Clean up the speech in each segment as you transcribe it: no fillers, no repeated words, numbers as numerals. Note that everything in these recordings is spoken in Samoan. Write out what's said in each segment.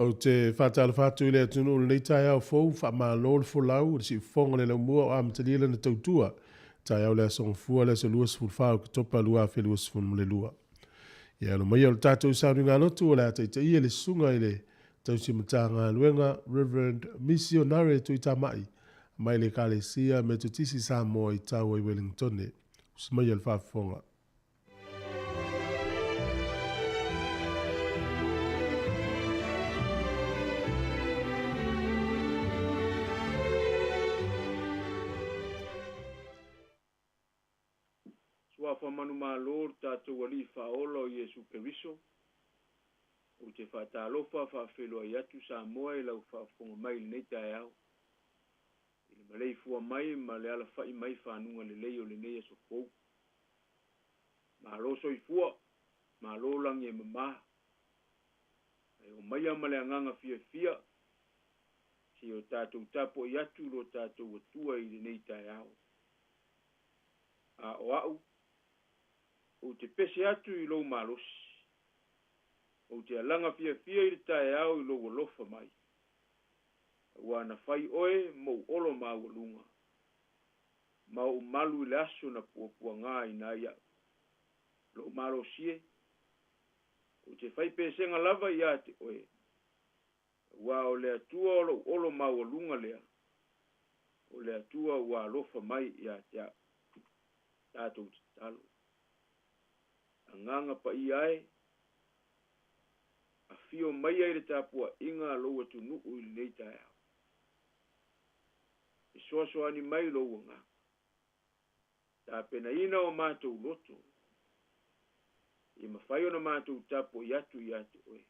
Ou te faatalofa atu i le atunuu i lenei taeao fou, faamalo le folau i le siufofoga o le laumua o amatalia lana tautua. Taeao le Aso Gafua, le aso 24 o Oketopa 2022. Ia alo maia o le tatou sauniga lotu o le a taitaia le susuga i le tausi Matagaluega Reverend Misionare Tuitamai mai le Ekalesia Metotisi Samoa i Taua i Wellingtone. Usi maia le faafofoga. Suafa manumalo lo tatou Alii Faaola o Iesu Keriso, ou te faatalofa faafeiloai atu Samoa i lau faafofoga mai i lenei taeao, i le maleifua mai ma le alafai mai fanuga lelei o lenei aso fou. Malo soifua, malo lagi e mama. Ae omaia ma le agaga fiafia, se i o tatou tapuai atu lo tatou Atua i lenei taeao. A o au, ou te pese atu i lou malosi. Ou te alaga fiafia i le taeao i lou alofa mai. Aua na fai oe mou olo maualuga, ma ou malu i le aso na puapuaga ai au. Lou malosi e, ou te fai pesega lava ia te oe, aua o le Atua o lou olo maualuga lea, o le Atua ua alofa mai ia te au. Tatou tatalo. Agaga paia e, afio maia i le tapuaiga a lou atunuu i lenei taeao. Fesoasoani mai lou agaga. Tapenaina o matou loto, ia mafai ona matou tapuai atu ia te oe,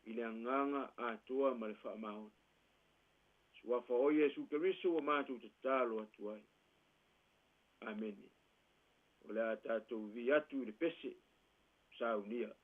i le agaga atoa ma le faamaoni. Suafa o Iesu Keriso ua matou tatalo atu ai. Amene. O le a tatou vi atu i le pese, saunia.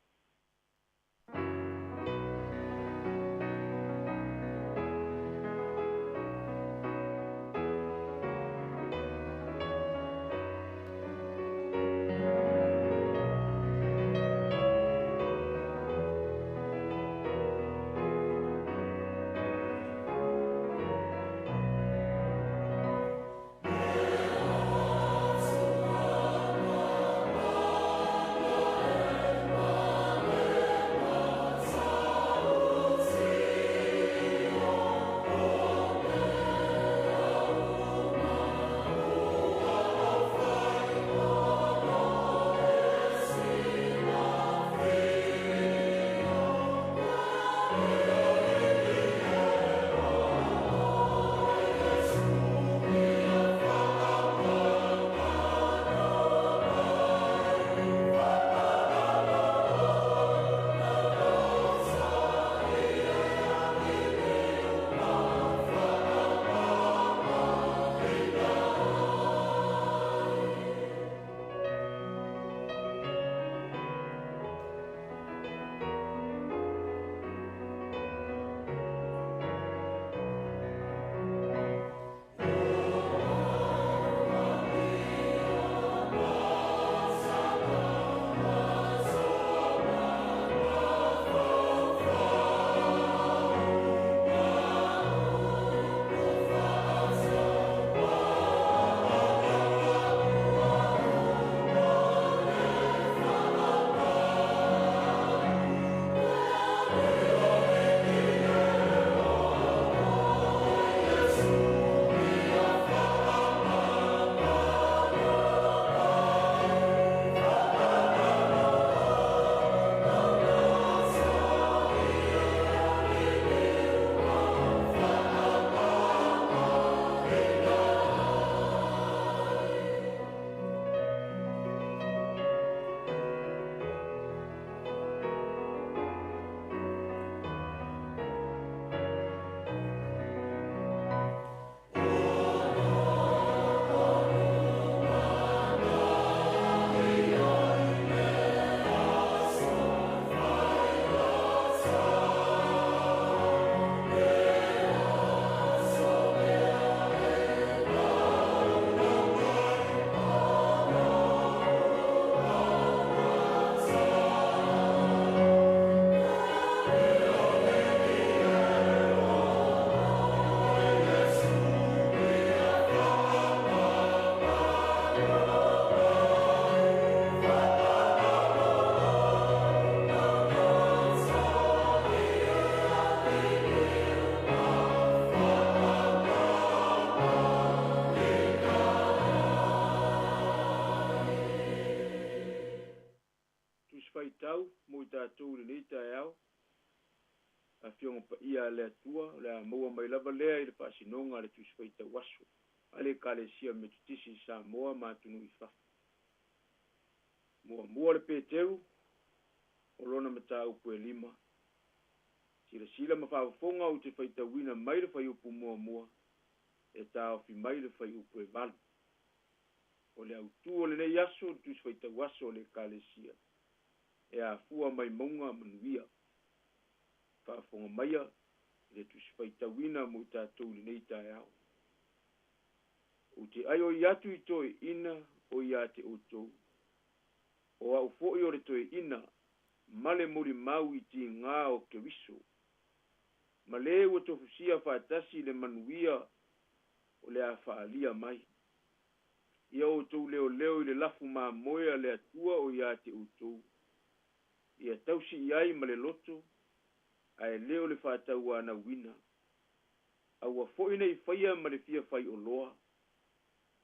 faitau mo i tatou i lenei taeao, Afioga Paia a le Atua, o le a maua mai lava lea i le faasinoga a le Tusi Faitau Aso a le Ekalesia Metotisi i Samoa ma atunuu i fafo. Muamua le Peteru, o lona mataupu e 5. Silasila ma faafofoga ou te faitauina mai le fuaiupu muamua e taofi mai le fuaiupu e 8. O le autū o lenei aso, le Tusi Faitau Aso a le Ekalesia, e afua mai mauga manuia. Faafofoga maia i le Tusi Faitauina mo i tatou i lenei taeao. Ou te aioi atu i toeaiina o ia te outou, o au foi o le toeaina ma le molimau i tigā o Keriso, ma le ua tofusia faatasi le manuia o le a faaalia mai. Ia outou leoleo i le lafu mamoe a le Atua o ia te outou, ia tausi i ai ma le loto, ae le o le faatauanauina. Aua foi nei faia ma le fia faioloa,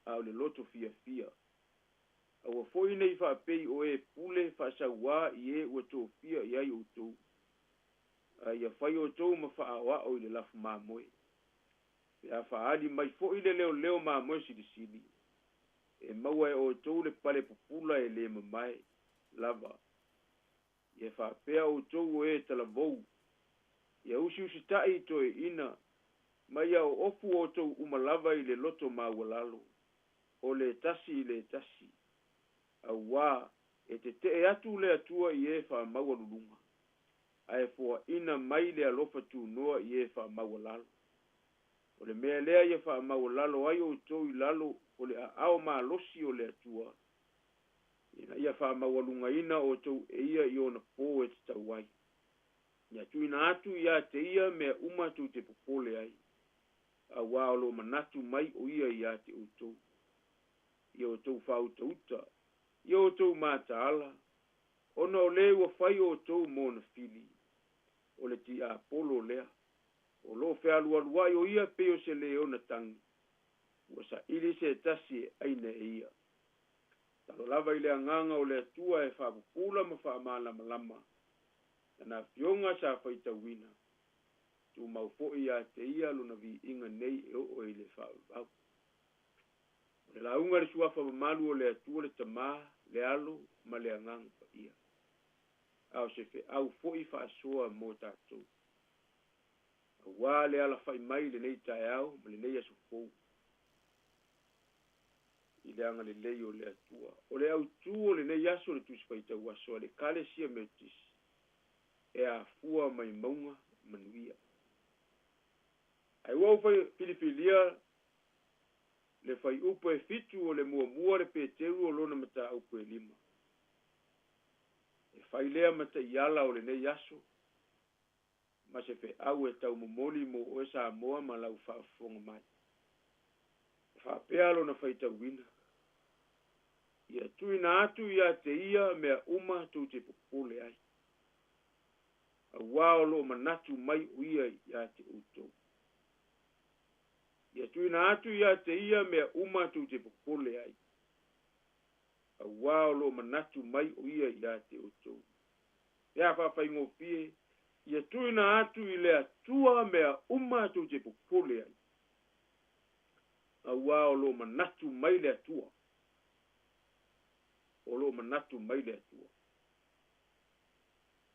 a o le loto fiafia. Aua foi nei faapei o e pule faasauā i e ua tofia i ai outou, a ia fai outou ma faaoao i le lafu mamoe. Pe a faaali mai foi le leoleo mamoe silisili, e maua e outou le pale pupula e le mamae lava. Ia faapea outou o e talavou, ia usiusita'i i toeaiina, ma ia oofu outou uma lava i le loto maualalo, o le tasi i le tasi, auā e tete'e atu le Atua i e faamaualuluga, ae foaina mai le alofa tunoa i e faamaualalo. O le mea lea ia faamaualalo ai outou i lalo o le aao malosi o le Atua, ina ia faamaualugaina outou e ia i ona pō e tatau ai. Ia tuuina atu ia te ia mea uma tou te popole ai, auā o loo manatu mai o ia ia te outou. Ia outou faautauta, ia outou mataala, ona o le ua fai outou mo ona fili, o le tiapolo lea, o loo fealualuai o ia pei o se leona tagi, ua saili se tasi e aina e ia. Talo lava i le agaga o le Atua e faapupula ma faamalamalama, lana afioga sa faitauina, tumau foi ia te ia lona viiga nei e oo i le faavavau. O le lauga le suafa mamalu o le Atua le Tamā, le Alo ma le Agaga Paia. A o se feau foi faasoa mo tatou. Auā le alafa'i mai i lenei taeao ma lenei aso fou i le agalelei o le Atua. O le autū o lenei aso le Tusi Faitau Aso a le Ekalesia Metotisi e afua mai mauga manuia. Ae ua ou filifilia le fuaiupu e 7 o le muamua le Peteru o lona mataupu e 5. E fai lea ma taiala o lenei aso, ma se feau e taumomoli mo oe Samoa ma lau faafofoga mai. E faapea lona faitauina, ia tuuina atu ia te ia mea uma tou te popole ai, auā o loo manatu mai o ia ia te outou. Ia tuuina atu ia te ia mea uma tou te popole ai, auā o loo manatu mai o ia ia te outou. Pe a faafaigofie, ia tuuina atu i le Atua mea uma tou te popole ai, auā o loo manatu mai le Atua. O loo manatu mai le Atua.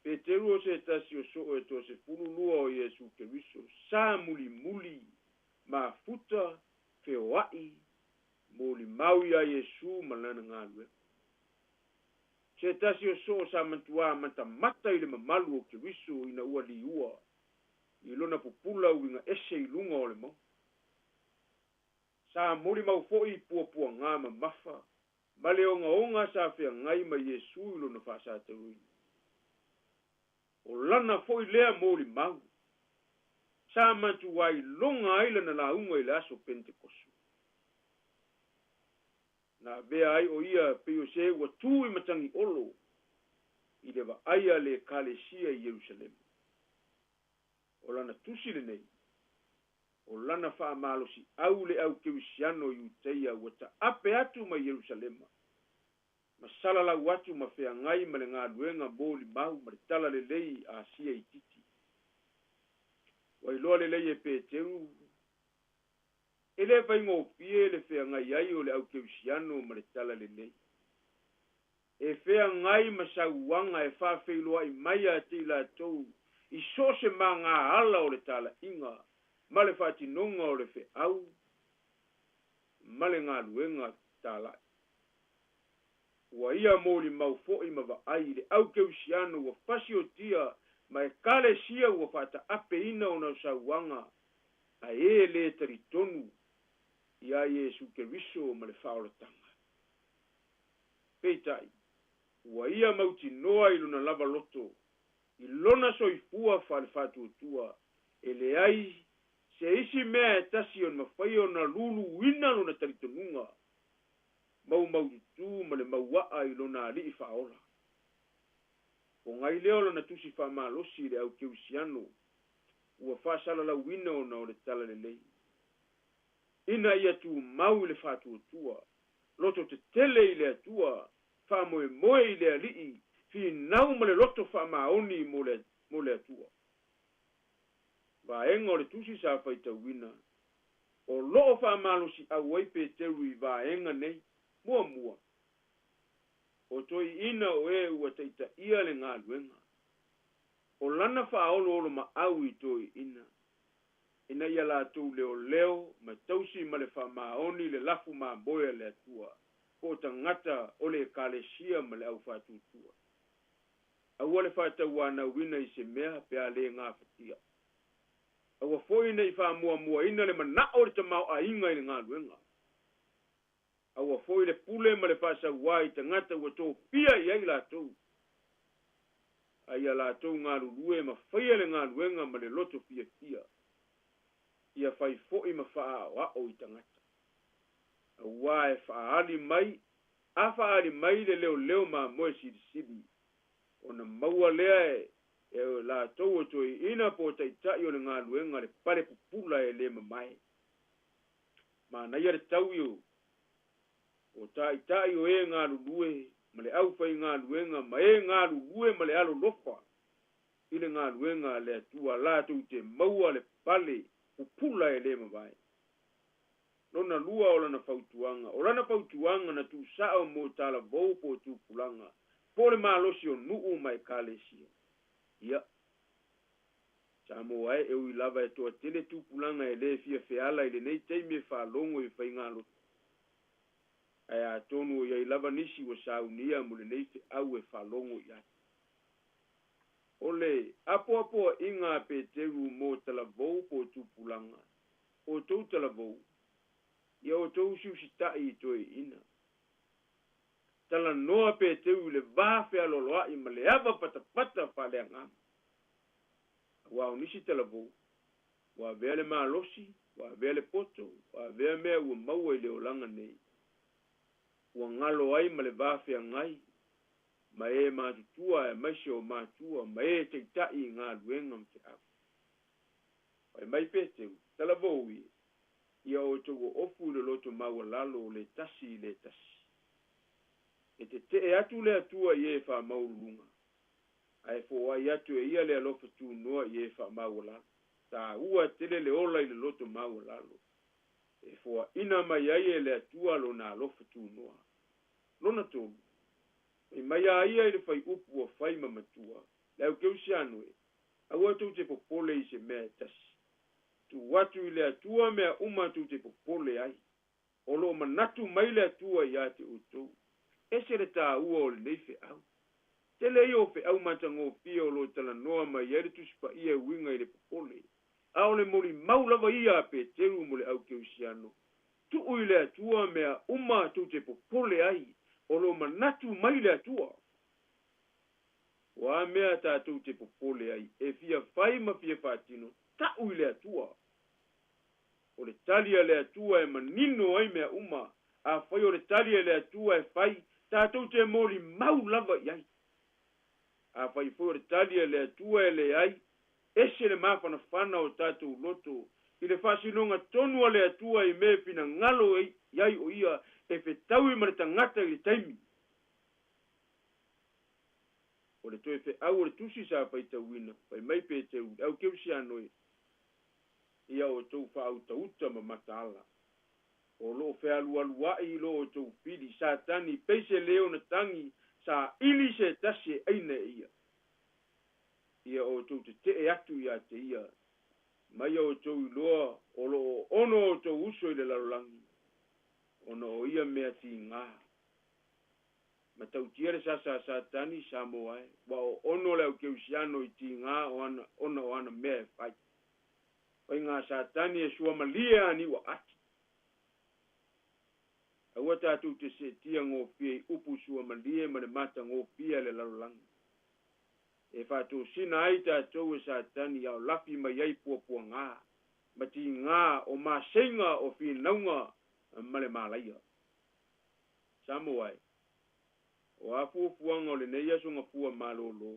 Peteru o se tasi o soo e 12 o Iesu Keriso, sa mulimuli, mafuta, feoai, molimau ia Iesu ma lana galuega. Se tasi o soo sa matuā matamata i le mamalu o Keriso ina ua liua i lona pupula uiga ese i luga o le mauga. Sa molimau foi i puapuagā mamafa ma le ogaoga sa feagai ma Iesu i lona faasatauina. O lana foi lea molimau, sa matuā iloga ai lana lauga i le aso Pentekoso. Na avea ai o ia pei o se ua tū i matagi olo i le vaai a le Ekalesia i Ierusalema. O lana tusi lenei, o lana faamalosiau le au kerisiano i Iutaia ua taape atu mai Ierusalema. Ma salalau atu ma feagai ma le galuega molimau ma le talalelei Asia Itiiti. Ua iloa lelei e Peteru, e lē faigofie le feagai ai o le aukerisiano ma le talalelei. E feagai ma sauaga e faafeiloai mai ia te i latou i so o se magaala o le tala'iga ma le faatinoga o le fe'au ma le galuega tala'i. Ua ia molimau fo'i ma vaai i le aukerisiano ua fasiotia ma ekalesia ua faataapeina ona o sauaga a e lē talitonu iā Iesu Keriso ma le faaolataga. Peitai, ua ia mautinoa i lona lava loto, i lona soifua faalefaatuatua, e leai se isi mea e tasi o mafai ona luluina lona talitonuga maumaututu ma le mauaa i lona alii faaola. O gai lea o lona tusi faamalosi i le aukerisiano ua faasalalauina ona o le talalelei, ina ia tumau i le faatuatua, loto tetele i le Atua, faamoemoe i le Alii, finau ma le loto faamaoni mo le Atua. Vaega o le tusi sa faitauina, o loo faamalosiau ai Peteru i vaega nei. Muamua, o toeaiina o e ua taitaia le galuega. O lana faaoloolo maau i toeaiina, ina ia latou leoleo ma tausi ma le faamaoni le lafu mamoe a le Atua, po o tagata o le ekalesia ma le aufaatuatua. Aua le faatauanauina i se mea pe a lē gafatia. Aua foi nei faamuamuaina le manao o le tamaoaiga i le galuega. Aua foi le pule ma le faasauā i tagata ua tofia i ai latou. A ia latou galulue ma faia le galuega ma le loto fiafia. Ia fai fo'i ma faaaoao i tagata. Auā e faaali mai, a faaali mai le leoleo mamoe silisili, ona maua lea e latou o toeaiina po o taitai o le galuega le pale pupula e lē mamae. Manaia le taui o taitai o e galulue ma le aufaigaluega ma e galulue ma le alolofa i le galuega a le Atua latou te maua le pale pupula e lē mavae. Lona lua o lana fautuaga, o lana fautuaga na tuusao mo talavou po o tupulaga, po o le malosi o nuu ma ekalesia. Ia, Samoa e, e ui lava e toatele tupulaga e lē fia feala i lenei taimi e faalogo i faigalotu, ae atonu o i ai lava nisi ua saunia mo lenei feau e faalogo i ai. O le apoapoaiga a Peteru mo talavou po o tupulaga, o tou talavou, ia outou usiusita'i i toeaiina. Talanoa Peteru i le va fealoaloa'i ma le ava patapata faaleagaga. Auā o nisi talavou, ua avea le malosi, ua avea le poto, ua avea mea ua maua i le olaga nei, ua galo ai ma le va feagai ma e matutua aemaise o matua ma e taita'i i galuega ma feau. Fai mai Peteru, talavou e, ia outou oofu i le loto maualalo o le tasi i le tasi. E tetee atu le Atua i e faamaualuluga, ae foai atu e ia le alofa tunoa i e faamaualalo. Taua tele le ola i le loto maualalo, e foaina mai ai e le Atua lona alofa tunoa. Lona tolu, fai mai a ia i le faiupu ua fai ma matua, le aukerisiano e, aua tou te popole i se mea e tasi. Tuu atu i le Atua mea uma tou te popole ai. O loo manatu mai le Atua iā te outou. Ese le tāua o lenei feau. Tele ia o feau matagofie o loo talanoa mai ai le Tusi Paia e uiga i le popole, a o le molimau lava ia a Peteru mo le aukerisiano, tuu i le Atua mea uma tou te popole ai, o loo manatu mai le Atua. O a mea tatou te popole ai, e fia fai ma fia faatino, ta'u i le Atua. O le tali a le Atua e manino ai mea uma. Afai o le tali a le Atua e fai, tatou te molimau lava i ai. Afai foi o le tali a le Atua e leai, ese le mafanafana o tatou loto i le faasinoga tonu a le Atua i mea e finagalo i ai o ia e fetaui ma le tagata i le taimi. O le toe feau o le tusi sa faitauina, fai mai Peteru i le au kerisiano e, Ia outou faautauta ma mataala, o lo o fealualuai i lo outou fili, Satani, pei se leo na tagi, saili se tasi e aina e ia. Ia outou tetee atu ia te ia, ma ia outou iloa o lo o ono outou uso i le lalolagi, ona o ia mea tiga. Matautia le sasa a Satani, Samoa e, ua oono le au kerisiano i tiga o ana, ona o ana mea e fai. Faiga a Satani e suamalie a niua ati. Aua tatou te seetia gofie i upu suamalie ma le matagofie a le lalolagi. E faatosina ai tatou e Satani a o lafi mai ai puapuagā ma tigā o maseiga o finauga ma le malaia. Samoa e, o a fuafuaga o lenei aso gafua malōlō,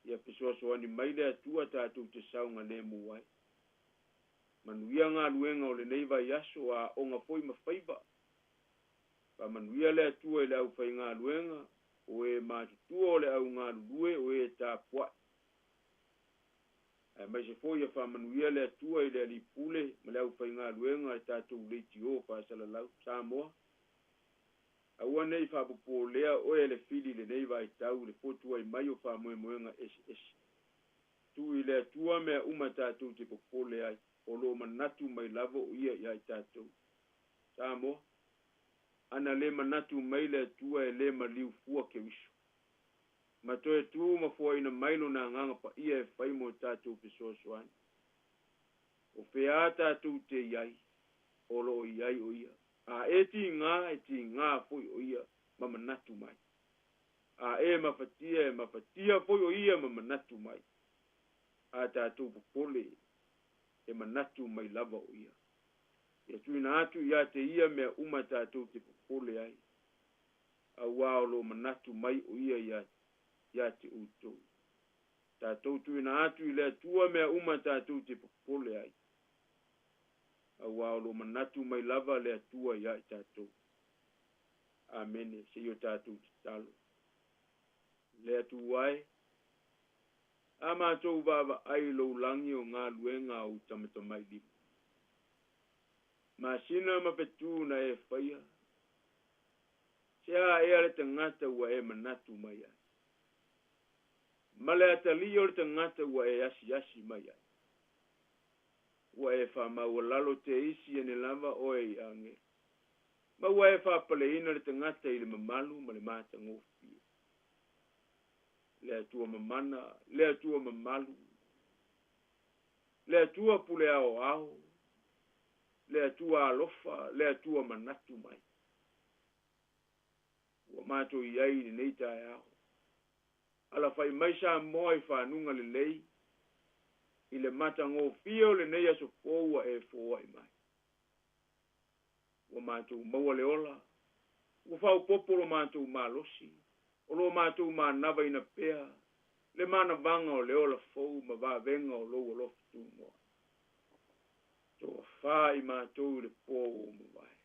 ia fesoasoani mai le Atua tatou te saogalemu ai. Manuia galuega o lenei vaiaso, a aoga foi ma faiva. Faamanuia le Atua i le aufaigaluega, o e matutua o le au galulue, o e tapuai. Aemaise foi ia faamanuia le Atua i le Alii Pule ma le aufaigaluega a le tatou leitio faasalalau. Samoa, aua ne i faapopolea oe e le fili i lenei vaitau i le fotuai mai o faamoemoega eseese. Tuu i le Atua mea uma tatou te popole ai, o lo o manatu mai lava o Ia ia i tatou. Samoa, ana le manatu mai le Atua e le maliu fua Keriso. Ma toe tu ma foaina mai Lona Agaga Paia e fai mo tatou fesoasoani. O fea tatou te i ai, o lo o i ai o Ia. A e tigā, e tigā foi o Ia ma manatu mai. A e mafatia, e mafatia foi o Ia ma manatu mai. A tatou popole, e manatu mai lava o Ia. Ia tuuina atu ia te Ia mea uma tatou te popole ai, auā o lo o manatu mai o Ia ia, ia te outou. Tatou tuuina atu i le Atua mea uma tatou te popole ai, auā o lo o manatu mai lava le Atua iā i tatou. Amene. Se i o tatou tatalo. Le Atua e, a matou vaavaai i lou lagi o galuega a ou tamatamailima, masina ma fetu na e faia, se a ea le tagata ua e manatu mai ai, ma le atalii o le tagata ua e asiasi mai ai. Ua e faamaualalo te isi ane lava oe i agelu, ma ua e faapaleina le tagata i le mamalu ma le matagofie. Le Atua mamana, le Atua mamalu, le Atua pule aoao, le Atua alofa, le Atua manatu mai. Ua matou i ai i lenei taeao. Alafai mai Samoa i fanuga lelei, i le matagofie o lenei aso fou ua e foai mai. Ua matou maua le ola, ua faaopoopo lo matou malosi, o lo matou manavaina pea le manavaga o le ola fou ma vavega o lou alofa tunoa. Tofa i matou i le po ua mavae.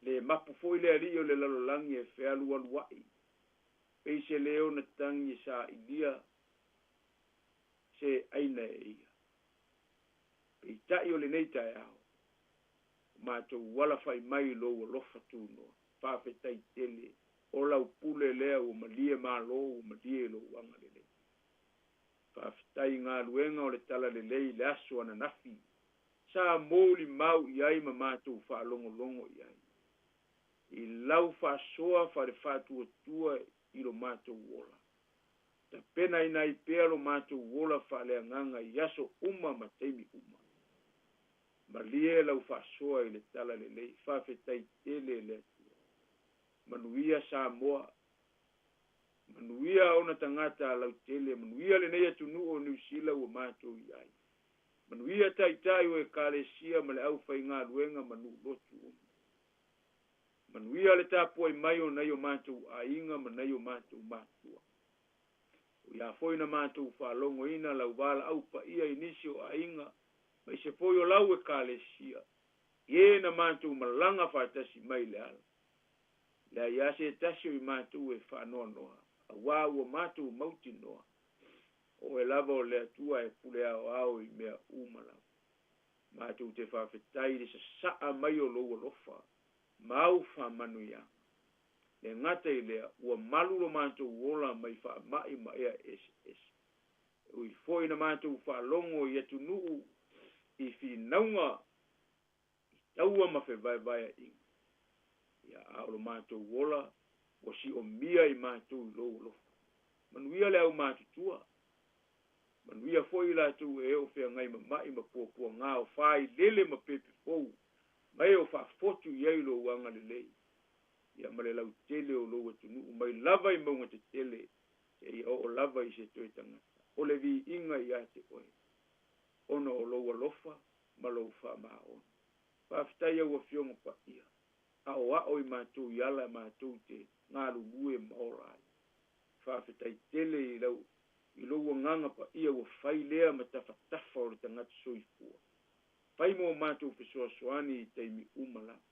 Le mapu foi le alii o le lalolagi e fealualuai, pei se leo na tagi e sailia se aina e ia. Peitai o lenei taeao, ua matou alafai mai i lou alofa tunoa, faafetai tele, o lau pule lea ua malie malo, ua malie i lou agalelei. Faafetai i galuega o le talalelei i le aso ananafi, sa molimau i ai ma matou faalogologo i ai, i lau faasoa faale-faatuatua i lo matou ola. Tapenaina ai pea lo matou ola faaleagaga i aso uma ma taimi uma. Malie lau faasoa i le talalelei, faafetai tele e le Atua. Manuia Samoa, manuia ona tagata lautele, manuia lenei atunuu o Niu Sila ua matou i ai. Manuia taitai o ekalesia ma le aufaigaluega ma nuu lotu uma. Manuia le tapuai mai o nai o matou aiga ma nai o matou matua. O ia foi na matou faalogoina lau valaau paia i nisi o aiga, aemaise foi o lau ekalesia, i e na matou malaga faatasi mai i le ala. Leai lava se tasi o i matou e faanoanoa, Auā ua matou mautinoa, o Oe lava o le Atua e pule aoao i mea uma lava. Matou te faafetai i le sasaa mai o Lou alofa ma au faamanuiaga. Le gata i lea, ua malu lo matou ola mai faamai ma ea eseese. E ui foi na matou faalogo i atunuu i finauga i taua ma fevaevaeaiga, ia, a o lo matou ola ua siomia i matou i Lou alofa. Manuia le aumatutua, manuia foi i latou e o feagai ma mai ma puapuagā o failele ma pepe fou, ma e o faafotu i ai Lou agalelei, ia ma le lautele o Lou atunuu mai lava i mauga tetele, seia oo lava i se toe tagata. O le viiga ia te Oe, ona o Lou alofa ma Lou faamaoni. Faafetai au Afioga Paia, aoao i matou i ala matou te galulue ma ola ai. Faafetai tele i lau i Lou Agaga Paia ua fai lea ma tafatafa o le tagata soifua. Fai mo matou fesoasoani i taimi uma lava.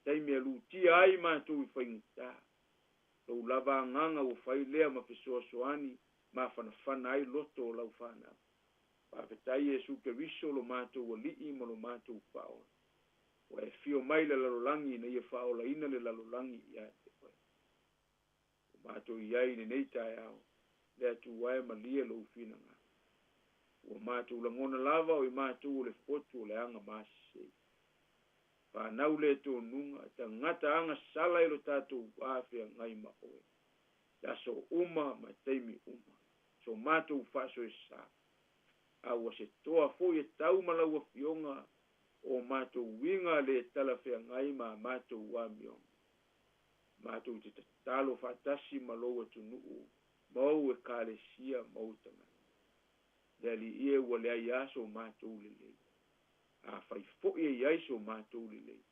Taimi e lutia ai matou i faigata. Lou lava Agaga ua fai lea ma fesoasoani mafanafana ai loto o lau fanau. Faafetai Iesu Keriso lo matou Alii ma lo matou Faaola. Ua e fio mai le lalolagi ina ia faaolaina le lalolagi ia te Oe. Ua matou i ai i lenei taeao, le Atua e malie Lou finagalo. Ua matou lagona lava o i matou o le fotu o le aga masesei. Fanau le tonuga, tagata agasala i lo tatou va feagai ma Oe. I aso uma ma taimi uma, so matou faasoesa. A ua se toa foi e tau ma lau Afioga o matou uiga le talafeagai ma a matou amioga. Matou te tatalo faatasi ma Lou atunuu, ma ou Ekalesia ma ou tagata. Le Alii e, ua leai lava so matou lelei. Afai foi e i ai so matou lelei,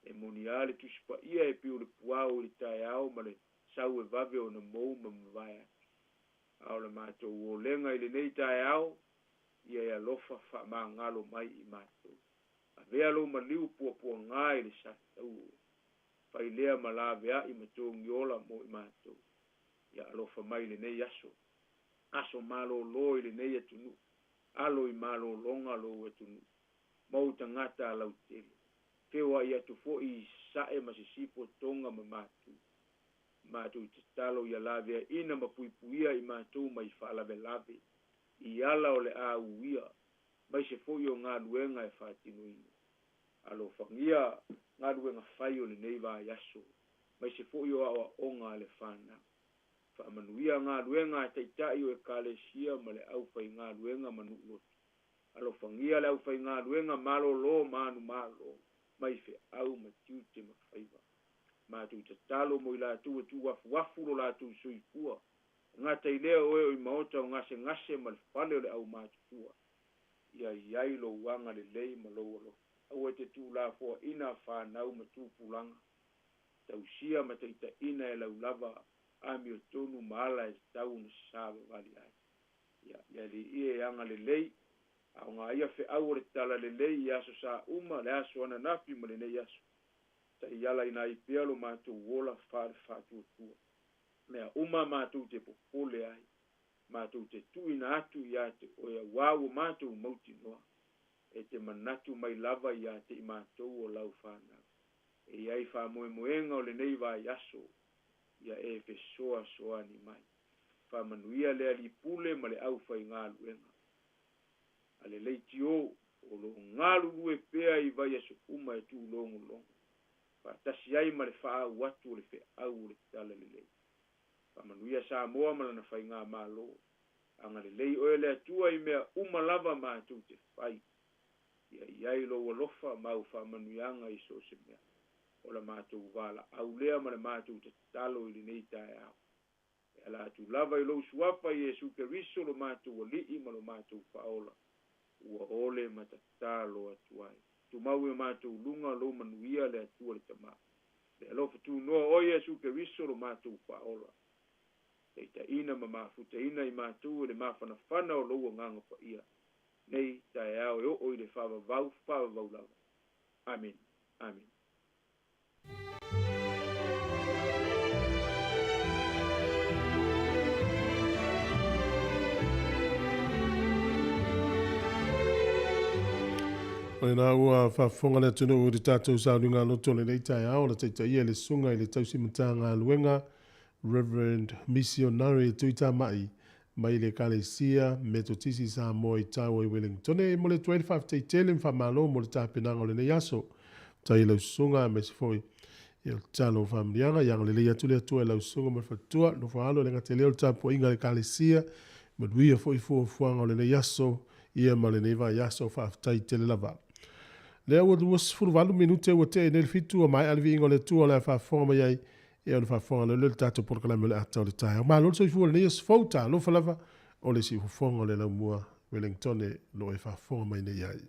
e moni lava le Tusi Paia e pei o le puao i le taeao ma le sau e vave ona mou ma mavae atu. A o le matou olega i lenei taeao, ia e alofa faamagalo mai i matou. Avea Lou maliu puapuagā i le sataua. Fai lea ma laveai ma togiola mo i matou. Ia alofa mai i lenei aso. Aso malōlō i lenei atunuu. Alo i malōlōga Lou atunuu. Ma ou tagata a lautele. Feoai atu foi i Sasae ma Sisifo, Toga ma Matu. Matou tatalo ia laveaiina ma puipuia i matou mai faalavelave i ala o le a uia, maise foi o galuega e faatinoina. Alofagia galuega fai o lenei vaiaso, maise foi o aoaoga a le fanau. Faamanuia galuega a taitai o Ekalesia ma le aufaigaluega ma nuu lotu. Alofagia le aufaigaluega malōlō ma manumalo, mai feau ma tiute ma faiva. Matou tatalo mo i latou e tuuafuafu lo latou soifua. E gata i lea o e o i maota o gasegase ma le fale o le aumatutua. Ia i ai Lou agalelei ma Lou alofa. Aua e te tuulafoaina fanau ma tupulaga, tausia ma taitaiina e lau lava amiotonu ma ala e tatau ona savavali ai. Ia, le Alii e agalelei, aoga ia feau o le talalelei i aso sa uma, le aso ananafi ma lenei aso. Taialaina ai pea lo matou ola faale faatuatua. Mea uma matou te popole ai, matou te tuuina atu ia te Oe, auā ua matou mautinoa, e te manatu mai lava ia te i matou o lau fanau. E i ai faamoemoega o lenei vaiaso, ia e fesoasoani mai. Faamanuia le Alii Pule ma le aufaigaluega a le leitio o lo o galulue pea i vaiaso uma e tuulogologo faatasi ai ma le faaau atu o le feau o le talalelei. Faamanuia Samoa ma lana faigamalo. Agalelei Oe le Atua i mea uma lava matou te fai. Ia i ai Lou alofa ma au faamanuiaga i so o se mea. O la matou valaau lea ma le matou tatalo i lenei taeao. E ala atu lava i Lou Suafa Iesu Keriso lo matou Alii ma lo matou Faaola, ua ole ma tatalo atu ai. Tumau i o matou luga Lou manuia le Atua le Tama. Le alofa tunoa o Iesu Keriso lo matou Faaola. Taitaiina ma mafutaina i matou e le mafanafana o Lou Agaga Paia, nei taeao e oo i le faavavau, faavavau lava. Amene. Amene. O lena ua faafofoga le atunuu i le tatou sauniga loto o lenei taeao, na taitaia e le Susuga i le Tausi Matagaluega Reverend Missionary Tuitamai mai le Ekalesia Metotisi Samoa i Taua i Wellingtone. E momoli atu ai le faafetai tele ma faamalo mo le tapenaga o lenei aso. Faafetai i lau susuga aemaise foi ia o le tatalo o faamanuiaga. Ia agalelei atu le Atua i lau susuga ma le faletua, le nofo alo, e le gata i lea o le tapuaiga a le Ekalesia, manuia foi fuafuaga o lenei aso ia ma lenei vaiaso. Faafetai tele lava. Lea ua 28 minute ua tea nei le 7 ua maea le viiga o le Atua o le a faafofoga mai ai ia ona faafofoga lea o le tatou polokalame o le ata o le taeao. Malo le soifua i lenei aso fou, talofa lava o le siufofoga o le laumua Wellingtone lo e faafofoga mai nei ai.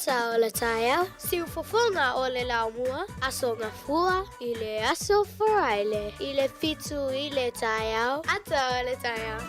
Ata o le taeao, siufofoga o le laumua, Aso Gafua i le aso Faraile i le 7 i le taeao, Ata o le taeao.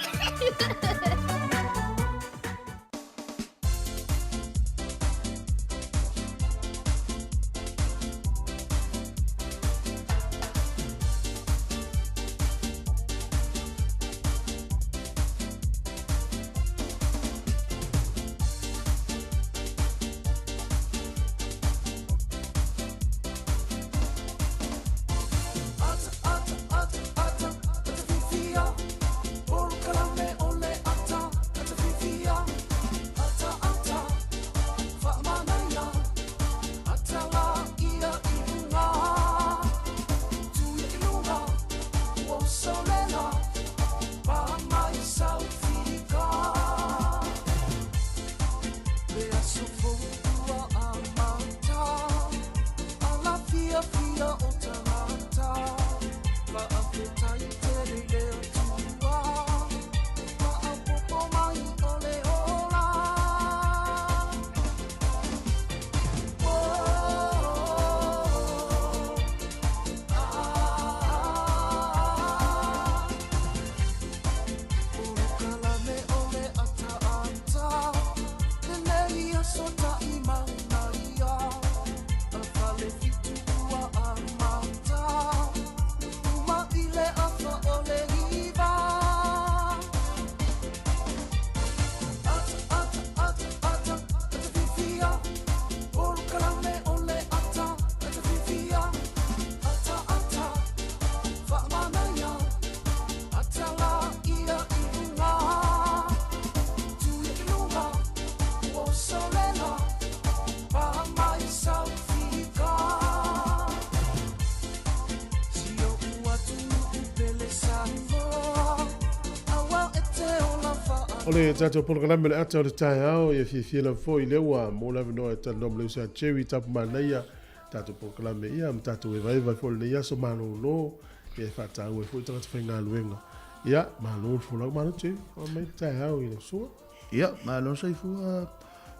O le tatou polokalame o le ata o le taeao, ia fiafia lava foi lea ua maua le avanoa e talanoa ma le uso a Jerry Tapumanaia, tatou polokalame ia ma tatou evaeva ai foi i lenei aso malolo, ia e faataua ai foi tagata faigaluega. Ia, malo le folau, malo Jerry, oo mai le taeao i lau susuga. Ia, malo soifua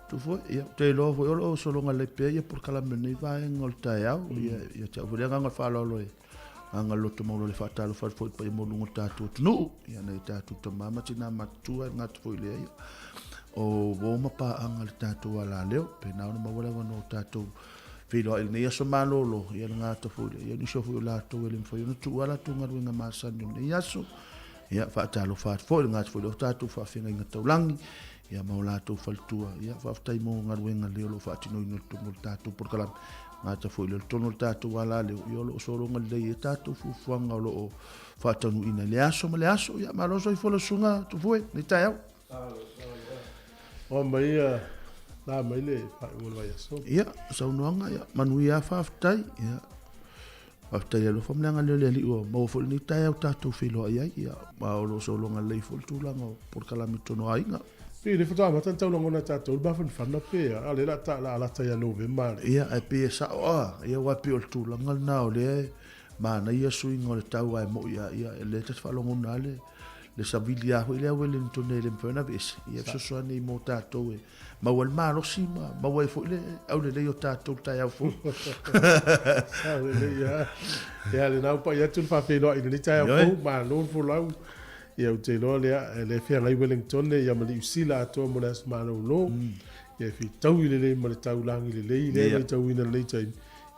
Tufue. Ia, ou te iloa foi o lo o sologa lelei pea ia polokalame o lenei vaega o le taeao. Ia, ia te au foi le agaga o le faaaloalo e agaga loto maualalo e faatalofa atu foi i le paia maualuga o le tatou atunuu. Ia, nai o tatou tama ma tina matutua e le gata foi i lea, ia, o uo ma paaga i le tatou alaleo. Pena ona maua le avanoa o tatou feiloai i lenei aso malolo, ia le gata foi i lea, ia nisi foi o latou e le mafai ona tuua a latou galuega masani o lenei aso. Ia, faatalofa atu foi i le gata foi i lea o tatou faafeagaiga taulagi, ia ma o latou faletua. Ia, faafetai mo galuega lelei o lo o faatinoina i totonu o le tatou polokalame. Gata foi i lea, i totonu o le tatou alaleo, ia o lo o sologa lelei ai tatou fuafuaga o lo o faataunuuina i le aso ma le aso. Ia, malo soifua lau susuga Tufue, lenei taeao. Oa mai ia, la mai le faaiuga o le vaiaso. Ia, saunoaga, ia, manuia faafetai. Ia, faafetai le alofa ma le agalelei o le Alii ua maua foi lenei taeao tatou feiloai ai. Ia, ma o lo o sologa lelei foi le tulaga o polokalame i totonu o aiga. Pei o lea faatoa amata ona tau lagona e tatou le mafanafana pe a, a o lea o le a lata ia Novema le. Ia, ae pei e sao a, ia aua e pei o le tulaga lena o lea e manaia suiga o le tau ae moi lava, ia, o lea ta te faalogona lava le le savili lava foi lea Wellington e le mafai ona aveese, ia fesoasoani mo tatou e maua ai le malosi ma maua ai foi le aulelei o tatou i le taeao fou. Sao lelei lava. Ia, lena ua pai atu le faafeiloai i lenei taeao fou, malo le folau. Ia, ou te iloa lea, e le feagai Wellington ia ma Niu Sila atoa mo le aso malolo. Ia, e fetaui lelei ma le taulagi lelei lea e matauina i lenei taimi.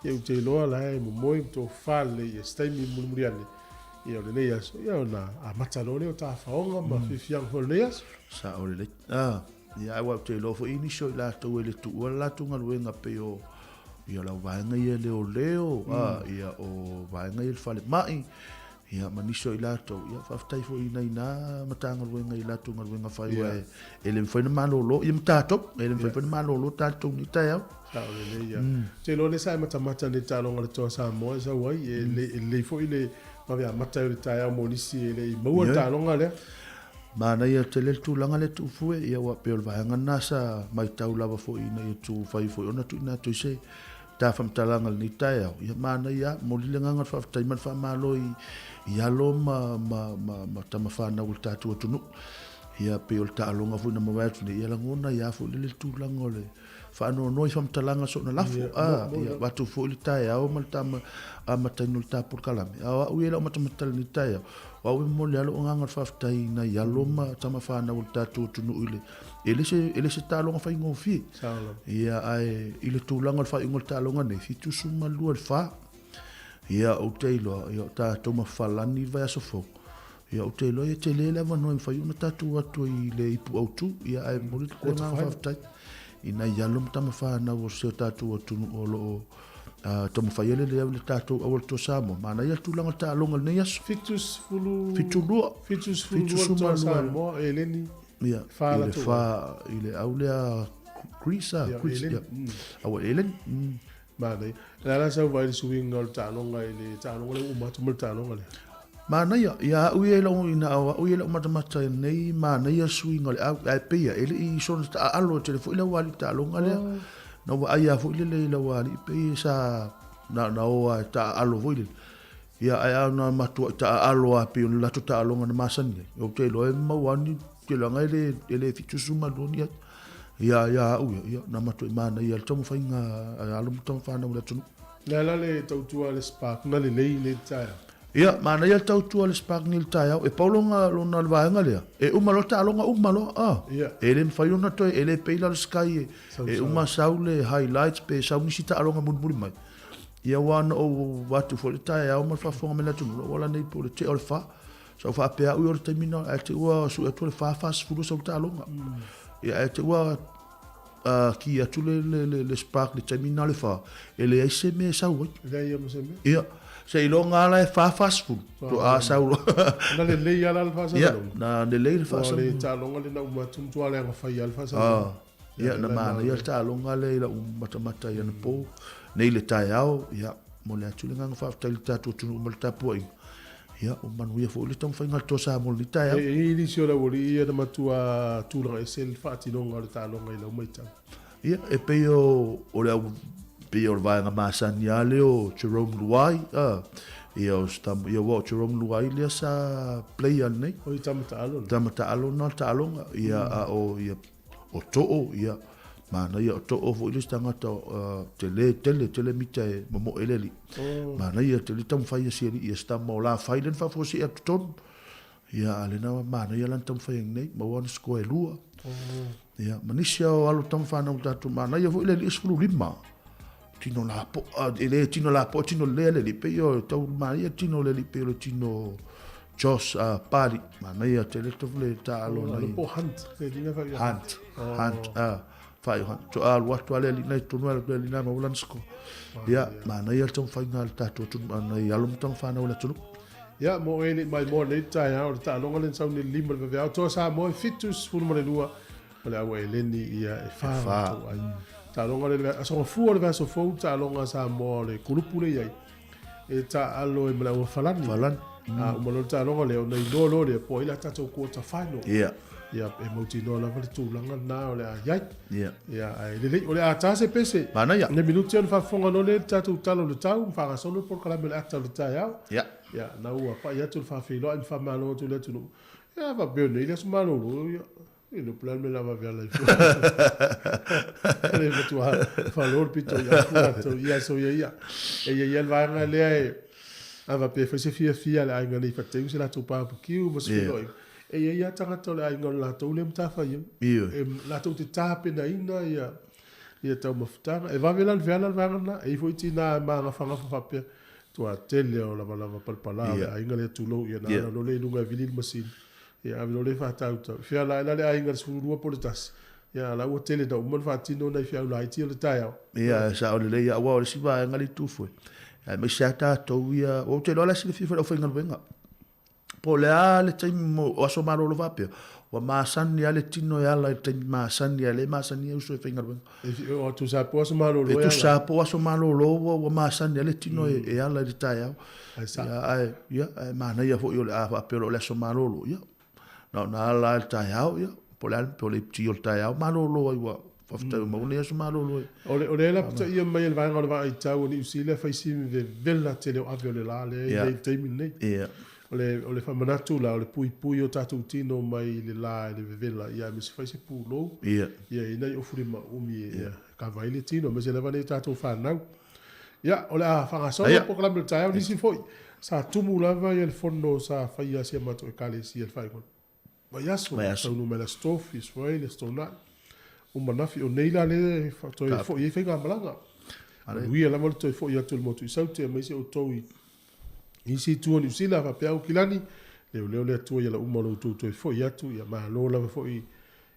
Ia, ou te iloa la e momoe ma tofa lelei ia se taimi mulimuli ane. Ia, o lenei aso, ia ona amata loa lea o tafaoga ma fiafiaga foi o lenei aso. Sao lelei. Ah, ia, aua ou te iloa foi nisi o i latou e le tuua le latou galuega pei o ia lau vaega ia leoleo, ah, ia o vaega ia le falemai, ia ma nisi o i latou. Ia, faafetai foi i nai na Matagaluega i latou galuega fai, aua e le mafai ona malolo, ia ma tatou, e le mafai foi ona malolo tatou i lenei taeao. Sao lelei ia. Ou te iloa lea sa e matamata nei i le taaloga a le Toa Samoa e sau ai, e lelei foi le vave amata ai o le taeao mo nisi e le i maua le taaloga lea. Manaia tele le tulaga lea Tuufue, ia aua pei o le vaega lena sa matau lava foi ina ia tu fai foi ona tuuina atu ai se ta faamatalaga i lenei taeao. Ia manaia lava, momoli le agaga o le faafetai ma le faamalo i alo ma ma ma ma tama fanau o le tatou atunuu. Ia pei o le taaloga foi na mavae atu nei, ia lagona ai lava foi lele le tulaga o le. faanoanoa i faamatalaga soona lafo a ia avatu foi le taeao ma le tama amataina o le ta polokalame. A o au ia i lau matamata i lenei taeao, o au e momoli lava lou agaga o le faafetai i nai alo ma tama fanau o le tatou atunuu i le, e le se, e le se taaloga faigofie. Ia, ae i le tulaga o le faaiuga o le taaloga nei, 72 i le 4. Ia, ou te iloa, ia, o tatou ma Falani i le vaiaso fou, ia, ou te iloa e tele le avanoa e mafai ona tatou o atu ai i le ipu autu. Ia, ae momoli atu le agaga faafetai i nai alo ma tama fanau o si o tatou atunuu o lo o taumafai ai le le tatou auala toa Samoa. Manaia le tulaga o le taaloga i lenei aso. 72. 72 toa Samoa, eleni. Ia, i le fa, i le au lea Greece, Greece, ia. Aua eleni. Manaia. O le a la sau vaai i le suiga o le taaloga i le taaloga lea ua uma atu ma le taaloga lea? Manaia, ia au ia i lau, ina o au ia i lau matamata i lenei manaia suiga o le au, ae pei e le i soona taaalo tele foi le aualii i le taaloga lea. Na ou vaai lava foi lele i le aualii pei sa na na o lava e taaalo foi lele. Ia ae a na matuai taaalo lava pei o le latou taaloga na masani ai, ou te iloa e maua lava ni tulaga e le e le 72 ni ai. Ia ia au ia, ia na matuai manaia le taumafaiga a alo ma tama fanau o le atunuu. Le a la le tautua a le Spark na lelei i lenei taeao? Ia, manaia le tautua a le Spark nei i le taeao. E pau lona, lona le vaega lea, e uma loa le taaloga uma loa, a. Ia. E le mafai ona toe, e le pei la o le Sky e, Sau, e sau. uma sau le highlights pe sau nisi taaloga mulimuli mai. Ia aua na ou avatu foi le taeao ma le faafofoga mai le atunuu, lou ala nei po o le tea o le fa. Sa ou faapea au ia o le taimi lena, ae te i ua sue atu le fa, 40 sau le taaloga. Ia ae te i ua ki atu le, le, le, le spark le taimi lena o le fa, e leai se mea e sau ai. Leai ma se mea. Ia, seiloga lava la e fa, 40, toa sau loa. Na lelei lava la le faasalalauga. Ia, na lelei le faasalalauga. Ua le taaloga lena uma atu, matua leaga fai lava le faasalalauga. Ia, na manaia le taaloga lea i lau matamata i anapo, nei le taeao, ia, momoli atu le agaga faafetai i le tatou atunuu ma le tapuaiga. Ia, ua manuia foi le taumafaiga a le Toa Samoa i lenei taeao. E i ai nisi o le aualii ia na matua tulaga ese le faatinoga o le taaloga i lau matau. Ia, e pei o, o le au, pei o le vaega masani lava lea o Jerome Luai, a, ia, o Stam, ia, aua o Jerome Luai lea sa player lenei. O i tama taalo. Tama taalo na o le taaloga, ia, a o, ia, O Too, ia, manaia, o Too foi le isi tagata tele, tele, tele mita e momoe le alii. Manaia tele taumafai a si alii ia si tama o Lafai lea na faafuasei atu totonu. Ia, a lena manaia lana taumafai ai nei, maua ana score e lua. Ia, ma nisi o alo tama fanau tatou, manaia foi le alii e 15. Tino lapoa, e le tino lapoa, tino lelei le alii, pei o tau manaia tino o le alii, pei o le tino Josh Pali, manaia tele le taalo nai. Po Hunt, te lina whai Hunt, Hunt, whai Hunt. To alu atu ale alii nei tonu ale alii nā maua lana score. Ia, manaia le taumafaiga a le tatou atunuu, nai alo ma tama fanau o le atunuu. Ia, mo e le mai moa nei taeao, o le taaloga lea na sau nei le 5 le vaveao, toa Samoa e 72, o le aua eleni ia e fa latou ai. Taaloga le aso gafua o le vaiaso fou, taaloga a Samoa o le kulupu lea i ai, e taalo ai ma le aua Falani. Falani. A uma loa le taaloga lea, ona iloa loa lea po o ai la tatou quarter final. Ia. Ia, e mautinoa lava le tulaga lena o le a i ai. Ia. Ia, ae lelei, o le a ta se pese. Manaia. Le minuti ona faafofoga loa lea i le tatou tala o le tau, ma faagasolo le polokalame o le ata o le taeao. Ia. Ia, na ua pai atu le faafeiloai ma faamalo atu i le atunuu. Ia, faapea nei le aso malolo, ia. I le plan me lava vea lai fua. Le matua whalo le pito i afu ato i aso ia ia. E ia ia le vaega lea e ava pe fai se fia fia le aiga nei whateu se latou barbecue ma se whenoi. E ia ia tangata o le aiga o le latou le matawhai au. E latou te tāpenaina ia ia taumafataga. E vave la le veala le vaega lena. E i foi tina e magafagafa faapea. Tua tele o lavalava palapala o le aiga lea tulou ia na ala loa lea i luga e vili le masini. Ia ave loa le faatautau. Fea la ela le aiga i le 12 po o le tasi. Ia la ua tele na uma ona faatino nai feau laiti o le taeao. Ia, e sao lelei lava, aua o le isi vaega le itu foi, aemaise lava tatou ia, ou te iloa la e silafia foi e le aufaigaluega, po o le a le taimi mo, o aso malolo faapea, ua masani lava le tino e ala i le taimi masani lava, e le masani ai uso e faigaluega. E tusa po aso malolo e ala. E tusa po aso malolo ua masani lava le tino e ala i le taeao. Ai sa. Ia, ae, ia, ae manaia foi o le a faapea loa o le aso malolo, ia, na ona ala lava i le taeao, ia, po o le a, po o le iputi o le taeao malolo ai ua faafetai ua maua nei aso malolo e. O le, o le lapataia mai e le vaega o le vaaitau o Niu Sila e fai si vevela tele o ave o le la lea i le taimi lenei. Ia. O le, o le faamanatu la, o le puipui o tatou tino mai i le la i le vevela, ia aemaise fai se pulou, Ia. ia i nai ofu lima umi e, kava ai le tino, aemaise lava nai a tatou fanau. Ia, o le a faagasolo le polokalame o le taeao, nisi foi sa tumu lava le fono sa faia e si a matou Ekalesia i le faaiuga o le vaiaso, taunuu mai le Aso Tofi, Aso Faraile, Aso Toonai, uma anafi. O nei la lea e toe foi ai faigamalaga. Manuia lava le toe foi atu o le motu i Saute aemaise outou i isi itu o Niu Sila faapea Aukilani, leoleo le Atua i ala uma o lo outou toe foi atu, ia malo lava foi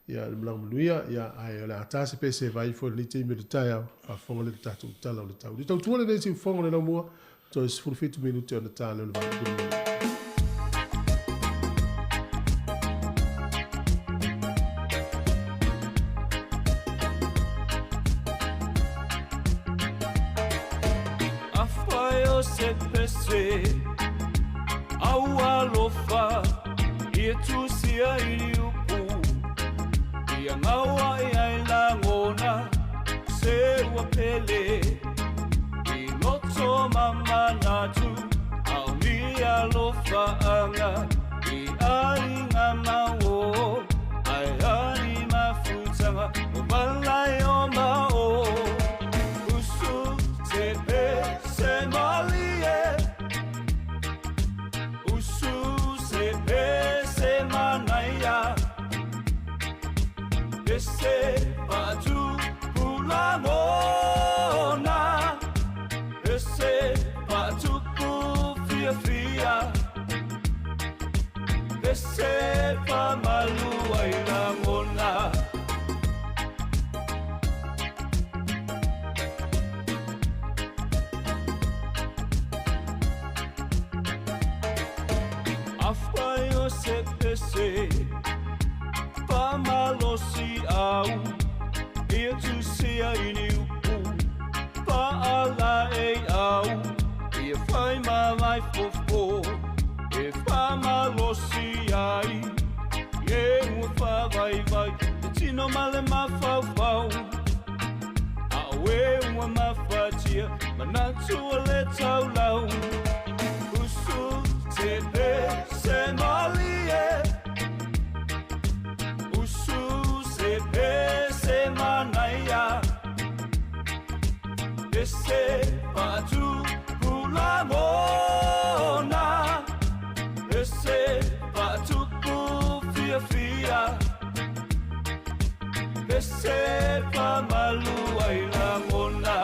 ia le malaga manuia, ia ae o le a ta se pese e vaai ifo i lenei taimi o le taeao, faafofoga lea i le tatou tala o le tau. Le tautua lenei siufofoga o le laumua, toe 17 minute ona ta lea o le 8 good morning. Afai o se pese au alofa ia tusia i liupu ia ngaua i ai lagona se ua pele i loto ma manatu au ni alofa anga i aiga mau ai ai mafutanga o malai o mao usu te pese malie usu se pese manaia pese patu pulangona pese patupu fiafia pese pamalu ai lagona. Afai o se pese pamalosi au ia tusia i ni upu paala e au ia fai ma vai fofo e famalosi ai e ua favaivai e tino ma le mafaufau a oe ua mafatia manatu o le taulau usu te pese malie usu se pese manaia pese patupu lagona pese patupu fiafia pese pamalu ai lagona.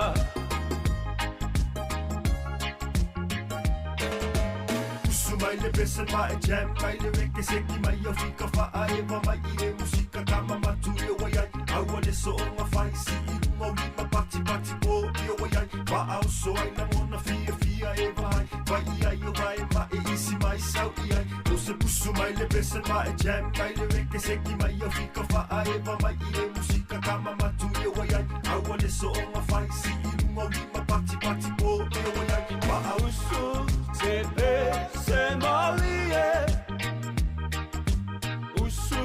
Usu mai le pese ma e jam mai le reke seki mai o fika faa e ma mai i le musika kama matu i o wai ai aua le soonga fai si i lunga o lima pati pati po i o wai ai pa au so ai lagona fia fia e vai vai i ai o vai ma e isi mai sau i ai o se pusu mai le pese ma e jam mai le reke seki mai o fika faa e ma mai i le musika kama matu i o wai ai aua le soonga fai si i lunga o lima pati pati po i o wai ai pa au Usu te pese malie usu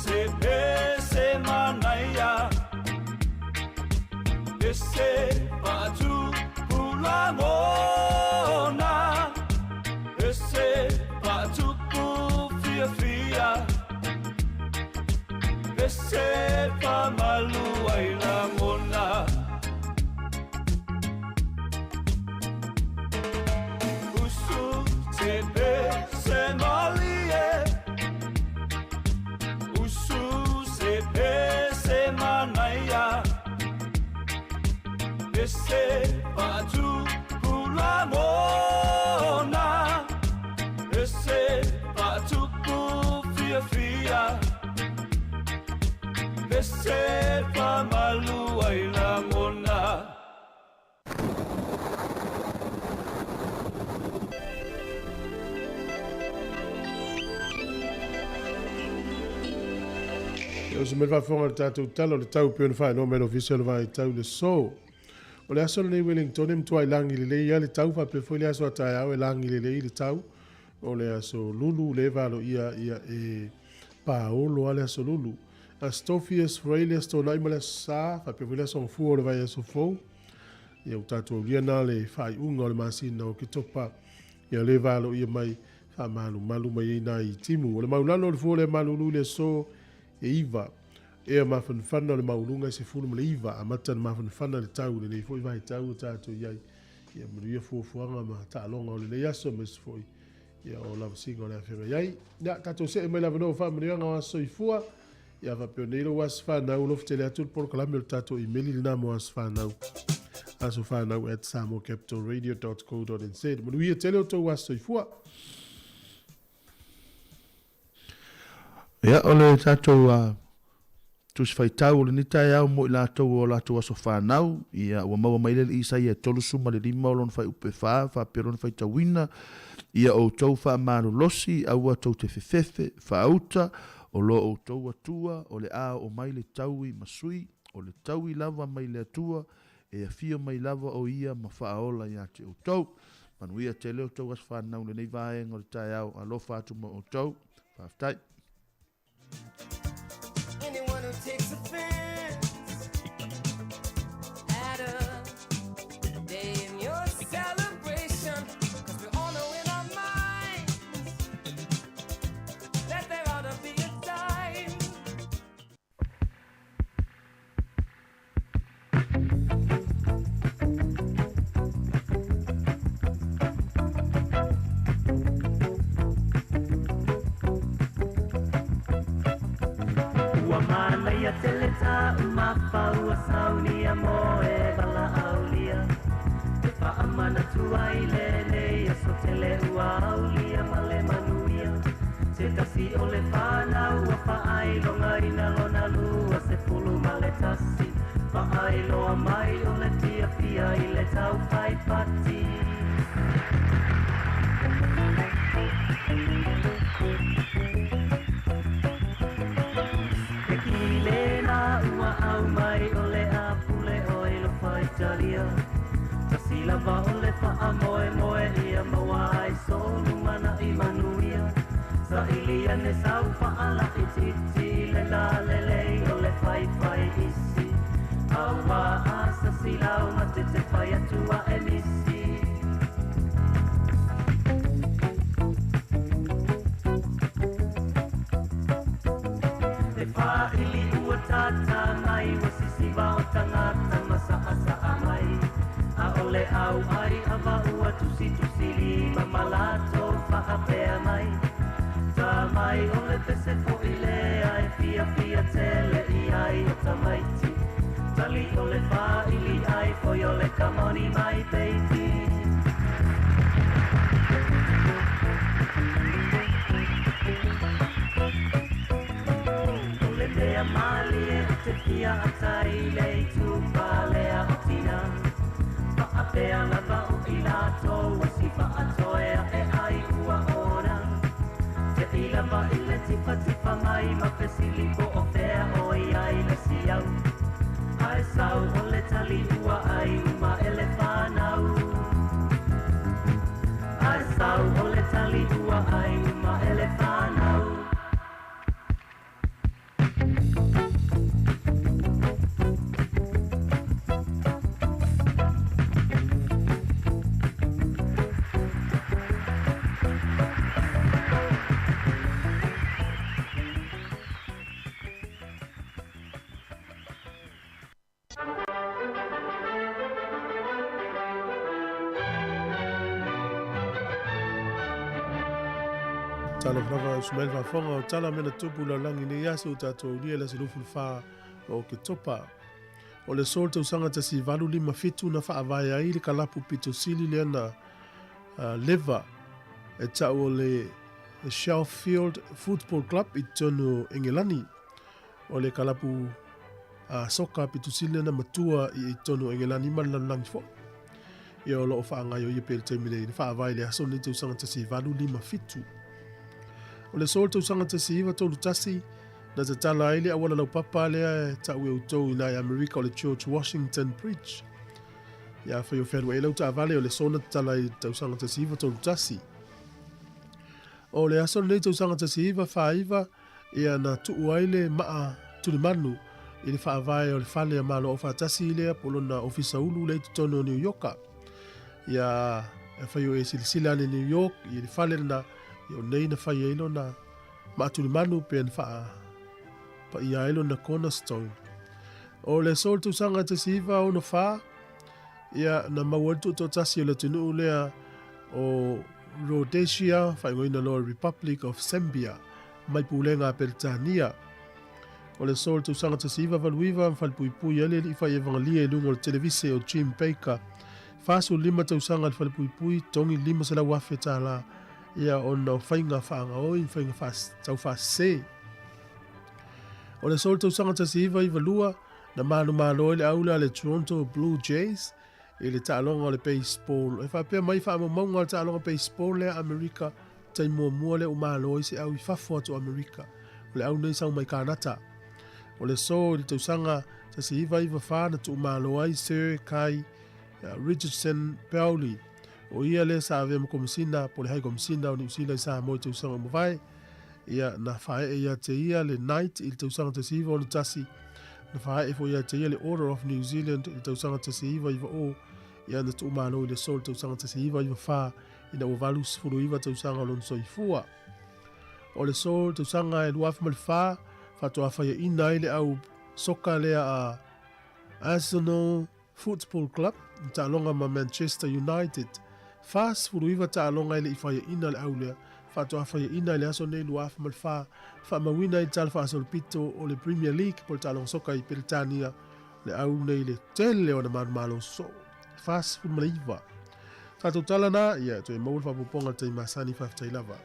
se pese manaia pese patupu lagona pese patupu fiafia pese pamalu ai lagona. Usu te pese malie usu se pese manaia pese patupu lagona pese patupu fiafia pese pamalu ai lagona. E oso mai le faafofoga i le tatou tala o le tau pei ona faailoa mai e le Ofisa o le Vaitau i le aso. O le aso lenei Wellington e matuai lagi lelei lava le tau faapea foi le aso a taeao e lagi lelei le tau. O le aso Lulu lea e valoia ia e paolo lava le aso Lulu. Aso Tofi, aso Faraile, aso Toonai ma le aso Sa, faapea foi le aso Gafua o le vaiaso fou. Ia ua tatou aulia na le faaiuga o le masina o Oketopa. Ia lea e valoia mai faamalumalu mai ai nai timu. O le maulalo o le fua o le malulu i le aso e 9. Ea mafanafana o le maualuga e 19, amata ona mafanafana le tau i lenei foi vaitau ua tatou i ai. Ia manuia fuafuaga ma taaloga o lenei aso aemaise foi ia o lavasiga o le a feagai ai. Ia, tatou see mai le avanoa o faamanuiaga o aso soifua. Ia faapea nei lou aso fanau, alofa tele atu le polokalame o le tatou imeli lena mo aso fanau. asofanau@samoacapitalradio.co.nz. Manuia tele o tou aso soifua. Ia, o le tatou Tusi Faitau o lenei taeao mo i latou o latou aso fanau, ia, ua maua mai le Isaia e 35 o lona fuaiupu e 4, faapea lona faitauina, Ia outou faamalolosi, aua tou te fefefe, faauta, o lo outou Atua, o le a oo mai le taui ma sui, o le taui lava mai le Atua, e afio mai lava o Ia ma faaola ia te outou. Manuia tele outou aso fanau i lenei vaega o le taeao. Alofa atu mo outou. Faafetai. Anyone who takes offense at a day in your celebration, 'cause we all know in our minds that there ought to be a time. Ua manaia tele tāu mafaua saunia mo e valaaulia E faamanatu ai lenei aso tele ua aulia ma le manuia Se tasi o le fanau ua faailogaina lona 21 Faailoa mai o le fiafia i le tau fai pati. He kile la ua aumai o le a pule ʻoe lofa Italia Tasi lava o le faamoemoe ia maua ai sou lumanai manuia Saili ane sau faalaitiiti i le lalelei o le faifai isi Auā a sasi lau matete fai atu a e misi. Le faaili ua tātā mai ua sisiva o tagata ma saʻasaʻa mai ʻAʻole ʻauʻai ava ua tusitusi lima ma latou faapea mai Tā mai o le pese foʻi lea e fiafia tele i ai o tamaiti Tali o le faaili ai foi o le come on my baby. O le mea mālie o te fia ata i le itupa lea o tina Faapea lava o i latou ua sifa atoe ae ai ua ona Te i lava i le tifatifa mai ma fesili po o fea o i ai le siau Ae sau o le tali ua ai uma e le fanau Ae sau o le tali ua ai uma e le fanau. Talofa lava Ismael Faafofoga o tala mea na tupu lalagi nei aso o tatou aulia le aso 24 o Oketopa. O le aso o le tausaga 1857 na faavae ai le kalapu pito sili lea na leva e tau o le Sheffield Football Club i totonu o Engelani. O le kalapu soka pito sili lea na matua i totonu o Engelani ma le lalolagi foi. Ia o lo o faagaioia pea i le taimi nei, na faavae i le aso lenei tausaga 1857. O le aso o le tausaga 1931, na tatala ai le auala laupapa lea e tau e outou i nai Amerika o le George Washington Bridge. Ia afai o fealuai ai lau taavale, o le aso na tatala ai i le tausaga 1931. O le aso lenei tausaga 1949, ia na tuu ai le maa tulimanu i le faavae o le fale a Malo Aufaatasi lea po o lona ofisa ulu lea i totonu o New Yorka. Ia afai o e silasila ane i New York i le fale lena, ia o nei na fai ai lona maa tulimanu pe na faa Paia ai lona cornerstone. O le aso o le tausaga 1964, ia, na maua ai le tuutoatasi o le atunuu lea o Rhodesia, faaigoaina loa Republic of Zambia, mai pulega a Peretania. O le aso o le tausaga 1989, na falepuipui ai le alii fai evagelia i luga o le televise o Jim Bakker, 45 tausaga le falepuipui, togi 500,000 tala, ia ona o faiga faagaoi ma faiga taufaasese. O le aso o le tausaga 1992, na manumalo ai le aula a le Toronto Blue Jays i le taaloga o le baseball. E faapea mai faamaumauga o le taaloga baseball lea a Amerika, taimi muamua lea ua malo ai se au i fafo atu o Amerika. O le au nei sau mai Kanata. O le aso i le tausaga 1994 na tuumalo ai Sir Kai Richardson Pauli. O ia lea sa avea ma Komisina po o le Hai Komisina o Niu Sila i Samoa i tausaga ua mavae. Ia, na faaee ia te ia le Knight i le tausaga 1961, na faaee foi ia te ia le Order of New Zealand i le tausaga 1990, ia na tuumalo i le aso i le tausaga 1994 ina ua 89 tausaga o lona soifua. O le aso i le tausaga e 2004, faatoa faiaina ai le au soka lea a Arsenal Football Club, i taaloga ma Manchester United. 49 taaloga e le i faiaina le au lea, faatoa faiaina i le aso nei 2004, faamauina ai le tala faasolopito o le Premier League po o le taaloga soka i Peretania, le au nei le tele o ana manumalo soo, 49. Tatou tala na, ia toe maua le faaopoopoga i le taimi masani, faafetai lava.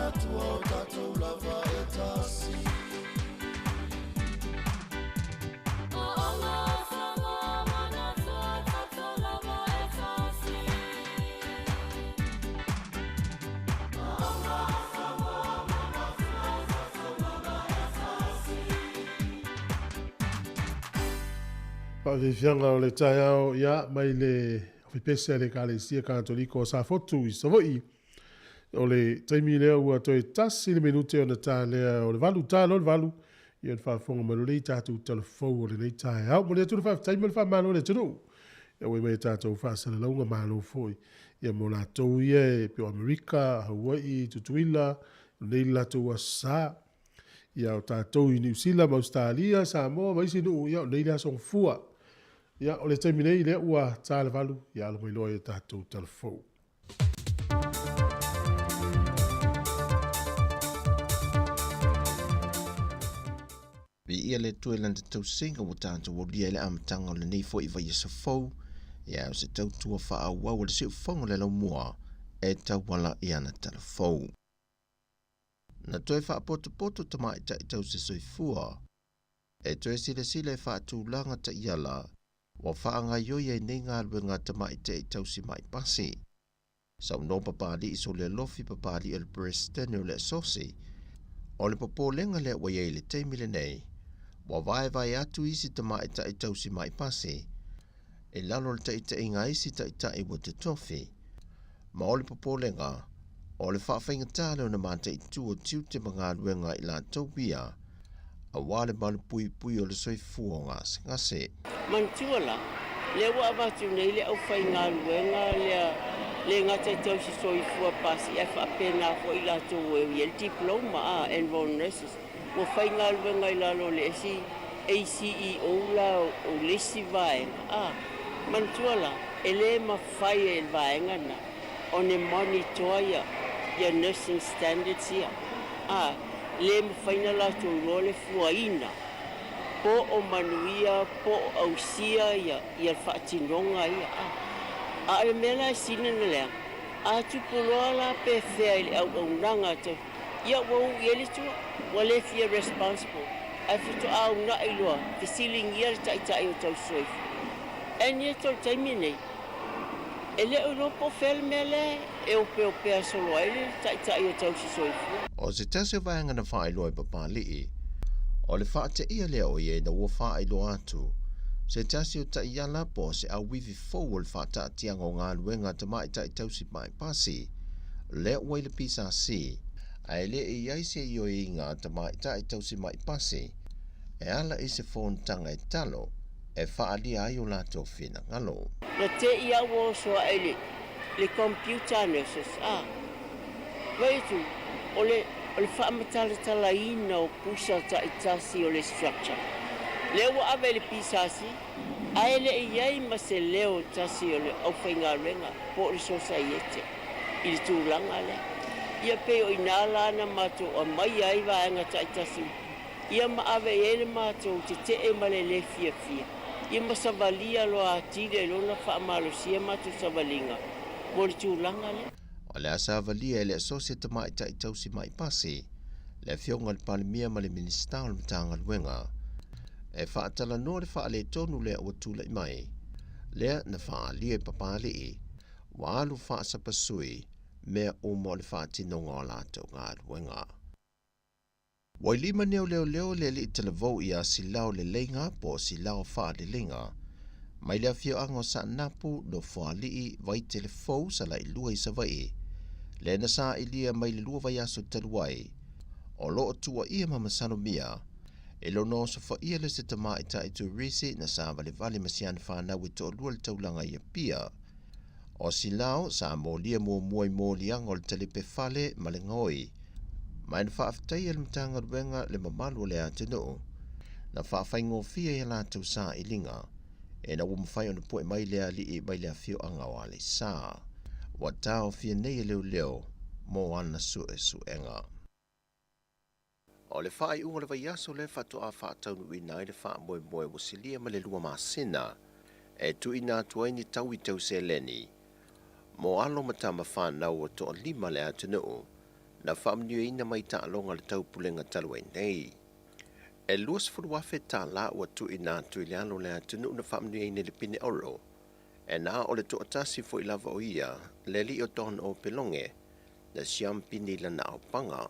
manatua o tatou lava e tasi. Faafiafiaga o le taeao ia mai le ofipese a le Ekalesia Katoliko o Safotu i Savaii. O le taimi lea ua toe tasi le minute ona ta lea o le 8, ta loa le 8, ia ona faafofoga mai loa lea i tatou talafou o lenei taeao. Momoli atu le faafetai ma le faamalo i le atunuu. Ia ua i mai e tatou faasalalauga malo foi. Ia mo latou ia e pei o Amerika, Hawaii, Tutuila, nei le latou aso sa. Ia o tatou i Niu Sila ma Ausetalia, Samoa ma isi nuu, ia o nei le aso gafua. Ia o le taimi nei lea ua ta le 8, ia alo mai loa i a tatou talafou. Viia le Atua i lana tausiga ua tatou aulia i le amataga o lenei foi vaiaso fou, ia o se tautua faaauau a le siufofoga o le laumua e tauala i ana talafou. Na toe faapotopoto tamaitai tausisoifua e toe silasila e faatulaga taiala ua faagaioi ai nei galuega a tamaitai tausimai pasi. Saunoa Papali'i Solialofi Papali'i o le Peresetene o le Asosi, o le popolega lea ua i ai i le taimi lenei, ua vaevae atu isi tamaitai tausimai pasi i lalo o le taitaiga a isi taitai ua totofi, ma o le popolega, o le faafaigata lea ona mataitu o tiute ma galuega a i latou ia, aua le malupuipui o le soifua o gasegase. Manatua la, lea ua avatu nei le aufaigaluega lea le gata i tausi soifua pasi ae faapena foi i latou e i ai le diploma a enrolled nurses ua faigaluega i lalo o le isi ACEO la o le isi vaega a. Manatua la, e le mafai e le vaega na ona monitor ia ia nursing standards ia a le mafai na latou iloa le fuaina po o manuia po o ausia ia ia le faatinoga ia a. A o le mea la e sili ona leaga, a tupu loa la pe fea i le auaunaga a tau ia ua uu i ai le tua, ua le fia responsible ae faatoa uunai loa fesiligia le taitai o tausisoifua. And yet o le taimi nei, e le o iloa po o fea le mea lea e opeopea solo ai le taitai o tausisoifua. O se tasi o vaega na faailoa e Papali'i, o le faateia lea o ia ina ua faailoa atu se tasi o taiala po o se auivi fou o le faataatiaga o galuega a tamaitai tausi maipasi lea ua i le PSC, ae le i ai se ioeina a tamaitai tausi maipasi e ala i se fonotaga e talo e faaalia ai o latou finagalo. Na te i a ua oso ae le le computer nurses a vaai atu o le o le faamatalatalaina o pusa taitasi o le structure lea ua ave i le PSC ae le i ai ma se leo tasi o le aufaigaluega po o le sosaiete i le tulaga lea. Ia pei o i ina la na matou aumaia ai vaega taitasi ia ma ave i ai le matou tetee ma le lē fiafia, ia ma savalia loa atili ai loa ona faamalosia matou savaliga mo le tulaga lea. O le a savalia e le Asosi Tamaitai Tausi Mai Pasi, le Afioga i le Palemia ma le Minisita o le Matagaluega e faatalanoa le faaletonu lea ua tulai mai, lea na faaalia e Papalii, ua alu faasapasui mea uma o le faatinoga o latou galuega. Ua i lima nei o leoleo le alii talavou ia Silao Leleiga po o Silao Faaleleiga mai le afioaga o Saanapu, Nofoalii, Vaitelefou, Salailua i Savaii, lea na sailia mai le 2 vaiaso talu ai, o lo o tuuaia ma masalomia e lona osofaia le se tamaitai turisi na savalevale ma si ana fanau e toalua le taulaga i Apia. O Silao sa molia muamua i moliaga o le talipe fale ma le gaoi, ma e na faafetaia e le Matagaluega le mamalu o le atunuu na faafaigofie i a latou sailiga ina ua mafai ona pu'e mai le alii mai le afioaga o Aleisa. Ua taofia nei e leoleo mo ana suesuega. O le faaiuga o le vaiaso lea faatoa faataunuuina ai le faamoemoe ua silia ma le 2 masina e tuuina atu ai ni taui tau seleni mo alo ma tama fanau ua toalima le atunuu. na faamanuiaina mai i taaloga a le Taupulega talu ai nei. E $20,000 tālā ua tuuina atu i le alo o le atunuu na faamanuiaina i le pine auro, e na o le toatasi foi lava o ia, le alii o Don Opeloge, na siampini i lana aupaga.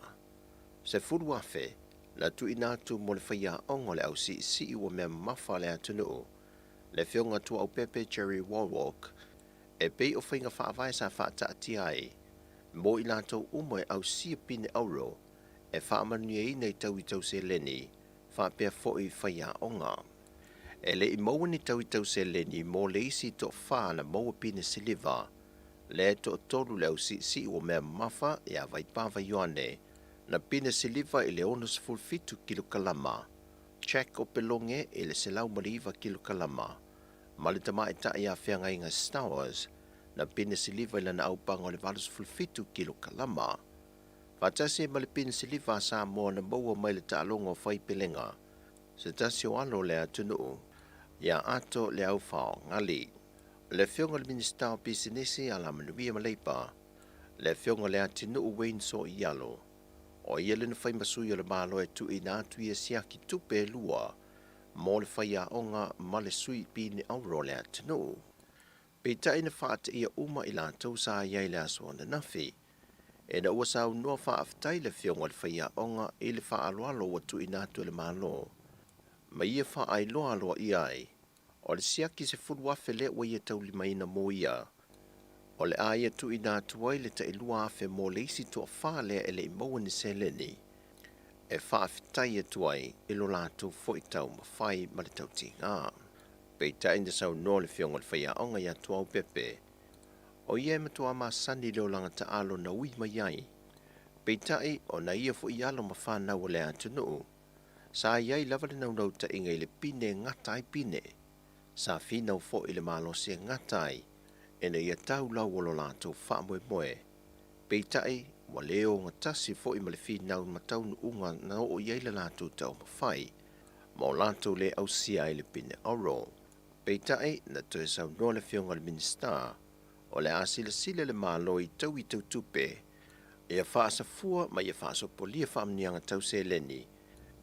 $10,000 na tuuina atu mo le faiaoga o le ausiisii ua mea mamafa a le atunuu, le Afioga Tuaaupepe Jerry Wallwork, e pei o faiga faavae sa faataatia ai mo i latou uma e ausia pine auro e faamanuiaina i taui tau seleni faapea foi faiaoga. E le i maua ni taui tau seleni mo le isi toafa na maua pine siliva, le toatolu le ausiisii ua mea mamafa ia Vaipava Ioane na pine siliva i le 67 kilokalama, Jack Opeloge i le 109 kilokalama, ma le tamaitai ia Feagaiga Stowers na pine siliva i lana aupaga o le 87 kilokalama. Faatasi ai ma le pine siliva a Samoa na maua mai le taaloga o Faipelega, se tasi o alo o le atunuu, ia Ato Leaufaogali. Le Afioga i le Minisita o Pisinisi, Alamanuia ma Leipa, le Afioga Leatinuu Wayne Soialo, o ia le na fai ma sui o le Malo e tuuina atu ia siaki tupe e lua mo le faiaoga ma le sui pine auro o le atunuu. Peitai na faateia uma i latou sa i ai i le aso ananafi, ina ua saunoa faafetai le Afioga i le faiaoga i le faaaloalo ua tuuina atu e le Malo ma ia faailoa aloaia ai o le siaki $10,000 lea ua ia taulimaina mo ia, o le a ia tuuina atu ai le tai $2,000 mo le isi toafa lea e le i maua ni seleni e faafetai atu ai i lo latou foi taumafai ma le tautiga. Peitai na saunoa le Afioga i le faiaoga ia Tuaaupepe, o ia e matua masani i le olaga taalo na ui mai ai. Peitai, ona ia foi alo ma fanau o le atunuu, sa i ai lava le naunautaiga i le pine e gata ai pine. Sa finau foi i le malosi e gata ai ina ia tau lau o lo latou faamoemoe. Peitai, ua le ogatasi foi ma le finau ma taunuuga na oo i ai le latou taumafai, ma o latou le ausia ai le pine auro. Peitai, na toe saunoa le Afioga i le Minisita, o le a silasila le Malo i taui tau tupe, ia faasafua ma ia faasopolia faamanuiaga tau seleni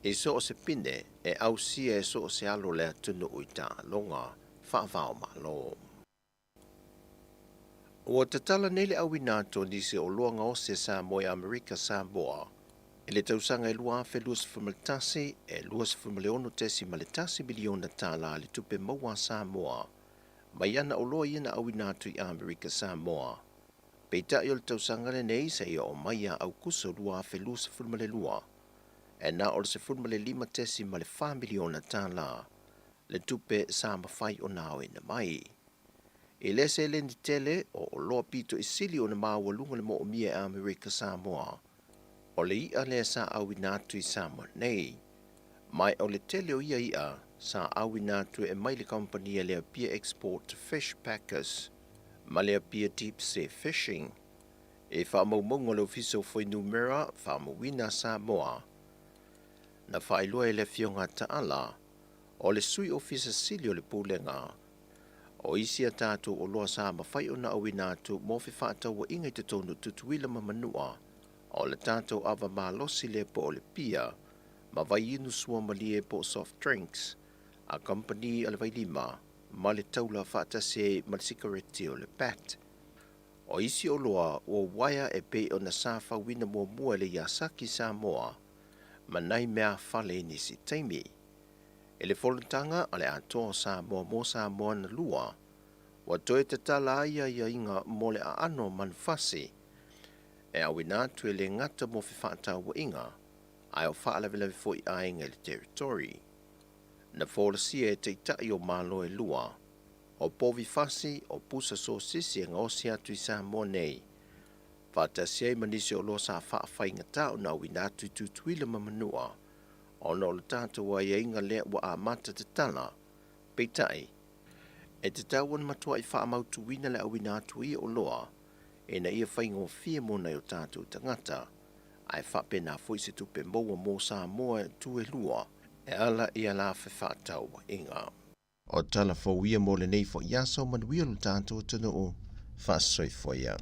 i so o se pine e ausia e so o se alo o le atunuu i taaloga faava-o-Malo. Ua tatala nei le auina atu o nisi o oloa gaosi a Samoa i Amerika Samoa i le tausaga e 2021 e $26.1 miliona tālā le tupe maua a Samoa mai ana oloa ia na auina atu i Amerika Samoa. Peitai o le tausaga lenei seia oo mai ia Aukuso 2022, e na o le $15.4 miliona tālā le tupe sa mafai ona aoina mai. I le seleni tele o oloa pito i sili ona maualuga le moomia e Amerika Samoa, o le i'a lea sa auina atu i Samoa nei. Mai o le tele o ia i'a sa auina atu e mai le kamupani a le Apia Export Fish Packers ma le Apia Deep Sea Fishing. I faamaumauga o le Ofisa o Fuainumera Faamauina a Samoa, na faailoa e le Afioga a Taala, o le Sui Ofisa Sili o le Pulega, o isi a tatou oloa sa mafai ona auina atu mo fefaatauaiga i totonu o Tutuila ma Manua, o le tatou ava malosi lea po o le pia ma vaiinu suamalie po o soft drinks a kamupani a le Vailima ma le taula faatasi ai ma le sikareti o le bat. O isi oloa ua uaea e pei ona sa fauina muamua e le Yasaki Samoa ma nai mea fale i nisi taimi. I le fonotaga a le Atoa o Samoa mo Samoa na lua, ua toe tatala ai aiaiga mo le aano o manufasi e auina atu e le gata mo fefaatauaiga ae o faalavelave foi aiga i le territory. Na folasia e taitai o Malo e lua, o povi fasi, o pusa sosisi e gaosi atu i Samoa nei, faatasi ai ma nisi o oloa sa faafaigata ona auina atu i Tutuila ma Manua, ona o le tatou aiaiga lea ua amata tatala. Peitai, e tatau ona matuai faamautuina le auina atu ia oloa ina ia faigofie mo nai o tatou tagata, ae faapena foi se tupe maua mo Samoa e tu e lua e ala i a la fefaatauaiga. O tala fou ia mo lenei foi aso, manuia lo tatou atunuu, faasoifua ia.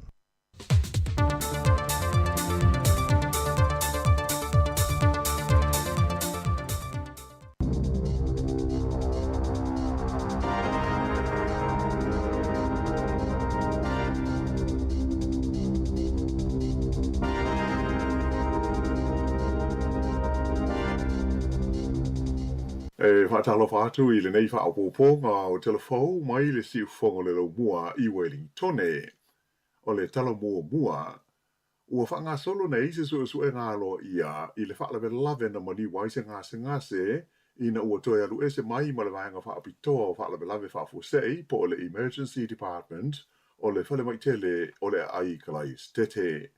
E faatalofa atu i lenei faaopoopoga o tala fou mai le siufofoga o le Laumua i Welingtone. O le tala muamua, ua faagasolo nei se suesuega aloaia i le faalavelave na maliu ai se gasegase ina ua toe alu ese mai ma le vaega faapitoa o faalavelave faafuasei po o le Emergency Department o le falemai tele o le Aai Kalaesetete.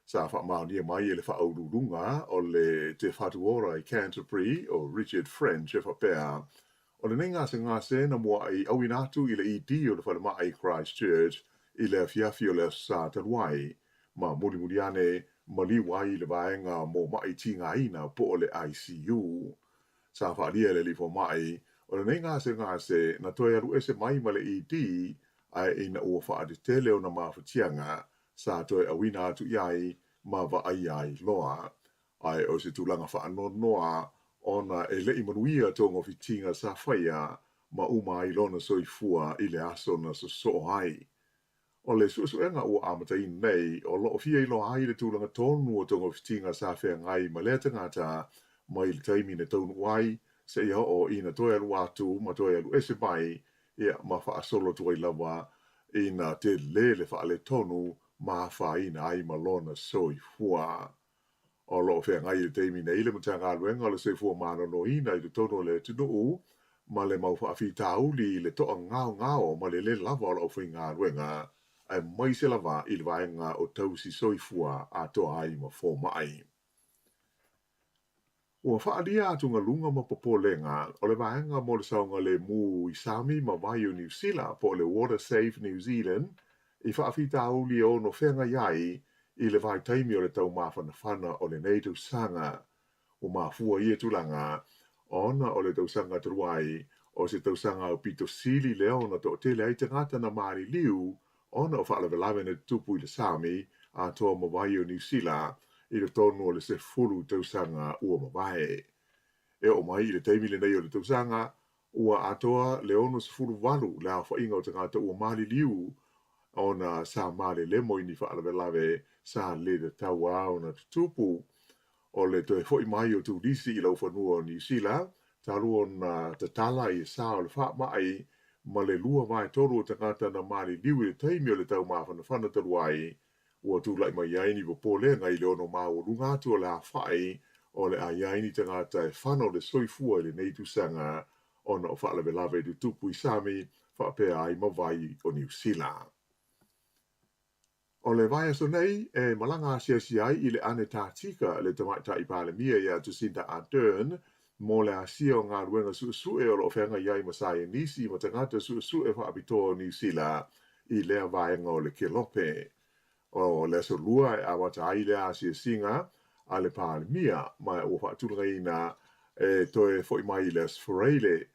Sa faamaonia mai e le Faauluuluga o le Te Whatu Ora i Canterbury, o Richard French e faapea, o lenei gasegase na mua'i auina atu i le ED o le falemai i Christchurch i le afiafi o le Aso Sa talu ai, ma mulimuli ane maliu ai i le vaega mo ma'i tigaina po o le ICU. Sa faaalia e le alii fomai, o lenei gasegase na toe alu ese mai ma le ED ae ina ua faatetele ona mafatiaga sa toe auina atu i ai ma vaaia ai loa. Ae o se tulaga faanoanoa ona e le i manuia togafitiga sa faia ma uma ai lona soifua i le aso na sosoo ai. O le suesuega ua amataina nei, o lo o fia iloa ai le tulaga tonu o togafitiga sa feagai ma lea tagata mai le taimi na taunuu ai seia oo ina toe alu atu ma toe alu ese mai, ia, ma faasolo atu ai lava ina tele le faaletonu ma afaina ai ma lona soifua. O lo o feagai i le taimi nei le Matagaluega o le Soifua Maloloina i totonu o le atunuu ma le mau faafitauli i le toagaogao ma le lē lava o le aufaigaluega, aemaise lava i le vaega o tausi soifua atoa ai ma fomai. Ua faaalia atugaluga ma popolega o le vaega mo le saogalemu i sami ma vai o Niu Sila po o le Water Safe New Zealand i faafitauli e ono feagai ai i le vaitaimi o le taumafanafana o lenei tausaga. Ua mafua ia tulaga ona o le tausaga talu ai o se tausaga aupito sili lea ona toatele ai tagata na maliliu ona o faalavelave na tutupu i le sami atoa ma vai o Niu Sila i totonu o le 10 tausaga ua mavae. E oo mai i le taimi lenei o le tausaga, ua atoa le 68 le aofaiga o tagata ua maliliu ona sa malelemo i ni faalavelave sa le tatau lava ona tutupu. O le toe foi mai o turisi i laufanua o Niu Sila, talu ona tatala i sa o le faamai ma le 2/3 o tagata na maliliu i le taimi o le taumafanafana talu ai, ua tulai mai ai ni popolega i le ono maualuga atu o le afa'i o le a i ai ni tagata e fano le soifua i lenei tausaga ona o faalavelave i tutupu i sami faapea ai ma vai o Niu Sila. O le vaiaso nei, e malaga asiasi ai i le Anetatika le Tamaitai Palemia ia Jacinda Ardern mo le asia o galuega suesue o lo o feagai ai ma saienisi ma tagata suesue faapitoa o Niu Sila i lea vaega o le kelope. O le aso Lua e amata ai lea asiasiga a le Palemia ma ua faatulagaina e toe foi mai i le Aso Faraile.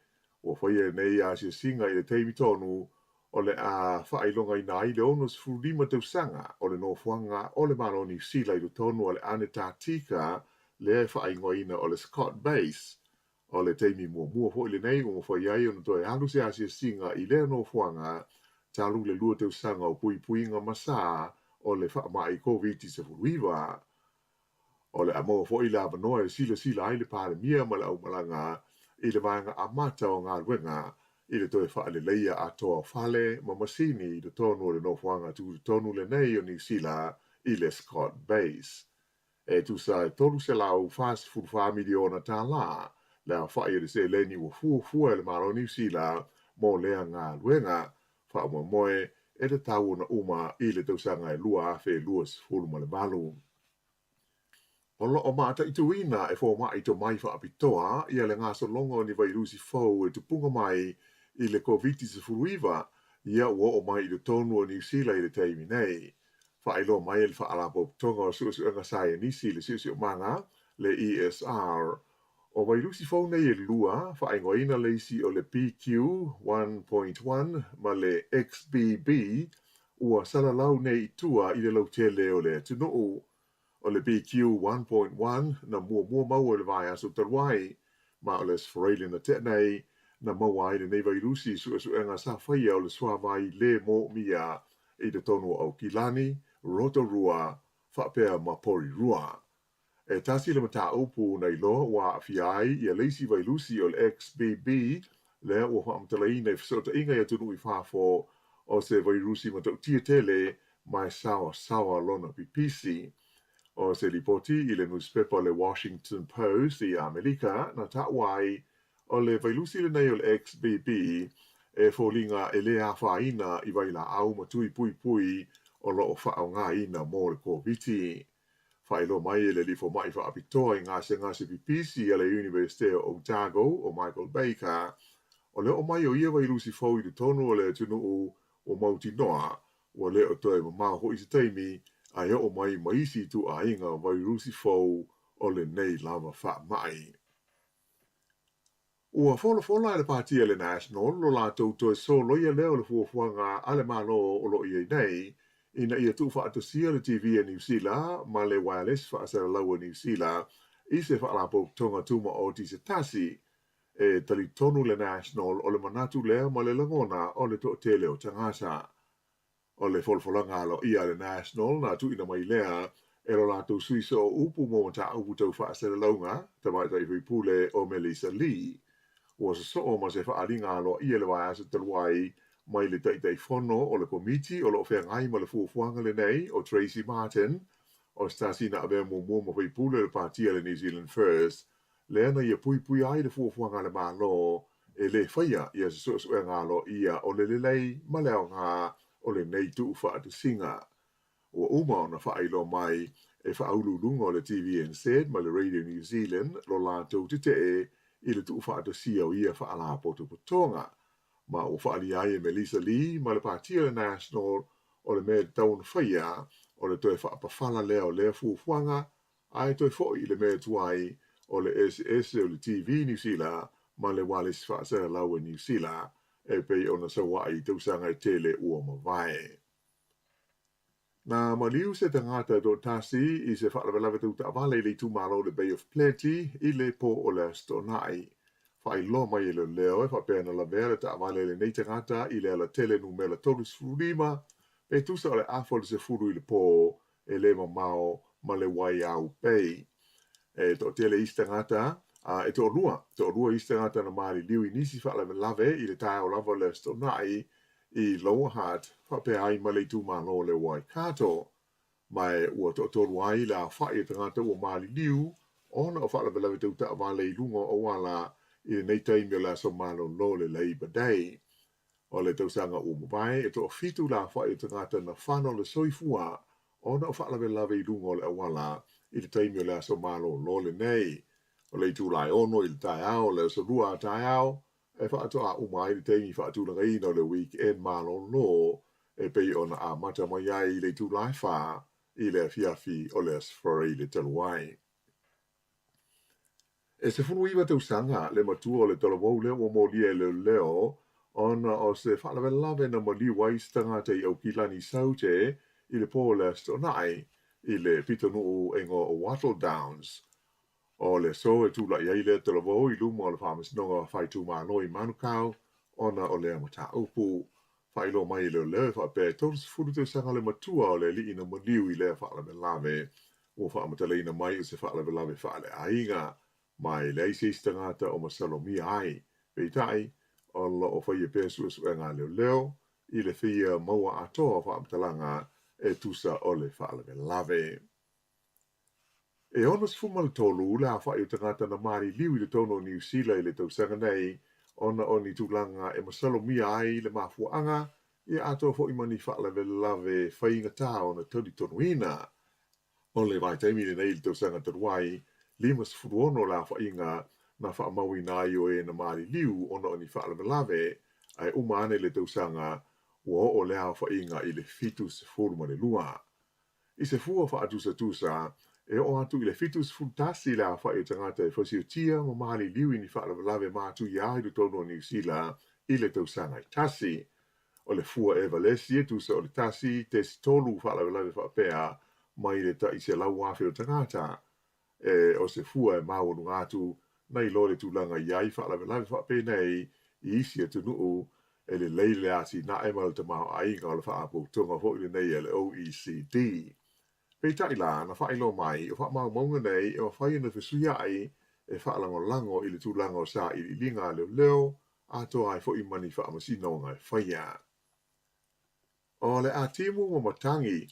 Ua faia lenei asiasiga i le taimi tonu o le a faailogaina ai le 65 tausaga o le nofoaga o le Malo o Niu Sila i totonu o le Anetatika lea e faaigoaina o le Scott Base. O le taimi muamua foi lenei ua mafai ai ona toe alu se asiasiga i lea nofoaga talu le 2 tausaga o puipuiga ma sa o le faamai Koviti-19. O le a maua foi le avanoa e silasila ai le Palemia ma le aumalaga i le vaega amata o galuega i le toe faaleleia atoa o fale ma masini i totonu o le nofoaga tutotonu lenei o Niu Sila i le Scott Base. E tusa e $344 miliona tālā le aofa'i o le seleni ua fuafua e le Malo o Niu Sila mo lea galuega faamoemoe e tatau ona uma i le tausaga e 2028. O lo o mataituina e fomai tomai faapitoa ia le gasologa o ni vairusi fou e tupuga mai i le Koviti-19 ia ua oo mai i totonu o Niu Sila i le taimi nei. Faailoa mai e le Faalapotopotoga o Suesuega Saienisi i le Siosiomaga, le ESR, o vairusi fou nei e lua, faaigoaina le isi o le BQ.1.1 ma le XBB, ua salalau nei i tua i le lautele o le atunuu. O le BQ.1.1 na muamua maua i le vaiaso talu ai, ma o le Aso Faraile na tea nei na maua ai lenei vairusi i suesuega sa faia o le suavai lē moomia i totonu o Aukilani, Rotorua, faapea ma Porirua. E tasi le mataupu na iloa ua aafia ai ia le isi vailusi o le XBB lea ua faamatalaina i fesootaiga i atunuu i fafo o se vairusi matautia tele ma e saoasaoa lona pipisi. O se lipoti i le nusipepa o le Washington Post i Amelika na taua ai o le vailusi lenei o le XBB e foliga e le afaina i vailaau ma tui puipui o lo o faaaogaina mo le Koviti. Faailoa mai e le alii fomai faapitoa i gasegase pipisi a le Iunivesite o Otago o Michael Baker, o le oo mai o ia vailusi fou i totonu o le atunuu ua mautinoa ua le o toe mamao foi se taimi ae oo mai ma isi ituaiga vairusi fou o lenei lava faamai. Ua folafola e le Pāti a le National lo latou toe soloia lea o le fuafuaga a le Malo o lo o i ai nei ina ia tuufaatasia le TV a Niu Sila ma le Wireless Faasalalau a Niu Sila i se Faalapotopotoga Tumaoti se tasi. E talitonu le National o le manatu lea ma le lagona o le toatele o tagata. O le folafolaga aloaia a le National na tuuina mai lea e lo latou sui sooupu mo mataupu tau faasalalauga, tamaitai faipule o Melissa Lee. Ua sosoo ma se faaaliga aloaia le vaiaso talu ai mai le Taitaifono o le Komiti o lo o feagai ma le fuafuaga lenei o Tracey Martin, o se tasi na avea muamua ma faipule o le Pāti a le New Zealand First, lea na ia puipuia ai le fuafuaga a le Malo e le faia ia se suesuega aloaia o le lelei ma le aoga o lenei tuufaatasiga. Ua uma ona faailoa mai e faauluuluga o le TVNZ ma le Radio New Zealand lo latou tetee i le tuufaatasia o ia faalapotopotoga, ma ua faaalia ai e Melissa Lee ma le Pāti a le National o le mea e tatau ona faia o le toe faapafala lea o lea fuafuaga ae toe foi i le mea tuai o le eseese o le TV Niu Sila ma le ualesi faasalalau a Niu Sila e pei ona sau ai i tausaga e tele ua mavae. Na maliu se tagata e toatasi i se faalavelave tau taavale i le itumalo o le Bay of Plenty i le po o le Aso Toonai. Faailoa mai e leoleo e faapea na lavea le taavale a lenei tagata i le alatele numera 35 pe tusa o le afa o le 10 i le po e le mamao ma le Waiau Bay. E toatele isi tagata, a e toalua, toalua isi tagata na maliliu i nisi faalavelave i le taeao lava o le Aso Toonai i Lower Hutt faapea ai ma le itumalo o le Waikato. Ma e ua toatolu ai le aofai o tagata ua maliliu ona o faalavelave tau taavale i luga o auala i lenei taimi o le aso malolo o le Labour Day. O le tausaga ua mavae, e toafitu le aofai o tagata na fano le soifua ona o faalavelave i luga o le auala i le taimi o le aso malolo lenei. O le itula e 6 i le taeao o le aso Lua a taeao e faatoa uma ai le taimi faatulagaina o le weekend malolo e pei ona amata mai ai i le itula e 4 i le afiafi o le Aso Faraile talu ai. E 19 tausaga le matua o le talavou lea ua molia e leoleo ona o se faalavelave na maliu ai se tagata i Aukilani Saute i le po o le Aso Toonai i le pitonuu e igoa o Wattle Downs. O le aso e tulai ai lea talavou i luma o le Faamasinoga Faaitumalo i Manukau ona o lea mataupu. Faailoa mai e leoleo e faapea e 30 tausaga le matua o le alii na maliu i lea faalavelave. Ua faamatalaina mai o se faalavelave faaleaiga, ma e leai se isi tagata o masalomia ai. Peitai, o lo o faia pea suesuega a leoleo i le fia maua atoa o faamatalaga e tusa o le faalavelave. E 63 le aofai o tagata na maliliu i totonu o Niu Sila i le tausaga nei ona o ni tulaga e masalomia ai le mafuaaga, ia atoa foi ma ni faalavelave faigata ona talitonuina. O le vaitaimi lenei i le tausaga talu ai, 56 le aofaiga na faamauina ai o e na maliliu ona o ni faalavelave, ae uma ane le tausaga ua oo le aofaiga i le 72. I se fua faatusatusa, e oo atu i le 71 le aofai o tagata e fasiotia ma maliliu i ni faalavelave matuia i totonu o Niu Sila i le tausaga e tasi. O le fua Evalesi e tusa o le 1.3 faalavelave faapea mai le tai 100,000 o tagata. E o se fua e maualuga atu nai lo le tulaga i ai faalavelave faapenei i isi atunuu e lelei le atinae ma le tamaoaiga o le faapoutoga foi lenei a le OECD. Peitai la, na faailoa mai, o faamaumauga nei e mafai ona fesuiai e faalagolago i le tulaga o sailiiliga a leoleo, atoa ai foi ma ni faamasinoga e faia. O le a timu ma matagi,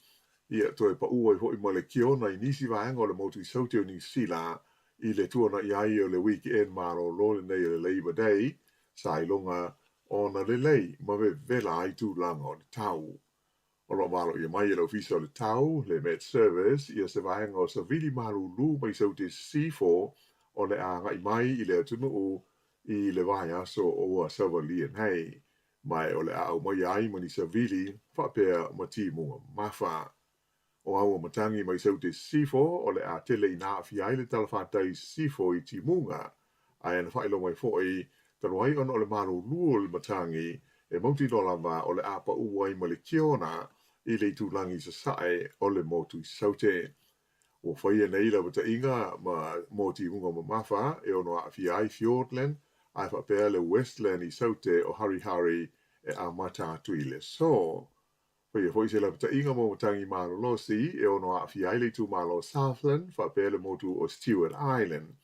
ia toe paʻu ai foi ma le kiona i nisi vaega o le motu i Saute o Niu Sila i le tuanaʻi ai o le weekend malōlō lenei o le Labour Day, sa iloga ona lelei ma vevela ai tulaga o le tau. O lo o valoia mai e le Ofisa o le Tau, le Met Service, ia se vaega o savili malūlū mai Saute Sisifo o le a agai mai i le atunuu i le vaiaso o ua savalia nei, ma o le a aumaia ai ma ni savili faapea ma timuga mamafa. O aua matagi mai Saute Sisifo o le a tele ina aafia ai le talafatai i Sisifo i timuga, ae na faailoa mai foi, talu ai ona o le malūlū o le matagi, e mautinoa lava o le a paʻu ai ma le kiona i le itulagi i sasae o le motu i Saute. Ua faia nei lapataiga ma mo timuga mamafa e ono aafia ai Fiordland ae faapea le Westland i Saute o Harihari e amata atu i le aso. Faia foi se lapataiga mo matagi malolosi e ono aafia ai le itumalo o Southland faapea le motu o Stewart Island.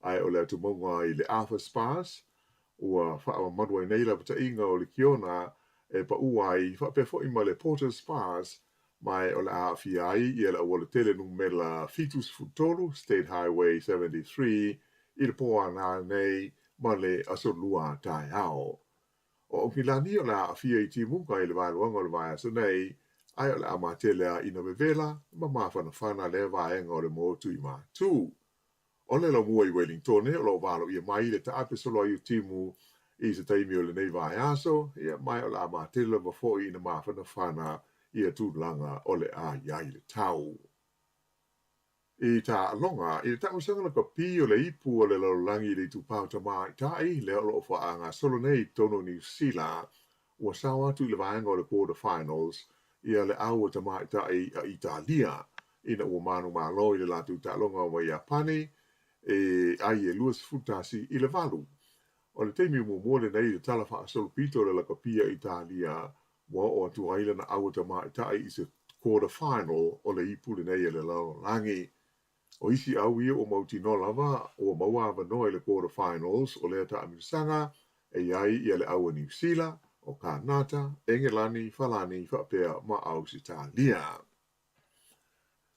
Ae o le atumauga i le Arthur's Pass, ua faamamalu ai nei lapataiga o le kiona e paʻu ai faapea foi ma le Porter's Pass ma o le a aafia ai ia le auala tele numera 73, State Highway 73, i le pō ana nei ma le Aso Lua taeao. O Aukilani o le a aafia i timuga i le vaeluaga o le vaiaso nei, ae o le a matele a ina vevela ma mafanafana lea vaega o le motu i Matu. O le laumua i Welingtone o lo o valoia mai le taape solo ai o timu i se taimi o lenei vaiaso, ia ma o le a matele lava foi ina mafanafana ia tulaga o le a i ai le tau. I taaloga, i le taamilosaga lakapi o le ipu o le lalolagi i le itupa o tamaitai, lea o lo o faagasolo nei i totonu o Niu Sila, ua sao atu i le vaega o le quarter finals ia le au a tamaitai a Italia ina ua manumalo i le latou taaloga ma Iapani e ai e 21-8. O le taimi muamua lenei i le tala faasolopito o le lakapi a Italia ua oo atu ai lana aua tamaitai i se quarter final o le ipu lenei a le lalolagi. O isi au ia ua mautinoa lava ua maua avanoa i le quarter finals o lea taamilosaga e i ai ia le au a Niu Sila, o Kanata, Engelani, Falani faapea ma Ausetalia.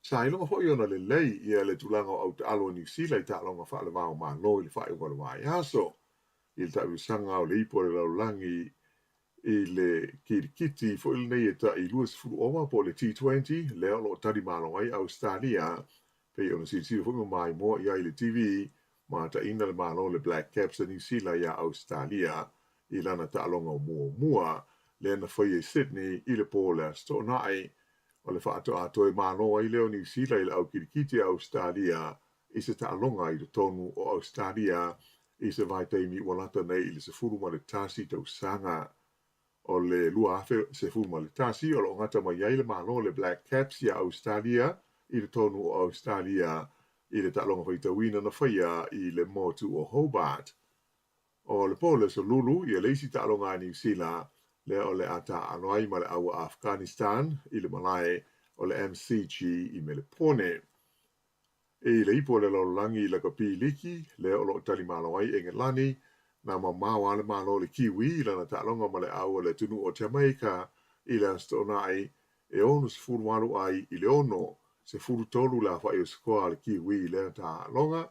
Sa iloga foi ona lelei ia le tulaga o au taalo a Niu Sila i taaloga faalevao Malo i le faaiuga o le vaiaso i le taamilosaga o le ipu o le lalolagi i le kirikiti foi lenei e tai 20 ova po o le T20 lea o lo o tali malo ai Ausetalia pei ona silasila foi ma maimoa i ai le TV ma taina le malo le Black Caps a Niu Sila iā Ausetalia i lana taaloga muamua lea na faia i Sydney i le pō o le Aso Toonai. O le faatoa toe malo ai lea o Niu Sila i le au kirikiti a Ausetalia i se taaloga i totonu o Ausetalia i se vaitaimi ua lata nei i le 11 tausaga. O le 2011 o lo o gata mai ai le malo o le Black Caps iā Ausetalia i totonu o Ausetalia i le taaloga faitauina na faia i le motu o Hobart. O le pō o le Aso Lulu ia le isi taaloga a Niu Sila lea o le a taaalo ai ma le au a Afghanistan i le malae o le MCG i Melepone. I le ipu o le lalolagi i lakapi liki, lea o lo o tali malo ai Engelani, na mamao a le malo o le Kiwi i lana taaloga ma le au a le atunuu o Jamaica i le Aso Toonai e 68 ai i le 63 le aofai o sikoa a le Kiwi i lea taaloga,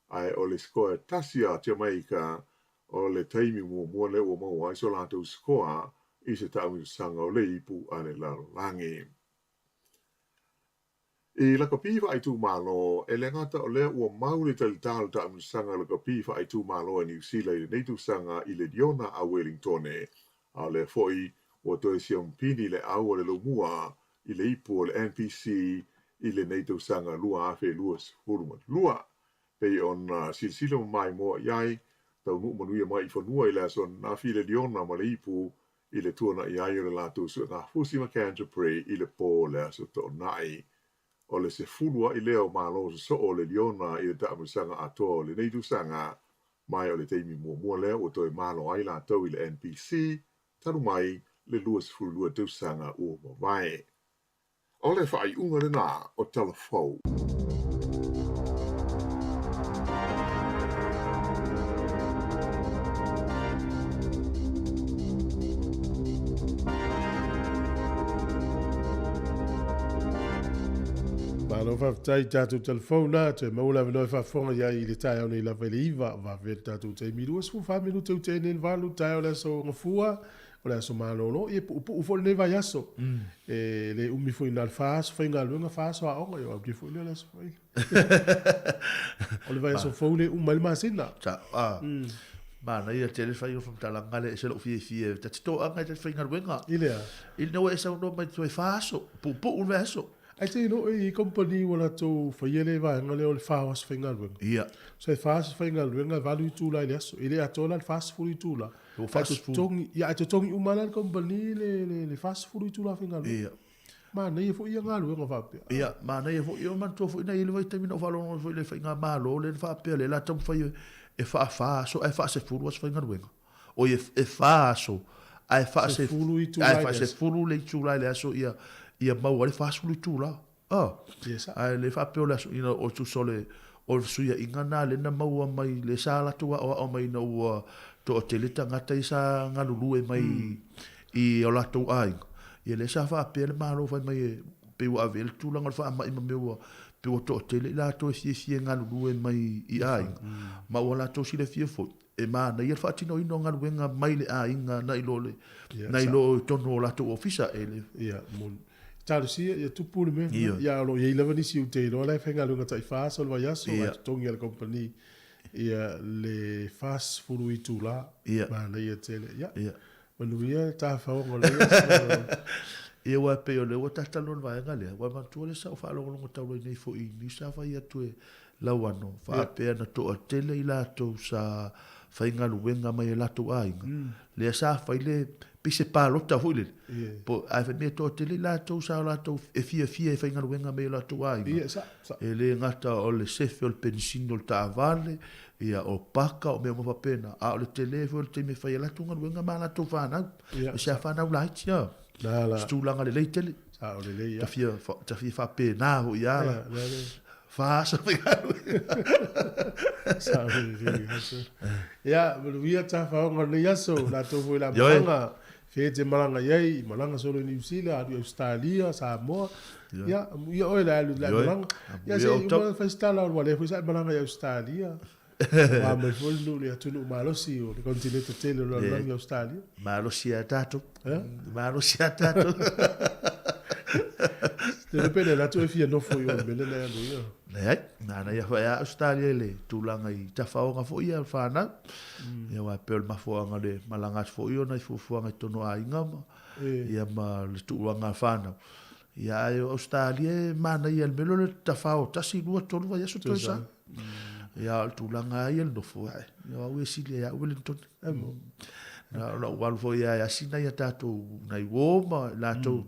ae o le sikoa e tasi a Jamaica o le taimi muamua lea ua maua ai so latou sikoa i se taamilosaga o le ipu a le lalolagi. I lakapi faaitumalo, e le gata o lea ua mau le talitā o le taamilosaga lakapi faaitumalo a Niu Sila i lenei tausaga i le Liona a Welingtone, a o lea foi ua toe siamupini le au a le Laumua i le ipu o le NPC i lenei tausaga 2022. Pei ona silasila ma maimoa i ai, taunuu manuia mai i fanua i le aso ananafi le Liona ma le ipu i le tuanaʻi ai o le latou suegafusi ma Canterbury i le pō o le Aso Toonai. O le 10 aʻi lea o malo sosoo o le Liona i le taamilosaga atoa o lenei tausaga, ma o le taimi muamua lea ua toe malo ai latou i le NPC talu mai le 22 tausaga ua mavae. O le faaiuga lena o Tala Fou. Malo faafetai i tatou telefona, toe maua le avanoa e faafofoga i ai i le taeao nei lava i le 9, vave le tatou taimi, 24 minute ua tea nei le 8 taeao le aso Gafua, o le aso malolo, ia e puupuu foi lenei vaiaso. E le umi foi na o le 4 aso faigaluega, 4 aso aoga, ia aua foi lea o le aso foi. O le vaiaso fou lea e uma ai le masina. Sa, a, manaia tele fai o faamatalaga lea e ese lou fiafia ta te toaga i ta te faigaluega. I le a? I le ua e saunoa mai toe 4 aso, puupuu le vaiaso. Ae te iloa e i ai kamupani ua latou faia le vaega lea o le 4 o aso faigaluega. Ia. So e 4 aso faigaluega e 8 itula i le aso. E le atoa la le 40 itula. Ua 40. Totogi, ia ae totogi uma la e le kamupani le 40 itula faigaluega. Ia. Manaia foi ia galuega faapea. Ia, manaia foi. Ia manatua foi na i ai le vaitaimi na ou faalogologo foi i le faigamalo lea na faapea lea o le a taumafai e faa-fa aso ae faa-10 aso faigaluega. Oi e fa aso ae faasefulu itula ae faasefulu le itula i le aso ia ia maua ai le 40 itula. Ah. Yes. Ae le faapea o le aso ina o tusa o le o le fesuiaiga na lea na maua mai le sa latou aoao mai ina ua toatele tagata ia sa galulue mai i o latou aiga. Ia lea sa faapea le Malo fai mai e pei ua ave i ai le tulaga o le faamai ma mea ua pei ua toatele i latou e fiafia e galulue mai i aiga. Ma ua latou silafia foi E manaia le faatinoina o galuega mai le aiga nai lo le nai lo i totonu o latou ofisa e le. Ia, moni. Talosia, ia tupu le mea lena. Ia, o lo o i ai lava nisi ou te iloa la e faigaluega tai fa aso o le vaiaso ae totogi e le kamupani ia le 40 itula. Manaia tele. Ia, manuia le tafaoga o lenei aso. Ia, aua e pei o lea ua tatalanoa i le vaega lea, aua e manatua lea sa ou faalogologo talu ai nei foi i ni sa fai atu e Lauano, faapea na toatele i latou sa faigaluega mai e latou aiga, lea sa fai le, pei se palota foi lele, po, ae fai mai e toatele i latou sa latou e fiafia e faigaluega mai e latou aiga, e le gata o le sefe o le penisini o le taavale, ia o paka o mea uma faapena, a o le tele foi o le taimi e fai ai latou galuega ma latou fanau, aemaise lava fanau laiti, a, se tulaga lelei tele, ta fia faapena foi lava. Fa aso faigaluega. Sa o le aso. Ia, manuia tafaoga o lenei aso, latou foi la malaga, fe te malaga i ai, malaga solo i Niu Sila, alu i Australia, Samoa. Ia, amuia oe le alu le malaga. Ia, se i uma fai se tala o le foi sa e malaga i Australia. Ua mai foi le nuu le atunuu malosi o le kontineta tele o le lalolagi Australia. Malosi a tatou. Malosi a tatou. Te le pele la tu e fia nofo i o le mele na alu ia. Leai, nāna ia whaea Australia i le tulaga i tafaoga foi ia whānau. Ia wā peo le mafuanga le malanga atu foi ona i fuafuaga i tonu aiga ma, ia ma le tuuanga whānau. Ia ai o Australia e manaia le mele o le tafao, tasi, lua, tolu vaiaso toe sa. Ia o le tulaga ai e le nofo ae. Ia au e sili ai au Wellington. Na o lau alu foi ia asi nai a tātou nai uō ma latou.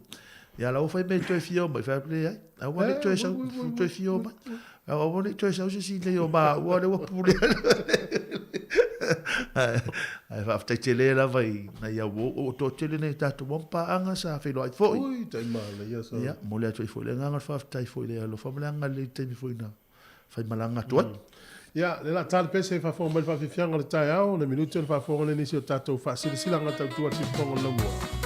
Ia la ua fai mai toe fia o mai, fai atu leai. Aua ne i toe sau, toe fia o mai. Aua ne i toe sau se isi nei o maua lea ua pule. Ae faafetai tele lava i nai au uō. O toatele nei tātou mau paaga sa feiloai foi. Ui, tai manaia sa. Ia, momoli atu ai foi le agaga o le faafetai foi i le alofa ma le agalelei i le taimi foi na faimalaga atu ai. Ia, le la tala pese e faafofoga mai le faafiafiaga o le taeao, le minute o le faafofoga le nisi o tatou faasilasilaga tautua a le Siufofoga o le Laumua.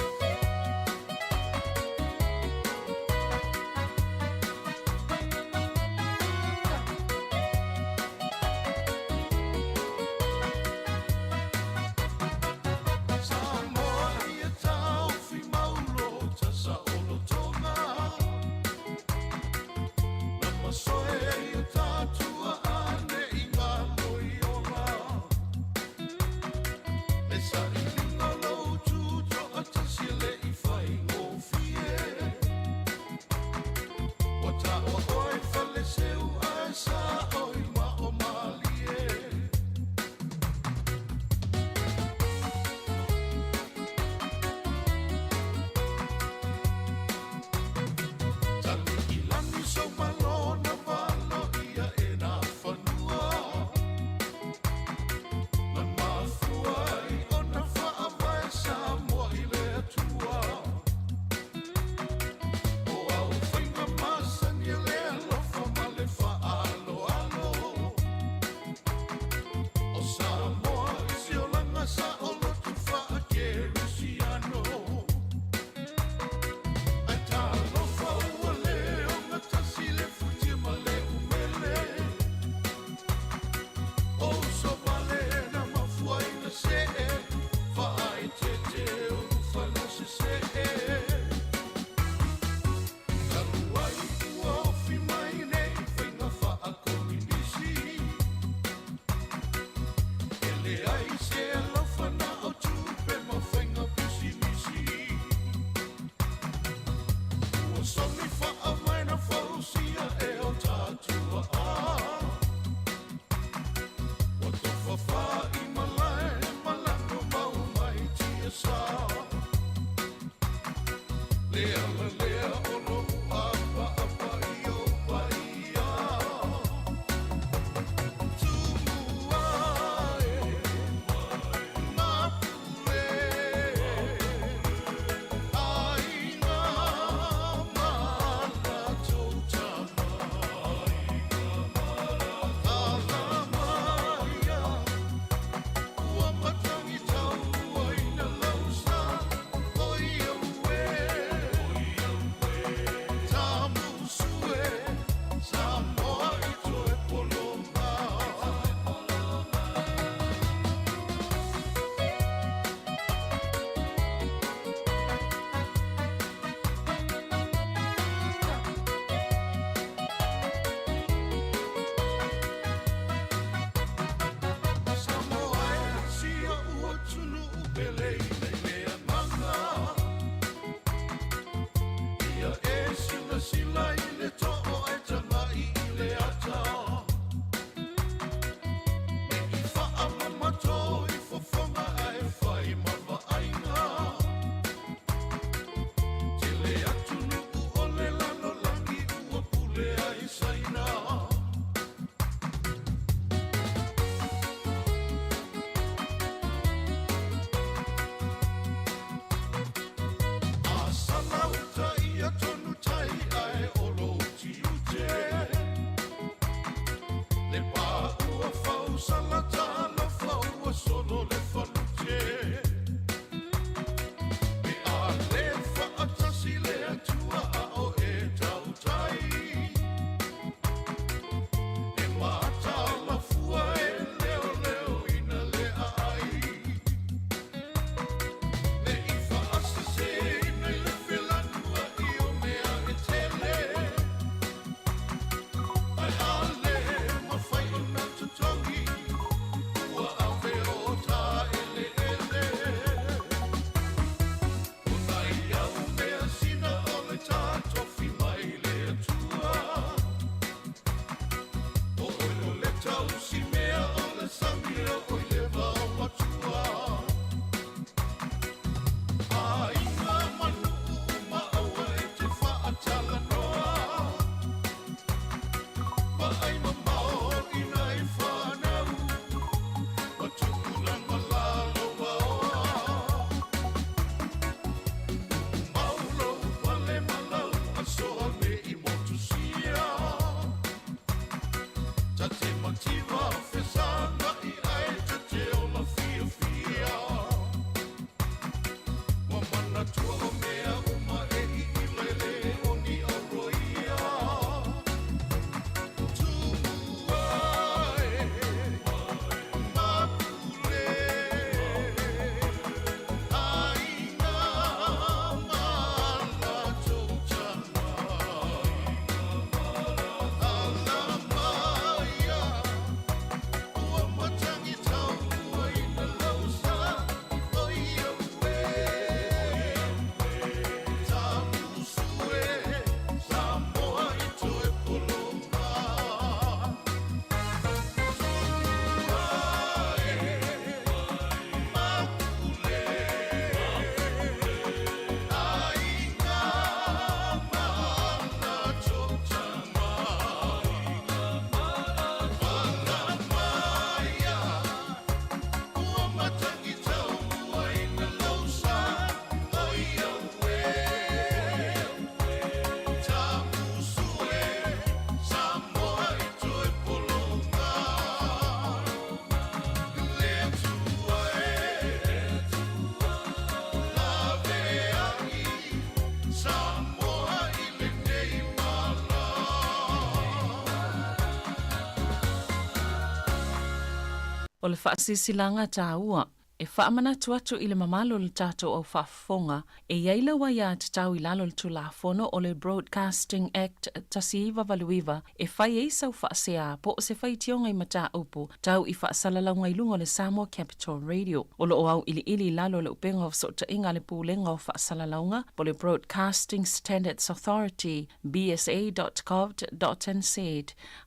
O le faasilasilaga taua e faamanatu atu i le mamalu o le tatou au faafofoga e i ai lau aiatatau i lalo o le Tulafono o le Broadcasting Act 1989 e fai ai sau faasea po o se faitioga i mataupu tau i faasalalauga i luga o le Samoa Capital Radio. O lo o auiliili i lalo o le Upega o Fesootaiga a le Pulega o Faasalalauga po o le Broadcasting Standards Authority, bsa.govt.nz,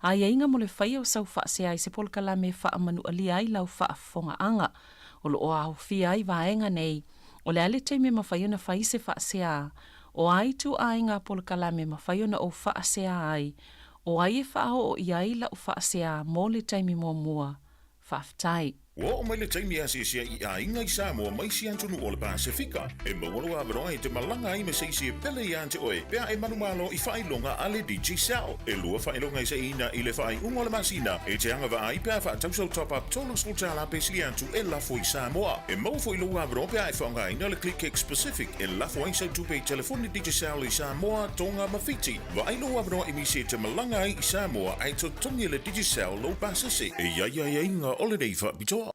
aiaiga mo le faia o sau faasea i se polokalame e faamanualia ai lau faafofogaaga. O lo o aofia ai vaega nei, o le a le taimi e mafai ona fai se faasea, o a ituaiga polokalame e mafai ona ou faasea ai, o ai e faaoo i ai lau faasea mo le taimi muamua. Faafetai. Ua oo mai le taimi e asiasi ai i aiga i Samoa ma isi atunuu o le Pasefika. E maua lou avanoa e te malaga ai me se isi e pele iā te oe pe a e manumalo i faailoga a le Digicel. E lua faailoga e seiina i le faaiuga o le masina e te agavaa ai pe a faatau sau top-up $30 pe sili atu e lafo i Samoa. E maua foi lou avanoa pe a e faaaogaina le ClickX Pacific e lafo ai sau tupe i telefoni Digicel i Samoa, Tonga ma Fiti. Vaai lou avanoa e misi e te malaga ai i Samoa ae totogi e le Digicel lou pasese. E i ai aiaiga o lenei faapitoa.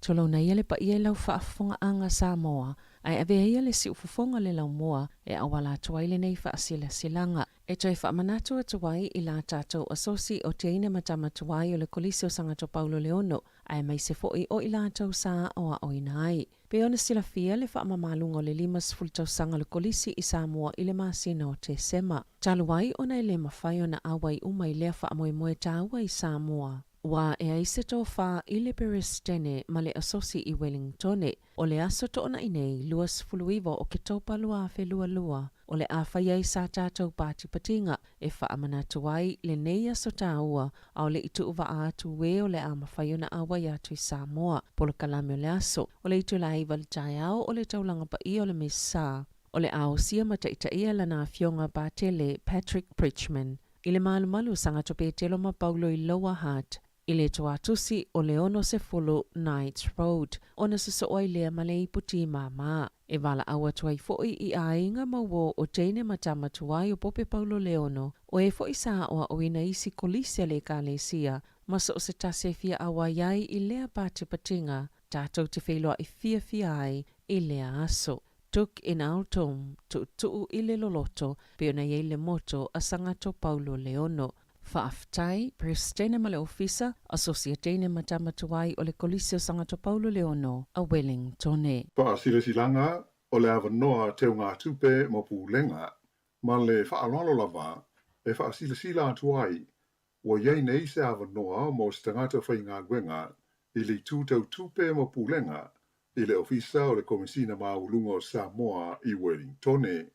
Tulouna ia le paia i lau faafofogaaga Samoa, ae avea ia le siufofoga le laumua e auala atu ai lenei faasilasilaga. E toe faamanatu atu ai i la tatou Asosi o Teine ma Tama Tuai o le Kolisi o Sagato Paulo Leono, aemaise foi o i latou sa aoaoina ai. Pei ona silafia le faamamaluga o le 50 tausaga o le Kolisi i Samoa i le masina o Tesema. Talu ai ona e le mafai ona auai uma i lea faamoemoe taua i Samoa, ua ae ai se tofa i le Peresetene ma le Asosi i Wellingtone, o le aso toonai nei 29 o Oketopa 2022, o le a fai ai sa tatou patipatiga e faamanatu ai lenei aso taua a o le i tuuvaa atu e o le a mafai ona auai atu i Samoa. Polokalame o le aso, o le itula e 9 i le taeao o le taulaga paia o le Mesa, o le a osia ma taitaia lana afioga Patele Patrick Bridgeman i le malumalu o Sagato Petelo ma Paulo i Lower Hutt i le toatusi o le 60 Knights Road ona sosoo ai lea ma le ipu māmā. E valaau atu ai foi i aiga ma uō o teine ma tama tuai o Pope Paulo Leono, o e foi sa aoaoina isi kolisi a le Ekalesia, ma so o se tasi e fia auai ai i lea patipatiga tatou te feiloai fiafia ai i lea aso. Tuk in altum, tuutuu i le loloto, pei ona i ai le moto a Sagato Paulo Leono. Faafetai, Peresetene ma le Ofisa, Asosi a Teine ma Tama Tuai o le Kolisi o Sagato Paulo Leono a Wellingtone. Faasilasilaga o le avanoa teugatupe mo Pulega ma le faaaloalo lava e faasilasila atu ai ua i ai nei se avanoa mo se tagata faigaluega i le itu tau tupe ma pulega i le Ofisa o le Komesina Maualuga o Samoa i Wellingtone.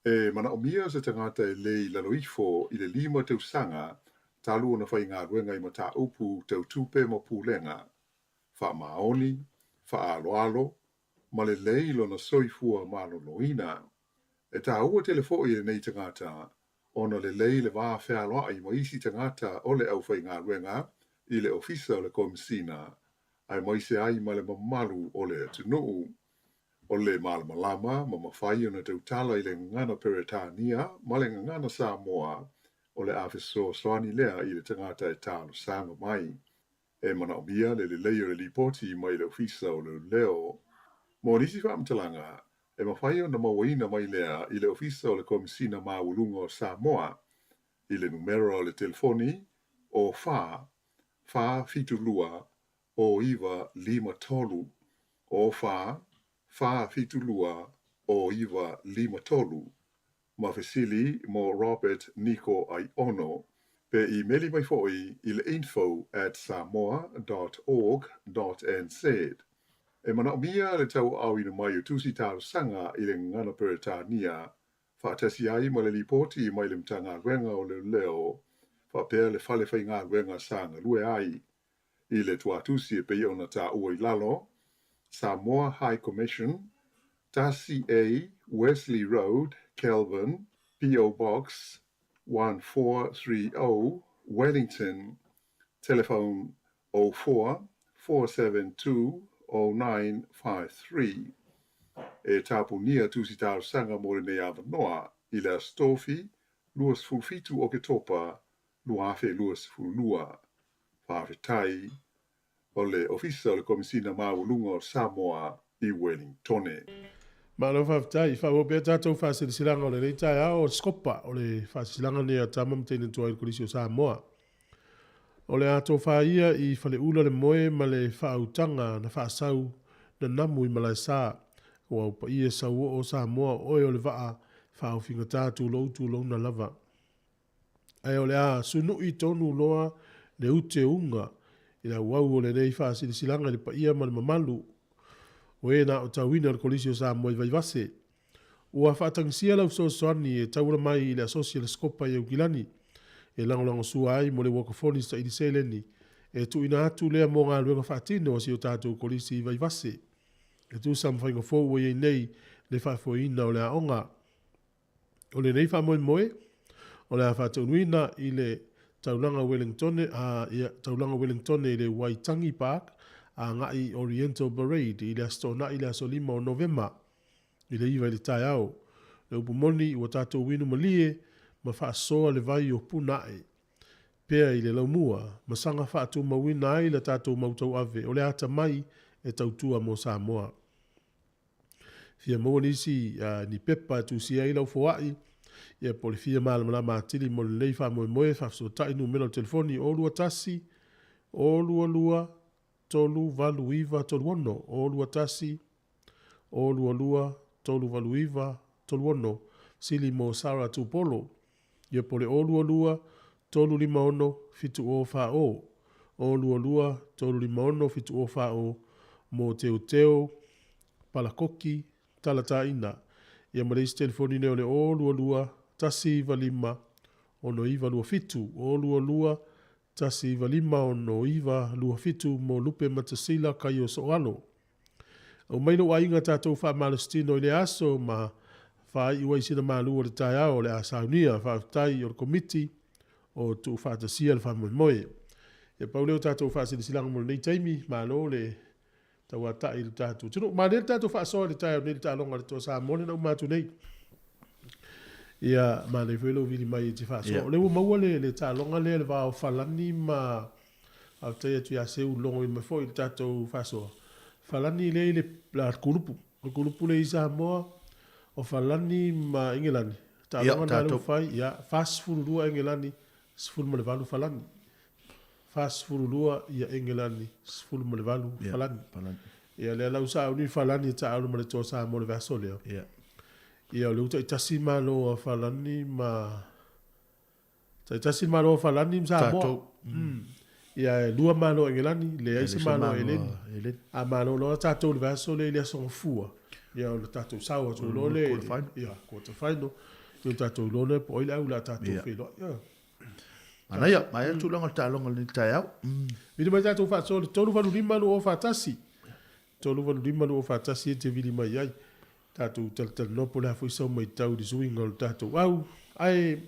E manaomia se tagata e le i lalo ifo i le 5 tausaga talu ona faigaluega i mataupu tau tupe ma pulega, faamaoni, faaaloalo, ma lelei lona soifua maloloina. E taua tele foi i lenei tagata ona lelei le va fealoai ma isi tagata o le aufaigaluega i le Ofisa o le Komesina, aemaise ai ma le mamalu o le atunuu. O le malamalama ma mafai ona tautala i le gagana Peretania ma le gagana Samoa, o le a fesoasoani lea i le tagata e talosaga mai. E manaomia le lelei o le lipoti mai le Ofisa o Leoleo. Mo nisi faamatalaga, e mafai ona mauaina mai lea i le Ofisa o le Komesina Maualuga o Samoa i le numera o le telefoni o 4 4 7 2 0 9 5 3, 0 4 4 7 2 0 9 5 3, ma fesili mo Robert Niko Aiono, pe imeli mai foi i le info@samoa.org.nz. E manaomia le tauaaoina mai o tusi talosaga i le gagana Peretania, faatasi ai ma le lipoti mai le Matagaluega o Leoleo faapea le fale faigaluega sa galue ai, i le tuatusi e pei ona taua i lalo, Samoa High Commission, 1A Wesley Road, Kelvin, P.O. Box 1430, Wellington, telephone 04 472 0953. E tapunia tusi talosaga mo lenei avanoa i le Aso Tofi 27 Oketopa 2022. Faafetai. O le Ofisa o le Komesina Maualuga o Samoa i Welingtone. Malo faafetai. Faaauau pea tatou faasilasilaga o lenei taeao o le Scopa, o le faasilasilaga lenei a Tama ma Teine Tuai i le Kolisi o Samoa. O le a tofa ia i Faleula le moe ma le faautaga na faasau na namu i Malaesa. Ua au paia sauoo Samoa o oe o le vaa faaofigata tulou tulouna lava. Ae o le a sunu'i tonu loa le uteuga i le auau o lenei faasilasilaga i le paia ma le mamalu o e na aotauina le Kolisi o Samoa i Vaivase. Ua faatagisia lau fesoasoani e tauala mai i le Asosi a le Sikopa i Aukilani e lagolagosua ai mo le uakafoni saili seleni e tuuina atu lea mo galuega faatino a si o tatou Kolisi i Vaivase e tusa ma faiga fou ua i ai nei le faafoeina o le aoga. O lenei faamoemoe, o le a faataunuina i le Taulaga Wellingtone, a, ia, Taulaga Wellingtone i le Waitangi Park, agai i Oriental Parade i le Aso Toonai le aso 5 o Novema i le 9 i le taeao. Le upu moni, ua tatou inu malie ma faasoa le vai o Puna-ae pea i le laumua ma saga faatumauina ai la tatou mau tauave o le atamai e tautua mo Samoa. Fia maua nisi ni pepa e tusia ai lau foai, ia po o le fia malamalama atili mo lenei faamoemoe, faafesootai numera o le telefoni 021 022 389 36, 021 022 389 36, sili mo Sarah Tupolo, ia po o le 022 356 7040, 022 356 7040 mo Teuteo Palakoki Talataina, ia ma le isi telefoni nei o le 022 195 6927, 022 195 6927 mo Lupe Matasila Kaio Soalo. Aumai lou aiga tatou faamalositino i le aso ma faaiu ai sina malu o le taeao o le a saunia. Faafetai o le Komiti o Tuufaatasia le faamoemoe. Ia pau lea o tatou faasilasilaga mo lenei taimi. Malo le tauatai i le tatou atunuu. Malie le tatou faasoa i le taeao nei i le taaloga a le Toa Samoa lea na uma atu nei. Ia, manaia foi lou vili mai e te faasoa. O lea ua maua le, le taaloga lea le va o Falani ma faafetai atu ia Seu logoina mai foi i le tatou faasoa. Falani lea i le la kulupu. O le kulupu lea i Samoa o Falani ma Engelani. Taaloga na lea ua fai, ia, 42 Engelani, 18 Falani. 42 ia Engelani, 18 Falani. Ia lea la ua sauni Falani e taaulu ma le Toa Samoa i le vaiaso lea. Ia o lea ua taitasi malo a Falani ma taitasi le malo a Falani ma Samoa. Ia e lua malo a Engelani, leai se malo a Eleni. A malo loa tatou i le vaiaso lea i le Aso Gafua, ia o le tatou sao atu loa lea i le ia quarter final. Ia o tatou iloa lea po o ai le au o le a tatou feiloai. Manaia, manaia le tulaga o le taaloga i lenei taeao. Vili mai tatou faasoa i le 385 2041. 385 2041 e te vili mai ai. Tatou talatalanoa po o le a foi sau matau i le suiga o le tatou au. Ae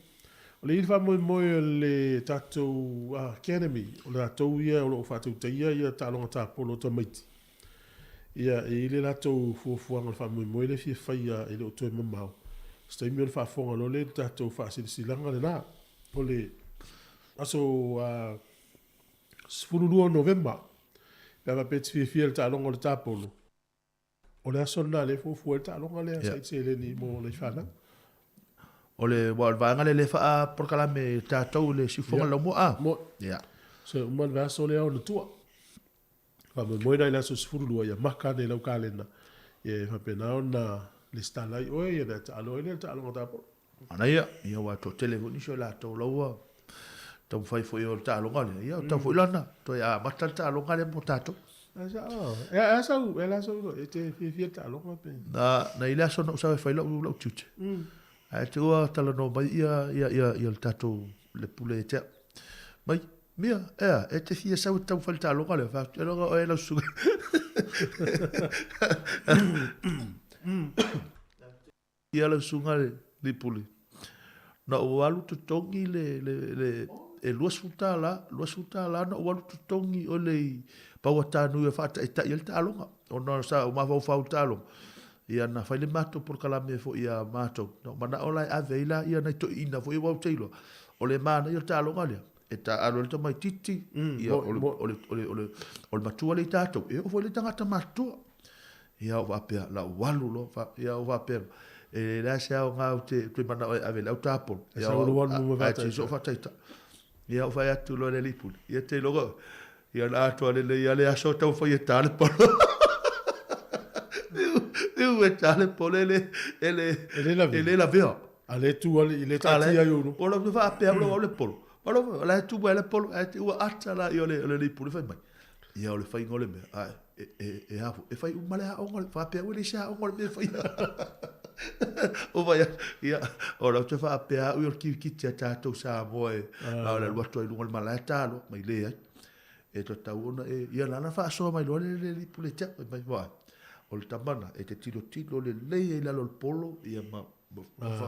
o le i le faamoemoe o le tatou Academy, o latou ia o lo o faatautaia ia taaloga tapolo a tamaiti. Ia, e i ai le latou fuafuaga o le faamoemoe lea e fia faia e le o toe mamao. Se taimi ona faafofoga loa lea i le tatou faasilasilaga lena. O le aso 12 o Novema, pe a faapea e te fiafia i le taaloga o le tapolo, o le aso lena lea e fuafua ai le taaloga lea sa i seleni mo nai fanau. O le, aua o le vaega lea lea e faapolokalame e tatou i le siufofoga laumua a? Moe. Ia. So e uma le vaiaso lea ona tua. Faamoemoe la i le aso 12 ia maka ane i lau kalena, ia e faapena ona lesitala ai oe ia ona e taalo ai lea i le taaloga tapolo. Manaia, ia aua e toatele foi nisi o i latou la ua taumafai foi o le taaloga lea, ia o tau foi lana toe amata le taaloga lea mo tatou. E sao, e a sau, e la sau e te fiafia i le taaloga pe? Na, na i le aso na ou sau e fai lau, lau tiute. Ae te ua talanoa mai ia, ia, ia, ia le tatou, le pule ia te au. Mai, Mia, ea, e te fia sau e taumafai le taaloga lea? Fai atu, e loga oe lau susuga. Ia lau susuga le lipuli. Na ou alu totogi le, le, le, e $20, $20 na ou alu totogi o le i Pauata nui e faataitai ai le taaloga. Ona sa ou mafaufau i le taaloga, ia na fai le matou polokalame foi ia matou. Na ou manao la e ave ai la ia nai toeaiina foi aua ou te iloa, o le manaia o le taaloga lea, e taaalo ai le tamaititi, ia o le, o le, o le, o le, o le matua lea i tatou, e oo foi i le tagata matutua. Ia ou faapea, la ou alu loa, fa, ia ou faapea, e leai se aoga ou te, te manao e ave i le au tapolo. E sau lou alu ma faataitai. Ae te soo faataitai. Ia ou fai atu loa i le alii pule, ia te iloa, ia na atoa lelei lava le aso taumafai e ta le polo. Iu e ta le polo e le, e le, E le lavea. e le lavea. A le tu ale i le taatia ai ou luma. O lau faapea au lau le polo. Malo o la e tu mai le polo ae te ua ata la i o le o le alii pule fai mai. Ia o le faiga o le mea, ae e e e a e fai uma le aoga o le faapea ua leai se aoga o le mea e faia. O fai atu, ia o lau te faapea au i o le kirikiti a tatou Samoa e a o le alu atu ai i luga o le malae talo mai leai. E tatau ona e, ia la na faasoa mai loa le le alii pule ia te au, fai mai, vaai, o le tama na, e te tilotilo lelei ai i lalo o le polo, ia ma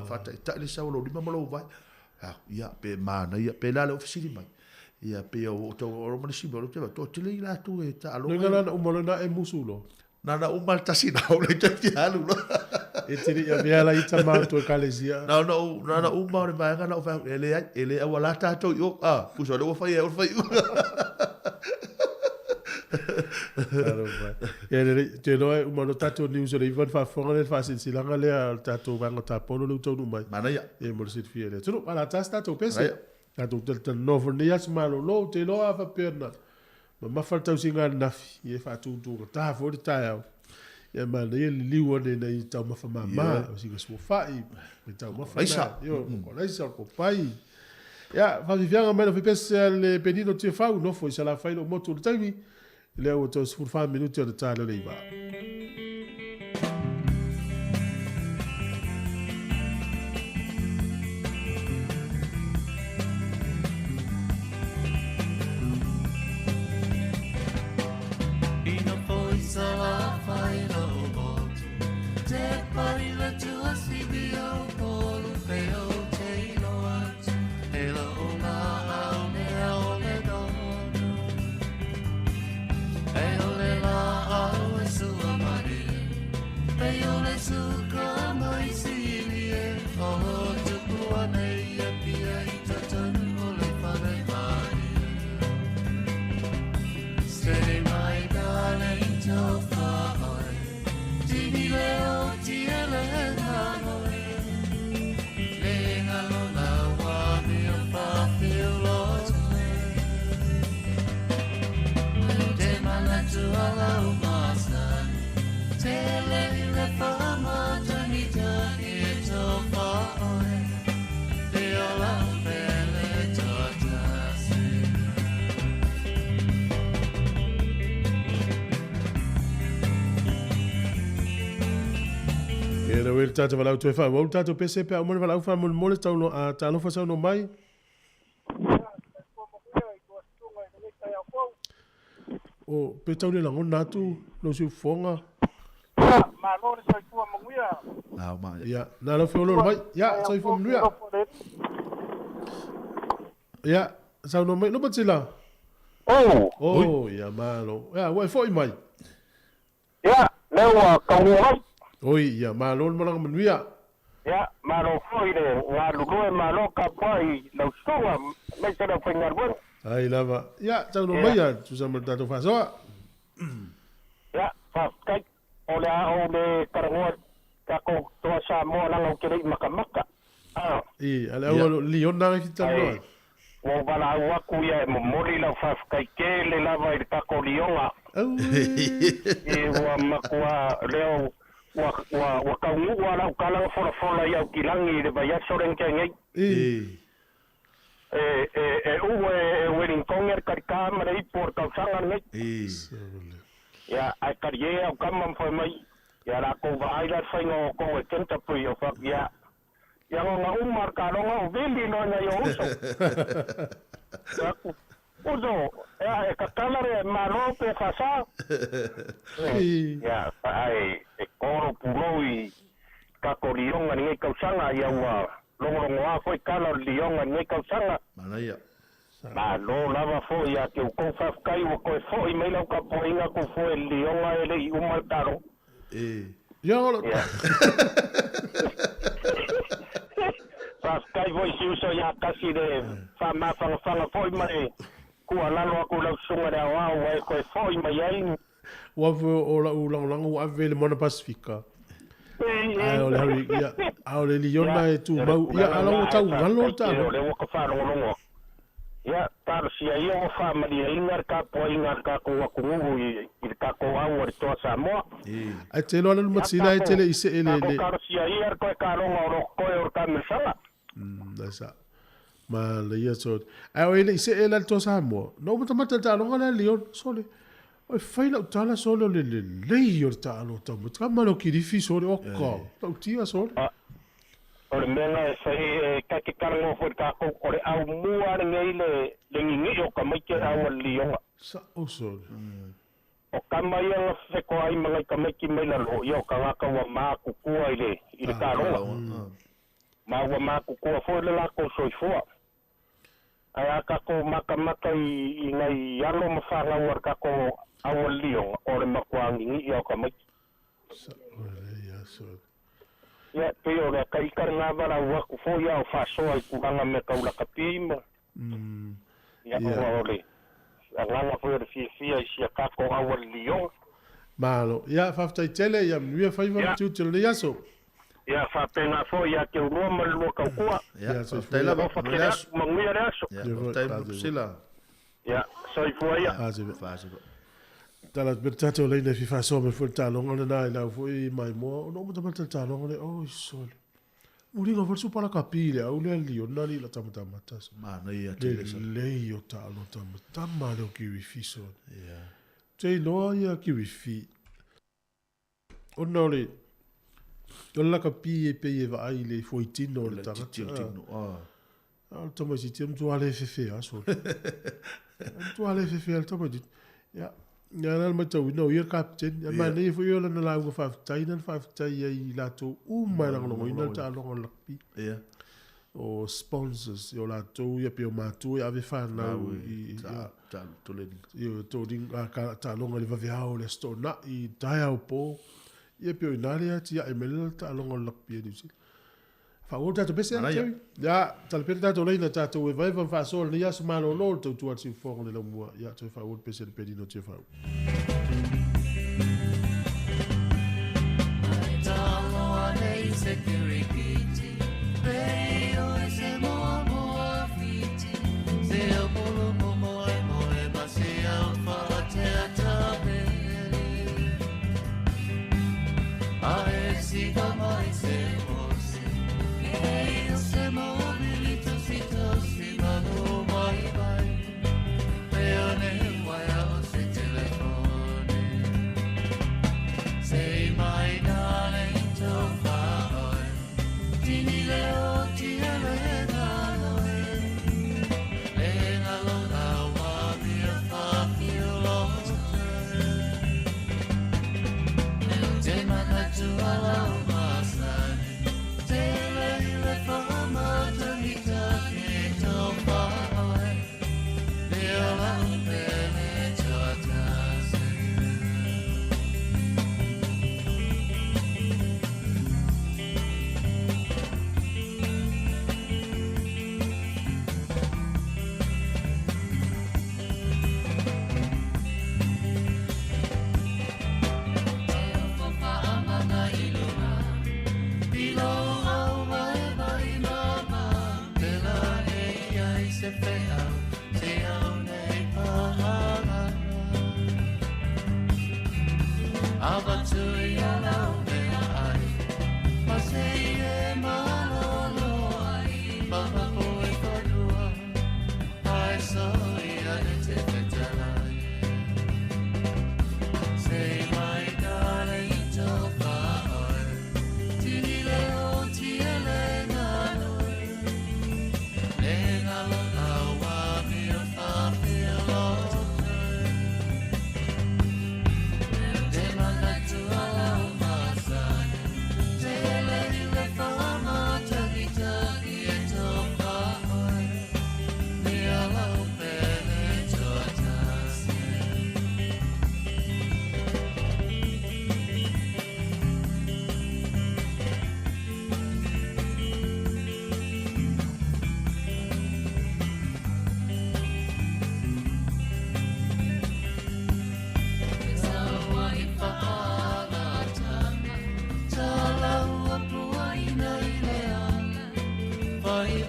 faataitai le sau o lou lima ma lou vae. Ia, pe manaia, pe la le o fesili mai. Ia, pe o tau o ma le sima, o te va, toatele i latou e taaloga. Loiga la na uma loa na e musu loa. Na na uma le tasi na o le te fia alu loa. E te le i avea la i tama o toe ekalesia. Na na na na uma o le vaega na o fai, e leai, e le auala tatou i o, a, pusa o lea ua fai e o le fai. Talofa. Ia lelei, ou te iloa e uma loa tatou news o le 9 ona faafofoga lea i le faasilasilaga lea a le tatou vaega o tapolo lea ua taunuu mai. Manaia. Ia mo le silafia e le atunuu. A o le a ta se tatou pese. Manaia. Tatou talatalanoa foi i lenei aso malolo, ou te iloa a faapea na mamafa le tausiga ananafi, ia e faatutugata foi le taeao. Ia manaia le liliu ane ina ia taumafa mama, o sina suafa'i, me taumafa na, ioe, o kolaisa, o le kopai. Ia, faafiafiaga mai lau fepese a le Penino Tiafau, nofo i Salafai lou motu i le taimi, lea ua toe 14 minute ona ta lea o le 9. Ia na wele tātou walau toe wha. Wau tātou pese pea umane walau wha mole tauno a talofa sauno mai. O pe tau le lagona atu lou siufofoga. Ia, malo le soifua manuia. Ao ma. Ia, na lau feoloolo mai. Ia, soifua manuia. Ia, saunoa mai Lopatila. Oh. Oh, ia malo. Ia, ua e foi mai. Ia, Lea ua taunuu mai. Oi, ia, malo le malaga manuia. Ia, malo foi le galulue, malo tapuai i lau susuga aemaise le aufaigaluega. Ai lava. Ia, saunoa mai ia, tusa ma le tatou faasoa. Ia, faafetai. O le a ou le talanoa i le tatou Toa Samoa leaga ou te le i matamata. A. I, a le au o Liona e fia talanoa Ai, ua ou valaau atu ia e momoli lau faafetai tele lava i le tatou Liona. I, ua matua lea ua, ua, ua taunuu lava lau tala na folafola i Aukilagi i le vaiaso lea na tea nei. I. E, e, e uu e Wellington le talitā ma le ipu o le tausaga lenei. Ia, ae talie au tama ma fai mai, ia latou vaai la le faiga o outou e Canterbury, o fai, ia, ia lona uma le taloga o vili loa nai o uso. Fai atu, Uso, ea, e tatala le Malo pe faasa? Ia, ae e koro pulou i tatou lioga i lenei tausaga, ia ua logologoa foi tala o le lioga i lenei tausaga. Manaia. Malo lava foi ia te outou faafetai ua toe foi mai lau tapuaiga tufue i le lioga e le i uma le taloga. Ia o lo. Faafetai foi i si uso ia Tasi le faamafagafaga foi ma le tuualalo atu i lau susuga i le aoao ua e toe foi mai ai. Ua ave o lau lagolago ua ave i le Moana Pasifika. Ae o le hari, ia, a o le liona e tumau, ia, a la ua tau galo le taaloga. O lea ua ka faalogologo atu. Ia, talosia ia ua faamalieina le tapuaiga a le tatou atunuu i le tatou au a le Toa Samoa. Ae te iloa le matina e te le i see le. Tatou talosia ia le toe taloga o lo o totoe o le Tamilisala. Sa. Manaia sole. Ae o e le i see la le Toa Samoa, na ou matamata i le taaloga lea a Leon, sole, oi fai lau tala sole o le lelei o le taalo tau tama leo kilifi sole, oka, tautia sole. O le mea lena e fai e ta te talanoa foi i le tatou, o le au mua lenei le le ninii o tamaiti o le au a le lioga. Sa'o sole. O tama ia na fefetoai ma nai tamaiti mai lalo, ia o tagata ua matutua i le i le taloga. Ma ua matutua foi le latou soifua. Ae a tatou matamata i i nai alo ma fanau a le tatou au a le lioga, o le matua ninii a o tamaiti. Sa'o lelei a sole. Ia, pei o le ata ika lena valaau atu foi a o faasoa i tulaga mea tau lakapi ma, ia, ona o le agaga foi o le fiafia i sia tatou auala lioga. Malo. Ia, faafetai tele, ia manuia faiva ma tiute o lenei aso. Ia, faapena foi ia te ulua ma le lua tautua. Ia, faafetai lava. Alofa tele atu, manuia le aso. Ia, faafetai Priscilla. Ia, soifua ia. Faasiva. Tala atu pea le tatou laina e fia faasoa mai foi le taaloga lena i lau foi maimoa ona ou matamata i le taaloga lea, oi sole. Muliga foi le supa lakapi i le au lea liona alii la tamatamata. Manaia tele sa. Lelei o taalo tamatama leo kiwi fi sole. Yeah. Te iloa ia kiwi fi. Ona o le o le lakapi e pei e vaai i le foitino o le tagata. Tino, ah. A o le tamaitiiti e matua le fefe a sole. E matua le fefe a le tamaitiiti. Ia, ia la le matauina o ia le kapiteni. Ia manaia foi ia lana lauga faafetai na faafetai ai i latou uma e lagolagoina le taaloga o le rugby. Ia. O sponsors o latou ia pei o matua e ave fanau i taaloga i le vaveao o le Aso Toonai, i taeao po. Ia pei o i ina lea tiae mai le taaloga o le rugby a New Zealand. Faaauau le tatou pese, Jerry. Ia, tala pea le tatou laina, tatou evaeva ma faasoa lenei aso malolo le tautua a le siufofoga o le laumua. Ia, toe faaauau le pese a le Penina o Tiafau.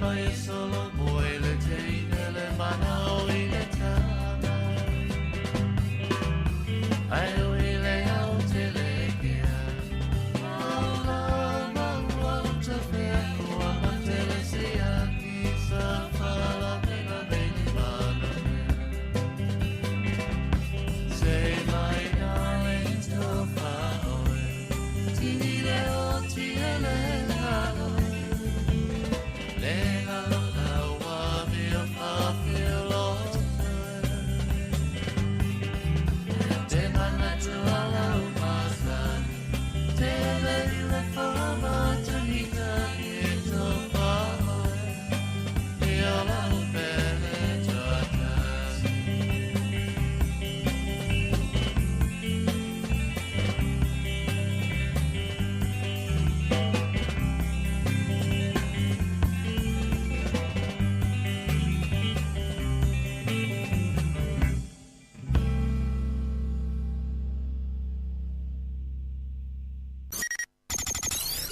Mai solo moe le teine le manao i le tama. Ai ui le au te le kea. Maula maua u te fea kua ma te le siaki sa whala me na meni mana mea. Say my darling to fa oe. Tini le o ti ele halo. Le ngalo ua mi o fa filo. Te mana tu ala u masani. Te le le fa ma tu hika i to fa oe. I ola u pele tuatasi.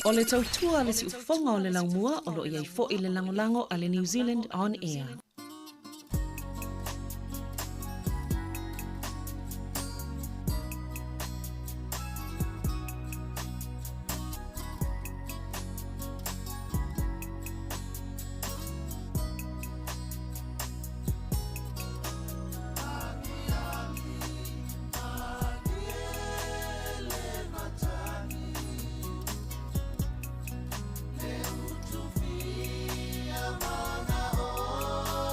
O le tautua le siufofoga o le laumua o loo iai fo'i le lagolago a le New Zealand On Air. Le utufia mana o.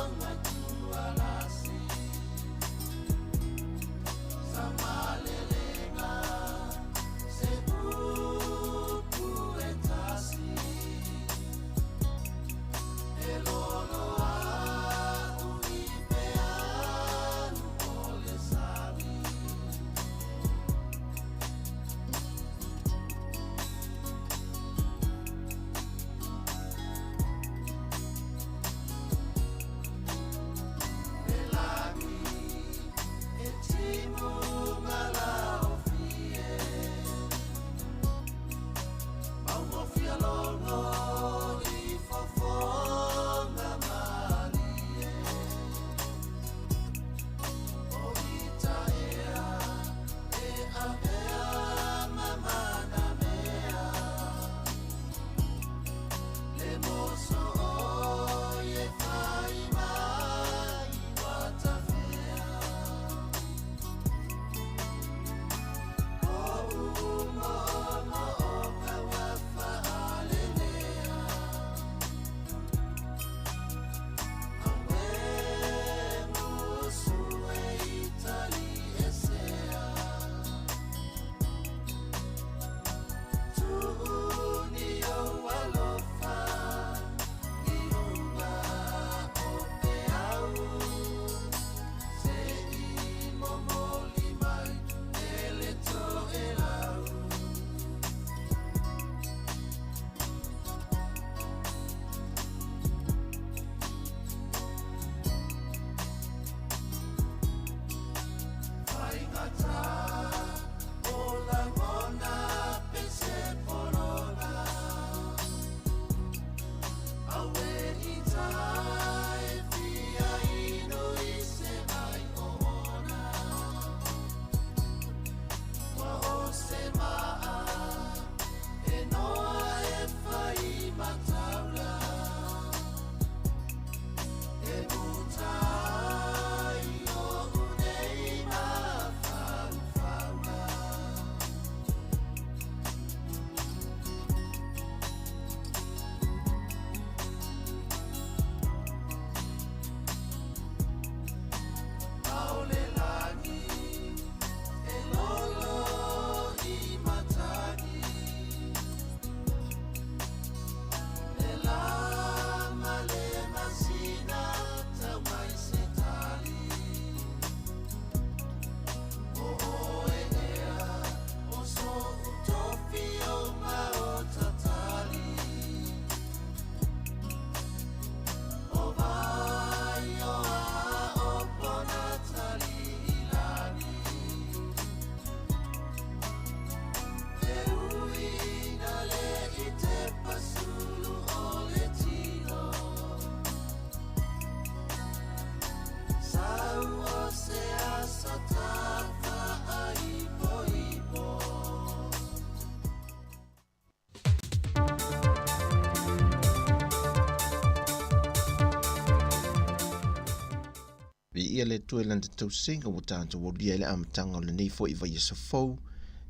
Viia le Atua i Lana tausiga ua tatou aulia ai le amataga o lenei foi vaiaso fou,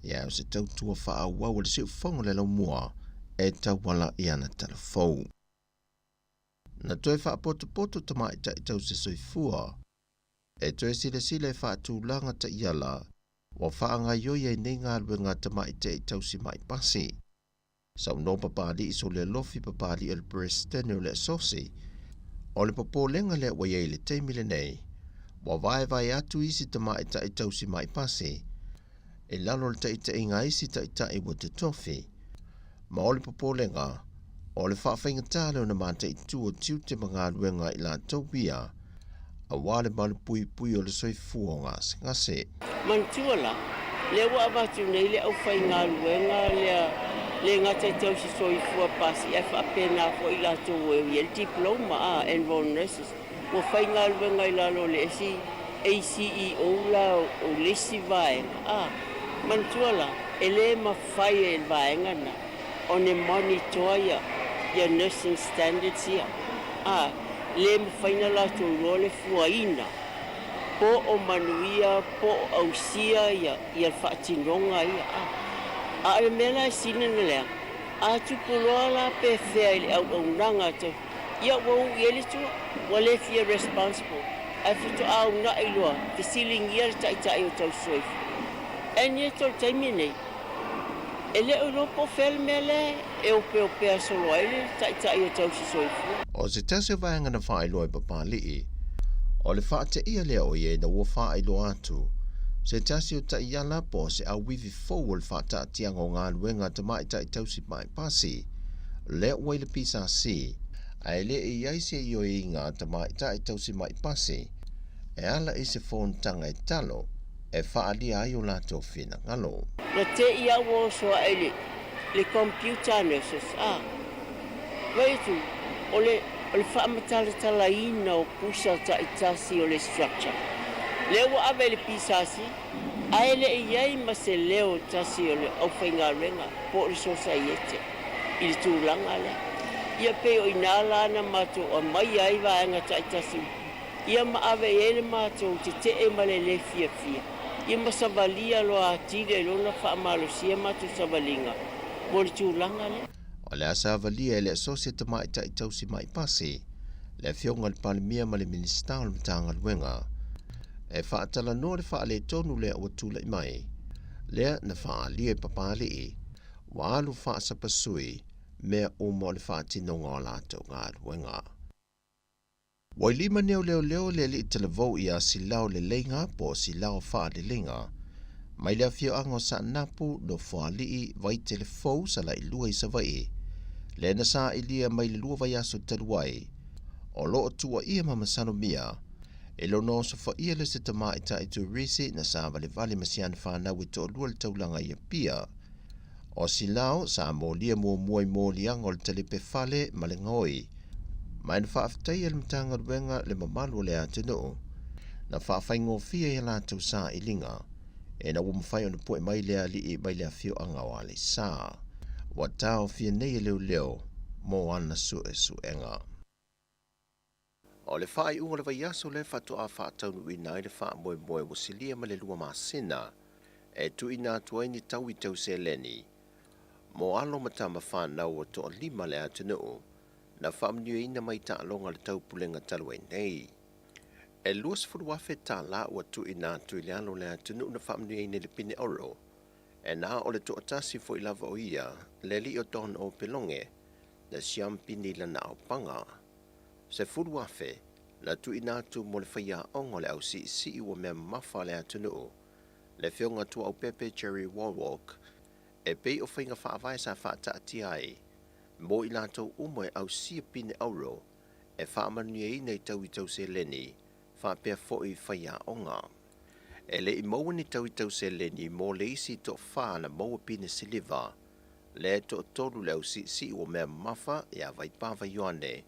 ia o se tautua faaauau a le siufofoga o le Laumua e tauala i ana tala fou. Na toe faapotopoto tamaitai tausisoifua e toe silasila e faatulaga taiala ua faagaioi ai nei galuega a tamaitai tausimai pasi. Saunoa Papali'i Solealofi Papali'i o le Peresetene o le Asosi, o le popolega lea ua i ai i le taimi lenei, ua vaevae atu isi tamaitai tausimai pasi i lalo o le taitaiga a isi taitai ua totofi, ma o le popolega, o le faafaigata lea ona mataitu o tiute ma galuega a i latou ia aua le malupuipui o le soifua o gasegase. Manatua la, lea ua avatu nei le aufaigaluega lea le gata i tausi soifua pasi ae faapena foi i latou e i ai le diploma a enrolled nurses ua faigaluega i lalo o le isi ACEO la o le isi vaega a. Manatua la, e le mafai e le vaega lena ona monitor ia ia nursing standards ia a, le mafai ona latou iloa le fuaina po o manuia po o ausia ia ia le faatinoga ia a. A o le mea la e sili ona leaga, a tupu loa la pe fea i le auaunaga a tau, ia ua uu i ai le tua, ua le fia responsible, ae faatoa uunai loa fesiligia le taitai o tausisoifua. And yet o le taimi lenei, e le o iloa po o fea le mea lea e opeopea solo ai le taitai o tausisoifua. O se tasi o vaega na faailoa e Papali'i, o le faateia lea o ia ina ua faailoa atu se tasi o taiala po o se auivi fou o le faataatiaga o galuega a tamaitai tausi paepasi lea ua i le PSC, ae le i i ai se ioeina a tamaitai tausi maipasi e ala i se fonotaga e talo e faaalia ai o latou finagalo. Na te i a ua oso ae le le computer nurses a vaai atu o le o le faamatalatalaina o pusa taitasi o le structure lea ua ave i le PSC ae le i ai ma se leo tasi o le aufaigaluega po o le sosaiete i le tulaga lea. Ia pei o i ina la na matou aumaia ai vaega taitasi ia ma ave i ai le matou tetee ma le le fiafia, ia ma savalia loa atili ai loa ona faamalosia matou savaliga mo le tulaga lea. O le a savalia e le Asosi Tamaitai Tausi Mai Pasi, le Afioga i le Palemia ma le Minisita o le Matagaluega e faatalanoa le faaletonu lea ua tulai mai, lea na faaalia e Papalii, ua alu faasapasui mea uma o le faatinoga o latou galuega. Ua i lima nei o leoleo le alii talavou ia Silao Leleiga po o Silao Faaleleiga mai le afioaga o Saanapu, Nofoalii, Vaitelefou, Salailua i Savaii, lea na sailia mai le lua vaiaso talu ai, o lo o tuuaia ma masalomia e lona osofaia le se tamaitai turisi na savalevale ma si ana fanau e toalua le taulaga i Apia. O Silao sa molia muamua i moliaga o le talepe fale ma le gaoi, ma e na faafetaia e le Matagaluega le mamalu o le atunuu na faafaigofie i a latou sailiga ina ua mafai ona pue mai le alii mai le afioaga o Aleisa. Ua taofia nei e leoleo mo ana suesuega. O le faaiuga o le vaiaso lea faatoa faataunuuina ai le faamoemoe ua silia ma le lua masina e tuuina atu ai ni taui tau seleni mo alo ma tama fanau ua toalima le atunuu na faamanuiaina mai taaloga a le taupulega talu ai nei. E $20,000 tala ua tuuina atu i le alo o le atunuu na faamanuiaina i le pine olo, e na o le toatasi foi lava o ia, le alii o Don Opeloge, na siampini i lana aopaga. 10,000 na tuuina atu mo le faiaoga o le ausiisii ua mea mamafa a le atunuu, le Afioga Tuaaupepe Jerry Wallwork, e pei o faiga faavae sa faataatia ai mo i latou uma e ausia pine auro e faamanuiaina i taui tau seleni faapea foi faiaoga. E le i maua ni taui tau seleni mo le isi toafa na maua pine siliva, lea e toatolu le ausiisii ua mea mamafa ia Vaipava Ioane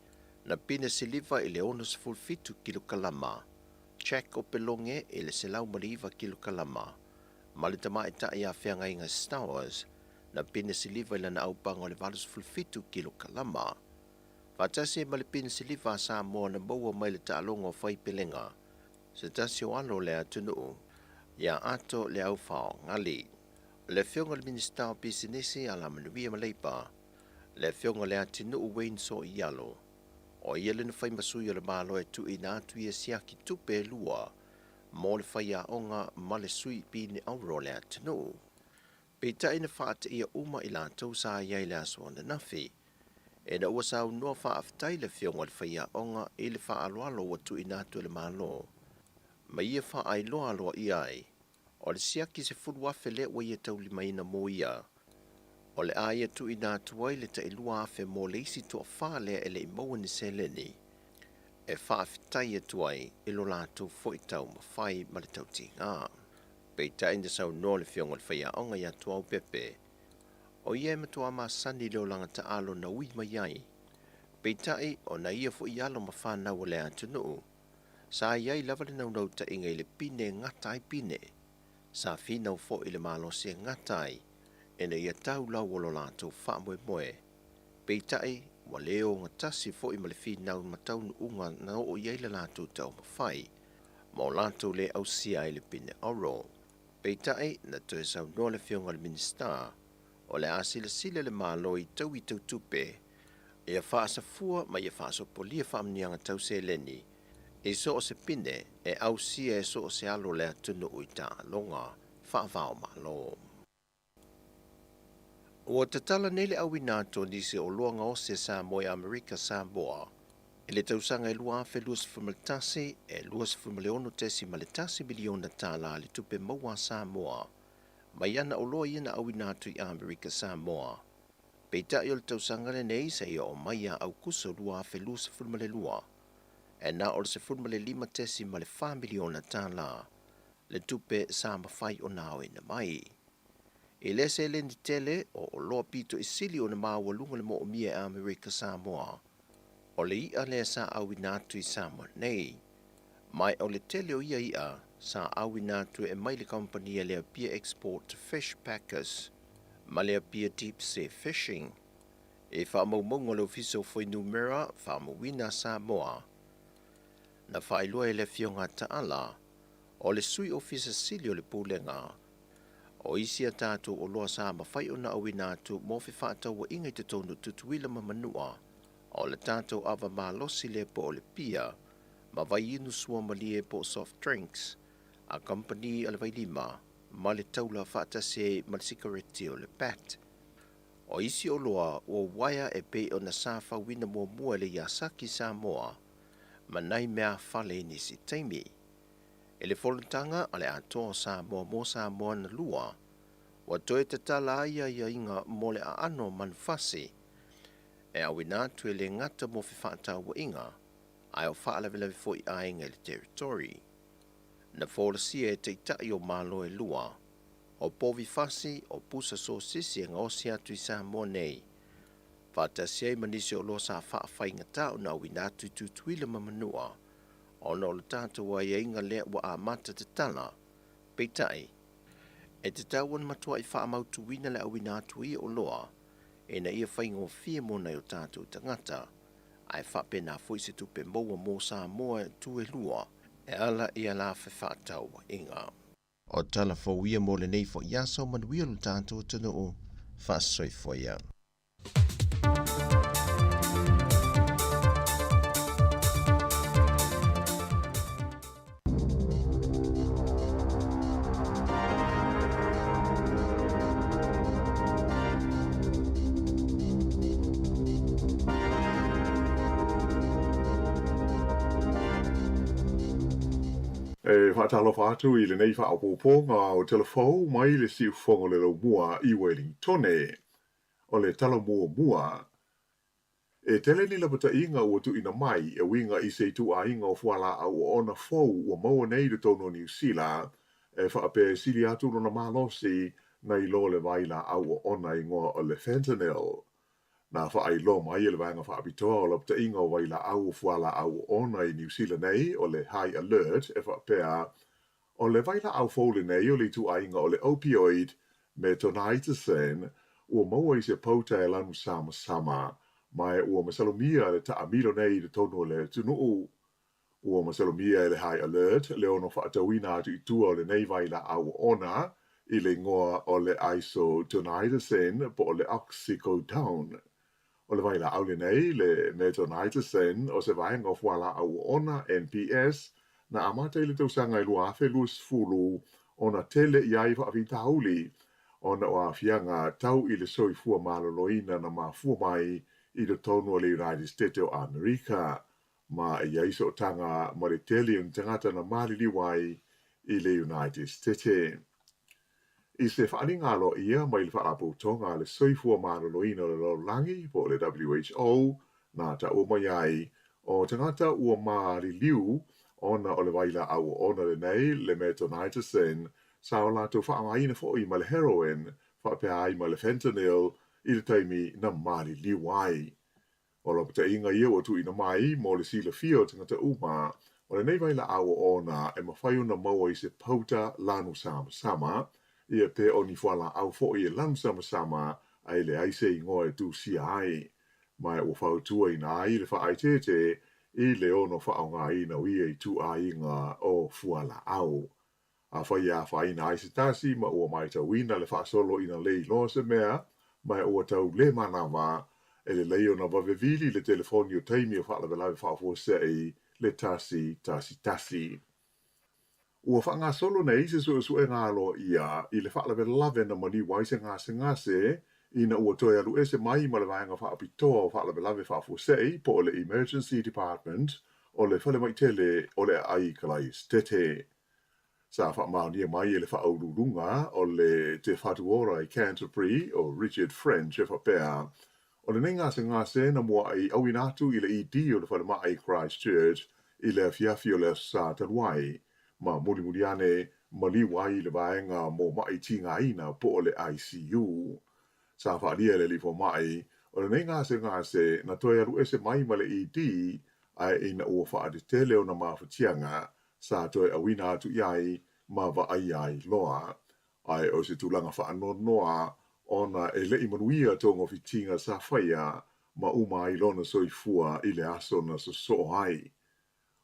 na pine siliva i le 67 kilokalama, Jack Opeloge i le 109 kilokalama, ma le tamaitai ia Feagaiga Stowers na pine siliva i lana aupaga o le 87 kilokalama. Faatasi ai ma le pine siliva a Samoa na maua mai le taaloga o Faipelega. se tasi o alo o le atunuu ia Ato Leaufaogali. Le Afioga i le Minisita o Pisinisi, Alamanuia ma Leipa, le Afioga Leatinuu Wayne Soialo, o ia le na fai ma sui o le Malo e tuuina atu ia siaki tupe e lua mo le faiaoga ma le sui pine auro o le atunuu. Peitai na faateia uma i latou sa i ai i le aso ananafi, ina ua saunoa faafetai le Afioga i le faiaoga i le faaaloalo ua tuuina atu e le Malo ma ia faailoa aloaia ai o le siaki 10,000 lea ua ia taulimaina mo ia. O le a ia tuuina atu ai le tai 2,000 mo le isi toafa lea e le i maua ni seleni e faafetai atu ai i lo latou foi taumafai ma le tautiga. Peitai na saunoa le Afioga i le faiaoga ia Tuau Pepe, o ia e matua masani i le olaga taalo na ui mai ai. Peitai, ona ia foi alo ma fanau o le atunuu, sa i ai lava le naunautaiga i le pine e gata ai pine. Sa finau foi i le malosi e gata ai ina ia tau lau o lo latou faamoemoe. Peitai, ua le ogatasi foi ma le finau ma taunuuga na oo i ai le latou taumafai ma o latou le ausia ai le pine auro. Peitai, na toe saunoa le Afioga i le Minisita, o le a silasila le Malo i taui tau tupe ia faasafua ma ia faasopolia faamanuiaga tau seleni i so o se pine e ausia e so o se alo o le atunuu i taaloga faava-o-Malo. Ua tatala nei le auina atu o nisi o oloa gaosi a Samoa i Amerika Samoa i le tausaga e 2021, e $26.1 miliona tala le tupe maua a Samoa mai ana oloa ia na auina atu i Amerika Samoa. Peitai o le tausaga lenei seia oo mai ia Aukuso 2022, e na o le $15.4 miliona tala le tupe sa mafai ona aoina mai. I le seleni tele o oloa pito i sili ona maualuga le moomia e Amerika Samoa, o le i'a lea sa auina atu i Samoa nei. Mai o le tele o ia i'a sa auina atu e mai le kamupani le Apia Export Fish Packers ma le Apia Deep Sea Fishing. I faamaumauga o le Ofisa o Fuainumera Faamauina a Samoa, na faailoa e le Afioga a Taala, o le Sui Ofisa Sili o le Pulega, o isi a tatou oloa sa mafai ona auina atu mo fefaatauaiga i totonu o Tutuila ma Manua, o le tatou ava malosi lea po o le pia, ma vaiinu suamalie po o soft drinks a kamupani a le Vailima ma le taula faatasi ai ma le sikareti o le Pat. O isi oloa ua uaea e pei ona sa fauina muamua e le Yasaki Samoa ma nai mea fale i nisi taimi. I le fonotaga a le Atoa o Samoa mo Samoa na lua, ua toe tatala ai aiaiga mo le aano o manufasi e auina atu e le gata mo fefaatauaiga ae o faalavelave foi aiga i le territory. Na folasia e taitai o Malo e lua, o povi fasi o pusa sosisi e gaosi atu i Samoa nei, faatasi ai ma nisi o oloa sa faafaigata ona auina atu i Tutuila ma Manua, ona o le tatou aiaiga lea ua amata tatala. Peitai, e tatau ona matuai faamautuina le auina atu ia oloa ina ia faigofie mo nai o tatou tagata, ae faapena foi se tupe maua mo Samoa e tu e lua e ala i a la fefaatauaiga. O tala fou ia mo lenei foi aso, manuia lo tatou atunuu, faasoifua ia. E faatalofa atu i lenei faaopoopoga o Telefou mai le siufofoga o le Laumua i Wellingtone. O le tala muamua, E tele ni lapataiga ua tuuina mai e uiga i se ituaiga o fualaau oona fou ua maua nei i totonu o Niu Sila, e faapea e sili atu lona malosi nai lo le vailaau oona igoa o le fentanyl. Na faailoa mai e le Vaega Faapitoa o Lapataiga o Vailaau o Fualaau Oona i Niu Sila nei o le High Alert e faapea, o le vailaau fou lenei o le ituaiga o le opioid metonitazene ua maua i se pauta e lanu samasama, ma ua masalomia le taamilo nei i totonu o le atunuu. Ua masalomia e le High Alert le ono faatauina atu i tua o lenei vailaau oona i le igoa o le Isotonitazene po o le Oxycodone. O le vailaau lenei, le Metonitazene, o se vaega o fualaau oona, NPS, na amata i le tausaga e 2020 ona tele i ai faafitauli ona o aafiaga tau i le soifua maloloina na mafua mai i totonu o le United State o Amerika ma e i ai sootaga ma le tele o ni tagata na maliliu ai i le United State. I se faaaliga aloaia mai le Faalapotopotoga a le Soifua Maloloina o le Lalolagi po o le WHO, na taua mai ai, o tagata ua maliliu ona o le vailaau oona lenei, le metonitazene, sa o latou faaaogaina foi ma le heroin faapea ai ma le fentanyl i le taimi na maliliu ai. O lapataiga ia ua tuuina mai mo le silafia o tagata uma, o lenei vailaau oona e mafai ona maua i se pauta lanu samasama, ia pe o ni fualaau foi e lanu samasama ae leai se igoa e tusia ai. Ma ua fautuaina ai le faaeteete i le ono faaaogaina o ia ituaiga o fualaau. Afai e afaina ai se tasi ma ua matauina le faasolo ina le iloa se mea, ma ua tau le manava, e lelei ona vave vili le telefoni o taimi o faalavelave faafuasei le 111. Ua faagasolo nei se suesuega aloaia i le faalavelave na maliu ai se gasegase ina ua toe alu ese mai ma le vaega faapitoa o faalavelave faafuasei po o le Emergency Department o le falemai tele o le Aai i Kalaesetete. Sa faamaonia mai e le faauluuluga o le Te Whatu Ora i Canterbury o Richard French e faapea, o lenei gasegase na muaʻi auina atu i le ED o le falemai i Christchurch i le afiafi o le Aso Sa talu ai, ma mulimuli ane maliu ai i le vaega mo maʻi tigaina po o le ICU. Sa faaalia e le alii fomai, o lenei gasegase na toe alu ese mai ma le ED ae ina ua faatetele ona mafatiaga sa toe auina atu i ai ma vaaia ai loa. Ae o se tulaga faanoanoa ona e le i manuia togafitiga sa faia ma uma ai lona soifua i le aso na sosoo ai.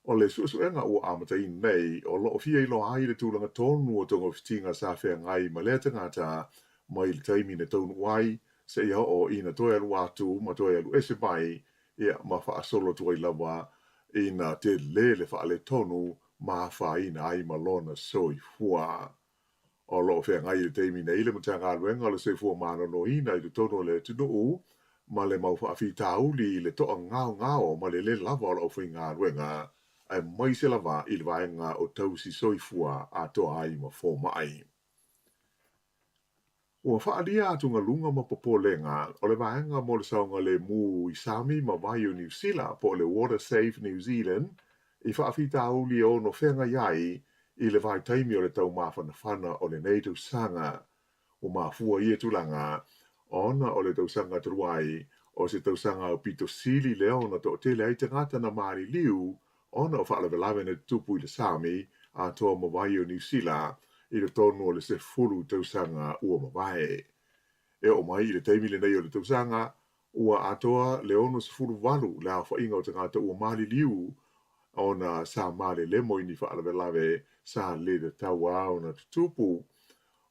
O le suesuega ua amataina nei, o lo o fia iloa ai le tulaga tonu o togafitiga sa feagai ma lea tagata mai le taimi na taunuu ai seia oo ina toe alu atu ma toe alu ese mai ia ma faasolo atu ai lava ina tele le faaletonu ma afaina ai ma lona soifua. O lo o feagai i le taimi nei le Matagaluega o le Soifua Maloloina i totonu o le atunuu ma le mau faafitauli i le toagaogao ma le lē lava o le aufaigaluega, aemaise lava i le vaega o tausi soifua atoa ai ma fomai. Ua faaalia atugaluga ma popolega o le vaega mo le saogalemu i sami ma vai o Niu Sila po o le Water Safe New Zealand i faafitauli e ono feagai ai i le vaitaimi o le taumafanafana o lenei tausaga. Ua mafua ia tulaga ona o le tausaga talu ai o se tausaga aupito sili lea ona toatele ai tagata na maliliu ona o faalavelave na tutupu i le sami atoa ma vai o Niu Sila i totonu o le 10 tausaga ua mavae. E oo mai i le taimi lenei o le tausaga, ua atoa le 68 le aofaiga o tagata ua maliliu ona sa malelemo i ni faalavelave sa le tatau ona tutupu.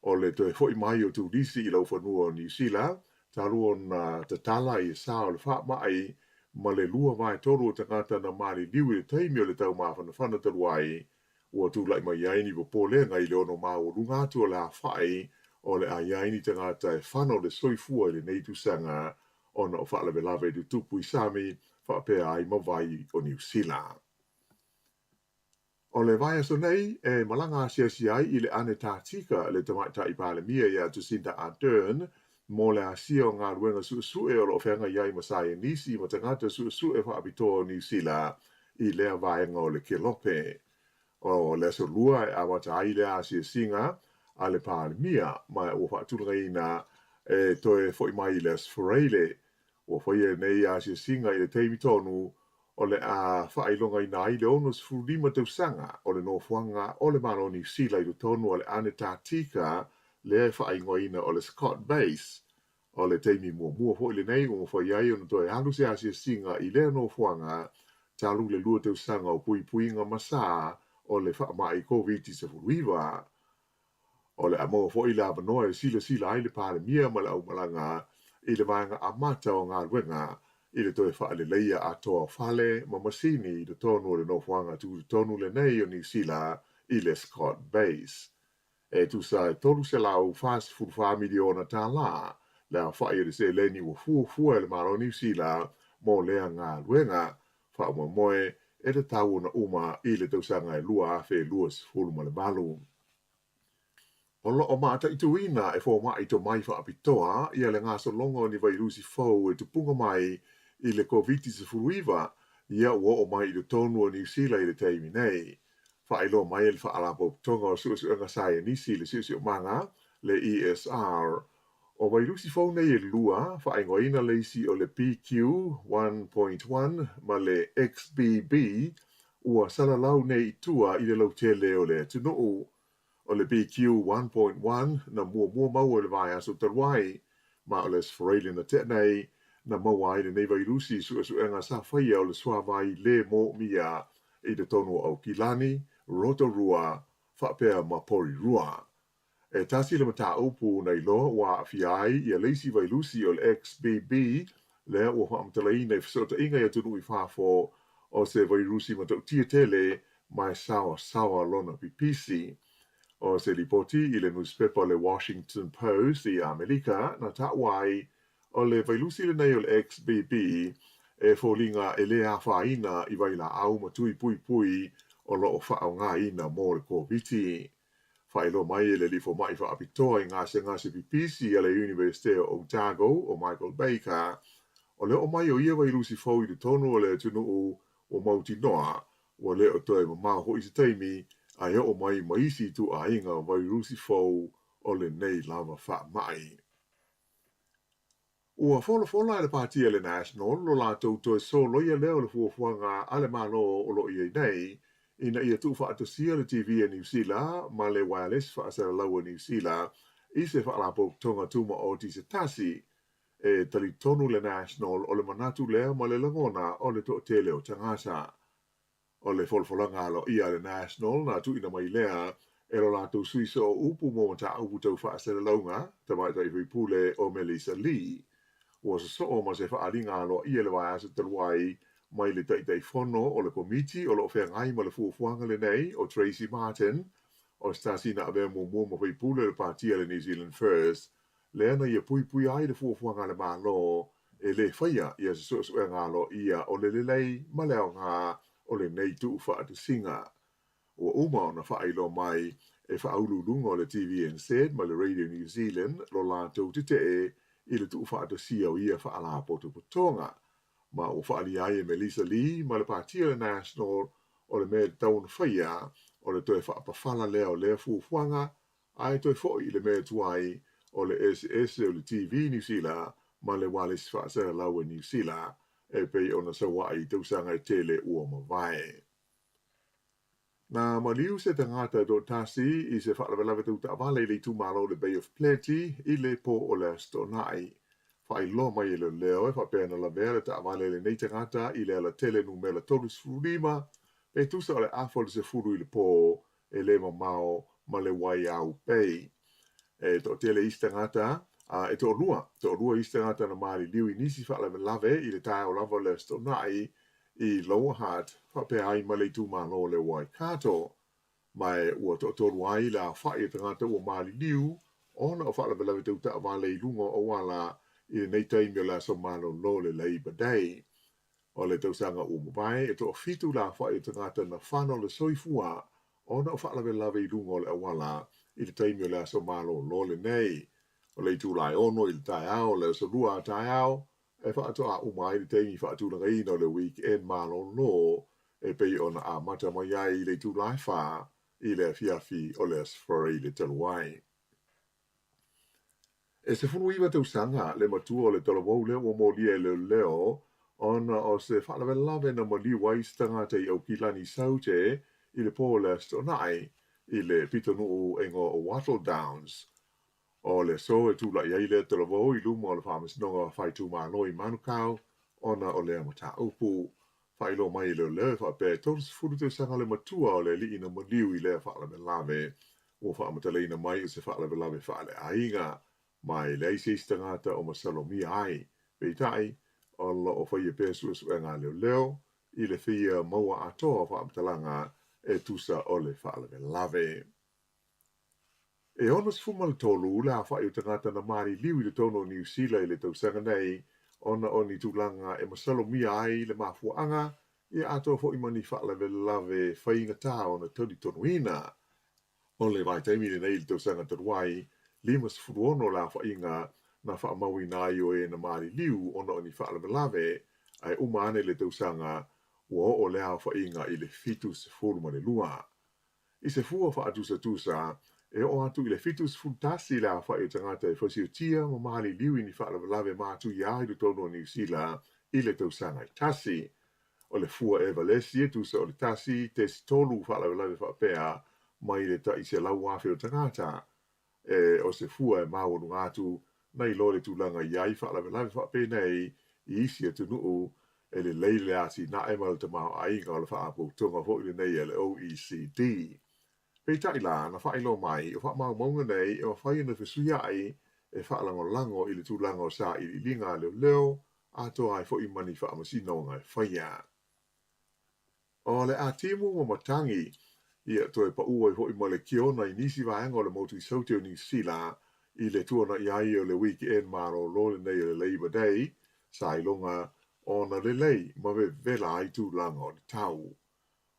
O le toe foi mai o turisi i laufanua o Niu Sila, talu ona tatala i sa o le faamai ma le 2/3 o tagata na maliliu i le taimi o le taumafanafana talu ai, ua tulai mai ai ni popolega i le ono maualuga atu o le afaʻi o le a i ai ni tagata e fano le soifua i lenei tausaga ona o faalavelave i tutupu i sami faapea ai ma vai o Niu Sila. O le vaiaso nei, e malaga asiasi ai i le Anetatika le Tamaitai Palemia ia Jacinda Ardern mo le asia o galuega suesue o lo o feagai ai ma saienisi ma tagata suesue faapitoa o Niu Sila i lea vaega o le Kelope. O le aso Lua e amata ai lea asiasiga a le Palemia ma ua faatulagaina e toe foi mai i le Aso Faraile. Ua faia nei asiasiga i le taimi tonu o le a faailogaina ai le 65 tausaga o le nofoaga o le Malo o Niu Sila i totonu o le Anetatika lea e faaigoaina o le Scott Base. O le taimi muamua foi lenei ua mafai ai ona toe alu se asiasiga i lea nofoaga talu le 2 tausaga o puipuiga ma sā o le faamai Koviti-19. O le a maua foi le avanoa e silasila ai le Palemia ma le aumalaga i le vaega amata o galuega i le toe faaleleia atoa o fale ma masini i totonu o le nofoaga tutotonu lenei o Niu Sila i le Scott Base. E tusa e $344 miliona tālā le aofai o le seleni ua fuafua e le Malo o Niu Sila mo lea galuega faamoemoe e tatau ona uma i le tausaga e 2028. O lo o mataituina e fomai tomai faapitoa ia le gasologa o ni vairusi fou e tupuga mai i le Koviti-19 ia ua oo mai i totonu o Niu Sila i le taimi nei. Faailoa mai e le Faalapotopotoga o Suesuega Saienisi i le Siosiomaga, le ESR, o vairusi fou nei e lua, faaigoaina le isi o le BQ.1.1 ma le XBB, ua salalau nei i tua i le lautele o le atunuu. O le BQ.1.1 na muamua maua i le vaiaso talu ai, ma o le Aso Faraile na tea nei na maua ai lenei vairusi i suesuega sa faia o le suavai lē moomia i totonu o Aukilani, Rotorua, faapea ma Porirua. E tasi le mataupu na iloa ua aafia ai ia le isi vairusi o le XBB lea ua faamatalaina i fesootaiga i atunuu i fafo o se vairusi matautia tele ma e saoasaoa lona pipisi. O se lipoti i le nusipepa o le Washington Post i Amelika na taua ai o le vairusi lenei o le XBB e foliga e lē afaina i vailaau ma tui puipui o lo o faaaogaina mo le Koviti. Faailoa mai e le alii fomai faapitoa i gasegase pipisi a le Iunivesite o Otago o Michael Baker, o le oo mai o ia vairusi fou i totonu o le atunuu ua mautinoa ua le o toe mamao foi se taimi ae oo mai ma isi ituaiga vairusi fou o lenei lava faamai. Ua folafola e le Pāti a le National lo latou toe soloia lea o le fuafuaga a le Malo o lo o i ai nei ina ia tuufaatasia le TV a Niu Sila ma le Wireless Faasalalau a Niu Sila i se Faalapotopotoga Tumaoti se tasi. E talitonu le National o le manatu lea ma le lagona o le toatele o tagata. O le folafolaga aloaia a le National na tuuina mai lea e lo latou sui sooupu mo mataupu tau faasalalauga, tamaitai faipule o Melissa Lee. Ua sosoo ma se faaaliga aloaia i le vaiaso talu ai mai le Taitaifono o le Komiti o lo o feagai ma le fuafuaga lenei o Tracey Martin, o se tasi na avea muamua ma faipule o le Pāti a le New Zealand First, lea na ia puipuia ai le fuafuaga a le Malo e lē faia ia se suesuega aloaia o le lelei ma le aoga o lenei tuufaatasiga. Ua uma ona faailoa mai e faauluuluga o le TVNZ ma le Radio New Zealand lo latou tetee i le tuufaatasia o ia faalapotopotoga, ma ua faaalia ai e Melissa Lee ma le Pāti a le National o le mea e tatau ona faia o le toe faapafala lea o lea fuafuaga ae toe foi i le mea tuai o le eseese o le TV Niu Sila ma le ualesi faasalalau a Niu Sila e pei ona sau ai i tausaga e tele ua mavae. Na maliu se tagata e toatasi i se faalavelave tau taavale i le itumalo o le Bay of Plenty i le po o le Aso Toonai. Faailoa mai e leoleo e faapea na lavea le taavale a lenei tagata i le alatele numera 35 pe tusa o le afa o le 10 i le po e lē mamao ma le Waiau Bay. E toatele isi tagata, a e toalua, toalua isi tagata na maliliu i nisi faalavelave i le taeao lava o le Aso Toonai i Lower Hutt faapea ai ma le itumalo o le Waikato. Ma e ua toatolu ai le aofai o tagata ua maliliu ona o faalavelave tau taavale i luga o auala i lenei taimi o le aso malolo o le Labour Day. O le tausaga ua mavae, e toafitu le aofai o tagata na fano le soifua ona o faalavelave i luga o le auala i le taimi o le aso malolo lenei. O le itula e 6 i le taeao o le aso Lua a taeao e faatoa uma ai le taimi faatulagaina o le weekend malolo e pei ona amata mai ai i le itula e 4 i le afiafi o le Aso Faraile talu ai. E 19 tausaga le matua o le talavou lea ua molia e leoleo ona o se faalavelave na maliu ai se tagata i Aukilani Saute i le po o le Aso Toonai i le pitonuu e igoa o Wattle Downs. O le aso e tulai ai lea talavou i luma o le Faamasinoga Faaitumalo i Manukau ona o lea mataupu. Faailoa mai e leoleo e faapea e 30 tausaga le matua o le alii na maliu i lea faalavelave. Ua faamatalaina mai o se faalavelave faaleaiga, ma e leai se isi tagata o masalomia ai. Peitai, o lo o faia pea suesuega a leoleo i le fia maua atoa o faamatalaga e tusa o le faalavelave. E 63 le aofai o tagata na maliliu i totonu o Niu Sila i le tausaga nei ona o ni tulaga e masalomia ai le mafuaaga, ia atoa foi ma ni faalavelave faigata ona talitonuina. O le vaitaimi lenei i le tausaga talu ai, 56 le aofaiga na faamauina ai o e na maliliu ona o ni faalavelave, ae uma ane le tausaga ua oo le aofaiga i le 72. I se fua faatusatusa, e oo atu i le 71 le aofai o tagata e fasiotia ma maliliu i ni faalavelave matuia i totonu o Niu Sila i le tausaga e tasi. O le fua Evalesi e tusa o le 1.3 faalavelave faapea mai le tai 100,000 o tagata. E o se fua e maualuga atu nai lo le tulaga i ai faalavelave faapenei i isi atunuu e lelei le atinae ma le tamaoaiga o le Faalapotopotoga foi lenei a le OECD. Peitai la, na faailoa mai, o faamaumauga nei e mafai ona fesuiai e faalagolago i le tulaga o sailiiliga a leoleo atoa ai foi ma ni faamasinoga e faia. O le a timu ma matagi, ia toe paʻu ai foi ma le kiona i nisi vaega o le motu i Saute o Niu Sila i le tuanaʻi ai o le weekend malōlō lenei o le Labour Day, sa iloga ona lelei ma vevela ai tulaga o le tau.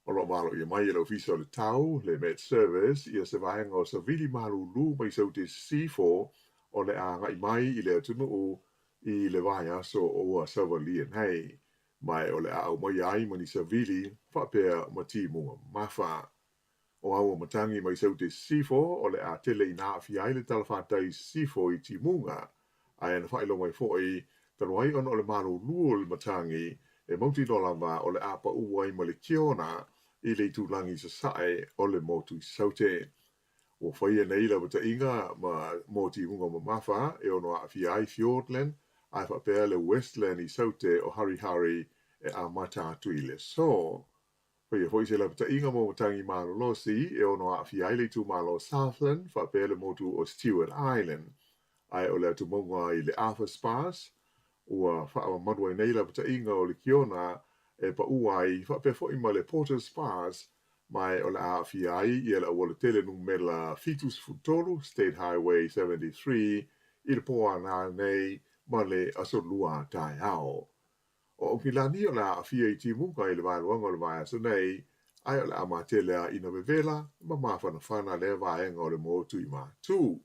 O lo o valoia mai e le Ofisa o le Tau, le Met Service, ia se vaega o savili malūlū mai Saute Sisifo o le a agai mai i le atunuu i le vaiaso o ua savalia nei. Ma e o le a aumaia ai ma ni savili faapea ma timuga mamafa. O aua matagi mai Saute Sisifo o le a tele ina aafia ai le talafatai i Sisifo i timuga, ae na faailoa mai foi talu ai ona o le malūlū o le matagi e mautinoa lava o le a paʻu ai ma le kiona i le itulagi sasae o le motu i Saute. Ua faia nei lapataiga ma mo timuga mamafa e ono aafia ai Fiordland ae faapea le Westland i Saute o Harihari e amata atu i le aso. Faia foi se lapataiga mo matagi malolosi e ono aafia ai le itumalo Southland faapea le motu o Stewart Island. Ae o le atumauga i le Arthur's Pass ua faamamalu ai nei lapataiga o le kiona e paʻu ai faapea foi ma le Porter's Pass ma e o le a aafia ai ia le auala tele numera 73, State Highway 73, i le pō ana nei ma le Aso Lua taeao. O Aukilani o le a aafia i timuga i le vaeluaga o le vaiaso nei, ae o le a matele a ina vevela ma mafanafana lea vaega o le motu i Matu.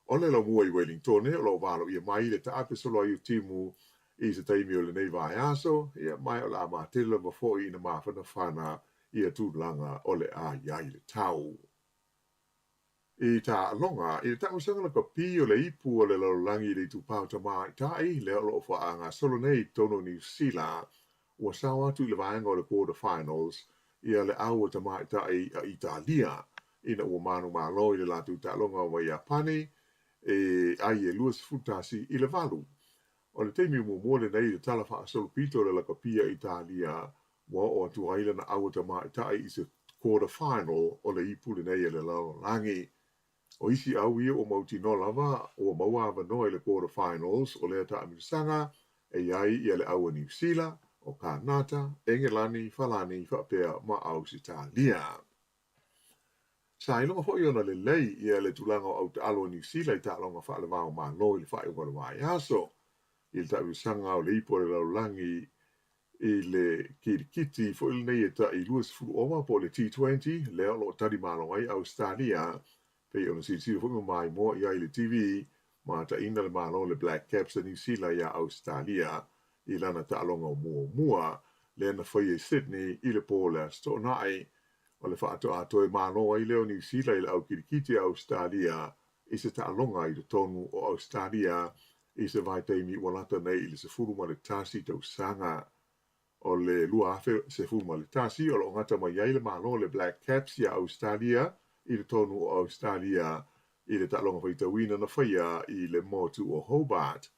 O le laumua i Welingtone o lo o valoia mai le taape solo ai o timu i se taimi o lenei vaiaso, ia ma o le a matele lava foi ina mafanafana ia tulaga o le a i ai le tau. I taaloga, i le taamilosaga lakapi o le ipu o le lalolagi i le itupa o tamaitai, lea o lo o faagasolo nei i totonu o Niu Sila, ua sao atu i le vaega o le quarter finals ia le au a tamaitai a Italia ina ua manumalo i le latou taaloga ma Iapani e ai e 21-8. O le taimi muamua lenei i le tala faasolopito o le lakapi a Italia ua oo atu ai lana au a tamaitai i se quarter final o le ipu lenei a le lalolagi. O isi au ia ua mautinoa lava ua maua avanoa i le quarter finals o lea taamilosaga e i ai ia le au a Niu Sila, o Kānata, Engelani, Falani faapea ma Ausetalia. Sa iloga foi ona lelei ia le tulaga o autaalo a Niu Sila i taaloga faalevao Malo i le faaiuga o le vaiaso i le taamilosaga o le ipu o le lalolagi i le kilikiti foi lenei e tai 20 ova po o le T20 lea o lo o tali malo ai Ausetalia pei ona silasila foi ma maimoa i ai i le TV ma taina le malo le Black Caps a Niu Sila iā Ausetalia i lana taaloga muamua lea na faia i Sydney i le pō o le Aso Toonai. O le faatoa toe malo ai lea o Niu Sila i le au kilikiti a Ausetalia i se taaloga i totonu o Ausetalia i se vaitaimi ua lata nei i le 11 tausaga. O le 2011 o lo o gata mai ai le malo le Black Caps iā Ausetalia i totonu o Ausetalia i le taaloga faitauina na faia i le motu o Hobart.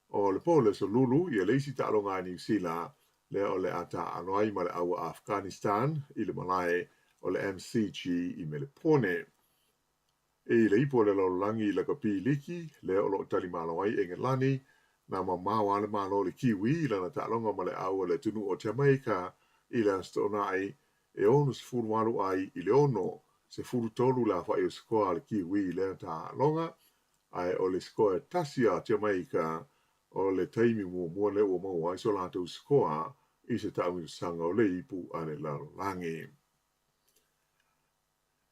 O le pō o le Aso Lulu ia le isi taaloga a Niu Sila. lea o le a taaalo ai ma le au a Afghanistan i le malae o le MCG i Melepone. I le ipu o le lalolagi i lakapi liki, lea o lo o talimalo ai Engelani, na mamao lava le Malo o le Kiwi i lana taaloga ma le au a le atunuu o Jamaica i le Aso Toonai e 68 ai i le 63 le aofai o sikoa a le Kiwi i lea taaloga, ae o le sikoa e tasi a Jamaica o le taimi muamua lea ua maua ai so latou sikoa i se taamilosaga o le ipu a le lalolagi.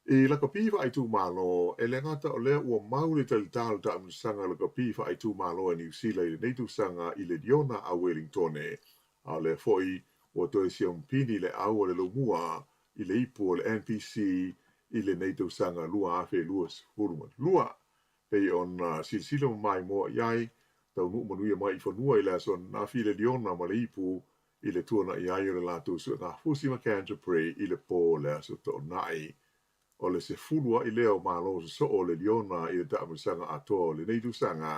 I lakapi faaitumalo, e le gata o lea ua mau le talita o le taamilosaga lakapi faaitumalo a Niu Sila i lenei tausaga i le Liona a Welingtone, a o lea foi ua toe siamupini le au a le Lomua i le ipu o le NPC i lenei tausaga 2022. Pei ona silasila ma maimoa i ai, taunuu manuia mai i fanua i le aso ananafi le Liona ma le ipu i le tuanai ai o le latou suegafusi ma Canterbury i le po o le Aso Toonai. O le sefulu a'i lea o malo sosoo o le Liona i le taamilosaga atoa o lenei tausaga,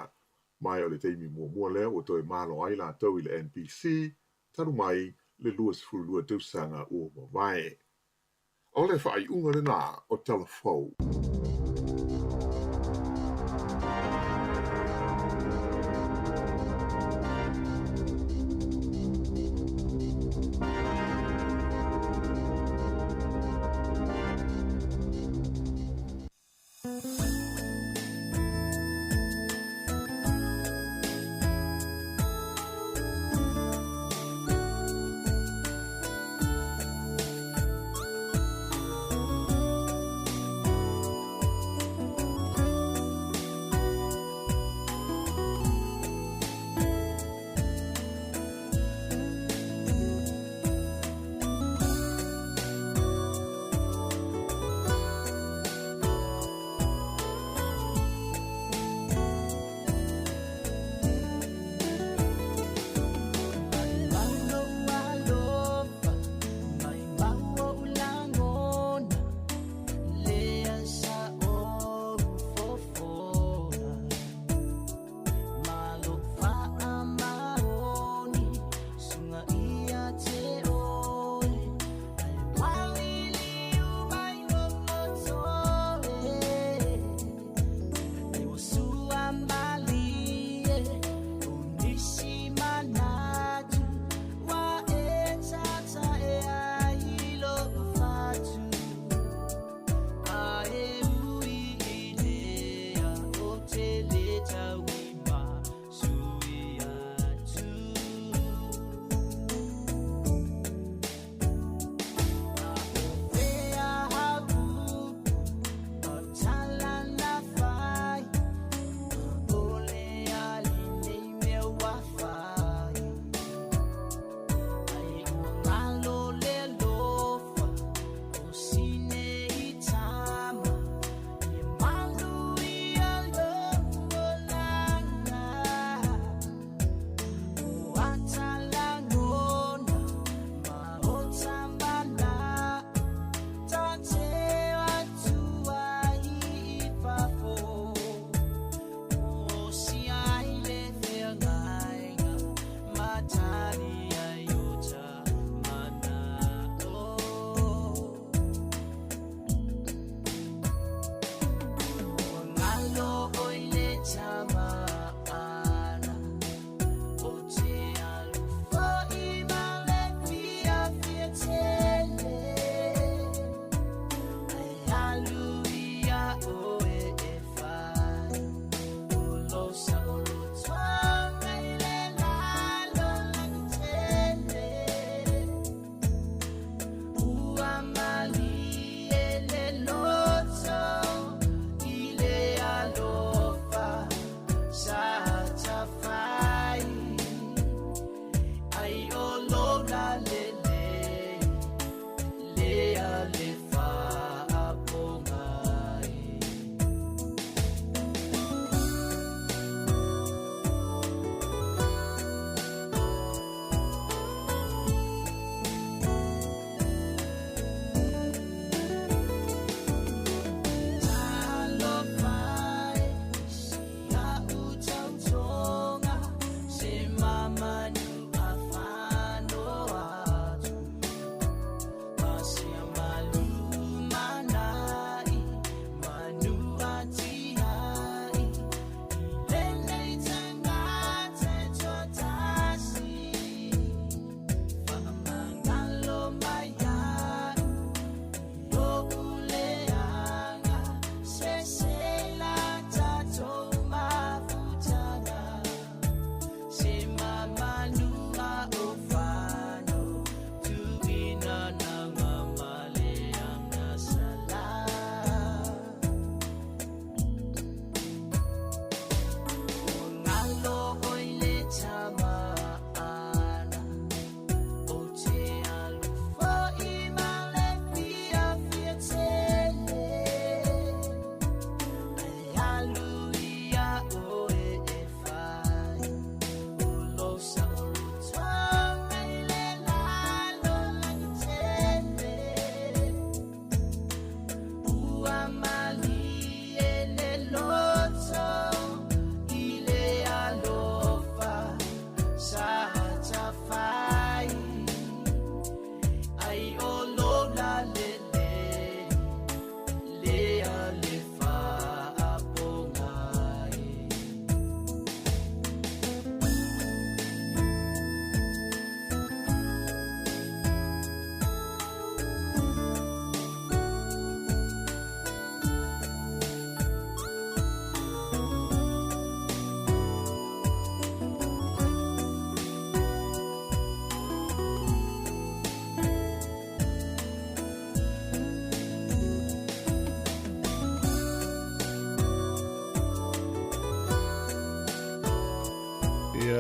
ma o le taimi muamua lea ua toe malo ai latou i le NPC talu mai le 22 tausaga ua mavae. O le faaiuga lena o Tala Fou.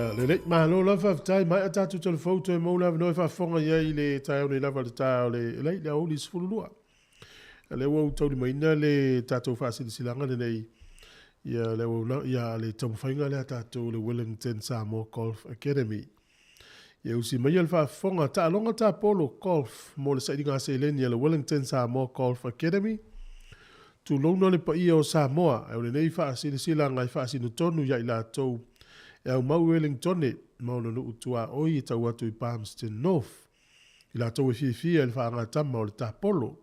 Ia, lelei, malo lava faafetai, maea tatou telefou toe maua le avanoa e faafofoga i ai i le taeao nei lava i le ta o le, elai, le aoauli 12. Ia lea ua ou taulimaina le tatou faasilasilaga lenei, ia le auauna, ia le taumafaiga lea a tatou le Wellington Samoa Golf Academy. Ia usi maia le faafofoga, taaloga tapolo, golf, mo le sailiga seleni a le Wellington Samoa Golf Academy. Tulouna le paia o Samoa, ae o lenei faasilasilaga e faasino tonu ia i latou e aumau i Wellingtone ma ona nuu tuaoi e tau atu i Palmerston North, i latou e fiafia i le faagatama o le tapolo.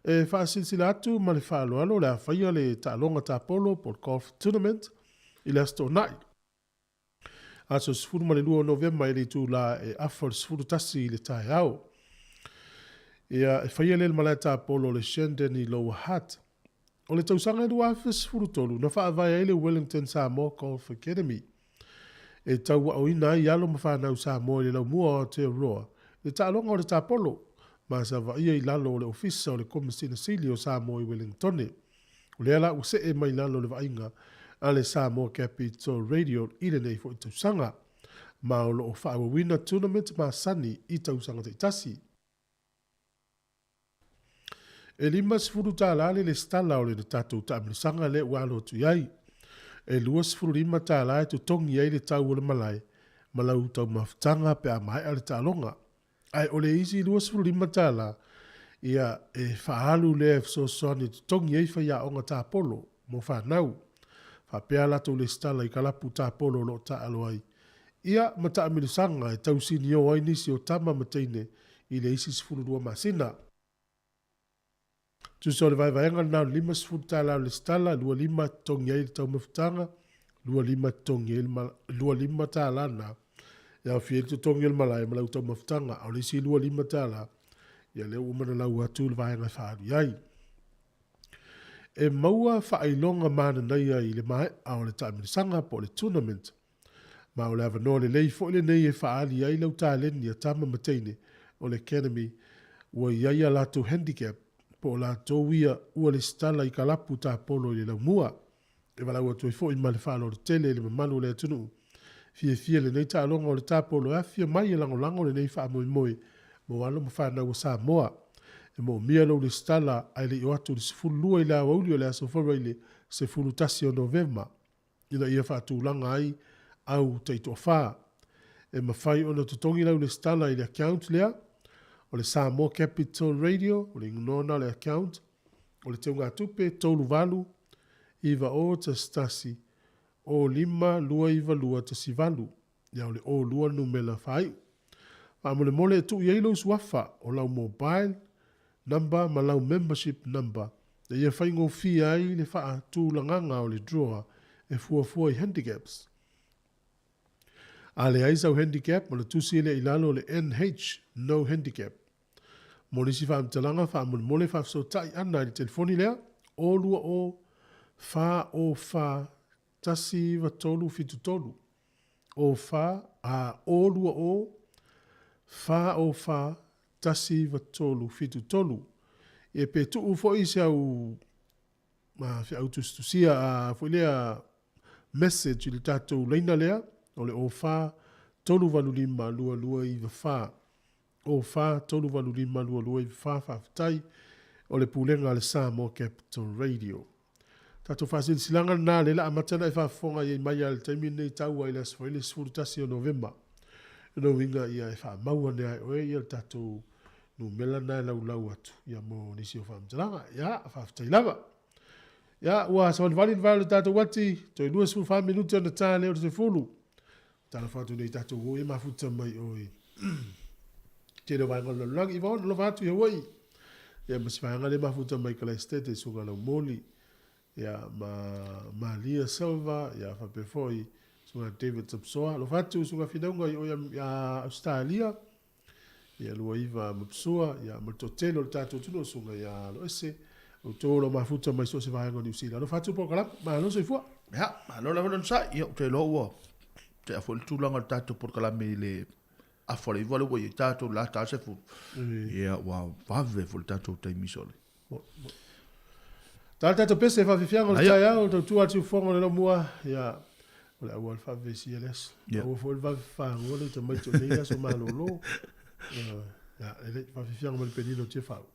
E faasilasila atu ma le faaaloalo o le a faia le taaloga tapolo po o le golf tournament i le Aso Toonai, aso 12 o Novema i le itula e afa o le 11 i le taeao. Ia, e faia lea i le malae tapolo o le Shandon i Lower Hutt. O le tausaga e 2013 na faavae ai le Wellington Samoa Golf Academy e tauaoina ai alo ma fanau Samoa i le laumua o Aotearoa i le taaloga o le tapolo ma savaia i lalo o le Ofisa o le Komesina Sili o Samoa i Welengtone. O lea la ua see mai lalo o le vaaiga a le Samoa Capital Radio i lenei foi tausaga, ma o lo o faaauauina tournament masani i tausaga taitasi. E $50 le lesitala o le tatou taamilosaga lea ua alo atu i ai. E $25 e totogi ai le tau o le malae ma lau taumafataga pe a maea le taaloga. Ae o le isi $25, ia, e faaalu lea e fesoasoani e totogi ai faiaoga tapolo mo fanau. Faapea a latou lesitala i kalapu tapolo o lo o taaalo ai. Ia, ma taamilosaga e tausinio ai nisi o tama ma teine i le isi 12 masina. Tusa o le vaevaega lena o le $50 o le lesitala, 25 e totogi ai le taumafataga, 25 e totogi ai le $25 lena e aofia ai le totogi o le malae ma lau taumafataga, a o le isi $25, ia lea ua uma ona lau atu le vaega e faaalu i ai. E maua faailoga mananaia i le maea o le taamilosaga po o le tournament, Ma o le avanoa lelei foi lenei e faaali ai lau taleni a tama ma teine o le Academy ua i ai a latou handicap po o latou ia ua lesitala i kalapu tapolo i le laumua. E valaau atu ai foi ma le faaaloalo tele i le mamalu o le atunuu fiafia i lenei taaloga o le tapolo e afifio mai e lagolago lenei faamoemoe mo alo ma fanau a Samoa. E moomia lou lesitala ae le i o atu i le 12 i le aoauli o le Aso Faraile 11 o Novema. ina ia faatulaga ai au taitoafa. E mafai ona totogi lau lesitala i le account lea, o le Samoa Capital Radio, o le igoa lena o le account, o le teugatupe 38 90 11 05 292 18, ia o le 02 le numera faaiu. Faamolemole e tuu i ai lou suafa o lau mobile number ma lau membership number ina ia faigofie ai le faatulagaga o le drawer e fuafua i handicaps. A leai sau handicap, o le tusi lea i lalo o le NH, no handicap. Mo nisi faamatalaga, faamolemole faafesootai ana i le telefoni lea, 020 404 1973, O 4, a O 2 O, 4 O 4, 1 9 3 7 3. Ia pe tuu foi se au ma feau tusitusia a foi lea message i le tatou laina lea o le O 4 3 8 5 2 2 9 4. O 4 3 8 5 2 2 9 4 Faafetai o le Pulega a le Samoa Capital Radio. Tatou faasilasilaga lena lea la amata ona e faafofoga i ai mai lava i le taimi lenei tau ai i le aso Faraile 11 o Novema. O lona uiga ia e faamau ane lava e oe ia le tatou numera lena e laulau atu ia mo nisi o faamatalaga. Ia, faafetai lava. Ia, ua savalivali le vae o le tatou ati, toe 24 minute ona ta lea o le 10. Talofa atu nei tatou o e mafuta mai o i tele o vaega o le lalolagi. Iva ona alofa atu i Hawaii. Ia ma si vaega le mafuta mai Kalaistete, Suga Laumoli, ia ma Malia Silva, ia faapea foi Suga David Tapsoa. Alofa atu Suga Finauga i o ia Australia, ia Luaiva Mapsua, ia ma le toatele o le tatou atunuu, Suga ia Aloese, outou o lo o mafuta mai so o se vaega o Niu Sila. Alofa atu polokalame, malo soifua. Ia, malo lava le onosai. Ia, ou te iloa ua tea foi le tulaga o le tatou polokalame i le afa o le iva lea ua i ai tatou la ta 10. Ia, ua vave foi le tatou taimi sole. Ta le tatou pese faafiafiaga o le taeao, tautua atu i fofoga o le laumua. Ia, O le auala faavevesi le aso. Aua foi le vave fafagoa le tamaiti o lenei aso malolo. Ia, e le faafiafiaga ma le penina o Tiafau.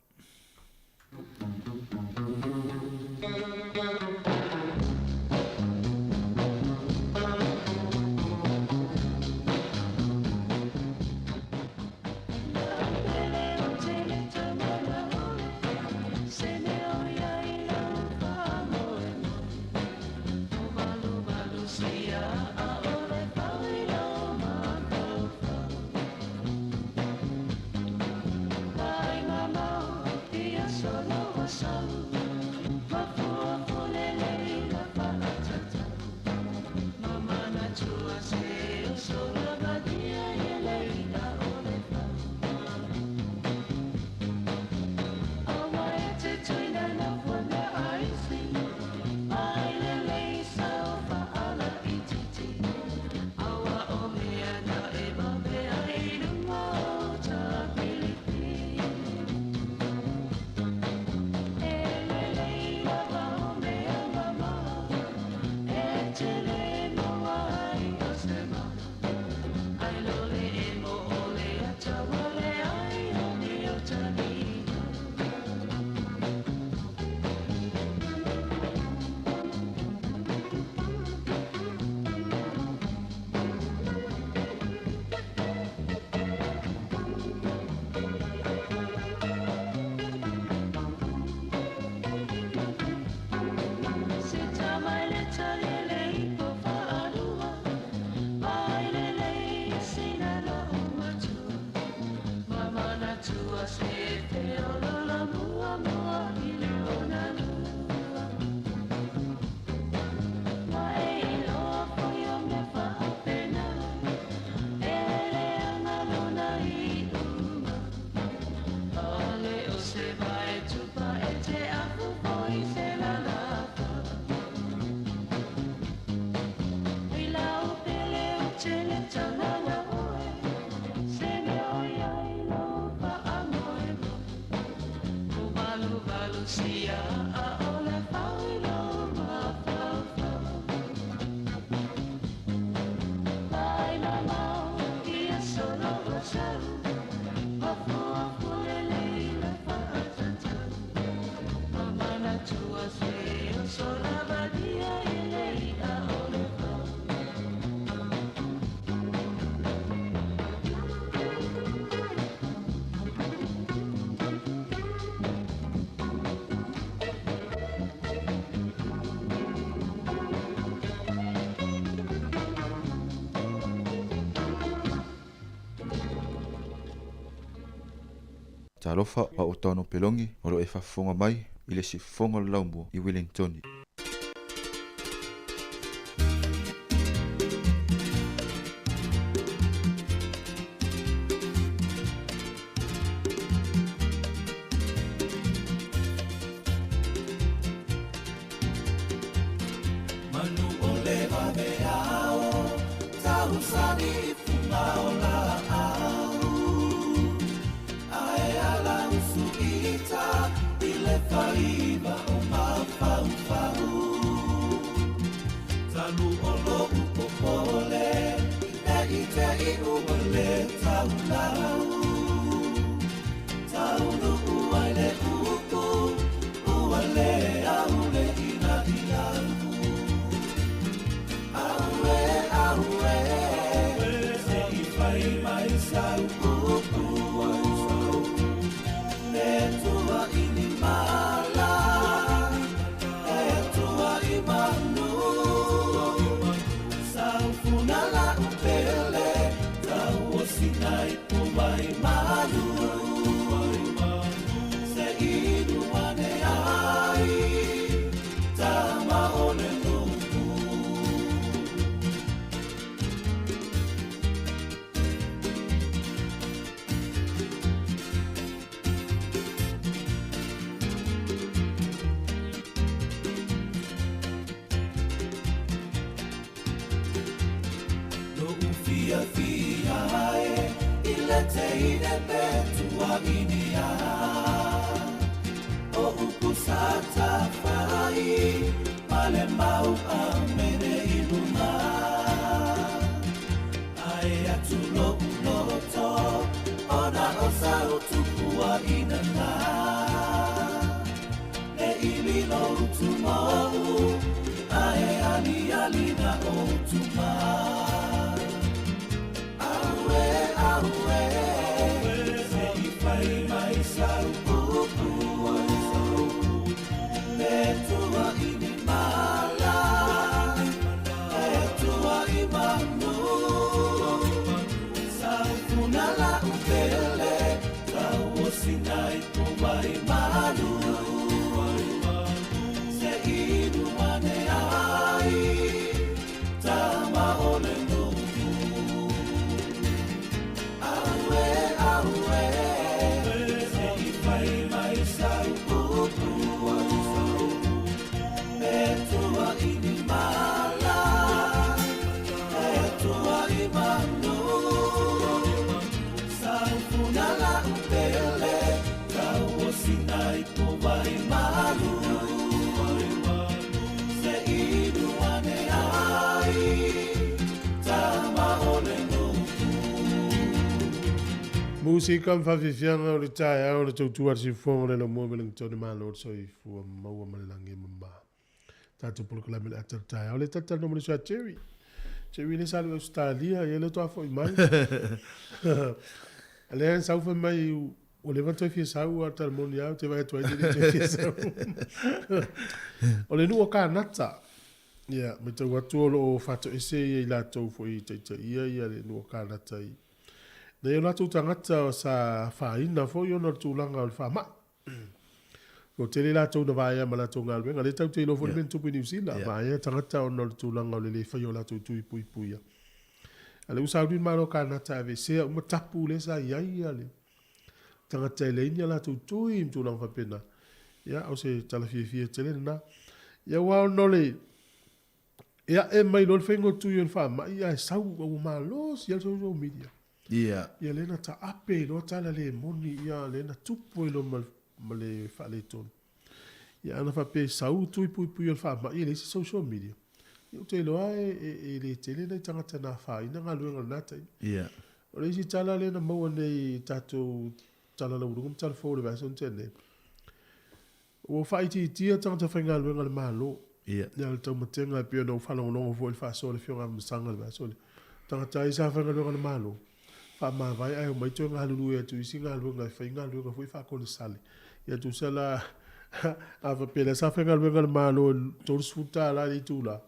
Talofa a o tano pelongi o lo e faafofoga mai i le siufofoga o le laumua i Wellingtoni. Manu o le vaveao, tausani i fuga o laau. Ae ala usuita i le faiva o mafaufau. Talu o lou popole, e i te i ua le taulau. Taunuu ai le upu, ua le au le ina ilau. Aue, aue, se i fai mai sau upu. E tua i ni mala, e tua i manu. Sau funa la upele, tau o sinai po mai malu. Se inu ane ai, tama o le nuku. Lo'u fiafia e i le teine pe tuaginia. O upu sa tafai, ma le mau a mene i luma. o sau tupuaʻina na E ʻimi lou tumau A e aliali na ou mai Auē, auē Se i fai mai sau upu E tua i ni mala E tua i manu Sau funa la'u pele Tauosina i po wai malu Se inu ane ai Tama o le nuu Auē, auē Se i fai mai sau upu E tua i ni mala E tua i manu Sau funa la'u pele Tauosina i po wai malu Se inu ane ai Tama o le nuu Musika ma faafiafiaga o le taeao le tautua a le siufofoga o le laumua me lagitone malo le soifua maua ma le lagi e mama. Tatou polokalame le ata o le taeao le talatalanoa ma le uso a Jerry. Jerry le sa alu i Ausetalia ia lea toa foi mai. A lea sau fai mai ua leva ona toe fia sau a o le tala moni lava ou te vaai atu ai e le toe fia sau. O le nuu o Kanata. Ia, matau atu o lo o faatoese ia i latou foi i taitaia ia le nuu o Kanata i nai o latou tagata sa afaina foi ona o le tulaga o le faamai. Ua tele latou na vaea ma latou galuega. Lea tatou te iloa foi le mea na tupu i Niu Sila, vaea tagata ona o le tulaga o le le faia o latou tui puipuia. A o lea ua sauni le Malo o Kanata e aveesea uma tapu lea sa i ai le tagata e leai ni a latou tui ma tulaga faapena. Ia, o se tala fiafia tele lena. Ia aua ona o le e ae mai loa le faiga o tui o le faamai ae sau ua malosi lava le social media. Ia. Ia lea na taape ai loa tala le moni, ia lea na tupu ai loa ma, ma le faaletonu. Ia ana faapea e sau tui puipui o le faamai e leai se social media, ia ou te iloa e, e, e le tele nai tagata na afaina galuega i lena taimi. Ia. O le isi tala lea na maua nei i tatou tala lauuluga ma tala fou o le vaiaso na tea nei, ua faaitiitia tagata faigaluega a le Malo. Ia. Ia le taumatega e pei ona ou faalogologo foi i le faasoa a le Afioga ia Masaga i le vaiaso lea. Tagata ai sa faigaluega a le Malo, faamavae ae omai toe galulue atu i isi galuega e fai galuega foi faakonesale. Ia tusa la a faapea la sa faigaluega a le Malo i le $30 i le itula,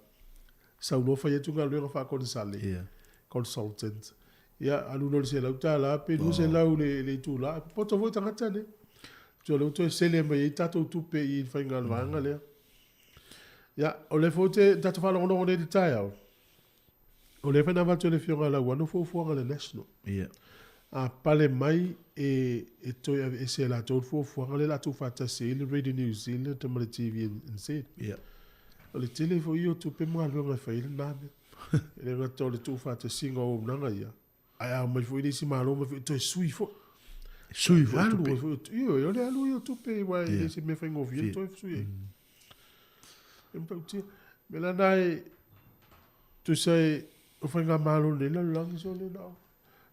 sau loa fai atu galuega faakonesale, Ia. consultant. Ia, alu loa i le $100 pe $200 i le itula. E popoto foi tagata nei. Tusa o lea ua toe sele mai ai tatou tupe i le faiga o le vaega lea. Ia, o lea foi ou te tatou faalogologo nei i le taeao, o lea foi na avatu e le Afioga ia Lauano fuafuaga a le National. Ia. A pale mai e, e toe aveese e latou le fuafuaga lea o le a tuufaatasi ai le Radio New Zealand ma le TVNZ. Ia. O le tele foi ia o tupe ma galuega e fai ai lena mea. E le gata o le tuufaatasiga o auaunaga ia, ae a omai foi le isi Malo omai foi e toe sui foi. Sui foi Alu tupe. ai foi, ioe, o le alu ia o tupe, aua e le se mea faigofie le toe sui ai. E matautia. O le mea la lena e, tusa e, o faigamalo nei lalolagi sole na o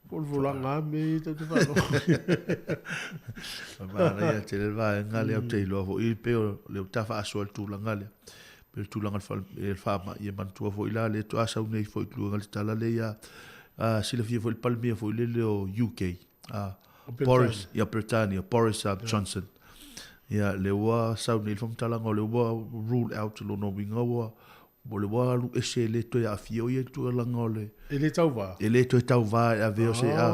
folafolaga lava mea ia tatou te faalogo. Manaia tele le vaega lea ou te iloa foi pei o lea ua ta faasoa i le tulaga lea. Pei o le tulaga i le faamai e manatua foi la lea faatoa sau nei foi i tulaga le tala lea ia silafia foi le Palemia foi lele o UK Boris ia Peretania Boris Johnson. Ia lea ua sau nei le faamatalaga o lea ua rule out lona uiga ua o lea ua alu ese e le toe aafia o ia i le tulaga o le E le tauvā. E le toe tauvā e ave o se a.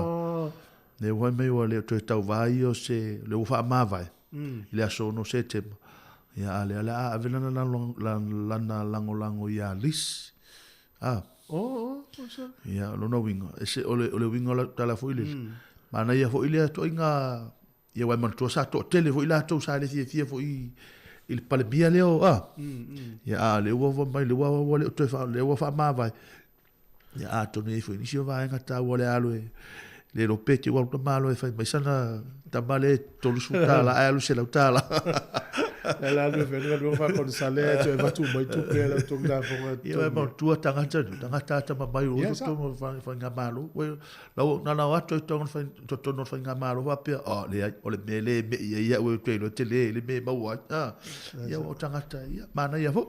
Lea ua fai mai ua le toe tauvā ia o se lea ua faamavae i le aso 6 Setema. Ia a lea o le a ave lana lana lagolago ia Liz. A. Oh, oh, oh, Ia, o lona uiga, e se, o le, o le uiga o lau tala foi lele. Manaia foi lea ituaiga, ia aua e manatua sa toatele foi latou sa le fiafia foi i le Palemia lea o, a. Ia, a o lea ua fai mai, lea ua, ua le o toe faa, lea ua faamavae. Ia, atonu e i ai foi nisi o vaega taua o le alu e le iloa pe te i ua alu le tamaloa e fai mai sana tama lea e $30 ae alu $100. Le la alu e fai le galuega faa-konesale ae toe avatu uma ai tupe a le au togi lafoga e Ia, totogi. manatua tagata, tagata atamamai o Ia, sa. totonu o le faigamalo. Ua lau na ona o atu ai totonu o le fai- totonu o le faigamalo faapea, oh, leai, o le mea lea e me'i ai au e ou te iloa e tele le mea e maua ai. Ah, ia, ua o tagata, ia, manaia foi.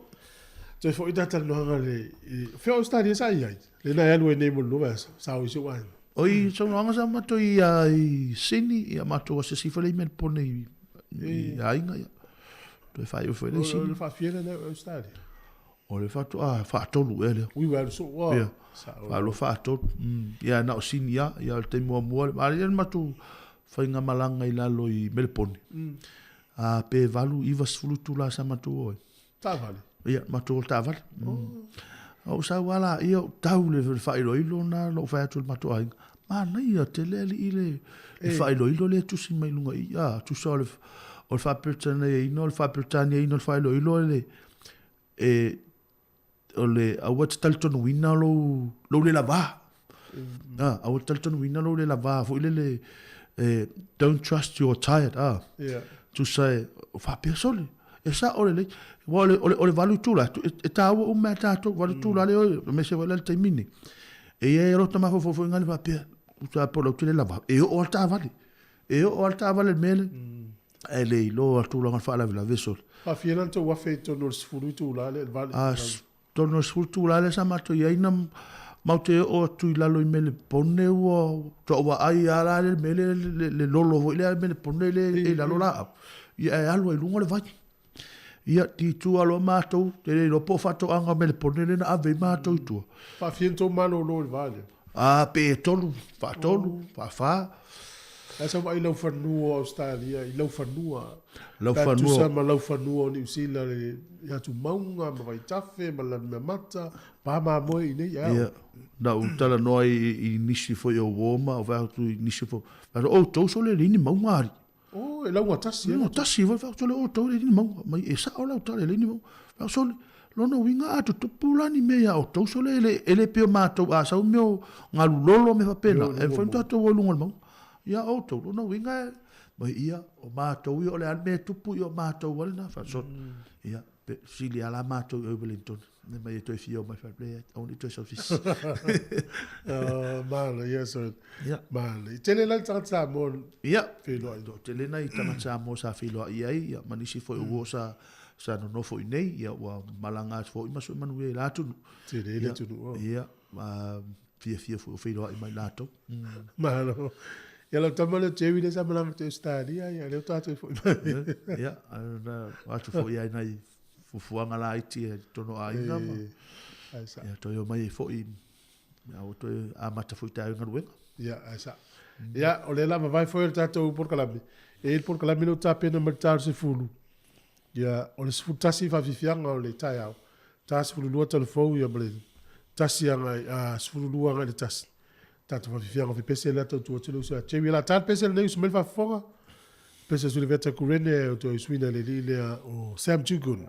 Toe foi ta talanoaga le i fea o Australia sa i ai? Le na e alu ai nei mo le lua vaiaso, sa o i si ou aiga. Oi, saunoaga sa matou i a i Sydney, ia matou asiasi ifo lea i Melbourne i i aiga, ia. Toe faaiu foi lea i Sydney. O le faafiela lea o Australia? O le faatoa faatolu ea lea. Ui, ua alu soo lava. Ia, faalua faatolu. Ia, na o Sydney lava, ia o le taimi muamua, a lea le matou faigamalaga i lalo i Melbourne. A pe 8, 90 itula sa matou o ai. Taavale? Ia, matou o le taavale. Oh. Ou sau lava laia, ou tau le faailoilo lena na ou fai atu i le matou aiga. Manaia tele alii le, le faailoilo lea e tusi mai luga i i. Ah, tusa o le, o le faa-Peretaniaina, o le faa-Peretaniaina o le faailoilo le, e, o le aua e te talitonuina lou, lou le lavā. Ah, aua e te talitonuina lou le lavā foi lele, e, don't trust your tired. Ah. Yeah. Tusa e, faapea sole. E sa'o lelei. Aua o le, o le, o le 8 itula, e, e tāua uma e tātou, 8 itula le oe, aemaise foi la le taimi nei. E i ai loa ta mafaufau foi ngale faapea, uta po lau tele lava, e oo a le taavale. E oo a le taavale i le mea lea. Ae le iloa le tulaga o le faalavelave sole. Faafia la le tou afe i totonu o le 10 itula lea, le 8. A, totonu o le 10 itula lea sa matou i ai na matou te oo atu i lalo i Melepone ua faatoa vaai lava la le mea lea le lolo foi lea Melepone lea e i lalo laau, ia ae alu ai i luga le vai. Ia, titua loa matou, te le iloa po o faatoaga o Melepone lea na ave ai matou i tua. Faafia na tou malolo i le va lea? A, pe tolu, faatolu, faafa. Ae sa vaai i laufanua o Ausetalia, i laufanua. Laufanua. Pe tusa ma laufanua o Niu Sila i atumauga ma vaitafe ma Lanumeamata, pa mamoe i nei ao. Ia, na ou talanoa i nisi foi o uo ma ou fai atu i nisi foi, fai atu, outou sole e leai ni mauga alii. Oh, e lauga tasi e. Lauga tasi foi, fai atu, sole outou e leai ni mauga. Mai e sao lau tala e leai ni mauga. Fai atu, sole, lona uiga a tutupu la ni mea ia outou sole e le, e le pei o matou a sau mea o galu lolo ma mea faapena, e mafai ona tatou o i luga o le mauga. Ia outou, lona uiga e, mai ia, o matou ia o le a le mea e tupu, ia o matou lava lena. Fai atu, sole, ia, pe sili lava la matou i o i Wellington. Ne mai e toe fia o mai fai atu, aua ne i toe saufisi. Malo, ia so. Ia. Malo. I tele la le tagata Samoa. Ia. Feiloai. Toatele nai tagata Samoa sa feiloai ai, ia, ma nisi foi o uo sa, sa nonofo i nei, ia, ua malaga atu foi ma sue manuia i la atunuu. Tele le atunuu. Oh. Ia, ma fiafia foi o feiloai mai latou. Malo. Ia lau tama lea o Jerry lea sa malaga atu i Australia, ia lea faatoa toe foi mai. Ia, na atu foi ai nai fuafuaga laiti i totonu o aiga ma ia toe omai ai foi a ua toe amata foi taeao i galuega. Ia, ae sao. Ia, o lea o le a vavae foi le tatou polokalame. E i ai le polokalame lea ua tapena mai le ta o le 10. Ia, o le 11 faafiafiaga o le taeao, ta 12 talafou ia ma le 1 agai, a, 12 agai i le 1. Tatou faafiafiaga o fepese lea tautua atu le uso ia Jerry. O le a ta le pese lenei uso mai le faafofoga. Pese Suliveta Kurene o toe usuina le alii lea o Sam Tugun.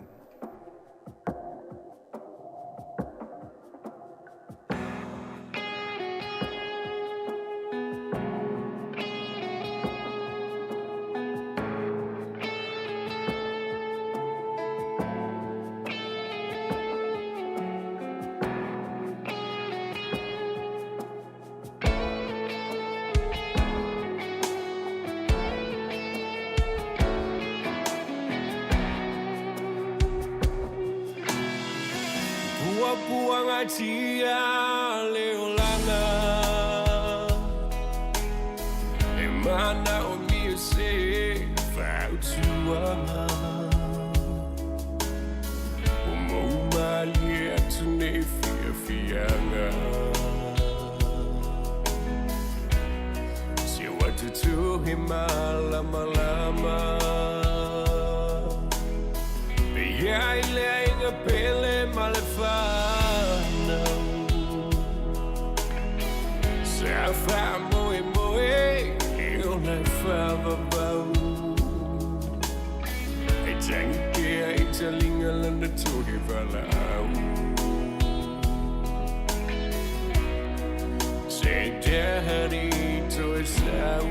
Puapuagatia le olaga E manaomia se fautuaga Ua moumalie atu nei fiafiaga Se ua tutuhi malamalama Pe ia i le aiga pele ma le whanau Sa whaamoemoe e ona whaavavau Hei tangi pea i talinga lana tohe valaau Se daddy toe sau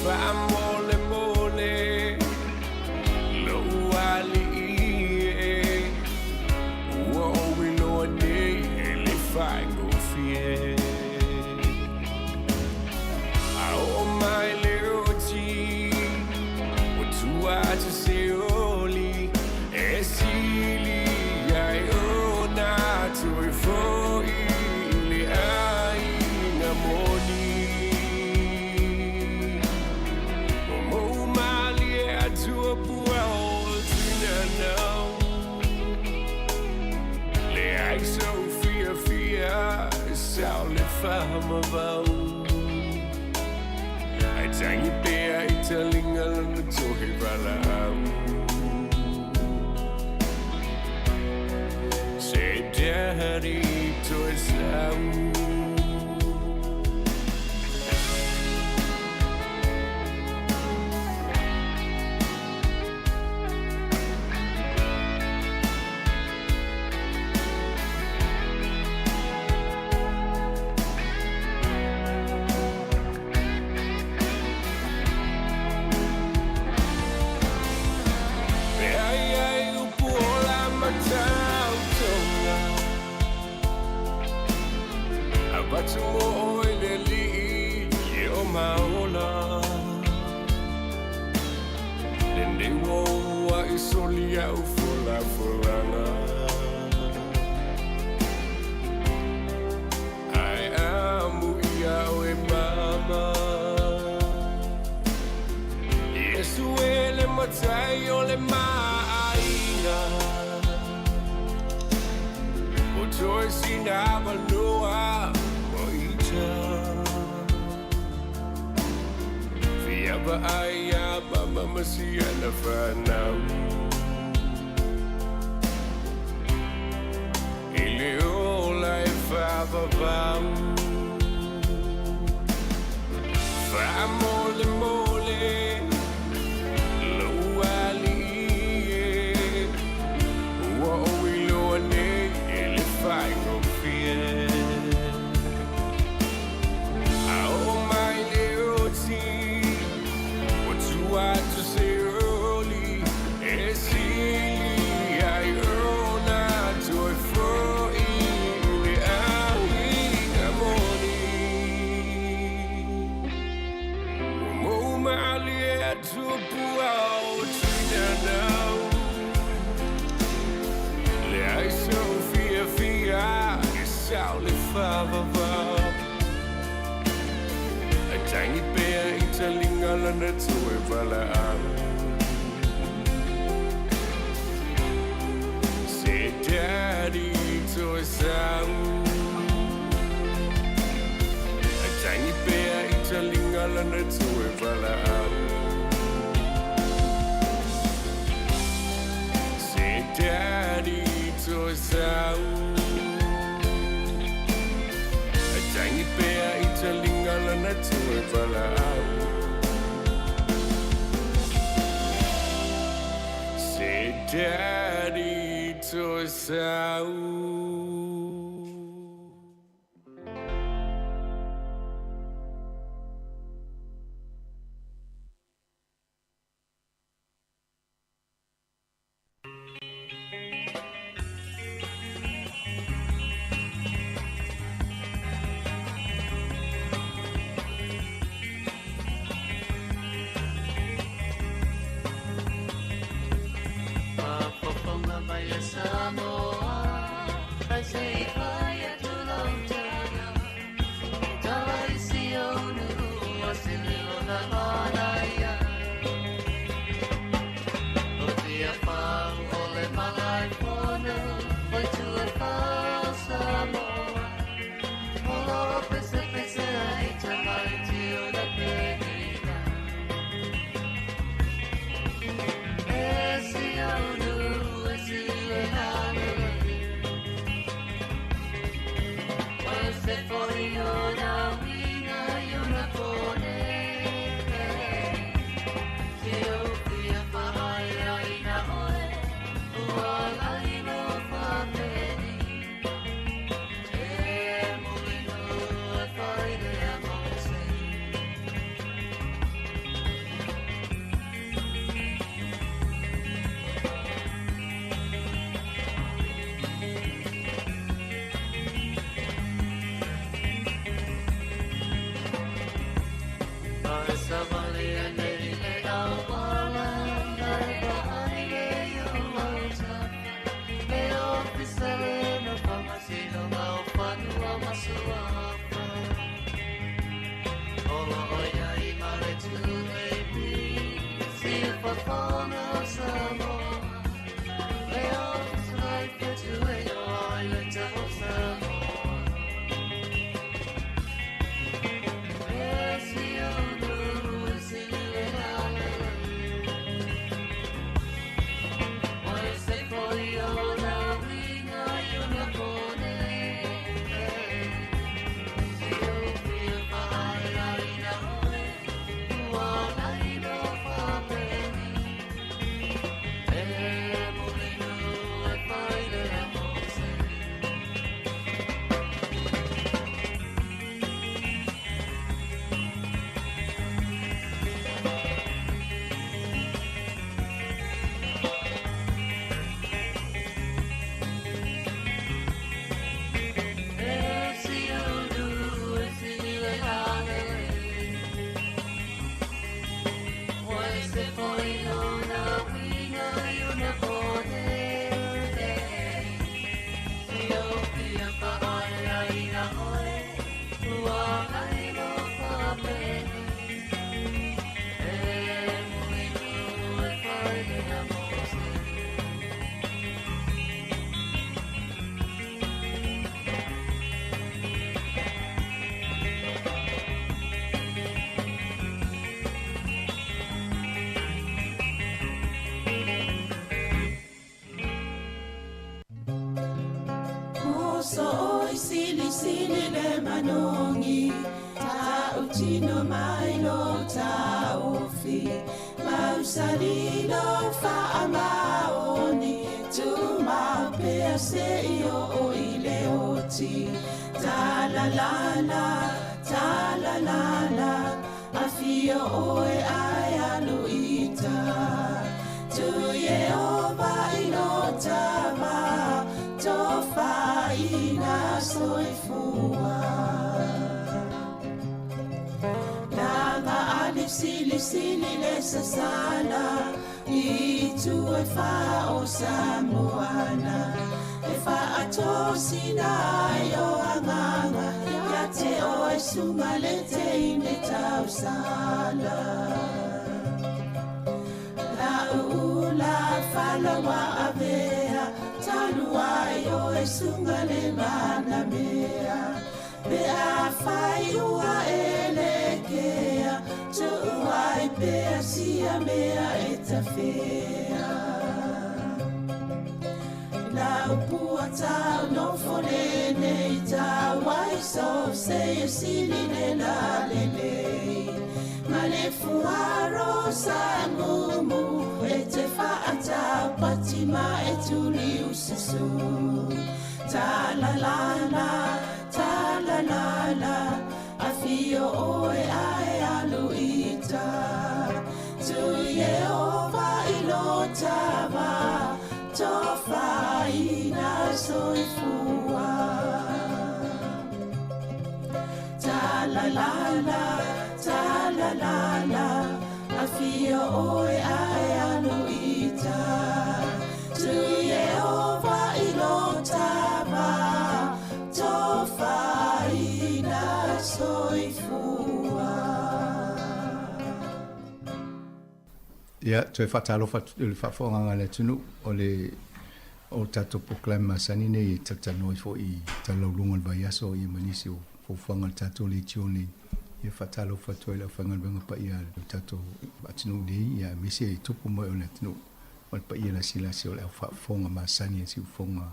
Whaamole mole. Tangi pea i talinga lana tohe valaau. Se daddy toe sau. Se for sili le manogi Ta'utino mai lo ta'ofi Mausali lo fa'amaoni Tumau pea se'i o'o i le oti Talalala, talalala Afio oe ae alu ita Tu Yehova i lo tava Tofaina soifua Langa ali sili sili le sasala I tu e wha o Samoana E wha atosina ai o anganga Ia te o e sunga le te ine tausala La uula falawa avea Talu ai o e sunga le mana mea Pe a whai ua e le kea Tu'u ai pea sia mea e tawhea La upua tau no fole nei tau ai so se e sili le la le le Ma le fuaro sa mumu e te whaatau pati ma e tuli ususu Ta la la la, ta la la la Afio oe ae alu ita Tu Yehova i lo tava Tofaina soifua Ta la la la, ta la la la Afio oe ae alu ita Tu Yehova i lo tava Tofaina soifua Ia, toe faatalofa atu i le faafofogaaga a le atunuu o le o tatou polokalame masani nei e talatalanoa ai foi i talalauluga o le vaiaso ia ma nisi o fuafuaga a le tatou leitio nei. Ia faatalofa atu ai i le aufaigaluega paia a le tatou atunuu nei ia aemaise i tupu mai o le atunuu ma le paia lasilasi o le au faafofoga masani a siufofoga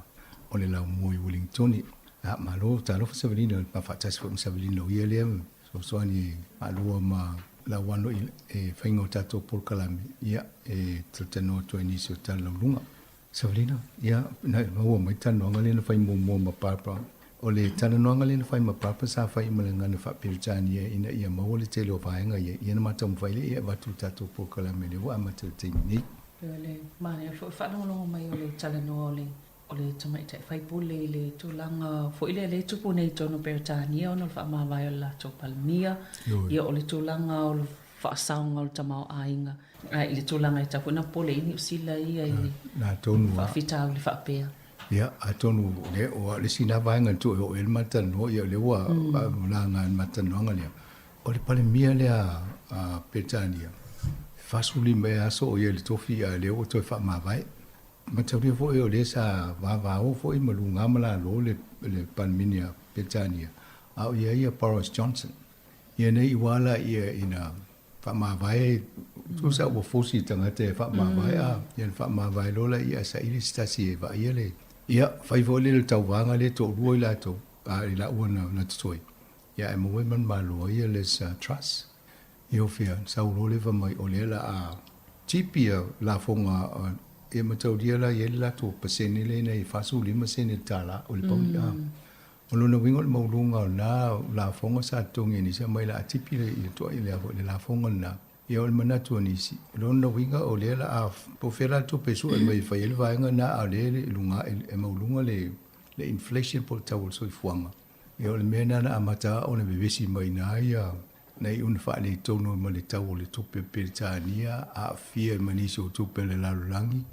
o le laumua i Uelingitone. Ia, malo, talofa Savelina, ma faatasi foi ma Savelina o ia lea fesoasoani e faalua ma lauano i le faiga o tatou polokalame, ia, e talatalanoa atu ai nisi o talalauluga. Savelina, ia, na maua mai talanoaga lea na fai muamua ma Barbara. O le talanoaga lea na fai ma Barbara sa fai ma le gagana faa-Peretania ina ia maua le tele o vaega ia, ia na ma taumafai lea ia avatu le tatou polokalame lea ua amata i le taimi nei. O le manaia foi faalogologo mai o le talanoa o le o le tamaitai faipule i le tulaga foi lea lea e tupu nei i totonu o Peretania ona o le faamavae o le latou Palemia, ia o le tulaga o le faasaoga o le tamaoaiga, a i le tulaga e tatau foi ona popole ai Niu Sila ia i le faafitauli faapea. Ia, atonu o le o le isi lena vaega na tuu e oo i ai le ma talanoa, ia o lea ua laga i le ma talanoaga lea, o le Palemia lea a Peretania, e 45 ea aso o ia i le tofi a o lea ua toe faamavae. Mataulia foi o lea sa vavao foi ma luga ma lalo le le Palemene a Peretania, a o ia ia Boris Johnson. Ia nei i wā la ia ina faamavae, tusa ua fosi i tagata e faamavae a, ia na faamavae loa la ia ae saili se tasi e vaaia le, ia fai foi lea le tauvaga lea toalua i latou, a i laua na na totoe, ia ae maua ai ma le malo ai ia Liz Truss. Ia o fea, sau loa lea fai mai o lea la a tipi ia lafoga e mataulia la i ai le latou pasene lea ina ia 45 sene le tala o le pauni a. O lona uiga o le maualuga o lena lafoga sa totogi e nisi aumai la a tipi le i toai le le lafoga lena. Ia o le manatu o nisi, o lona uiga o lea la a po o fea la le tupe e sue mai e fai ai le vaega lena a o lea e luga e maualuga le le inflation po o le tau o le soifuaga. Ia o le mea lena na amata ona vevesi mai i ina ia na iu na faaletonu ai ma le tau o le tupe Peretania, aafia ai ma nisi o tupe a le lalolagi,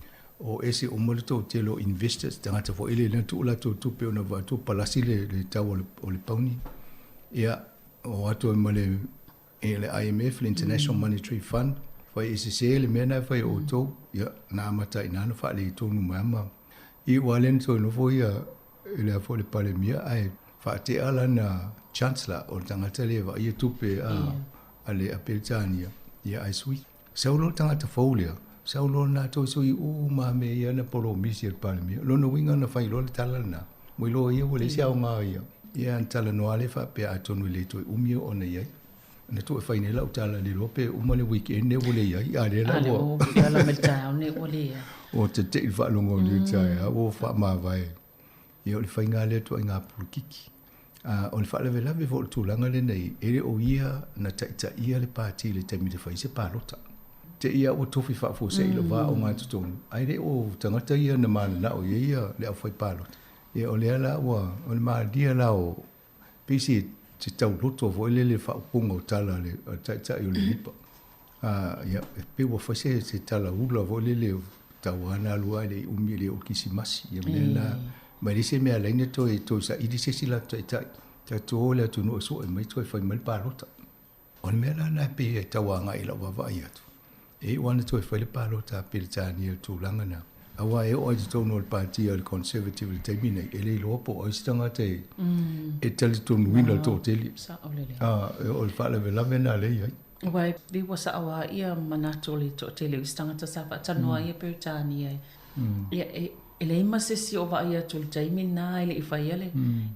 o ese uma le toatele o investors, tagata foi lele na tuu latou tupe ona vaai atu ua palasi le, le tau o le, o le pauni. Ia, o atu ai ma le, e le IMF, le International Monetary Fund, fai e sese le mea na e fai e outou, ia, na amata ai i ina na faaletonu mai ma i ua lea na toe nofo ia e le foi le Palemia ae faatea lana Chancellor o le tagata lea e vaaia tupe a, a le a Peretania, ia ae sui. Sau loa le tagata fou lea, sau loa lena toe sui uma lava mea ia na polomisi e le Palemia. Lona uiga na fai loa le tala lena, ua iloa ia ua leai se aoga ia. Ia ona talanoa lea faapea atonu e le toe umi ona i ai. Na tuu e fai nei lau tala le iloa pe uma le weekend nei ua leai, a lea la ua. A lea ua ala mai le taeao nei ua leai. Ua tete'i le faalogo i le taeao ua faamavae. Ia o le faiga lea ituaiga polokiki. A o le faalavelave foi o le tulaga lenei, e le o ia na taitaia le pati i le taimi na fai ai se palota. Te i lava ua tofi faafuasei i le va ogatotonu, ae le o tagata ia na mananao i ai ia le aufai palota. Ia o lea la ua, o le malia la o, pei se se tauloto foi lele faaupuga o tala a le taitai o le Lipa. A, ia, e pei ua fai se, se tala ula foi lele tau lava na alu ae le i umi e le oo i le Kisimasi. Ia mea na, ma e leai se mea e ala ai ona toe, toe saili se isi latou taitai. Tatou o i le atunuu e sue mai toe fai mai le palota. O le mea la lena e pei e tau agai i lau vaavaai atu, e iu lava ina toe fai le palota a Peretania i le tulaga lena, aua e oo lava i totonu o le Pati a le Conservative i le taimi lenei, e le iloa po o ai se tagata e talitonuina le toatele. O le faalavelave lena lea e i ai. Aua e pei ua sao lava ia manatu o le toatele o isi tagata sa faatalanoa ai ia Peretania. Ia, e E leai ma se isi o vaai atu i le taimi lena e le i faia le,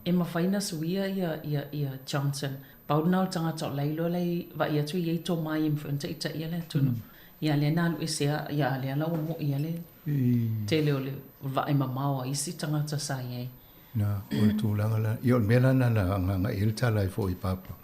e mafai ona suia ia, ia, ia Johnson. Pau lena o le tagata o la e iloa la e vaai atu e i ai tomai e mafai ona taitaia le atunuu. Ia lea na alu ese a, ia a lea la ua moi a le tele o le vaai mamao a isi tagata sa i ai. Na, o le tulaga la, ia o le mea la lena na agaga i ai le tala ai foi i Papa.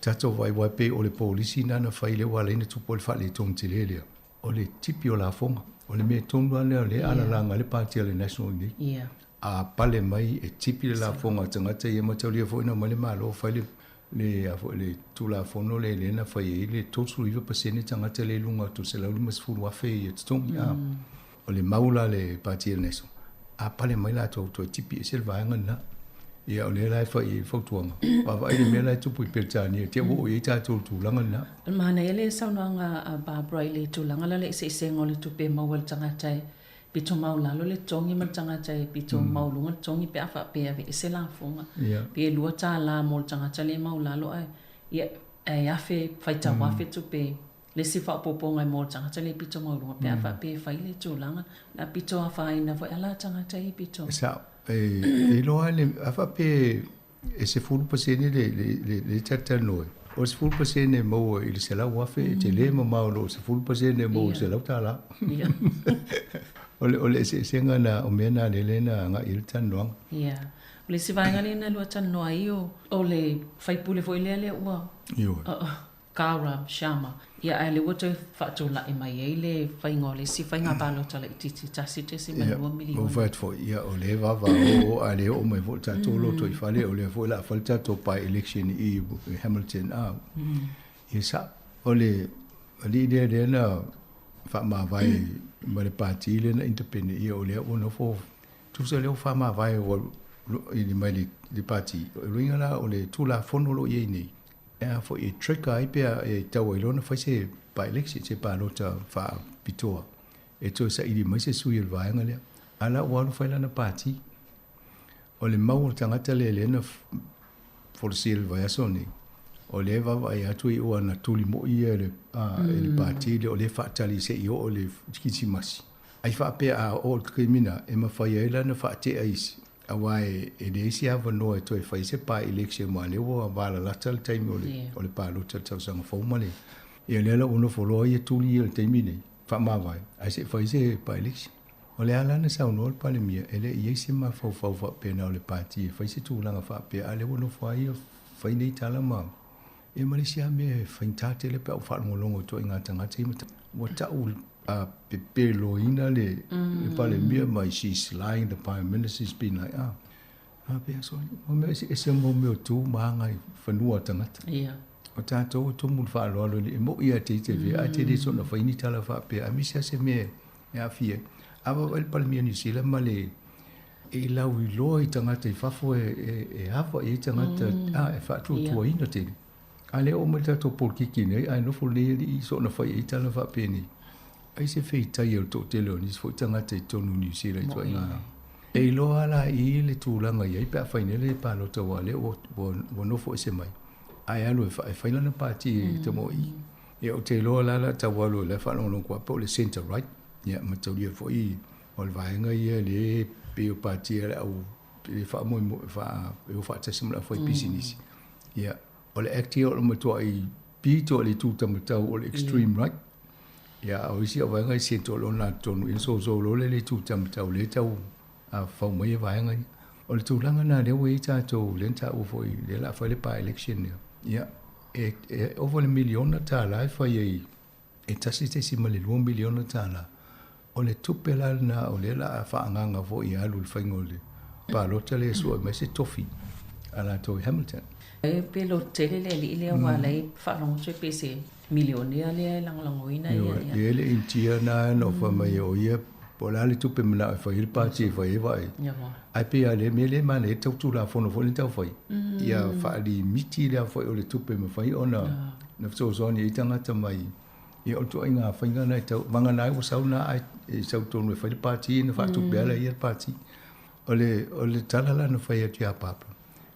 Tatou vaai aua e pei o le polisi lena na fai lea ua ala ai ona tupu ai le faaletonu tele lea. O le tipi o lafoga. O le mea tonu lava lea o lea e alalaga ai le Pati a le National i nei. A pale mai e tipi le lafoga a tagata ia mataulia foi na omai le Malo fai le le a foi le Tulafono lea lea na fai ai le 39% tagata lea i luga atu o le $150,000 ia totogi. A o le mau la a le Pati a le National, a pale mai latou toe tipi ese le vaega lena. Ia o lea la e fai i ai le fautuaga, vaavaai le mea la e tupu i Peretania, te i ua oo i ai tatou i le tulaga lena. O le manaia le saunoaga a Barbara i le tulaga la le eseesega o le tupe e maua e le tagata e pito maualalo le totogi ma le tagata e pito maualuga le totogi pe a faapea e aveese lafoga. Pe $2 mo le tagata lea e maualalo ae ia e afe, faitau afe tupe Le isi faaopoopoga mo le tagata le pito maualuga pe a faapea e fai le tulaga, o le a pito afaina foi ala tagata ia pito. E sao, e iloa le, a faapea e 10% le, le, le, le talatalanoa ai, o le 10% e maua i le 100,000 e tele mamao i lo le 10% e maua i le $100. O le, o le eseesega na, o mea na lele na agai i ai le talanoaga. Ia. O le isi vaega lea na lua talanoa ai o, o le faipule foi lea lea ua. Ioe. Gaurav Sharma, ia ae lea ua toe faatulai mai ai le faiga o le isi faiga palota laitiiti $1.2 miliona. Ua fai atu foi, ia o lea e vavao o a le oo mai foi le tatou lotoifale, o lea foi o le a fai le tatou by-election i Hamilton a. Ia sao, o le alii lea lea na faamavae ma le pati lea na independent, ia o lea ua nofo, tusa lea ua faamavae ua i mai le pati. O le uiga la o le Tulafono o lo o i ai nei, E a foi e trigger ai pe a e tau ai loa ona fai se by-election, se palota faapitoa e toe saili mai se sui o le vaega lea. A la ua alu fai lana pati. O le mau o le tagata lea lea na folasia i le vaiaso nei, o lea e vaavaai atu i ua na tuli moi ia e le, a, e le pati lea, o lea e faatali se i oo i le Kirisimasi. Ai faapea a oo i le taimi lena, e mafai ai la ona faatea isi Aua e leai se avanoa e toe fai ai se by-election aua o lea ua valalata le taimi o le, o le palota i le tausaga fou ma le... Ia lea la ua nofo loa ia tuli ia i le taimi lenei, faamavae, ae se i fai se by-election. O le a la na saunoa le Palemia, e le i i ai se mafaufau faapena o le Pati e fai se tulaga faapea, a o lea ua nofo lava ia fai nei tala ma... Ia ma le isi lava mea e faigata tele pe a ou faalogologo i ituaiga tagata ia ma ua tau a pepeloina le le Palemia mai she's lying the prime minister's been like ah a pea so mo mea eseese mo mea o tu ma aga i fanua o tagata. Ia. O tatou e tumu i le faaaloalo i le mo'i ia te i te vea ae te le soona fai ni tala faapea aemaise lava se mea e aafia ai. A vaavaai le Palemia o Niu Sila ma le e lauiloa i tagata i fafo e ava i ai tagata a e faatuatuaina tele. A lea oo mai le tatou polokiki nei ae nofo lenei alii soona fai ai tala faapenei. Ai se feitai o le toatele o nisi foi tagata i totonu o Niu Sila i ituaiga. E iloa lava la i le tulaga i ai pe a fai nei le palota aua o lea ua nofo ese mai ae alu e fai lana pati e tamo'i. Ia ou te iloa la la tau alu o la e faalogologo atu po o le centre right. Ia mataulia foi o le vaega ia lea e pei o pati a le au le faamoemoe faa e o faatasi ma le aufaipisinisi. Ia, o le Act ia o le matuai pito o le itu tamatau o le extreme right. Ia, a o isi au vaega i centre o lo o na totonu, ia soso loa lea i le itu tamatau lea e tau fau mai e vaega ia. O le tulaga lena lea ua i ai tatou, lea na taua foi, lea o le a fai le by-election lea. Ia, e ova i le miliona tala e fai ai e $1.2 miliona tala. O le tupe la lena o lea o le a faaagaaga foi e alu i le faiga o le palota lea e sue mai se tofi a latou i Hamilton. E pe loto tele le alii lea aua la e faalogo atu pe se milionea lea e lagolagoina ia. Ioe, e le i tia na na fai mai o ia po o le a le tupe manao e fai ai le pati e fai ai vaai. Ae pei lava o le mea lea e manaia tau Tulafono foi lea tau fai, ia faalimiti lea foi o le tupe e mafai ona fesoasoani ai tagata mai. Ia o le ituaiga faiga lena e tau, vagana ai ua sau lena ae sau tonu e fai le pati ona faatupe lava lea e ia le pati. O le, o le tala la na fai atu ia Papa,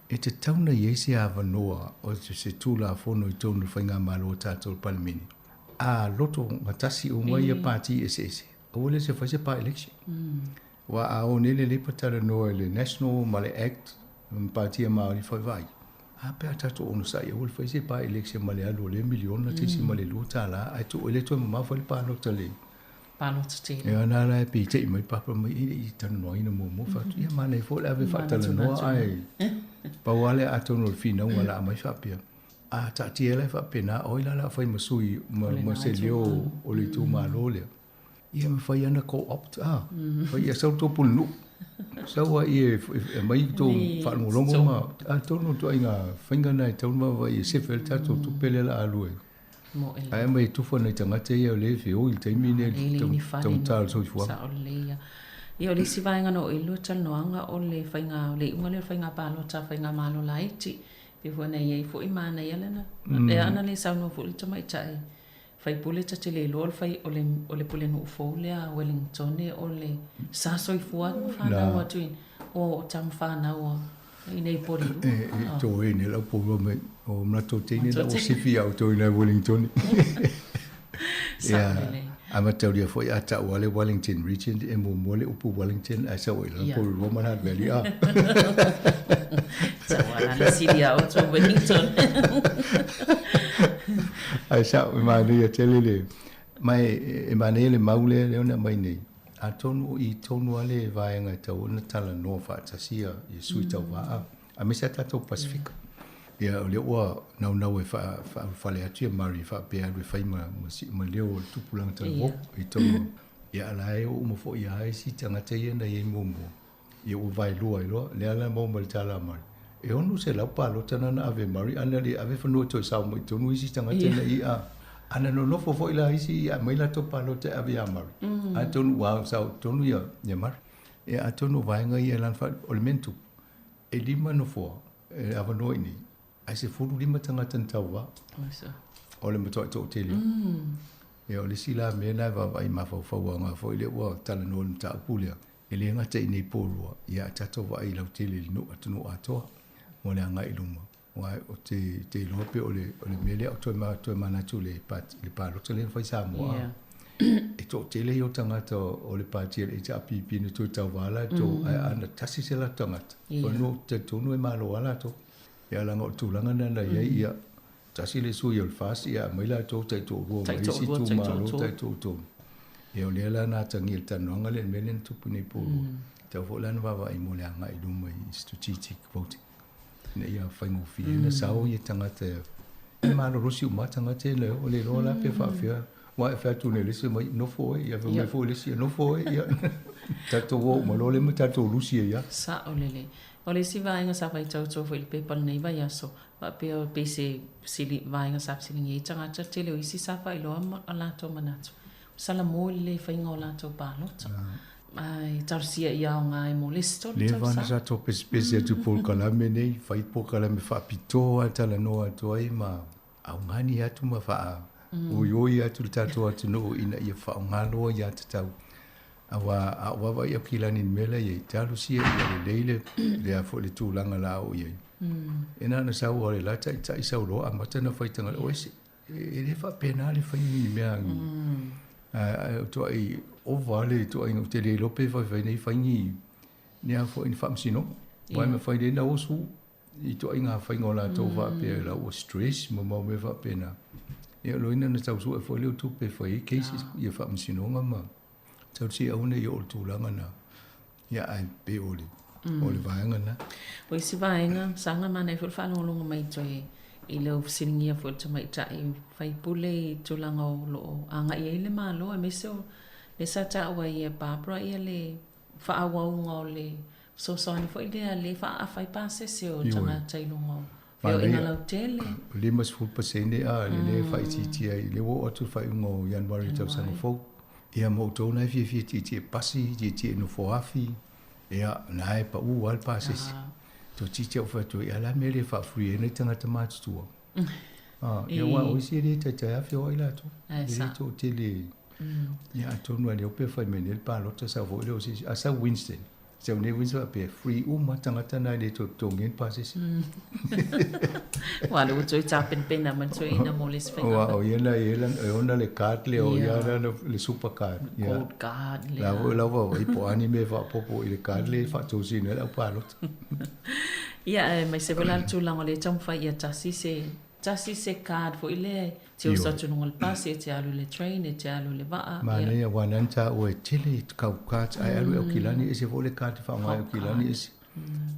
e tatau ona i ai se avanoa o se Tulafono i totonu o le Faigamalo a tatou le Palemene, a loto gatasi uma ia pati eseese, aua le se fai se by-election. Aua a o nei le Labour talanoa i le National ma le Act ma Pati a Maori fai vaai, a pe a tatou onosai aua le fai se by-election ma le alu o lea miliona teisi ma le $2 ae tuu ai le toe mamao fai le palota le palota tele. Ia na la e pei tei mai papa mai e le i talanoaina muamua fai atu, ia manaia foi le ave faatalanoa ae pau lava lea atonu o le finauga o le a aumai faapea. A taatia la e faapena, o ai la o le a fai ma sui ma se leo o le itumalo lea. Ia mafai lava ona co-opt, a, fai ia sau le tou pulenuu, sau lava e aumai tou faalogologo ma, atonu o le ituaiga faiga lena e tatau ona vaavaai e sefe ai le tatou tupe lea o le a alu ai. Ae aumai e tufa nai tagata ia o lea e feoi i le taimi lenei i le taugata o le soifuaga. Sao lelei ia. Ia o le isi vaega na oo i ai lua talanoaga o le faiga, o le iuga lea o le faiga palota a faigamalo laiti. Pei foi ona i ai foi manaia lana, lea ana le saunoa foi le tamaitai faipule ta te le iloa o le fai, o le, o le pulenuu fou lea a Wellingtone o le sa soifua atu ma fanau atu i, o tama fanau a i nei Porirua. E, e toe nei lau poua mai, o matou teine la ua sifi ia outou i nai Wellingtone. Ia, a mataulia foi a tau le Wellington Region e muamua le upu Wellington ae sau ai lalo Porirua ma Hutt Valley a. Sau ala na sili ia outou Wellington. Ae sao e manaia tele le, ma e manaia le mau lea lea na aumai nei. Atonu o i tonu lava le vaega e tatau ona talanoa faatasi ia sui tauvaa, aemaise a tatou Pasifika. Ia o lea ua naunau e faaulufale atu ia Murray faapea alu e fai ma ma leo o le tupulaga talavou i totonu. Ia a o la e oo uma foi lava isi tagata ia na i ai muamua. Ia ua vaelua ai loa, lea la maua mai le tala a Murray. E 600 palota na na ave e Murray, ana le ave fanua toe sao mai i totonu isi tagata na i a. Ana nonofo foi la isi ia aumai latou palota e ave ia Murray. Atonu ua sao i totonu ia ia Murray. Ia atonu o vaega ia lana fa, o le mea na tupu, e 5 nofoa e avanoa i inei, ae 15 tagata na tauva. O le matuai toatele. Ia o le isi la mea lena e vaavaai mafaufau foi lea ua talanoa i le mataupu lea. E le gata i nei Porirua, ia ae tatou vaai lautele i le nuu atunuu atoa mo le agai i luma. Aua ou te te iloa pe o le o le mea lea o toe ma toe manatu i le le palota lea na fai i Samoa. Yeah. E toatele ia o tagata o le pati a le HRPP na toe tauva latou, ae ana tasi se latou tagata. Yeah. Fanua talitonu e malo lava latou. Ia leaga o le tulaga lena na i ai, ia tasi le sui o le FAST, ia aumai latou taitoalua mai isi itumalo taitoatolu. Ia o lea la na atagia i le talanoaga lea i le mea lea na tupu nei Porirua. Tatau foi la ona vaavaai mo le agai i luma i strategic voting ina ia faigofie ona sao ia tagata e malolosi uma tagata ia o le iloa la pe faapefea. Aua e fai atu nei i le isi mai nofo oe, ia fai mai foi le isi nofo oe, ia tatou o uma loa lea ma tatou lusi ai lava. Sao lelei. O le isi vaega sa faitautua foi i le pepa i lenei vaiaso, faapea pei se sili, vaega sa fesiligia ai tagata, tele o isi sa faailoa a latou manatu, salamo i le le faiga o latou palota. Ae talosia ia aoga ai mo le isi tolu Leva ona sa tou pesepese atu i polokalame nei, fai polokalame faapitoa e talanoa atu ai ma augani atu ma faa oioi atu le tatou atunuu ina ia faaaoga loa ia tatau. Aua a ou vaavaai atu i lani i le mea la e i ai, talosia ia lelei le, le a foi le tulaga la o i ai. E na ona sau lava o le la taitai sau loa amata ona fai tagata, o ese, e le faapena le fai ni mea ae o tuai ova le ituaiga ou te le iloa pe faifai nei fai ni ni a foi ni faamasinoga. Aua e mafai lelei ona oso i ituaiga faiga o latou faapea i lau stress ma mau mea faapena. Ia o loina na tau sue foi lea o tupe e fai ai cases ia faamasinoga ma tau si aua ne i oo i le tulaga na. Ia ae pei o le o le vaega na. O isi vaega, saga manaia foi le faalogologo mai toe i lau fesiligia foi o le tamaitai faipule i tulaga o lo o agai ai le Malo aemaise o lea sa taua ai e Barbara ia le faaauauga o le fesoasoani foi lea lea e faaafa ai pasese o tagata i luga o feoaiga lautele. 50% a le lea e faaitiitia ai, lea ua oo atu le faaiuga o Ianuari i le tausaga fou. Ia ma outou na e fiafia tietie pasi, tietie nofo afi, ia na e pau lava le pasese. Toeitiiti ou fai atu ai, a o le a le mea e le faa-free ai nai tagata matutua? Ia aua o isi e le taitai lava feoai latou. E le toatele. Ia atonu lava lea pe fai mai nei le palota sau foi lea o se isi. A sau Winston, sau nei Winston faapea e free uma tagata na e le toe totogia ni pasese. Aua o lea ua toe tapenapena mai le toeaina mo le isi faiga. Aua o ia na i ai e ona le card lea, o ia lana le super card. Gold card lea. La foi lau vaavaai po o a ni mea e faaopoopo i le card lea e faatosina ai le au palota. Ia, aemaise foi la le tulaga o lea e taumafai ia tasi se, tasi se card foi lea e te oso atu i luga o le pasi, e te alu i le train, e te alu i le vaa. Ia. Manaia aua na taua e tele kau cards ae alu i Aukilani ese foi le card e faaaoga i Aukilani ese.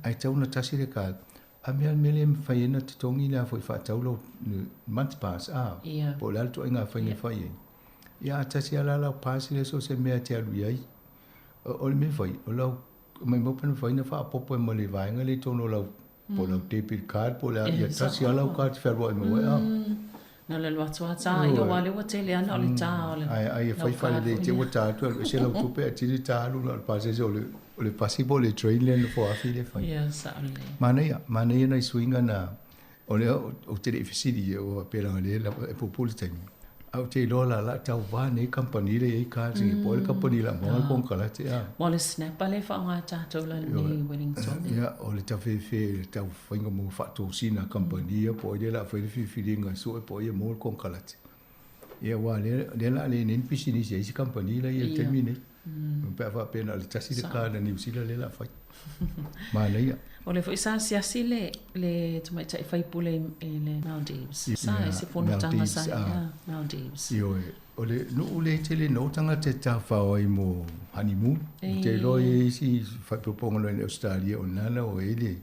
Ae tatau ona tasi le card. A mea le mea lea e mafai ai ona totogi le a foi faatau lou month pass a, po o le a le ituaiga faiga e fai ai. Ia a tasi lava la lau pass lea so o se mea e te alu i ai. O le mea e fai, o lau Maumau pe mafai ona faaopoopo ai ma le vaega lea i totonu o lau, po o lau debit card po o le a, ia tasi lava lau card e fealuai mai ai a. Na o le alu atu lava ta, ia aua o lea ua tele lava na o le ta o le Ae ai e fai faalelei te i ua ta atu alu ese lau tupe ae tini ta alu na o le pasese o le, o le pasi po o le train lea na nofo afi lea e fai. Ia, sao lelei. Manaia, manaia nai suiga na, O lea ou te le i fesili i ai faapea leaga o lea lava e puupuu le taimi. Ae ou te iloa la la tauva nei kamupani lea e i ai cards nei po o ai le kamupani la maua le konekarate a. Mo le snapper lea e faaaoga e tatou la lenei Wellington. Ia, o le tafefe le tau faiga mo faatosina kamupani ia po o ai lea o le a fai le filifiliga e sue po o ai e maua le konekarate. Ia aua lea o le a le nei ni pisinisi a isi kamupani la e i ai i le taimi nei. Pe a faapea na o le tasi le card a Niu Sila lea o le a fai. Manaia. O lea foi sa asiasi le le tamaitai faipule i le Maldives. Sa i se fonotaga sa i ai Maldives. Ioe, o le nuu lea e tele nō tagata e tafafao ai mo honeymoon. Ou te iloa e i ai isi faaipoipoga loa i Ausetalia o lena la o ai le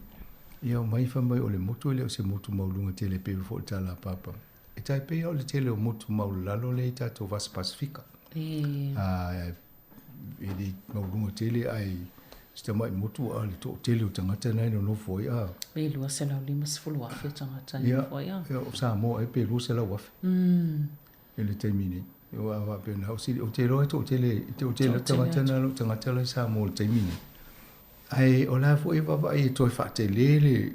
ia omai fai mai o le motu e le o se motu maualuga tele e pei foi o le tala a Papa. E tai pei o le tele o motu maualalo lea i tatou Vasa Pasifika. E le maualuga tele ae si tamai motu a le toatele o tagata na e nonofo ai a. Pe 250,000 tagata e nonofo ai a. Ia, o Samoa ea pe 200,000. I le taimi nei. Aua a faapena, ou te iloa e toatele, e toatele tagata na o tagata la i Samoa i le taimi nei. Ae o la foi e vaavaai e toe faatele le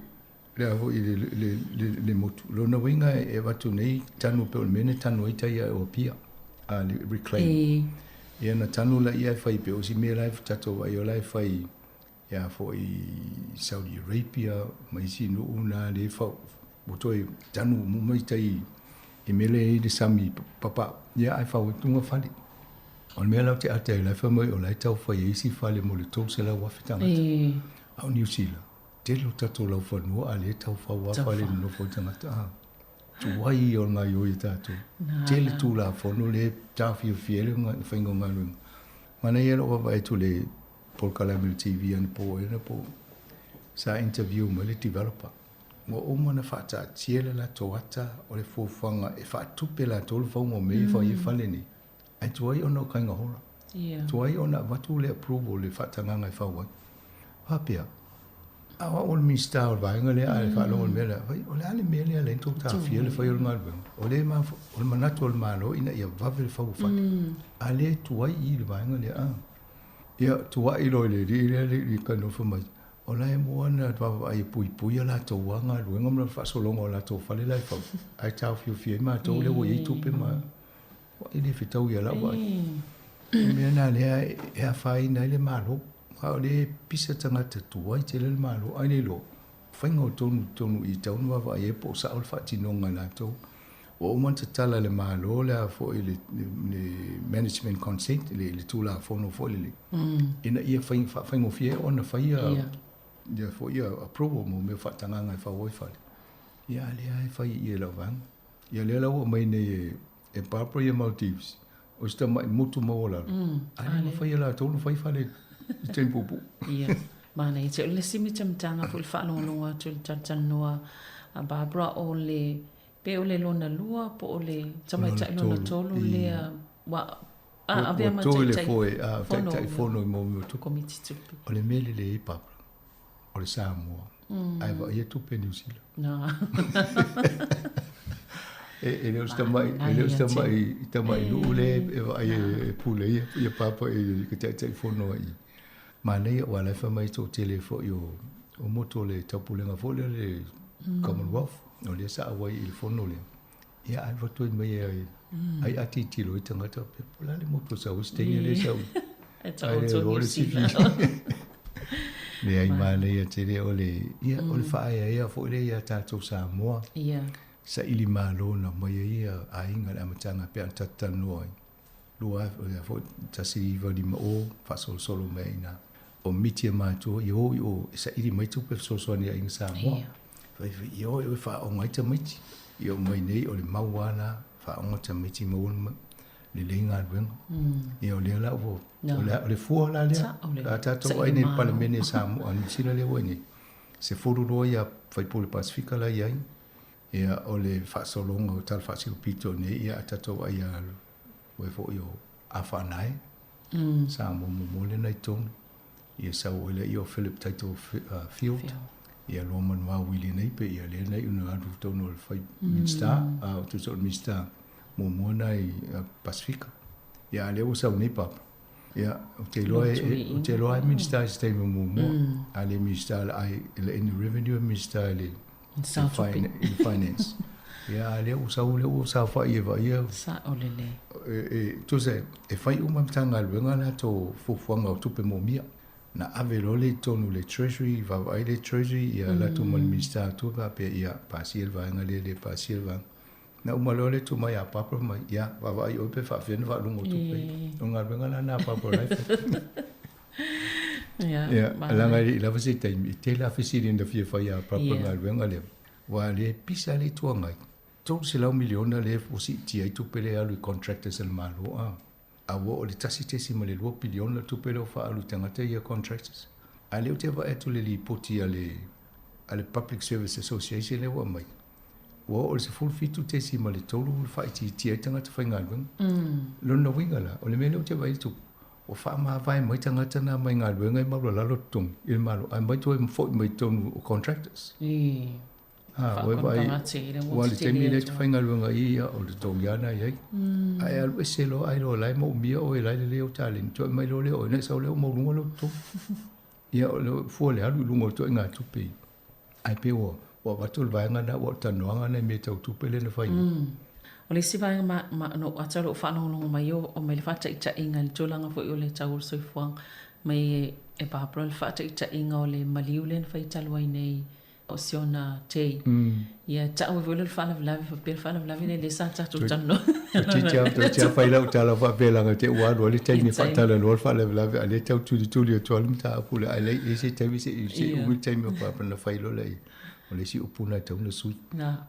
le a foi le, le, le, le motu. Lona uiga e avatu nei tanu pei o le mea na tanu ai tai ae o Apia, a le reclaim. E. Ia na tanu laia e fai pei o si mea la e tatou vaai o la e fai ia foi Saudi Arabia ma isi nuu na le fa ua toe tanu uma mai tai i mea lea e i ai le sami papao. Ia ae fau ai tuga fale. O le mea la ou te ata ai la e fai mai o la e tau fai ai isi fale mo le 300,000 tagata. E. A o Niu Sila, Tele o tatou laufanua a lea e tau fau a fale nonofo ai tagata a. Tuai ia o le gaioi a tatou. Tele Tulafono lea e taofiofia ai le faiga o galuega. Manaia lou vaavaai atu i le polokalame i le TV anapo ea anapo sa interview mai le developer. Ua uma ona faataatia le latou ata o le fuafuaga e faatupe latou le fauga o mea ia e fai ai fale nei. Ae tuai ona o Kaingahola. Tuai ona avatu le approval le faatagaga e fau ai. Faapea, a o au o le Minisita o le vaega lea a faalogo i le mea lea, fai, o le a le mea lea la tou taofia le fai o le galuega? O le o le manatu o le Malo ina ia vave le fau o fale. A lea e tuai i le vaega lea, a. Ia, tuai loa i le alii lea le alii ka nofo mai, o la e mua ona vaavaai e puipui a latou a galuega ma le faasologa o latou fale la e fau, ae taofiofia ai matou lea ua i ai tupe ma E le fetau ia lau vaai. O le mea lena lea e afaina ai le Malo. A o lea e pisa tagata tuai tele le Malo, ai le iloa, faiga o tonu tonu i tau na vaavaai ai po o sao le faatinoga e latou. Ua uma ona tatala e le Malo le a foi le management consent, le Tulafono foi lele, ina ia faafaigofie ai ona faia ia foi ia approval mo mea faatagaga e fau ai fale. Ia a lea e fai i i e lau vaega. Ia lea la ua aumai nei e e Barbara ia Maldives, o si tamai motu maualalo, a le mafai e latou ona fai fale i taimi puupuu. Ia, manaia tele. O le isi mitamitaga foi i le faalogologo atu i le talatalanoa a Barbara, o le, pe o le lona lua po o le tamaitai lona tolu lea ua avea ma Taitaifono i mea o tupe. Komiti tupe. O le mea lelei ai Barbara, o le Samoa, ae vaaia tupe a Niu Sila. E le o se tamai, e le o se tamai, tamai nuu le e vaai e pule ia, ia papa i ka taitaifono ai. Manaia aua la e fai mai toatele foi o, o motu o le taupulega foi lea le Commonwealth, o lea sa auai i le fono lea. Ia ae avatu ai mai e ai a tilotilo ai tagata po o le a le motu o sau ai se teine lea e sau. E tau atu o Niu Sila. Leai manaia tele o le, ia o le faaeaea foi lea ia tatou Samoa. Ia. Saili malo na aumai ai ia aiga i le amataga e pei ona tatou talanoa ai. 1950 faasolosolo mai ai i ina. O miti a matua ia o i o e saili mai tupe e fesoasoani i aiga Samoa. Fai fai ia o e faaaoga ai tamaiti. Ia oo mai nei o le mau lava la faaaoga tamaiti maua lelei galuega. Ia o lea la ua o le fua la lea. A tatou vaai nei i le Palemene a Samoa a Niu Sila lea ua i nei, 12 ia faipule Pasefika la e i ai. Ia o le faasologa o Tala Faasilopito nei ia a tatou vaai ia oe foi o Afaanae, Samoa muamua lea na i totonu, ia sau ai lea o Philip Taito Field, ia Luamanuvao Willie Nape, ia lea na iu na alu i totonu o le fai Minisita, o tusa o le Minisita muamua na i Pasefika. Ia a lea ua sau nei Papa. Ia, ou te iloa e, ou te iloa e Minisita i se taimi muamua, a le Minisita i le Revenue, e Minisita i le i le finance. Ia, a lea ua sau, lea ua saofai e vaaia. Sao lelei. E, tusa, e fai uma Matagaluega latou fuafuaga o tupe moomia. Na ave loa lea i totonu o le Treasury, vaavaai le Treasury, ia alu atu ma le Minisita o Tupe faapea, ia, pasia le vaega lea, le pasia le vaega. Na uma loa le tuu mai ia Barbara mai, ia, vaavaai oe pe faapefea ona faaluga o tupe. O le galuega la lena a Barbara la e fai. Ia, leaga e le i lava se taimi, e tele lava fesili na fia fai ia Barbara i le galuega lea. Aua o lea e pisa le Itu Agai, $300 miliona lea ua siitia ai tupe lea e alu i contractors a le Malo, a. A ua oo i le $1.2 piliona le tupe lea ua faaalu i tagata ia contractors. A o lea ou te vaai atu i le lipoti a le Public Service Association lea ua aumai, ua oo i le 17.3 le faaitiitia ai tagata faigaluega. Lona uiga la, o le mea lea ou te vaai atu, ua faamavae mai tagata na mai galuega e maulalalo totogi i le Malo, ae omai toe foi mai totonu o contractors. Ha, ua vaai, aua o le taimi lea e te faigaluega ai ia, o le totogi lava lena e i ai. Ae alu ese loa ai loa o la e moomia oe, o la e lelei ou taleni, toe aumai loa lea o oe, ona e sau lea ua maualuga lou totogi. Ia, o le fua o le alu i luga o ituaiga tupe ia. Ae pei ua avatu le vaega lena, ua o le talanoaga lena i mea tau tupe lea na fai nei. O le isi vaega ma, ma, na ou ata o lou faalogologo mai o, o mai le faataitaiga i le tulaga foi o le tau o le soifuaga mai e, e Barbara le faataitaiga o le maliu lea na fai talu ai nei o si ona tei. Ia e tau ai foi lea o le faalavelave faapea le faalavelave lea lea sa tatou talanoa. Toeitiiti lava fai lau tala faapea leaga te i ua alu ai le taimi e faatalanoa le faalavelave a o lea e tau tulituli atu lava le mataupu lea ae leai e i ai se taimi se i umi le taimi o Papa ona fai loa lea o le isi upu lena e tatau ona sui.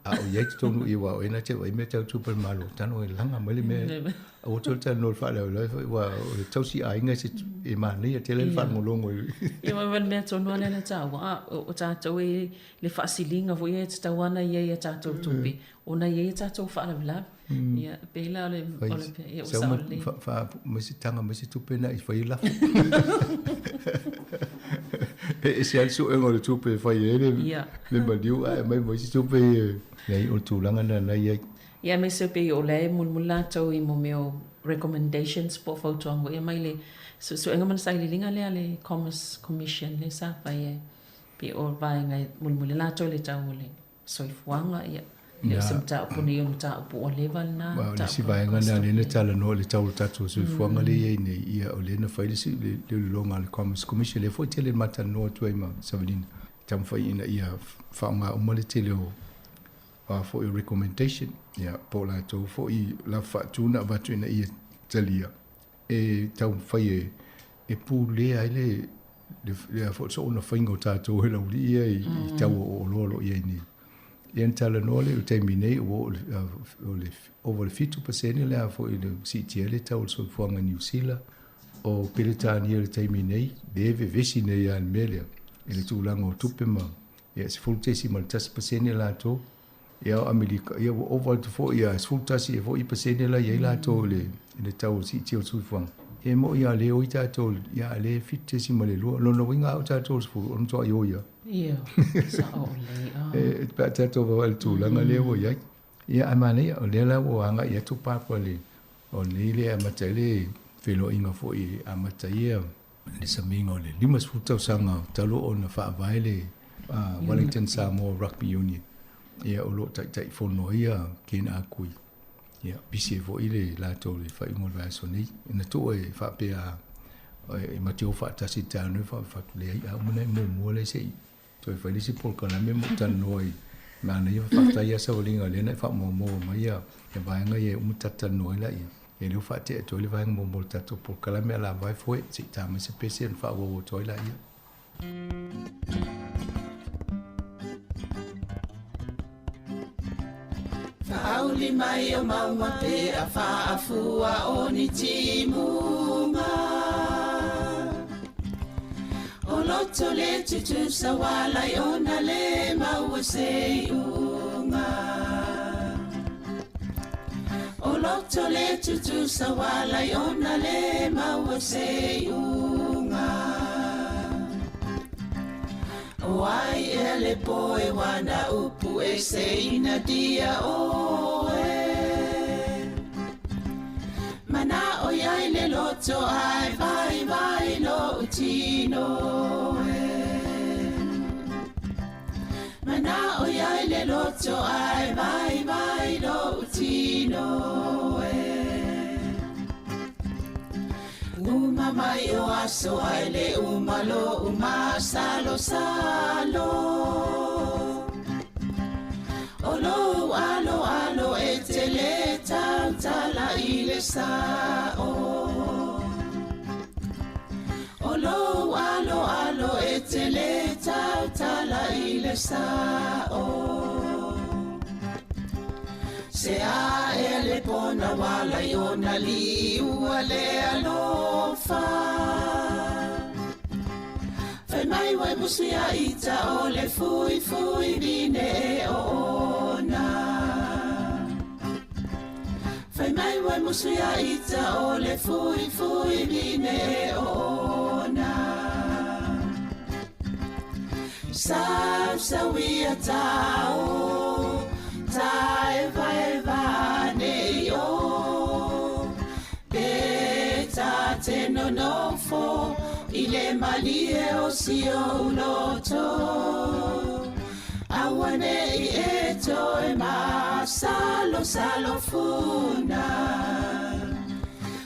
A o i ai totonu i aua o e na te vaai mea tau tupe a le Malo, tago e laga mai le mea Aua toe talanoa i le faalavelave foi aua o le tausi aiga se e manaia tele le faalogologo i. Ia ma le mea tonu lava lea na taua, o tatou e le faasiliga foi ia e tatau lava ona i ai a tatou tupe, ona e i ai a tatou faalavelave. Ia pei la o le ia ua sao lelei. Mai se taga mai se tupe na i fai ai lafo. E ese lava le suega o le tupe e fai ai le maliu ae aumai ma isi tupe leai o le tulaga lena na i ai. Ia aemaise pei o la e mulimuli latou i mo mea o recommendations po o fautuaga foi ia mai le suesuega ma le sailiiliga lea a le Commerce Commission lea sa fai ai. Pei o vaega e mulimuli latou i le tau o le soifuaga, ia e le o se mataupu nei o le mataupu ua leva lena. Aua o le isi vaega lena lea na talanoa i le tau o le tatou soifuaga lea e i ai nei, ia o lea na fai le iloiloga a le Commerce Commission, lea foi e tele ina ma talanoa atu ai ma Savalina, taumafai ina ia faaaoga uma le tele o a foi o recommendation, ia, po o latou foi la faatu na avatu ina ia talia, e taumafai e, e pulea ai le, le foi soona faiga o tatou e laulii ia i tau o oloa o lo o i ai nei. Ia na talanoa lea i le taimi nei ua oo le ova i le 7% le a foi le siitia ai le tau o le soifuaga i Niu Sila, o Peretania i le taimi nei, lea e vevesi nei lava i le mea lea i le tulaga o tupe ma ia 10.1% latou. Ia o Amerika, ia ua ova atu foi ia 11 ea foi pasene la i ai latou i le, i le tau o le siitia o le soifuaga. Ia e moni lava lea e oi tatou, ia a lea e 7.2. Lona uiga a oo tatou i le 10, ona matuai oi lava. Ia, sa'o lelei, a. E, pe a tatou vaavaai i le tulaga lea ua i ai. Ia ae manaia, o lea la ua agai atu Papa i le, o lenei lea e amata ai le feiloaiga foi e amata ai ia le samiga o le 50 tausaga talu ona faavae le Wellington Samoa Rugby Union. Ia o lo o taitaifono ai ia Ken Akui. Ia pisi ai foi le latou i le faaiuga o le vaiaso nei. Na tuu e faapea e ma te o faatasi i le taeao nei faafatu leai a uma na e muamua lea se i toe fai le isi polokalame ma ou talanoa i manaia faafetai lava savaliga lea na e faamaumau mai ia vaega ia e uma talatalanoa ai laia. Ia lea ua faatea atu ai le vaega muamua o le tatou polokalame a lava e foe se i ta mai se pese ona faaauau atu ai laia. Faauli mai o mauga pe a faafua o ni timuga. O loto le tutusa walai ona le maua se iuga. O loto le tutusa walai ona le maua se iuga. O ai ea le poe wana upu e se ina dia oe. Mana o iai le loto ai vai vai lo utino e. Mana o iai le loto ai vai vai lo utino e. Uma mai o aso ai le uma lo uma salo salo. O lou alo alo e te le tautala i le sa'o. O lou alo alo e te le tautala i le sa'o. Se a ea le pona wala i ona liua le alofa. Fai mai wai musu ia ita o le fui fui vine e o ona. Fai mai wai musu ia ita o le fui fui vine e o ona. Sau sau ia tau, ta e vai e va ne i o. Pe ta te nonofo i le malie o si o uloto. Aua ne i e toe ma salo salo funa.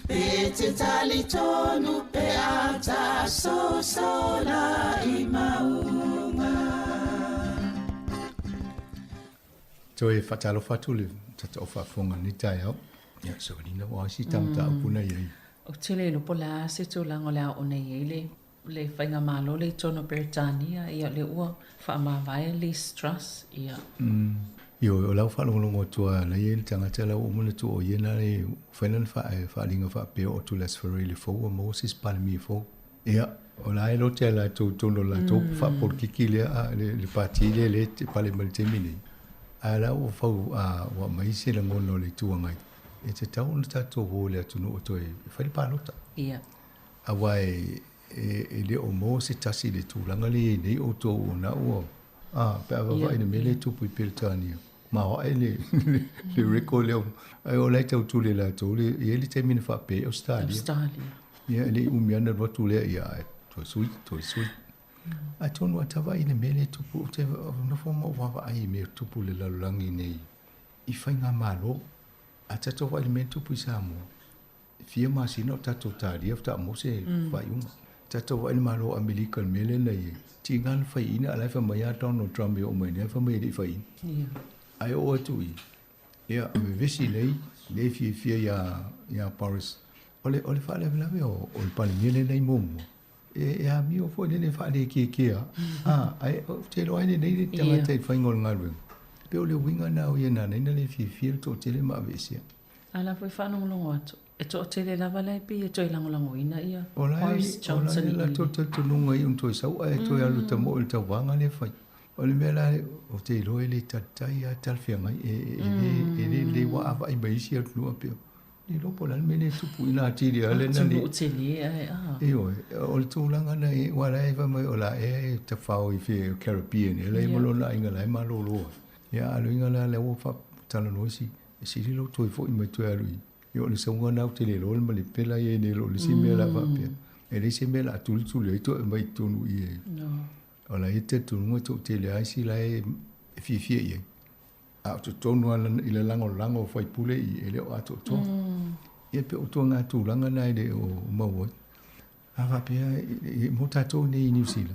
Pe te tali tonu pe ata so sola i maunga. Toe faatalofa atu le tatou faafofoga i lenei taeao. Ia, Savalina, ua ai si taumataupu na i ai. Ou te le iloa po o le a se tulaga o le a oo nei i ai le le faigamalo le i totonu o Peretania, ia o lea ua faamavae Liz Truss, ia. Ioe, o lau faalogologo atu a la i ai le tagata la ua uma ona tuu o ia na le fai lana faaaliga faapea o Tulasfarei le fou ua maua se isi Palemia fou. Ia, o la e lote a latou i totonu o le latou faapolokiki lea, a, le pati lea lea e pale mai i le taimi nei. Ae la ua fau, a, ua aumai se lagona o le Itu Agai, e tatau ona tatou o i le atunuu e toe fai le palota. Ia. Aua e, e le o maua se tasi i le tulaga lea e i ai nei outou ona ua, a, pe a vaavaai i le mea lea e tupu i Peretania, maoae le, le record lea, ae o la e tau tuli e latou, le, e i ai le taimi na faapea ai Ausetalia. Ausetalia. Ia, e le i umi lava ona alu atu lea, ia, ae toe sui, toe sui. Atonu a tavaai i le mea lea e tupu, ou te nofo ma ou vaavaai i mea e tupu i le lalolagi nei i faigamalo. A tatou vaai i le mea e tupu i Samoa, e fia masina o tatou talia faatoa maua se faaiuga. Tatou vaai i le Malo o Amerika i le mea lea na i ai, tiga na faiina a o la e fai mai lava Donald Trump e oo mai nei fai mai e le i faiina. Ae oo atu i, ia, vevesi nei, le fiafia ia Boris. O le faalavelave o le Palemia lea na i muamua, E amio foi lele faalekekea a ai ou te iloa ai lenei le tagata i le faiga o le galuega. Pei o le uiga lena o ia na ala ai ona le fiafia le toatele ma aveesea. A la foi faalogologo atu, e toatele lava la e pei e toe lagolagoina ia Boris Johnson i. O la e latou talitonuga i ona toe sau ae toe alu tamoe i le tauvaga lea e fai. O le mea la, ou te iloa e le talitai lava talafeagai, e le lelei ua vaai mai isi atunuu a pea. Le iloa po o le a le mea lea e tupu i nā tili a le na Atunuu tele ae a. Ioe, o le tulaga na i aua la e fai mai o la ea e tafao i fea o Caribbean ea la e i ai ma lona aiga la e malolo ai. Ia a o le uiga la lea ua faatalanoa isi, e sili lou toe foi mai toe alu i Ia o le sauga lena ou te le iloa le malepe la e i ai nei i lo le isi mea la faapea. E leai se mea o le a tulituli ai toe aumai i totonu i e. O la e i ai talitonuga e toatele lava isi la e fiafia i ai. A o totonu lava i le lagolago o faipule i e le o atoatoa. Ia pei o ituaiga tulaga na e le o maua ai. A faapea mo tatou nei i Niu Sila,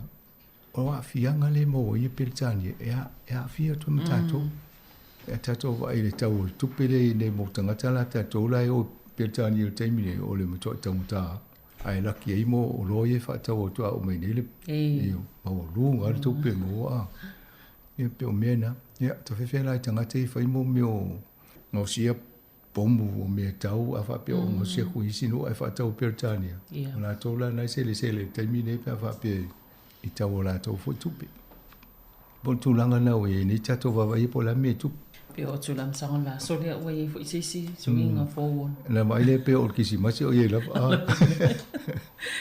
o aafiaga lea e maua ai e Peretania, e aafia atu ai ma tatou. E tatou vaai i le tau o le tupe lea e i ai nei mo tagata la tatou la e o i Peretania i le taimi nei, o le matuai taugata ae laki ai mo oloa ia e faatau atu a oo mai nei le maualuga le tupe e maua. Ia pei o mea na. Ia, tafefe la i tagata ia e fai mo mea o gaosia pomu o mea tau a faapea o gaosia ku isi nuu ae faatau i Peretania. O latou la na e selesele i le taimi nei pe a faapea i tau o latou foi tupe. Po o le tulaga na ua i ai nei tatou vaavaai po o le a le mea e tupu. Pei o tulaga saga o le aso lea ua i ai foi se isi suiga fou o. Na vaai lea pei o le Kerisimasi o i ai lava.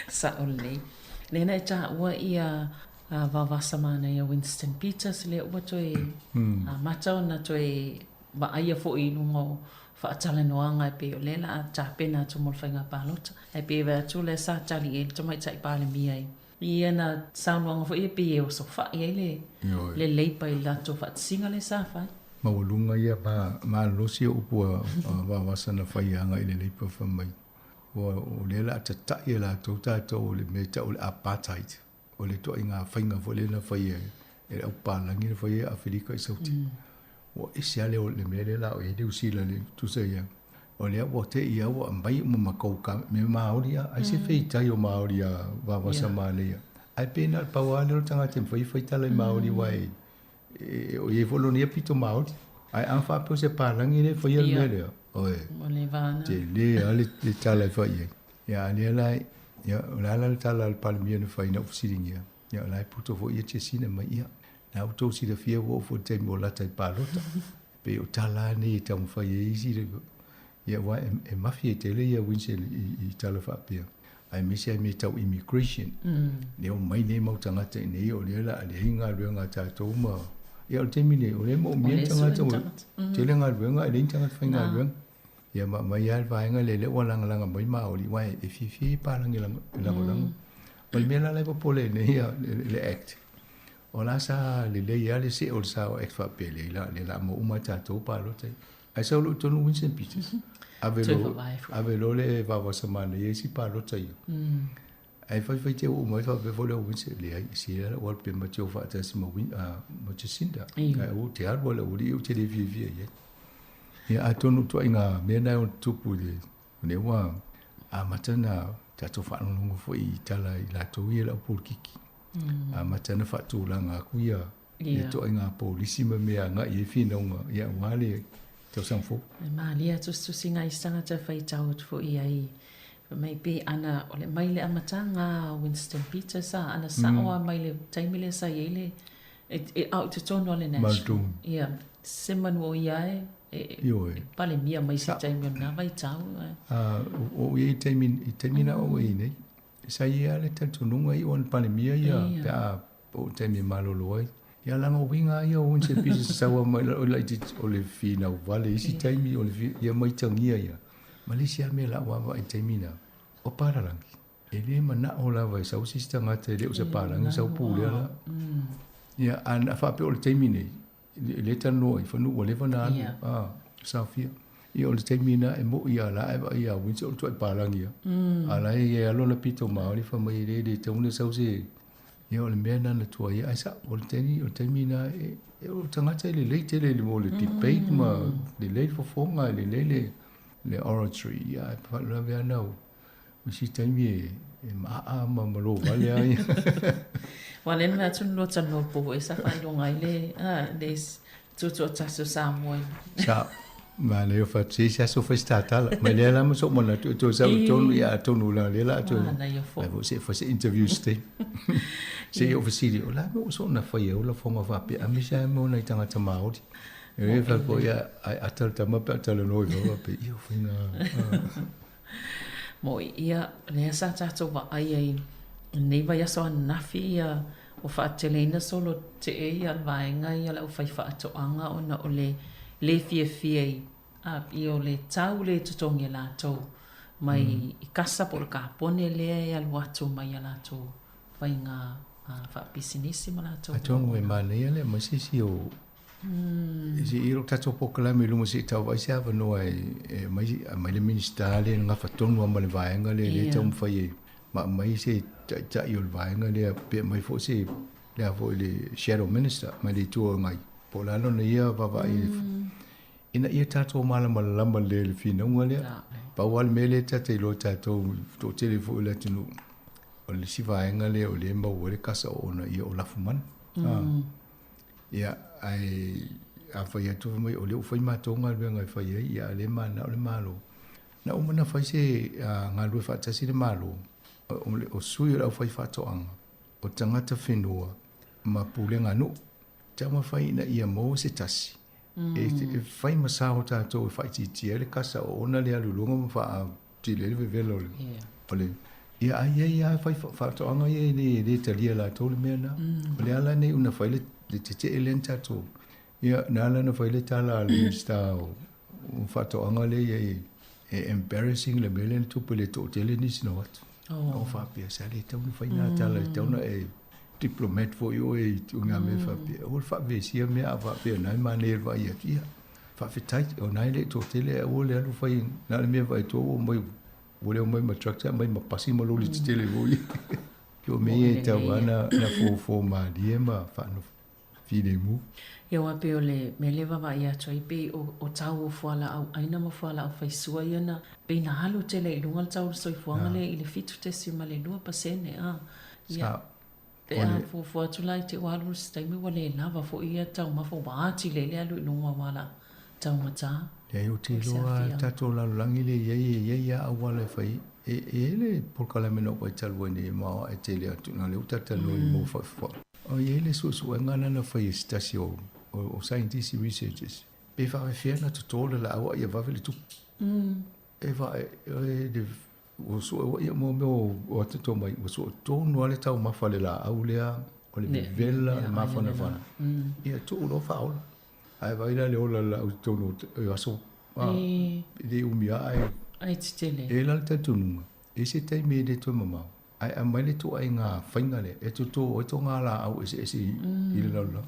Sao lelei. Lea na e taua ia Vavasa manaia Winston Peters lea ua toe amata ona toe vaaia foi i luga o faatalanoaga e pei o lea la a tapena atu mo le faiga palota. Ae pei e vaai atu lea sa tali i ai le Tamaitai Palemia i ana saunoaga foi e pei e osofai ai le le Labour i le latou faatasiga lea sa fai. Maualuga ia malolosi o upu a Vavasa na fai agai i le Labour fai mai ua o lea la a tatai e latou tatou o le mea e tau o le apartheid. O le ituaiga faiga foi lea na fai e le aupapalagi na fai e Afelika i Sauti. Ua ese lava le mea lea la o i ai Niu Sila i le tusa ia. O lea ua te i lava ua aumai uma ma kou ka mea Māori a. Ai se feitai o Māori a Vavasa manaia. Ae pei na o le pau lava lea o le tagata e mafai ona fai tala i Māori aua e o i ai foi lona ia pito Māori. Ae a faapea o se palagi lea e faia le mea lea, oe, tele lava le tala e fai i ai. Ia, a lea la, ia, o le a la le tala a le Palemia na fai na ou fesiligia, ia, o la e poto foi ia Jacinda mai, ia, na ua outou silafia ua oo foi i le taimi o lata i palota. Pei o tala lava nei e taumafai ai isi, ia, aua e mafie tele ia Winston i tala faapea, aemaise lava i mea tau immigration. Lea ua mai nei mau tagata i inei, o lea o le a leai galuega a tatou ma, ia, o le taimi nei, o lea e moomia ni tagata, ua tele galuega ae leai ni tagata faigaluega. Ia ma aumai lava le vaega lea, lea ua lagalaga mai Māori, aua e fiafia ia palagi e lagolago. O le mea la la e popole ai nei le Act, o la sa lelei lava le see o le sa o Act faapea lea, lea o le a maua uma e tatou palota ia. Ae sau loa i totonu Winston Peters, ave loa le vavasa manaia isi palota ia. Ae faifai te oo mai faapea foi lea o Winston, leai, sila lau alu pe ma te o faatasi ma, ma Jacinda. Ae ou te alu ala uli ou te le fiafia i ai. Ia atonu ituaiga mea na e ono tupu i le lea ua amata na tatou faalogologo foi i tala i latou ia le au polokiki. Amata na faatulaga atu ia ituaiga polisi ma mea agai i ai finauga ia aua le tausaga fou. E malie a tusitusiga i se tagata e faitau atu foi i ai fai mai pe ana o le mai le amataga a Winston Peters a ana sao a mai le taimi lea sa i ai le E au i totonu o le National. Ia, se manu o ia e, e palemia mai se taimi o lena vaitau. O ia i taimi, i taimi na o i nei, sa ia le talitonuga i o palemia ia, pe a o taimi e malolo ai. Ia langa o uiga ia o Winston Peters saua mai o le o le finau vale isi taimi o le ia maitagia ia. Ma le isi lava mea la ua vaai i taimi na, o Palalagi. E le manao lava e sau se isi tagata e le o se palagi sau pulea la. Ia, a na faapea o le taimi nei, e le talanoa i fanua ua leva ona alu, a, saofia. Ia o le taimi lena e moi a la e vaai ia Winston o le tuai palagi ia. A la e i ai lava lona pito maoli fai mai e le le tatau ona sau se Ia o le mea lena na tuai ai sa o le taimi o le taimi lena e o le tagata e lelei tele mo le debate ma lelei le fofoga lelei le oratory ia ae faalavelave lava na o. Ma isi taimi e e maaa ma ma lovale a ia. Aua o lea na fai atu na lua talanoa i le po foi sa faailoga ai le le tutoatasi o Samoa i le. Sa manaia fai atu se isi aso fai se tatala. Mai lea la ma so'u manatu e toe sau i totonu ia atonu leaga o lea la a toe. Manaia foi. Mai foi se i fai se interview se taimi. Se i ou fesili, o le a le mea ua soona fai ai au lafoga faapea aemaise lava mo nai tagata Māori. E fai atu ia ai ata le tama pe a talanoa i fafo faapea, ia o faiga. Moʻi ia, lea sa tatou vaai ai i lenei vaiaso ananafi ia ua faateleina solo tee ia le vaega ia o le aufaifaatoaga ona o le le fiafia i i o le tau le totogi e latou mai i kasa po o le kapone lea e alu atu mai ia latou faiga faapisinisi ma latou Atonu e manaia le aumai se isi o Se i lou tatou polokalame i luma se i tau vaai se avanoa e aumai le Minisita lea e gafa tonu lava ma le vaega lea lea e taumafai e ma aumai se taitai o le vaega lea pe aumai foi se lea foi le Shadow Minister mai le Itu Agai po o le a lona ia vaavaai ina ia tatou malamalama lelei i le finauga lea. Pau lava le mea lea ta te iloa tatou toatele foi o le atunuu o le isi vaega lea o lea e maua ai le kasa oona ia o lafumanu. Ia, ae a fai atu fai mai o lea ua fai matou galuega e fai ai, ia a o lea e mananao le Malo. Na uma ona fai se galulue faatasi le Malo, o sui o le aufaifaatoaga, o tagata whenua ma pulega nuu. Taumafai ina ia maua se tasi e fai ma sao tatou e faaitiitia ai le kasa o ona le alu i luga ma faatili ai le vevela o le o le ia a i ai lava fai faatoaga ia e le e le talia e latou le mea lena. O le ala lenei una fai le le tetee lea na tatou ia na ala ona fai le tala a le Minisita o Faatoaga lea i ai e embarrassing le mea lea na tupu e le toatele nisi na o atu. O faapea sa le tatau ona fai na tala e tatau ona e diplomat foi oe i ngā mea faapea. Aua le faavesia mea a faapea na e manaia le vaai atu. Ia, faafetai, o na e le toatele ae aua le alu fai na o le mea vaai atu ua omai ua le omai ma tractor aumai ma pasi ma loli tetele foi. O mea ia e tatau lava ona fofo malie ma faanofo. Filemu. Ia aua pei o le mea lea e vaavaai atu ai pei o o tau o fualaau aina ma fualaau faisua ia na pei na alu tele i luga le tau o le soifuaga lea i le 7.2%. A ia pe a fuafua atu la i te i ua alu se taimi ua le lava foi ia taumafa ua atili ai le alu i luga aua la taugata. Leai ou te iloa le tatou lalolagi lea e i ai e i ai lava auala e fai ai. E i ai le polokalame na ou vaai talu ai nei e maoae tele atu na lea ua talatalanoa i mo faifua. O i ai le suesuega lea na fai e se tasi o o scientist researchers pe faafefea ona toto le laau a ia vave le tupu. E vae e le ua sue ua ia mo mea o atoto mai ua sue tonu lava le taumafa a le laau lea o le vevela o le mafanafana. Ia tuu loa faaola. Ae vaai la le ola o le laau i totonu o aso e le umi lava ae Ai tetele. E la le talitonuga, e i ai se taimi e le toe mamao, ae aumai le ituaiga faiga lea e toto ai tō ngā lāau eseese i le lalolagi.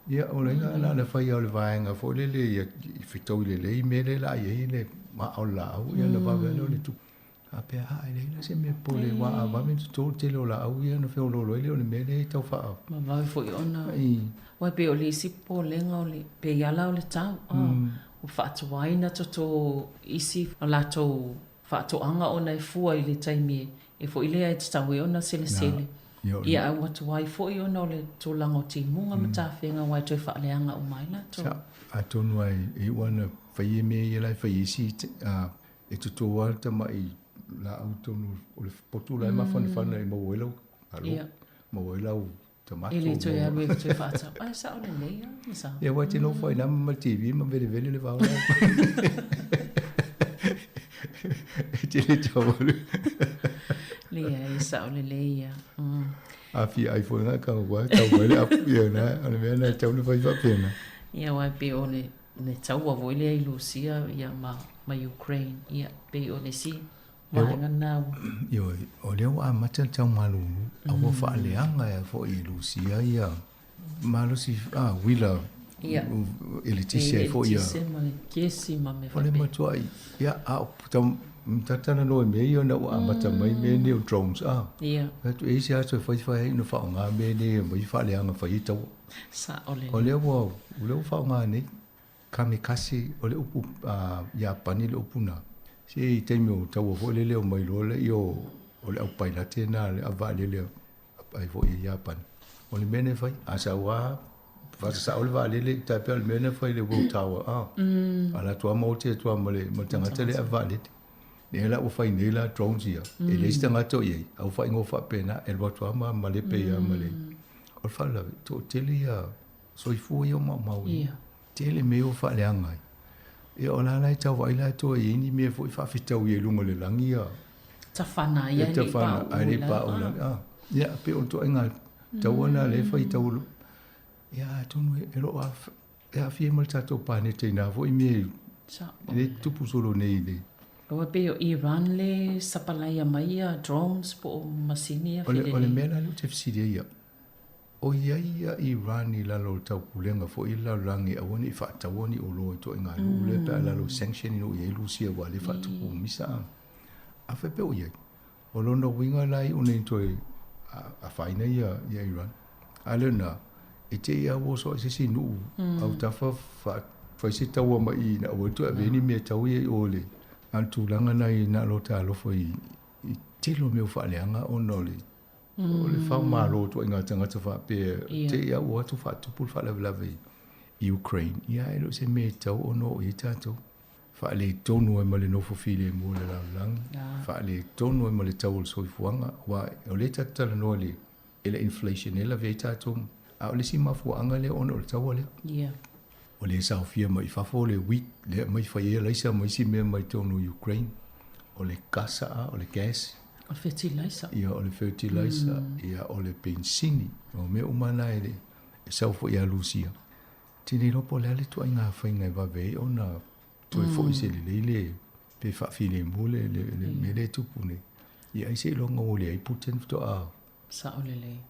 Ia, o le iga na ona fai lava o le vaega foi lele ia i fetaui lelei mea lea la i ai le maa o le laau, ia ona vave lava lea o le tupu. Faapea, a, e leai la se mea popole aua a vave ona toto le tele o laau ia ona feoloolo ai lea o le mea lea e tau faa... Ma vave foi ona... Aua e pei o le isi popolega o le pei lava la o le tau, ua faatuai ona toto isi o latou faatoaga ona e fua i le taimi e foi lea e tatau ai ona selesele. Ia ae ua tuai foi ona o le tulaga o timuga ma tafega aua e toe faaleaga uma ai latou. Sa, atonu lava e iu lava ona fai e mea ia la e fai e isi e toto lava le tamai laau tonu o le potu la e mafanafana e maua ai lau alo, maua ai lau tamato. E le toe alu e toe faatau. Ae sao lelei lava ma sa. Ia aua e te nofo ai na ma le TV ma velevele le vao la. E te le tau alu. Leai, e sao lelei ia. A fia ai foi na ka ua tau mai le apu ia na o le mea na e tau na fai faapena. Ia aua e pei o le le taua foi lea i Lusia ia ma ma Ukraine ia pei o le isi vaega lena ua. Ioe, o lea ua amata le tau malulu a ua faaleaga ai foi e Lusia ia malosi a uila eletise ai foi ia. Eletise ma le kesi ma mea faapena. O le matuai ia a o tau talanoa i mea ia ona ua amata mai mea nei o drones a. Ia. Fai atu e i ai se aso e faifai ai ona faaaoga mea nei e aumai faaleaga fai ai taua. Sao lelei. O lea ua, o lea ua faaaoga nei, kamikaze, o le upu Iapani le upu na. Se i taimi o taua foi lele o mai loa lea o o le au pailate na le au vaalele ai foi i Iapani. O le mea na fai, a sau lava faasasao le vaalele, tai pei o le mea na fai i le World Tower, a. Ala atu lava ma oti atu lava ma le ma le tagata lea e ave vaalele. Lea la ua fai nei la drones ia, e leai se tagata o i ai, a ua faaigoa faapena, e alu atu lava ma malepe ai lava ma le. O le faalavelave, toatele ia soifua ia o maumau ia. Tele mea ua faaleaga ai. Ia o la la e tau vaai latou e i ai ni mea foi faafetau i luga o le lagi ia. Tafana ai e le i paʻu ai le i paʻu i lalo. Ia pei o le ituaiga taua lena lea e fai tau ia atonu e lo o e aafia ai ma le tatou paneta i na foi mea e tupu solo nei i le Aua pei o Iran le sapalaia mai ia drones po o masini ia felelei. O le mea la lea ou te fesili ai au, O i ai ia Iran i lalo o le taupulega foi i le lalolagi aua ne i faataua ni oloa i ituaiga nuu lea pe a lalo i sanction ina ua i ai Rusia ua le faatupu misa a. A faapea o i ai, o lona uiga la i ona toe afaina ia ia Iran. A lea na, e te i a ua oso ai se isi nuu autafa fa fai se taua mai i ina aua le toe ave ai ni mea tau ia i o i le a o le tulaga na i na o lo talofa i i tele o mea ua faaleaga ona o le O le faamalo ituaiga tagata faapea te i a ua atu faatupu le faalavelave i Ukraine, ia e le o se mea e tatau ona oo i ai tatou. Faaletonu ai ma le nofo filemu o le lalolagi, faaletonu ai ma le tau o le soifuaga, aua o lea tatou te talanoa i le i le inflation e lavea ai tatou, a o le isi mafuaaga lea ona o le taua lea. O lea e saofia mai fafo le wheat lea e aumai fai ai alaisa ma isi mea mai totonu o Ukraine. O le kasa a, o le gas. O le fertilizer. Ia, o le fertilizer, ia, o le penisini. O mea uma na e, e sau foi ia Rusia. Te le iloa po o le a le ituaiga faiga e vave ai ona toe foi se lelei le, pe faafilemu le, le, le mea lea e tupu nei. Ia ai seiloga ua leai Putin faatoa. Sao lelei.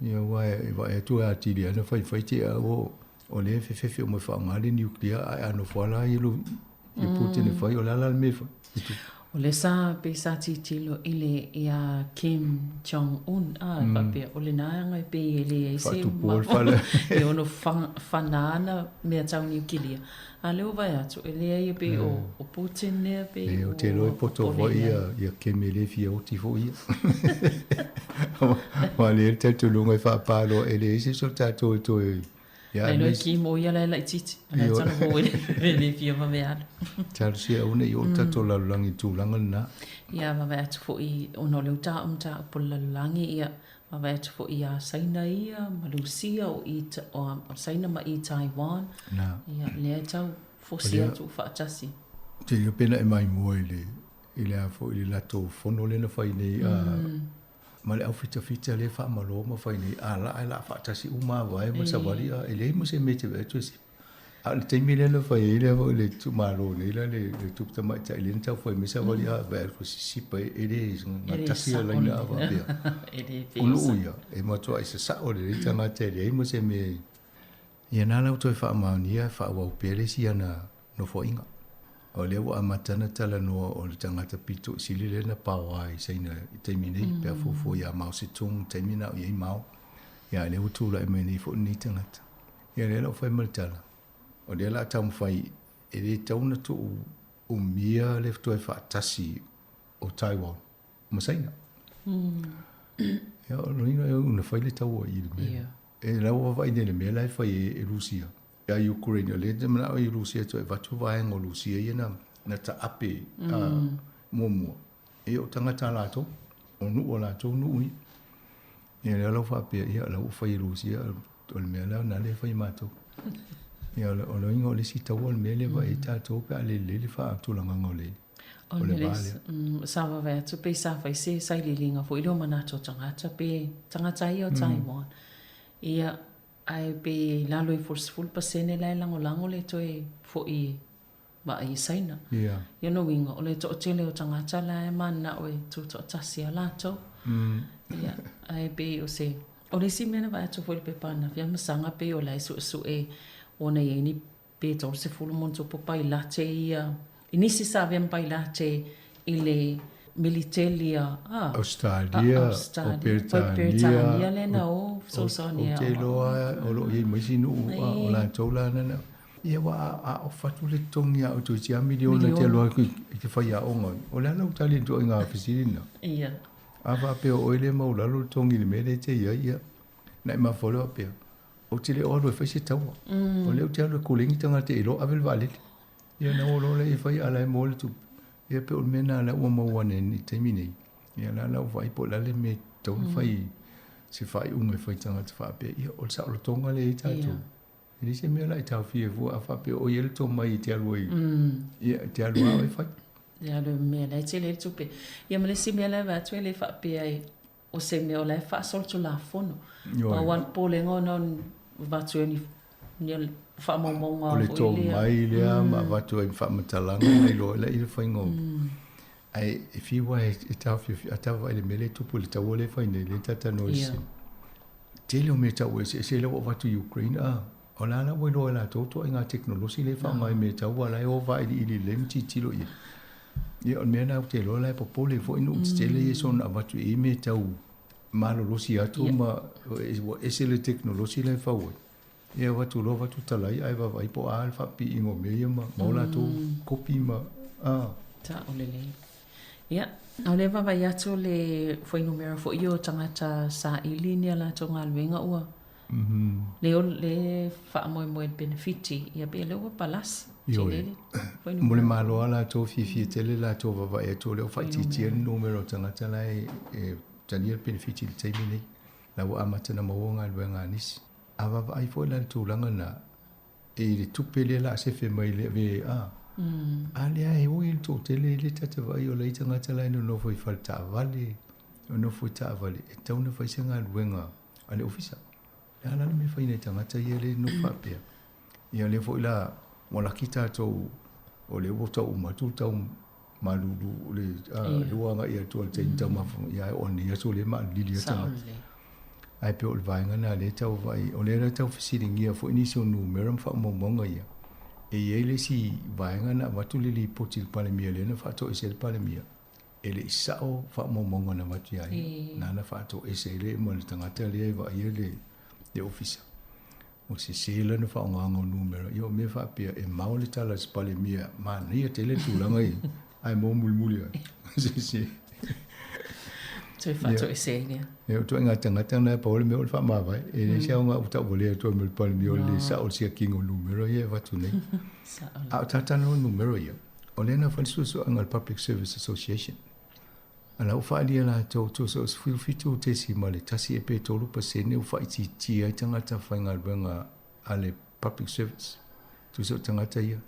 Ia aua e vaai atu e atili ana faifai te au o o lea e fefefe uma e faaaoga le nuclear ae a nofo lava la ia ia Putin e fai o le a la le mea e fai e tupu. O lea sa pei sa tilotilo i le ia Kim Jong Un a e faapea o lena e agai pei e leai se Faatupua le fale. e ono fana ana mea tau niukilia. A lea ua vaai atu e leai e pei o o Putin lea pei ua. Ou te iloa e poto foi ia ia Kim e le fia oti foi ia. Aua o lea le talitonuga e faapā loa e leai se isi o tatou e toe ia Ai loa Kim o ia la e laitiiti. A la e tago foi e le fia vave alu. Talosia aua ne i oo le tatou lalolagi i le tulaga lena. Ia vaavaai atu foi ona o lea ua taua mataupu o le lalolagi ia Vaavaai atu foi ia Saina ia ma Lusia o i o Saina ma i Taiwan. Na. Ia lea e tau fosi atu faatasi. Te iloa pe na e maimoa i le i le a foi i le latou fono lea na fai nei a ma le aufitafita lea e faamalo ma fai nei a laa e laa faatasi uma lava e ma savali a e leai ma se mea e te vaai atu e A o le taimi lea na fai ai lea foi le itumalo nei la le le tupu tamaitai lea na tau fai mai savali a vaai atu sisipa e le gatasi a laina a faapea. O nuu ia e matuai sasao lelei tagata e leai ma se mea ia na la ua toe faamaonia e faaauau pea le isi ana nofoaiga. O lea ua amata ona talanoa o le tagata pito i sili lea na paoa i Saina i taimi nei pe a fuafua ia Mao Zedong taimi na o i ai Mao. Ia lea ua tulai mai nei foi lenei tagata. Ia lea la ua fai ma le tala, o lea o le a taumafai e le tatau ona tuu umia le toe faatasi o Taiwan ma Saina. Ia o lona uiga una fai le taua i le mea. E la ua vaavaai nei i le mea la e fai e Rusia ia Ukraine. O lea e manao i Rusia e toe avatu vaega o Rusia ia na taape muamua. Ia o tagata a latou, o nuu a latou nuu ia. Ia lea la ua faapea, ia la ua fai e Rusia, o le mea la na lea e fai e matou. Ia o le uiga o le isi taua o le mea lea e vaai ai tatou pe a le lelei le faatulagaga o le o le va lea. Sa vaavaai atu pe sa fai se sailiiliga foi lea o manatu o tagata pe tagata ia o Taiwan. Ia, ae pe i lalo ifo o le 10% la e lagolago le toe foi vaai i Saina. Ia lona uiga, o le toatele o tagata la e mananao e tutoatasi a latou. Ia, ae pei o se... O le isi mea na vaai atu foi i le pepa ananafi a masaga pei o la e suesue ona i ai ni pe 30 ma ona tupu pailate ia, i nisi sa avea ma pailate i le militeli a Australia, o Peretania, lea na o fesoasoani Ou te iloa o lo o i ai ma isi nuu o latou la na. Ia ua a ofa atu le totogi ia outou i tia miliona e te alu atu i te faiaoga. O le a lau tali i le ituaiga fesili lena? Ia. A faapea o oe lea e maualalo le totogi i le mea lea e te i ai, ia, na e mafua loa faapea, Ou te le o alu e fai se taua. O lea ou te alu e koleni tagata e iloa ave le vaalele. Ia ona o loa lea e fai a o la e maua le tupe. Ia pei o le mea lena lea ua maua nei i le taimi nei. Ia la la ua vaai po o le a le mea e tatau ona fai se faaiuga e fai i tagata faapea. Ia o le saolotoga lea e i ai tatou. E leai se mea o le a e taofia ai fua a faapea o i ai le tomai e te alu ai. Ia e te alu lava oe e fai. E alu i mea la e tele ai le tupe. Ia ma le isi mea la e vaai atu e le faapea ai o se mea o la e faasolitulafono. Pau lava le popolega ona o avatu ai ni ni faamaumauga O le foi lea. tomai lea ma avatu ai ma faamatalaga ma iloa ai le faiga o Ae e fiu lava e taofiofi, a tau vaai i le mea lea e tupu i le taua lea e fai nei, lea e talatalanoa i le Tele o mea tau eseese lea ua avatu i Ukraine, a o la la ua iloa e latou ituaiga tekonolosi lea e faaaoga i mea tau, a la e o vailiili lelei ma tilotilo i ai. Ia, o le mea lena ou te iloa la e popole foi nuu tetele ia soona avatu i ai mea tau malolosi atu ma ua ese le tekonolosi la e fau ai. Ia avatu loa avatu talai ae vaavaai po o a le faapiiga o mea ia ma o latou kopi ma a. Sao lelei. Ia, o lea vaavaai atu le fuainumera foi o tagata saili ni a latou galuega ua le o le faamoemoe i le penefiti, ia pei o lea ua palasi. Ioe. Mo le Malo lava latou, fiafia tele latou vaavaai atu o lea ua faaitiitia le numera o tagata la e talia le penefiti i le taimi nei. La ua amata ona maua galuega a nisi. A vaavaai foi la i le tulaga lena, i le tupe lea o le a sefe mai le VAA, a lea e ui le toatele i le tata vaai o lai tagata la e nonofo i fale taavale, nonofo i taavale, e tatau ona fai se galuega a le ofisa. O le a la le mea e fai i nai tagata ia lea e nofo faapea? Ia lea foi la ua laki tatou o lea ua tau uma atu le tau malulu le lea ua agai atu i le taimi taumafa ia ae oo i lenei aso lea e maalilili lava tagata. Ae pei o le vaega lena lea e tau vaai, o lea la e tau fesiligia foi nisi o numera ma faamaumauga ia. E i ai le isi vaega na avatu le lipoti i le Palemia lea na faatoese ai le Palemia, e le i sao faamaumauga na avatu ia ia. Na na faatoese ai le ma le tagata lea e vaaia le ofisa. Ua sese lana faaaogaga o numera, ia o mea faapea e mao le tala a se Palemia, manaia tele le tulaga ia, ae maua mulimuli ane, sese. Toe faatoese ai lea. Ia, o ituaiga tagata na, pau le mea o le faamavae. E leai se aoga ua tauvalea atu ai ma le Palemia o le le sao o le siakiina o numera ia e avatu nei. A o talanoa numera ia, o lea na fai le suesuega a le Public Service Association. A la ua faaalia latou, tusa o 17.1 ea pe 3% ua faaitiitia ai tagata faigaluega a le Public Service. Tusa o tagata ia,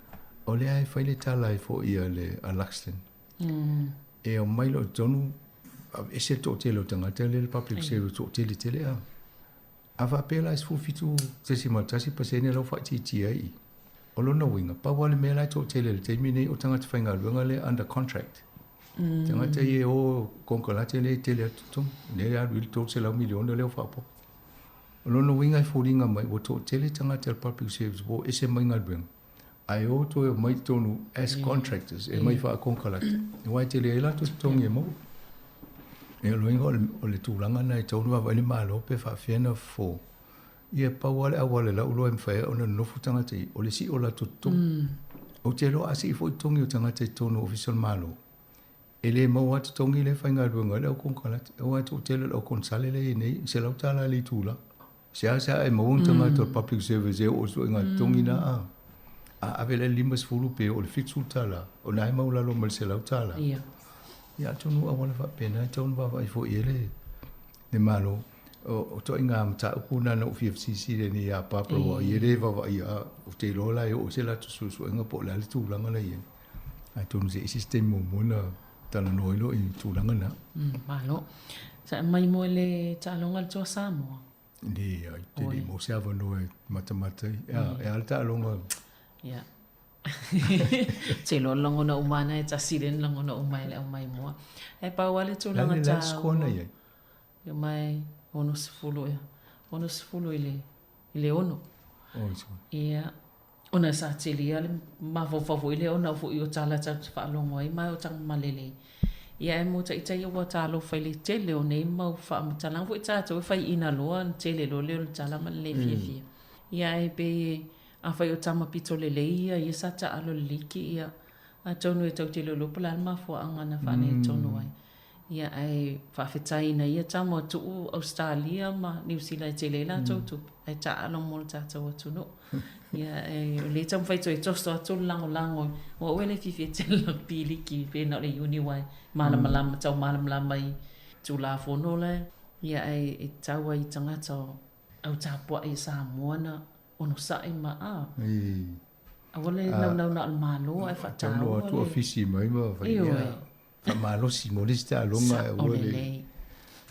o lea e fai le tala ai foi a le a Luxton. E omai loa i totonu, aveese le toatele o tagata lea i le Public Service, toatele tele a. A faapea la e 17.1% la ua faaitiitia ai i. O lona uiga, pau lava le mea la e toatele i le taimi nei o tagata faigaluega lea under contract. Tagata ia e o konekarate lea e tele atu totogi, lea e alu i le $300 miliona lea ua faaopoopo. O lona uiga e foliga mai ua toatele tagata o le public service ua o ese mai galuega, ae o toe omai i totonu as contractors, e omai faakonekarate, aua e tele ai latou totogi e maua. Ia o lona uiga o le tulaga lena e tatau ona vaavaai le Malo pe faapefea ona fofo. Ia pau lava le auala i lau iloa e mafai ai ona nonofo tagata i, o le sii o latou totogi. Ou te iloa a sii foi totogi o tagata i totonu o Ofisa o le Malo, e le maua lava totogi lea e faigaluega ai le au konekarate. Aua e toatele o le au konesale lea e i ai nei, e $100 i le itula. Seasea e maua ni tagata o le public service e oo i le ituaiga totogi lena a. A ave la i le 50 pe oo i le $70, o lena e maualalo mai le $100. Ia atonu o auala faapena e tatau ona vaavaai foi i ai le le Malo. O ituaiga mataupu lena na ou fia fesilisili ai nei ia Barbara aua o ia lea e vaavaaia, a ou te iloa la e oo i se latou suesuega po o le a le tulaga la e i ai. Atonu se i ese se taimi muamua ona talanoa ai loa i tulaga na. Malo. Sa e mai mo le taaloga a le Toa Samoa? Leai, te le i maua se avanoa e matamata ai. E a le taaloga? Ia. Te iloa lagona uma ana e tasi lea na lagona uma e le au maimoa. E pau lava le tulaga taua. Le a le score na i ai? Ia mai 60 ea. 60 i le i le 6. Ia, ona sa tele lava le mafaufau foi lea ona foi o tala tatou te faalogo ai ma o Tagamalele. Ia ae mo taitai ua talofa i le tele o nei mau faamatalaga foi tatou e faiaina loa ona tele loa lea o le tala ma le le fiafia. Ia ae pei e Afai o tama pito lelei ia, ia sa taalo i le liki, ia, atonu e tou te iloiloa po o le a le mafuaaga na faaletonu ai. Ia, ae faafetai ina ia tama ua tuu Ausetalia ma Niu Sila e tele ai latou tupe, ae taalo mo le tatou atunuu. Ia, ae o lea e taumafai toe toso atu le lagolago, o au e le fiafia tele i rugby liki pe na o le iuni aua e malamalama, tau malamalama i Tulafono la, ia, ae e tatau ai i tagata o au tapuai a Samoa na onosai ma a. Aua le naunau na o le Malo ae faataua le. Tau atu ofisi mai ma fai ia. Faamalosi mo le isi taaloga ae aua le.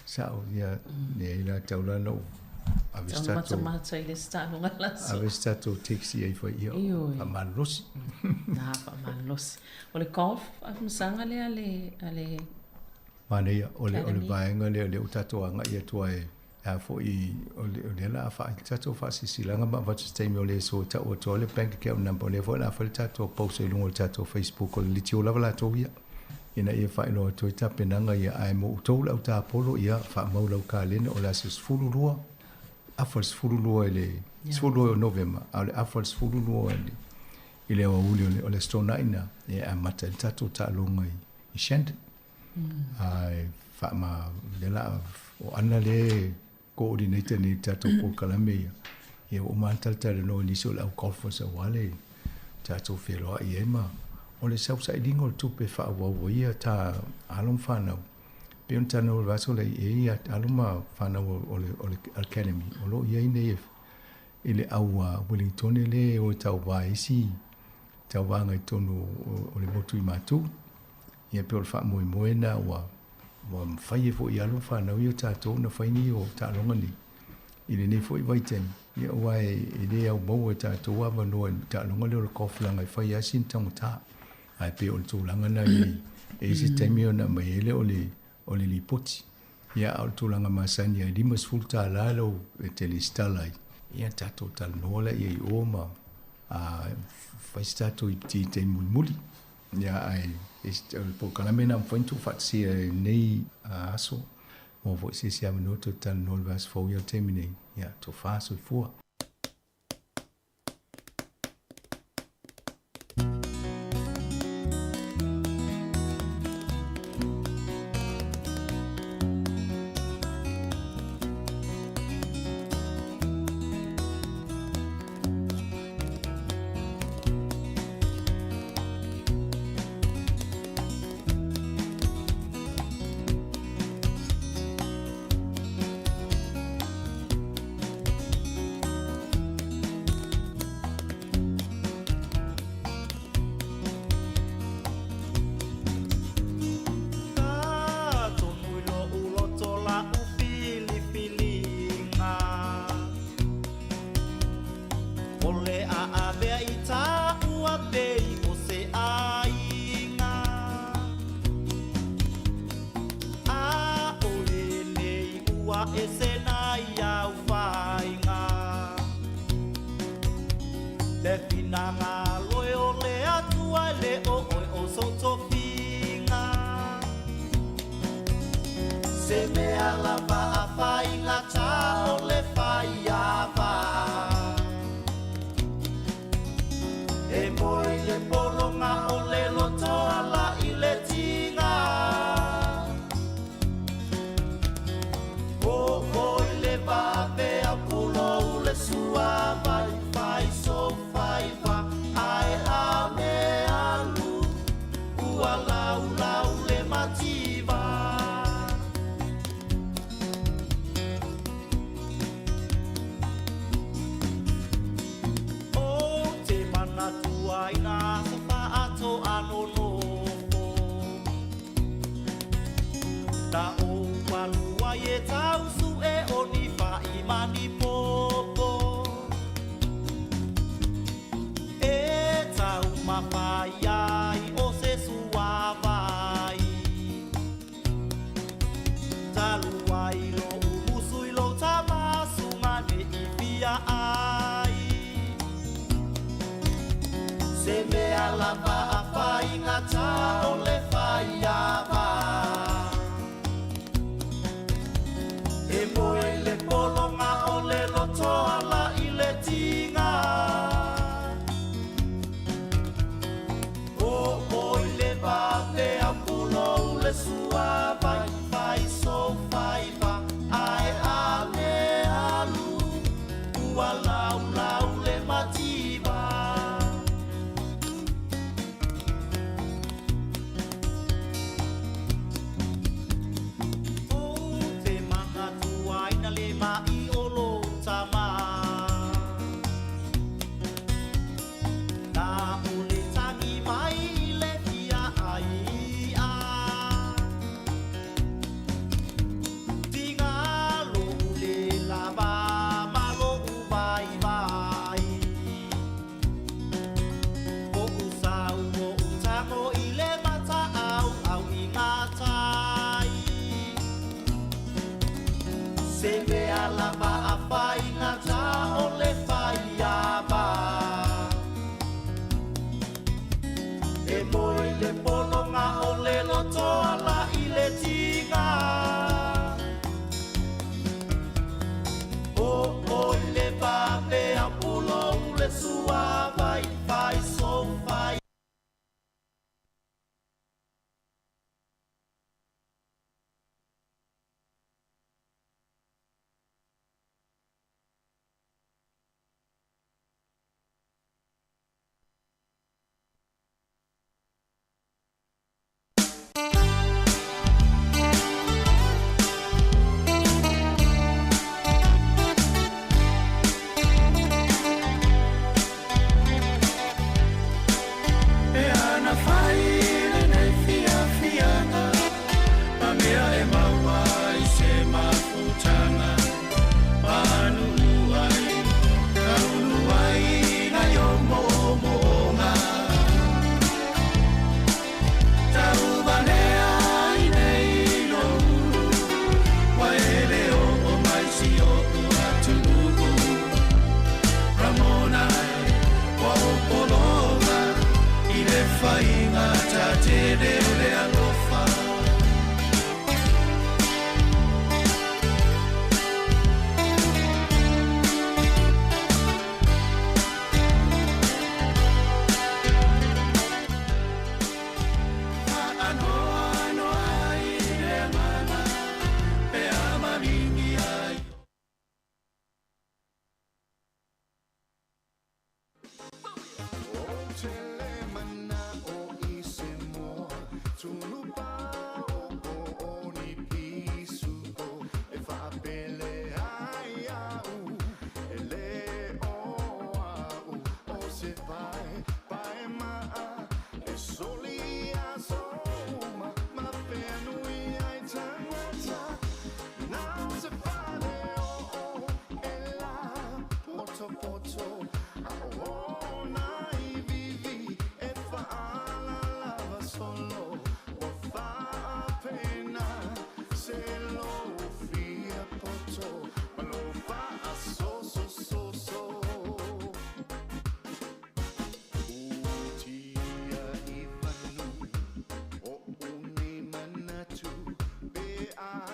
Sao ia leai la tau la na ou ave se tatou. Matamata i le isi taaloga la so. Ave se tatou taxi ai fai ia. Faamalosi. Na faamalosi. O le golf afamasaga lea a le a le. Manaia o le o le vaega lea lea ua tatou agai atu ai a foi o lea la a faa tatou faasilasilaga ma avatu se taimi o le aso e tau atu ai le bank account number o lea foi la a fai le tatou post i luga o le tatou Facebook o le litio lava latou ia ina ia faailoa atu ai tapenaga ia ae mo outou le au tapolo ia faamau lau kalena o le aso 12 afa le 12 i le 12 o Novema a o le afa le 12 i le aoauli o le Aso Toonai na e amata ai le tatou taaloga i Shandon. Ae faama lea la o Ana lea e coordinator nei i le tatou polokalame ia. Ia ua uma lava ona talatalanoa i nisi o le au golfers aua le tatou feloai ai ma o le sausailiga o le tupe e faaauau ai ia ta alo ma fanau. Pei ona talanoa i le vaiaso lea, e i ai alo ma fanau o le academy o lo o i ai nei i le au Wellingtone lea e o e tauva i isi tauvaga i totonu o le motu i Matu. Ia pei o le faamoemoe lena ua ua mafai ai foi i alo ma fanau ia o tatou ona fai nei o taaloga nei i lenei foi vaitaimi. Ia aua e le au maua e tatou avanoa i le taaloga lea o le golf leaga e fai lava sina taugata. Ae pei o le tulaga lena e i ai se taimi ona aumai ai lea o le o le lipoti. Ia a o le tulaga masani e $50 lau e te lesitala ai. Ia tatou talanoa laia i o ma fai se tatou ipi i taimi mulimuli. Ia ae o le polokalame lena ua mafai ona tuufaatasia i lenei aso. Maua foi se isi avanoa toe talanoa i le vaiaso fou ia o le taimi nei. Ia tofa soifua. So.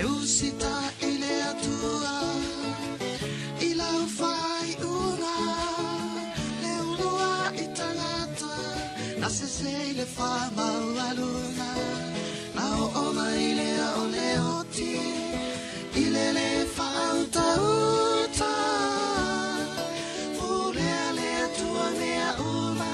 E usitaʻi le Atua i lau faaiuga, le uluai tagata na sese i le faamaualuga, na oo mai lea o le oti i le lē faautauta. Pulea le Atua mea uma.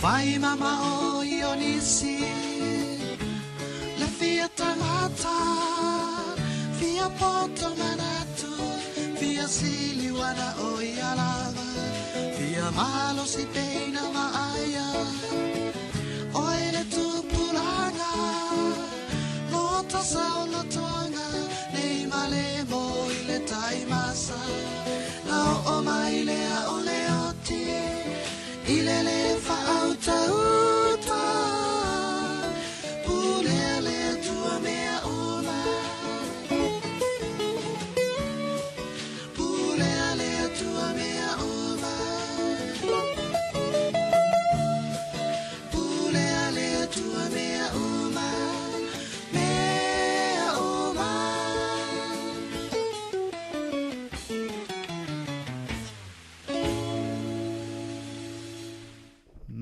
Fai mamao i o nisi le fia tagata, fia poto manatu, fia siliuana o ia lava, fia malosi peina vaaia oe le tupulaga, loto saolotoga nei male mo i le taimasa, na oo mai lea o le oti i le lē faautauta. Pulea le Atua mea uma. Pulea le Atua mea uma. Pulea le Atua mea uma. Mea uma.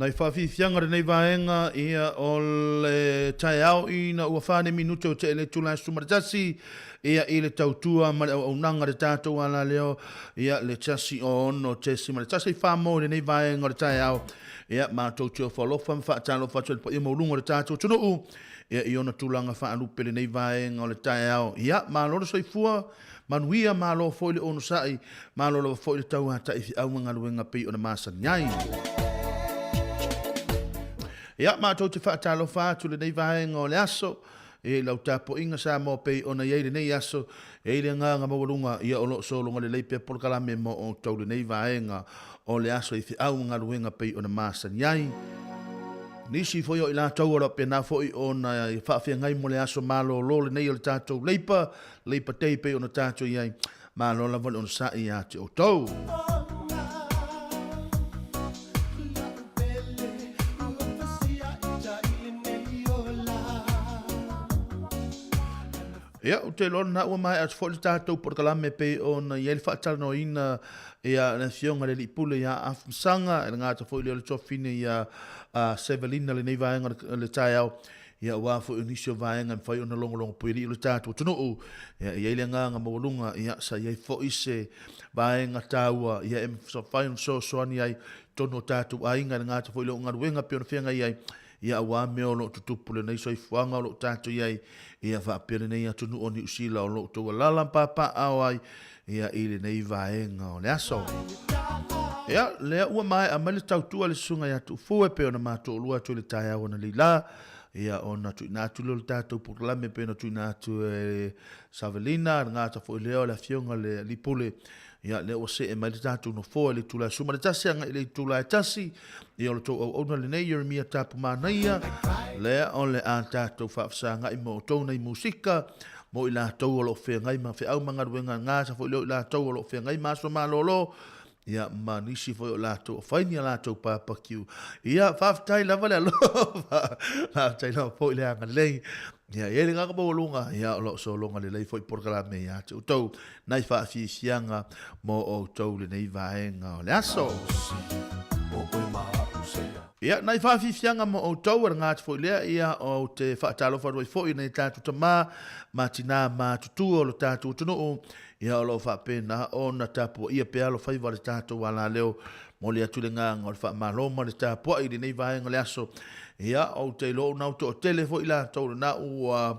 Nai faafiafiaga lenei vaega ia o le taeao ina ua 4 minute o tee le itula e 11 ia i le tautua ma le auaunaga le tatou alaleo ia le 106.1 wha lenei vaega o le taeao ia matou te ofo alofa ma faatalofa atu i le paia maualuga o le tatou atunuu ia i ona tulaga faalupe lenei vaega o le taeao ia malo le soifua Manuia, malo foi le onosai, malo lava foi le tauatai feau ma galuega pei ona masani ai. Ia, matou te faatalofa atu lenei vaega o le aso, e lau tapuaiga Samoa pei ona i ai lenei aso, e i le agaga maualuga, ia o lo o sologa lelei pea polokalame mo outou lenei vaega o le aso i feau ma galuega pei ona masani ai. Nisi foi o i latou o lo o pena foi ona faafeagai mo le aso malolo lenei o le tatou Leipa, Leipa Day pei ona tatou i ai. Malo lava le onosai ia te outou. Ia, ou te iloa lena ua maea atu foi le tatou polokalame pei ona i ai le faatalanoaina ia le afioga i le Alii Pule ia Afamasaga, e le gata foi lea o le tuafafine ia Sevelina lenei vaega o le taeao, ia aua foi o nisi o vaega e mafai ona logologo puialii o le tatou atunuu. Ia, e i ai le agaga maualuga, ia, sa i ai foi se vaega taua, ia, e mafai ona fesoasoani ai totonu o tatou aiga, e le gata foi i le galuega pei ona feagai ai, ia aua mea o lo o tutupu lenei soifuaga o lo o tatou i ai, ia faapea lenei atunuu o Niu Sila o lo o outou alaala ma papaaao ai, ia i lenei vaega o le aso. Ia, lea ua maea mai le tautua a le susuga ia Tuufue pei ona matou olua atu i le taeao analeila, ia ona tuuina atu lea o le tatou polokalame pei ona tuuina atu e Savelina, le gata foi lea o le afioga i le Alii Pule, ia lea ua see mai le tatou nofoa i le itula e 11 agai i le itula e 1, ia o le tou auauna lenei Jeremia Tapu Manaia, lea o le a tatou faafesagai ma outou nei musika, mo i latou o lo o feagai ma feau ma galuega gasa foi lea o i latou o lo o feagai ma aso malolo, ia ma nisi foi o latou o fai ni a latou papakiu. Ia, faafetai lava le alofa, faafetai lava foi le agalelei. Ia, e i ai le agaga maualuga, ia, o lo o sologa lelei foi polokalame ia te outou, nai faafiafiaga mo outou lenei vaega o le aso. Ia, nai faafiafiaga mo outou, e laga atu foi lea, ia, ou te faatalofa atu ai foi i nai tatou tama ma tina matutua o lo tatou atunuu, ia, o lo o faapena ona tapuaia pea alofaiva o le tatou alaleo. Momoli atu le agaga o le faamalo ma le tapuai i lenei vaega o le aso. Ia, ou te iloa una ua toatele foi latou lena ua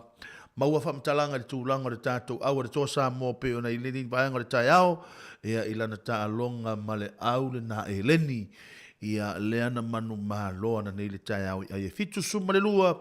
maua faamatalaga i le tulaga o le tatou au a le Toa Samoa pei ona i lenei vaega o le taeao, ia, i lana taaloga ma le au lena eleni. Ia, lea na manumalo ananei i le taeao i ai e 72,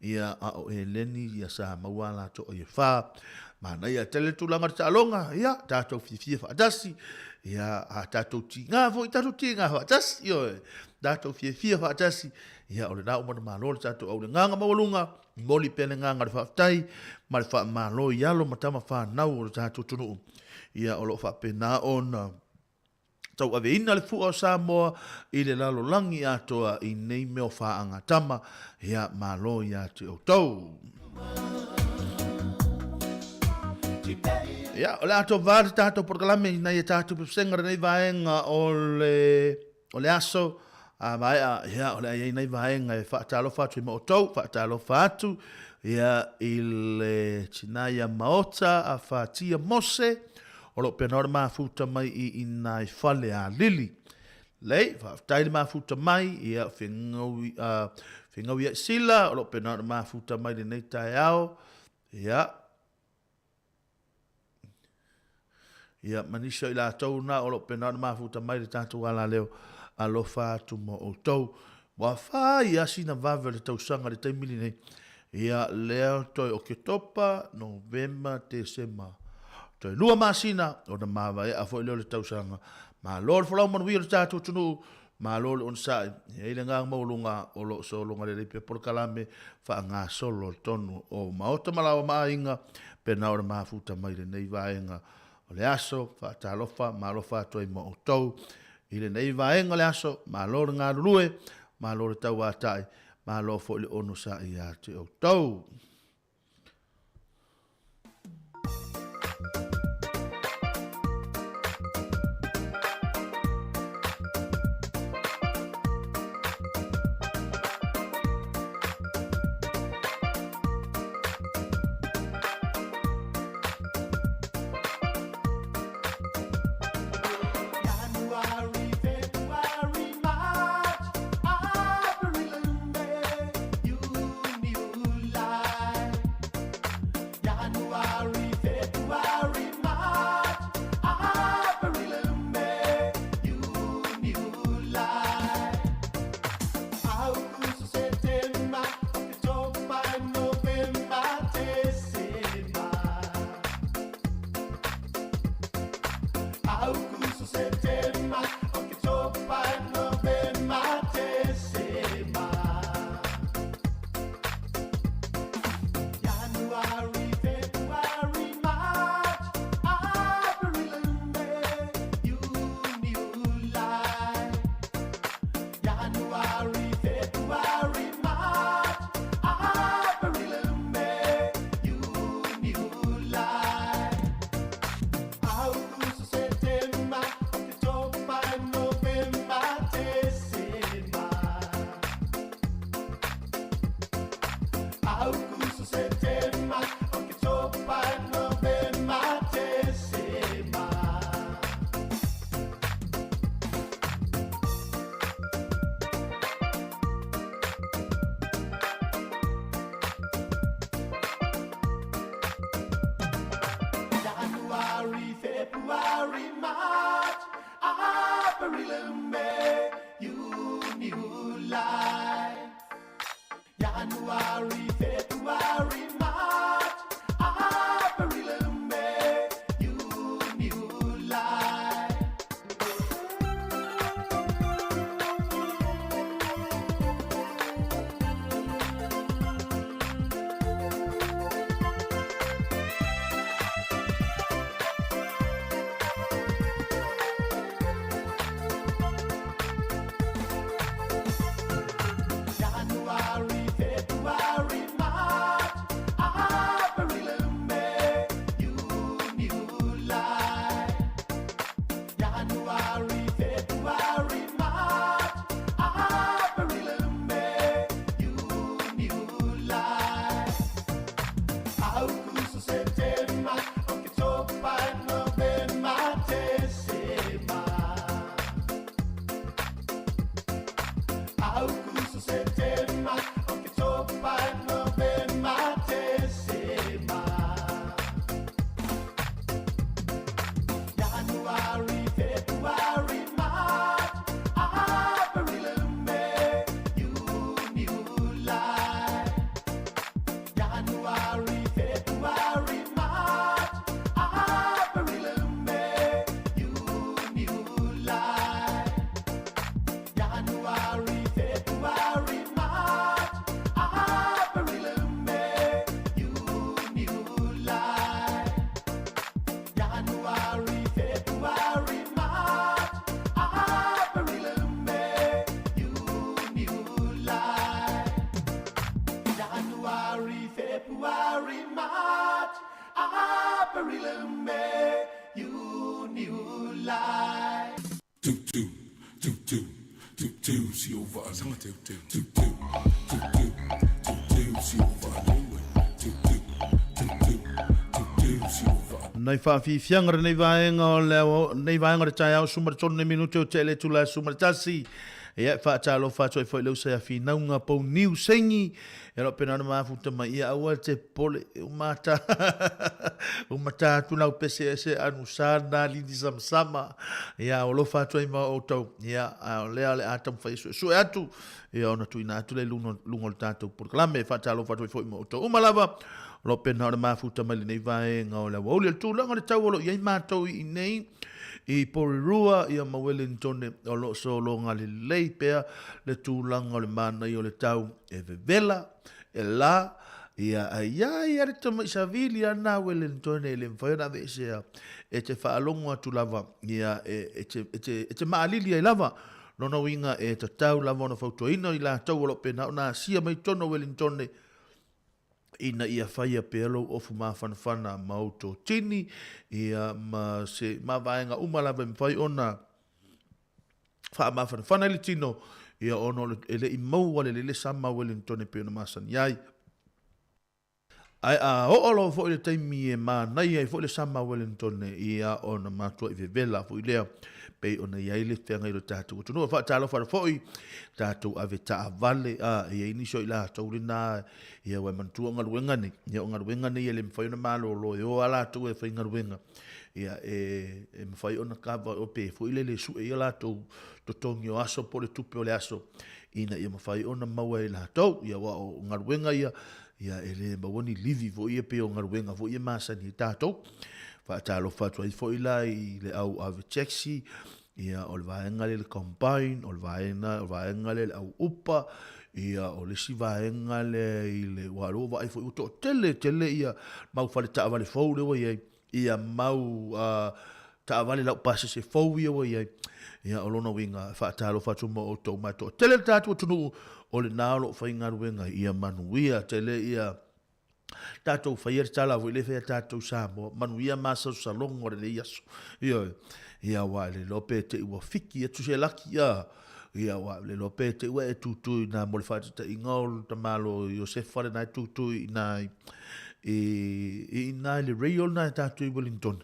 ia, a o eleni ia sa maua a latou ai e fa. Manaia tele le tulaga o le taaloga, ia, tatou fiafia faatasi, ia, a tatou tiga foi, tatou tiga faatasi, ioe, tatou fiafia faatasi, ia, o lena uma na malo le tatou au i le agaga maualuga, momoli pea le agaga o le faafetai ma le faamalo i alo ma tama fanau o le tatou atunuu, ia, o lo o faapena ona tauaveina le fua o Samoa i le lalolagi atoa i nei mea o faaagatama, ia malo ia te outou. Ia, o le a tovā le tatou polokalame i nai a tatou pesega lenei vaega o le, o le aso. A maea, ia, o le a i ai nai vaega e faatalofa atu i ma outou, faatalofa atu, ia, i le tina ia Maota a Fatia Mose, O lo o pena o le mafuta mai i ina i Falealili. Lei, faafetai le mafuta mai, ia, fegaui, fegaui ai sila, o lo o pena o le mafuta mai lenei taeao, ia, ia, ma nisi o i latou na o lo o pena o le mafuta mai le tatou alaleo, alofa atu mo outou. Ua fai lava sina vave o le tausaga i le taimi lenei. Ia, lea toe Oketopa, Novema, Tesema, toe lua masina ona mavaea foi lea o le tausaga. Malo le folau manuia o le tatou atunuu, malo le onosai. E i ai le agaga maualuga o lo o sologa lelei pea polokalame faagasolo i totonu o maota ma laoa ma aiga, pena o le mafuta mai lenei vaega o le aso. Faatalofa ma alofa atu ai ma outou i lenei vaega o le aso. Malo le galulue, malo le tauatai, malo foi le onosai ia te outou. January, February, March. Aukuso, Setema, Oketopa, Novema, Tesema. January, February, March, April, May, June, July. January, February, March, April, May, June, July. January, February, March, April, May, June, July. January, February, March, April, May, June, July. January, February, March, April, May, June, July. Two two two two two two silver two two two two two two two two silver two two two two two two silver. Nei faafiafiaga lenei vaega o le nei vaega o le taeao suma le tolu nei minute o tele tula suma le tasi. Ia e faatalofa atu ai foi le usa ia finauga pou niu sengi. Ia lo pena ona mafuta mai ia aua te pole e umata umata atu lau pese ese anu sa na lini samasama. Ia o lofa atu ai ma outou. Ia a o lea le a taumafai e suesue atu. Ia ona tuuina atu lea i luga luga o le tatou polokalame. E faatalofa atu ai foi ma outou uma lava. O lo pena ona mafuta mai lenei vaega o le aoauli. O le tulaga o le tau o lo o i ai matou i inei i Porirua ia ma Wellington o lo o sologa lelei pea le tulaga o le manaia o le tau e vevela, e la, ia ai ia ia le tamai savili a nā Wellington e le mafai ona aveesea e te faalogo atu lava ia e, e, te, e, te, e te maalili ai lava. Lona uiga e tatau lava ona fautuaina i latou o lo o pena ona asia mai totonu o Wellington ina ia faia pea lou ofu mafanafana ma ou totini, ia, ma se ma vaega uma lava e mafai ona faamafanafana i le tino, ia, ona o le, e le i maua lelei le sama a Wellington e pei ona masani ai. Ae a oo loa foi le taimi e manaia ai foi le sama a Wellington, ia, ona matuai vevela foi lea, pei ona i ai le feagai o le tatou atunuu. E faatalofa atu foi tatou ave taavale, a, e i ai nisi o i latou lena, ia ua e manatua o galuega nei, ia o galuega nei e le mafai ona malolo, e o lava latou e faigaluega, ia e, e mafai ona kava o pe foi lele e sue ia latou totogi o aso po o le tupe o le aso, ina ia mafai ona maua e latou, ia aua o galuega ia, ia e le maua ni livi foi ia pei o galuega foi ia masani ai tatou. Faatalofa atu ai foi la i le au ave taxi, ia o le vaega lea le combine, o le vaega, o le vaega lea le au upa, ia o le isi vaega lea i le, aua o lea ua vaai foi ua toatele tele ia mau fale taavale fou lea ua i ai, ia mau taavale laupasese fou ia ua i ai. Ia o lona uiga, e faatalofa atu ma outou ma e toatele le tatou atunuu o lena o lo o faigaluega ia manuia tele ia tatou faia le tala foi lea faia tatou Samoa, manuia masalosaloga o lenei aso. Ioe. Ia aua e le iloa pe te i ua fiki atu se laki, a. Ia aua e le iloa pe te i ua e tutu i ina mo le faataitaiga o le tamalo Iosefa lena e tutu i ina i, i ina i le rail lena e tatou i Wellington.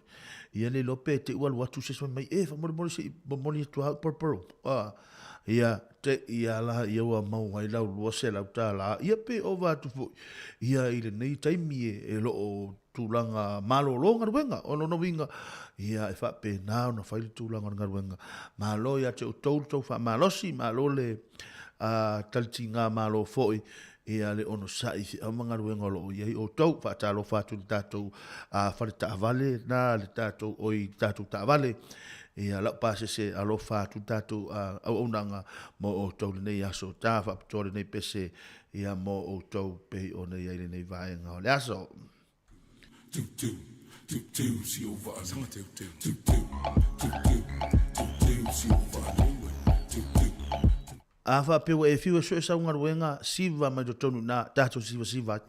Ia le iloa pe te i ua alu atu se isi fai mai, e faamolemole se i momoli atu lava au paroparo. A. Ia, te i a la ia ua maua ai lau $200. Ia pe ova atu foi ia i lenei taimi e, e lo o tulaga malolo galuega. O lona uiga, ia e faapena ona fai le tulaga o le galuega. Malo ia te outou le tou faamalosi, malo le talitiga malo foi ia le onosai i feau ma galuega o lo o i ai outou. Faatalofa atu i le tatou fale taavale na, le tatou, oi, le tatou taavale. Ia lau pasese alofa atu le tatou auaunaga mo outou lenei aso ta faapitoa lenei pese ia mo outou pei ona i ai lenei vaega o le aso. Tu tu tu tu si o va tu tu tu tu tu tu tu si o va tu tu. A faapea ua e fiu e sue sau galuega, siva mai totonu ina, tatou sivasiva ai.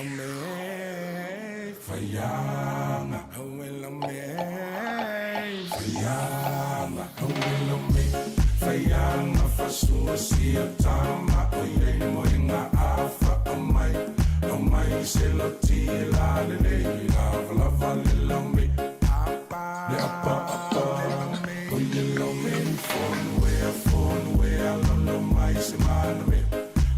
Lau me faiaga Aue lau me faiaga Aue lau me faiaga Fasua sia tama o iai moenga afa aumai Aumai se loti la lelei lava lava le lau me Le apa apa O ile lau me fonu ea fonu ea lolo mai se mana me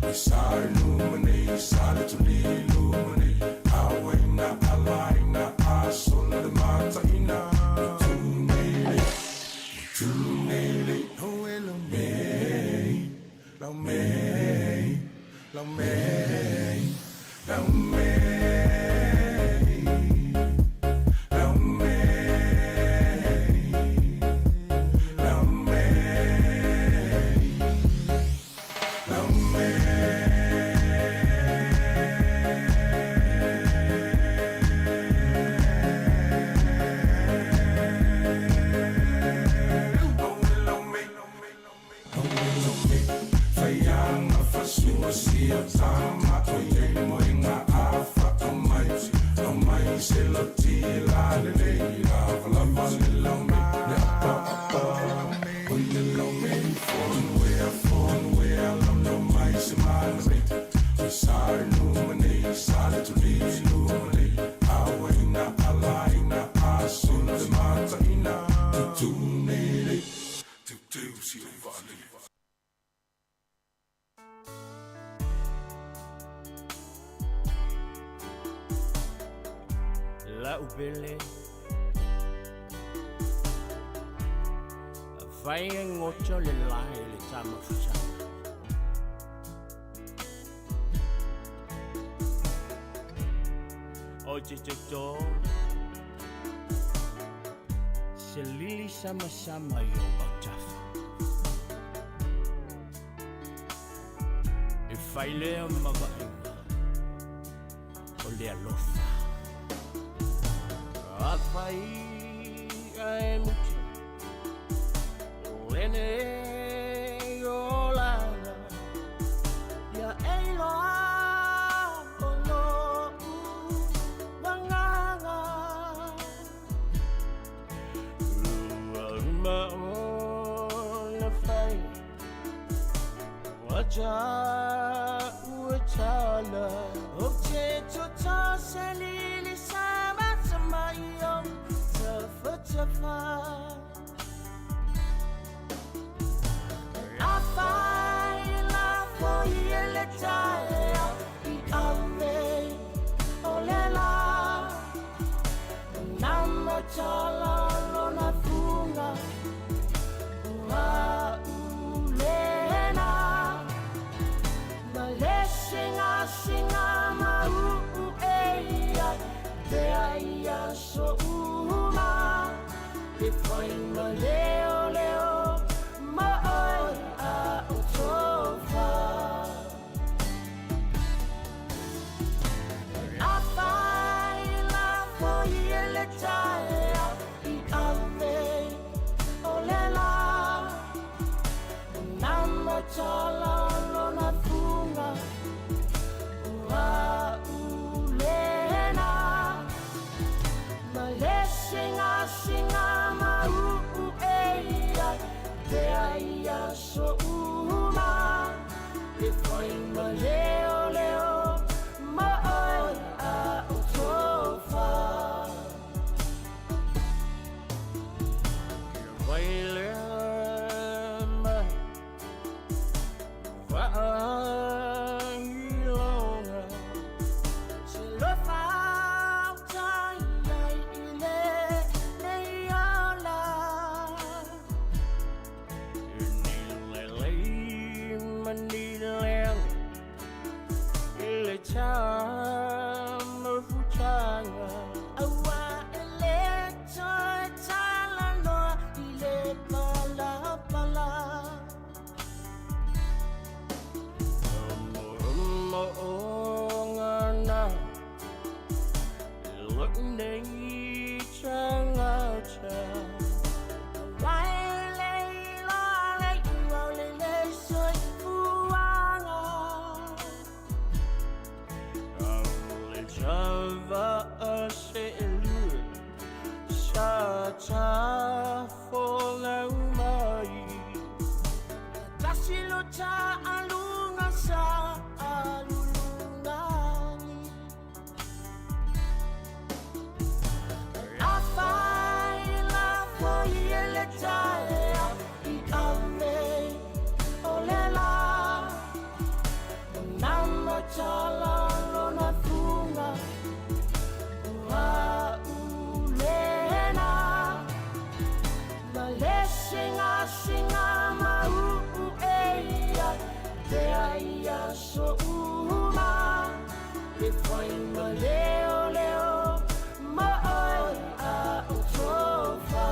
I sa luma nei sa le tuli luma nei Awaina alaina a sola le mataina Mutu nei le mutu nei le Aue lau me lau me lau me lau me lau me lau me lau me. Faiaga fasua sia tama o iai moenga afa aumai Aumai se loti la lelei lava lava le lau me Le apa apa o ile lau me fonu ea fonu ea lolo mai se mana me I sa luma nei sa le tuli luma nei Awaina alaina a sola le mataina Tutu nei le tutu si o vale. Lau pele Fai e ngoto le lae le tama fusanga O te te tō Se lili sama sama i o autafa E fai lea ma vaaiga O le alofa Afai ae muta O lene o laga Ia e iloa o lo'u agaga Ua uma ona fai Ua ta'u e tala O te toto se lili sama sama i o tafatafa Afai lafo i ele taeao i ave o le la Namatala lona fuga ua ulena Ma le singasinga mauu e ia te ai aso uma E fai ma leo leo ma oe a o tofa Afai lafo i ele taeao i ave o le la Namatala lona fuga ua ulena Ma le singasinga mauu e ia te ai aso uma E fai ma leo leo ma oe a o tofa Vai lea mai Vaailoga Se lofa utai ai i le nei ola Ni lelei ma ni leaga singasinga mau e ia te ai aso uma le whainga leo leo ma oe a o tofa.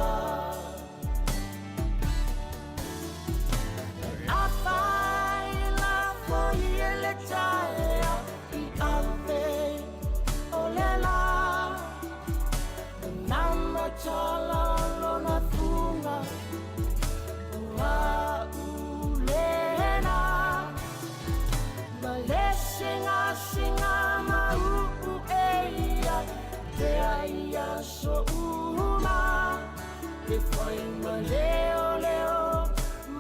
A whai la foi e le taea i ave o le la Nama tala lona funga o a ulena Ma le singasinga mau e ia te ai aso uma Le whainga leo leo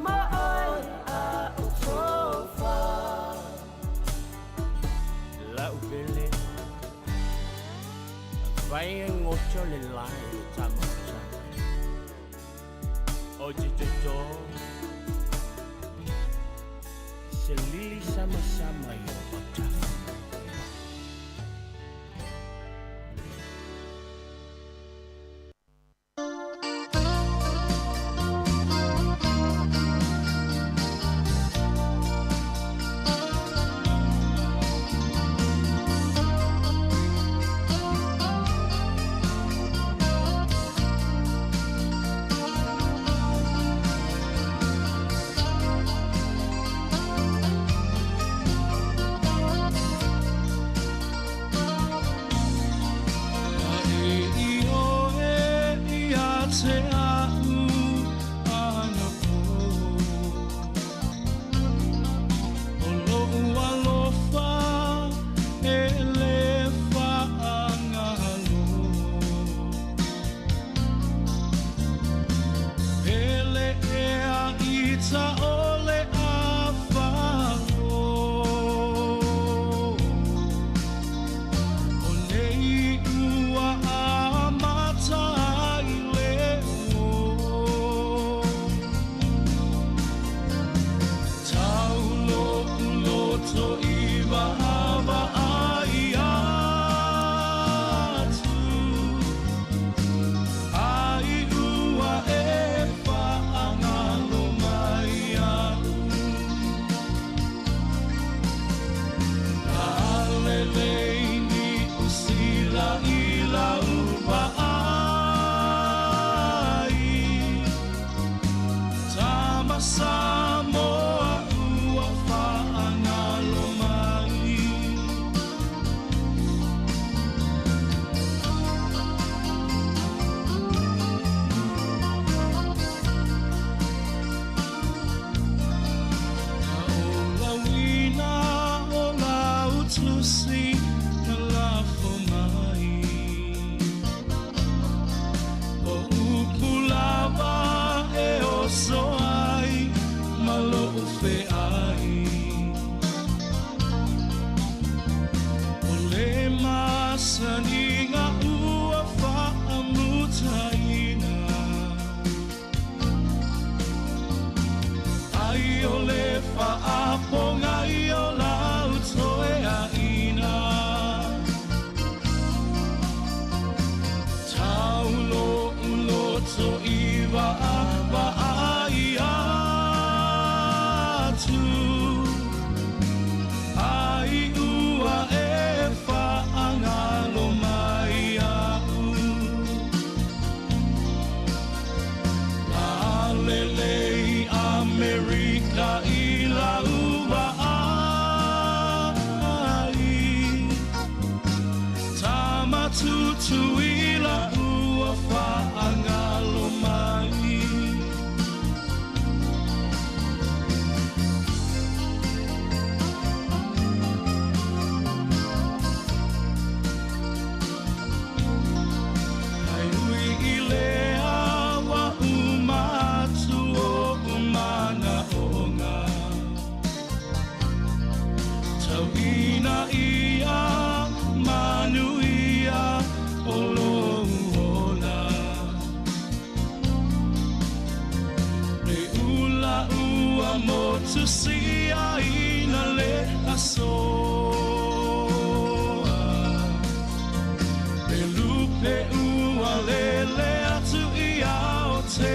ma oe a o tofa. Lau pele Vai e ngoto le lai le tamata O te toto Se lili sama sama i o matafa. Lupe ua lele atu i Aotearoa.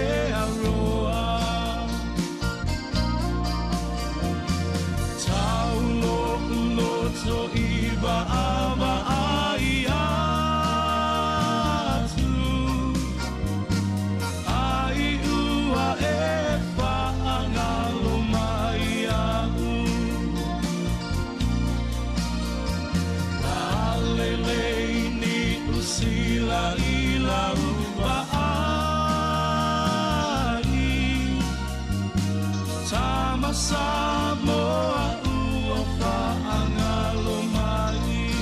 Tama Samoa ua faagalo mai.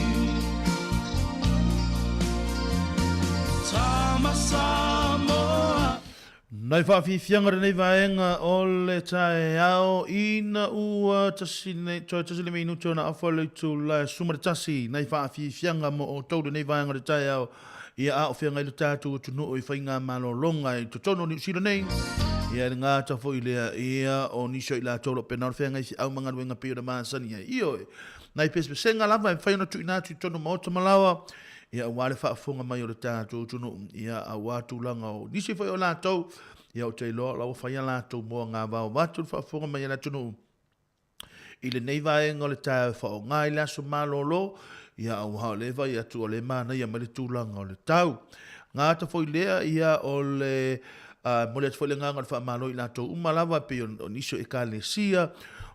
Tama Samoa. Nai faafiafiaga lenei vaega o le taeao ina ua tasi nei, toe tasi le minute ona afa le itula e 11 nai faafiafiaga mo outou lenei vaega o le taeao ia a o feagai le tatou atunuu i faigamalologa i totonu o Niu Sila nei. Ia le gata foi lea ia o nisi o i latou o lo o pena o le feagai feau ma galuega pei ona masani ai. Ioe, nai pesepesega lava e mafai ona tuuina atu i totonu o maota ma laoa ia aua le faafofoga mai o le tatou atunuu, ia aua tulaga o nisi foi o latou, ia ou te iloa o la ua fai a latou moagavao vaeatu le faafofoga mai a le atunuu i lenei vaega o le taeao e faaaoga i le aso malolo, ia aua o lea e vaai atu o lea e manaia mai le tulaga o le tau. Gata foi lea, ia o le momoli atu foi le agaga o le faamalo i latou uma lava e pei o nisi o Ekalesia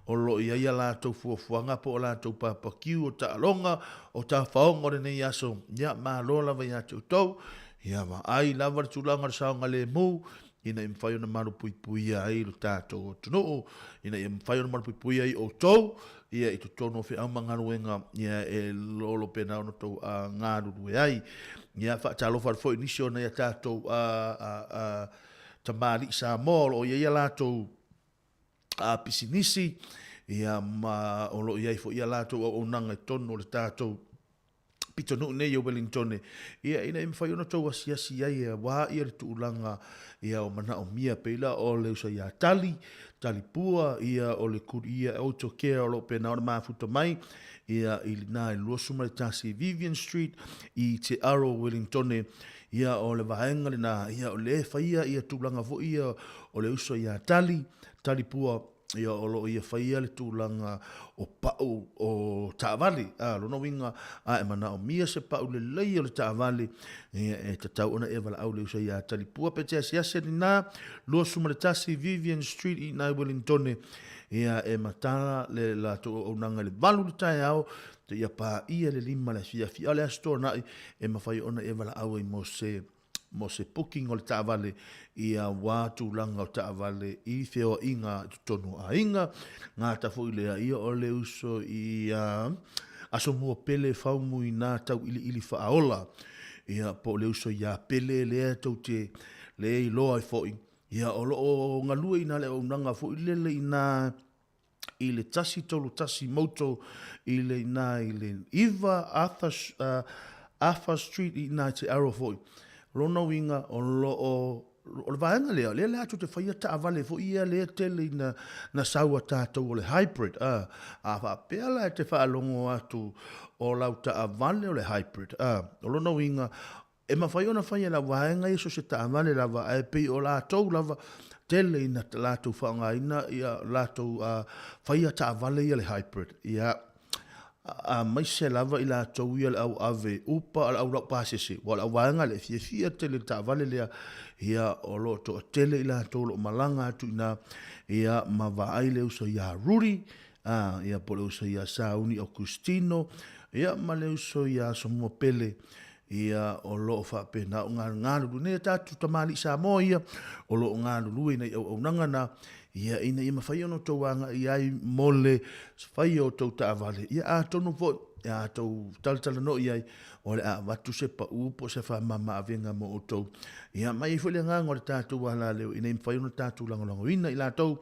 o lo o i ai a latou fuafuaga po o latou papakiu o taaloga o tafaoga o lenei aso, ia malo lava ia te outou, ia vaai lava le tulaga o le saogalemu ina ia mafai ona malupuipuia ai lo tatou atunuu, ina ia mafai ona malupuipuia ai outou ia i totonu o feau ma galuega ia e lolo pena ona outou galulue ai. Ia faatalofa atu foi i nisi o nai a tatou tamalii Samoa o lo o i ai a latou pisinisi ia ma o lo o i ai foi a latou auaunaga i totonu o le tatou pitonuu nei o Wellingtone, ia ina ia mafai ona outou asiasi ai aua ia le tulaga ia o manaomia pei la o le uso ia Tali, Tali Pua, ia o le Kuria Auto Care o lo o pena ona mafuta mai ia i lina i 21 Vivian Street i Te Aro Wellingtone, ia o le vaega lena ia o lea e faia ia tulaga foi ia o le uso ia Tali, Tali Pua, ia o lo o ia faia le tulaga o pau o taavale. A, lona uiga, a e manaomia se pau lelei o le taavale, ia e tatau ona e valaau le uso ia Talipua pe te asiasi lena, 21 Vivian Street i ina i Wellingtone, ia e matala le latou auaunaga i le 8 i le taeao, seia paia le 5 i le afiafi. A o le Aso Toonai, e mafai ona e valaau ai mo se mo se booking o le taavale ia wā tulaga o taavale i feoaiga i totonu o aiga. Gata foi lea ia o le uso i a Asomua Pele Faumu i nā tauiliili faaola ia po o le uso iā Pele lea tou te le iloa ai foi ia o lo o galue i nā le auaunaga foi lele i nā i le 131 Moto i le ina i le 9 Arthur, Arthur Street i ina i Te Aro foi. Lona uiga o lo o o le vaega lea, lea latou te faia taavale foi ia lea tele ina na sau a tatou o le hybrid, a, a faapea la e te faalogo atu o lau taavale o le hybrid, a, o lona uiga E mafai ona fai e lau vaega ia so o se taavale lava, ae pei o latou lava, tele ina latou faaaogaina ia latou faia taavale ia le hybrid, ia, aemaise lava i latou ia le au ave upa a le au laupasese, aua o le au vaega lea e fiafia tele i le taavale lea, ia, o lo o toatele i latou o lo o malaga atu i ina, ia, ma vaai le uso ia Rudy, ia, po o le uso ia Sauni Augustino, ia, ma le uso ia Asomua Pele, Ia, o lo o faapena o galulue nei a tatou tamalii Samoa ia, o lo o galulue ina i auaunaga na, ia, ina ia mafai ona outou agai ai mo le faia o outou taavale. Ia, atonu foi, a outou talatalanoa i ai, o le a avatu se pau po o se faamama-avega mo outou. Ia, ma e i ai foi le agaga o le tatou alaleo ina ia mafai ona tatou lagolagoina i latou,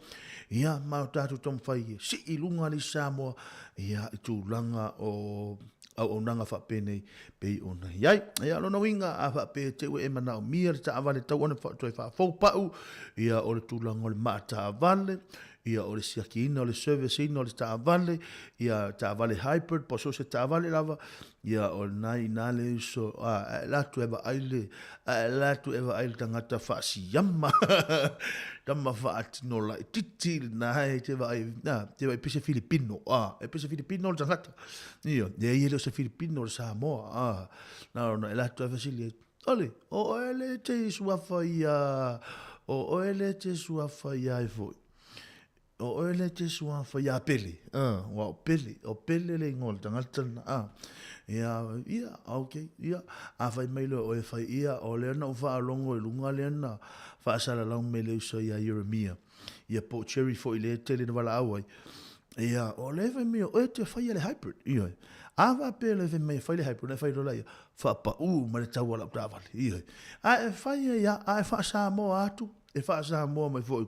ia, ma o tatou taumafai e sii i luga le isi Samoa, ia, i tulaga o auaunaga faapenei pei ona i ai. Ia, o lona uiga, a faapea te ua e manaomia le taavale tau ona toe faafou pau, ia, o le tulaga o le maa taavale, ia, o le siakiina, o le service ina o le taavale, ia, taavale hybrid po o so o se taavale lava, ia, o lena i ina le uso, a, a e alu atu e vaai le, a e alu atu e vaai le tagata faasiama, tama faatino laitiiti lena e te vaai, a, te vaai pei se Filipino, a, e pei se Filipino le tagata. Io, leai e le o se Filipino o le Samoa, a, na ona e alu atu ae fesili ai, Ole, o oe le te suafa ia, o oe le te suafa ia ai foi. O oe le te suafa ia Pele, a, ua o Pele, o Pele le ingoa o le tagata lena, a. Ia, ia, okay, ia, a fai mai loa oe fai ia, o lea na ou faalogo i luga lea na faasalalau mai le uso ia Ieremia. Ia po o cherry foi lea e tele ina valaau ai. Ia, o lea e fai mai o oe te faia le hybrid. Ioe. A faapea loa e fai mai e fai le hybrid, ona e fai loa lea, faapaū mai le tau a lau taavale. Ioe. A e fai ai lava, a e faa-Samoa atu, e faa-Samoa mai foi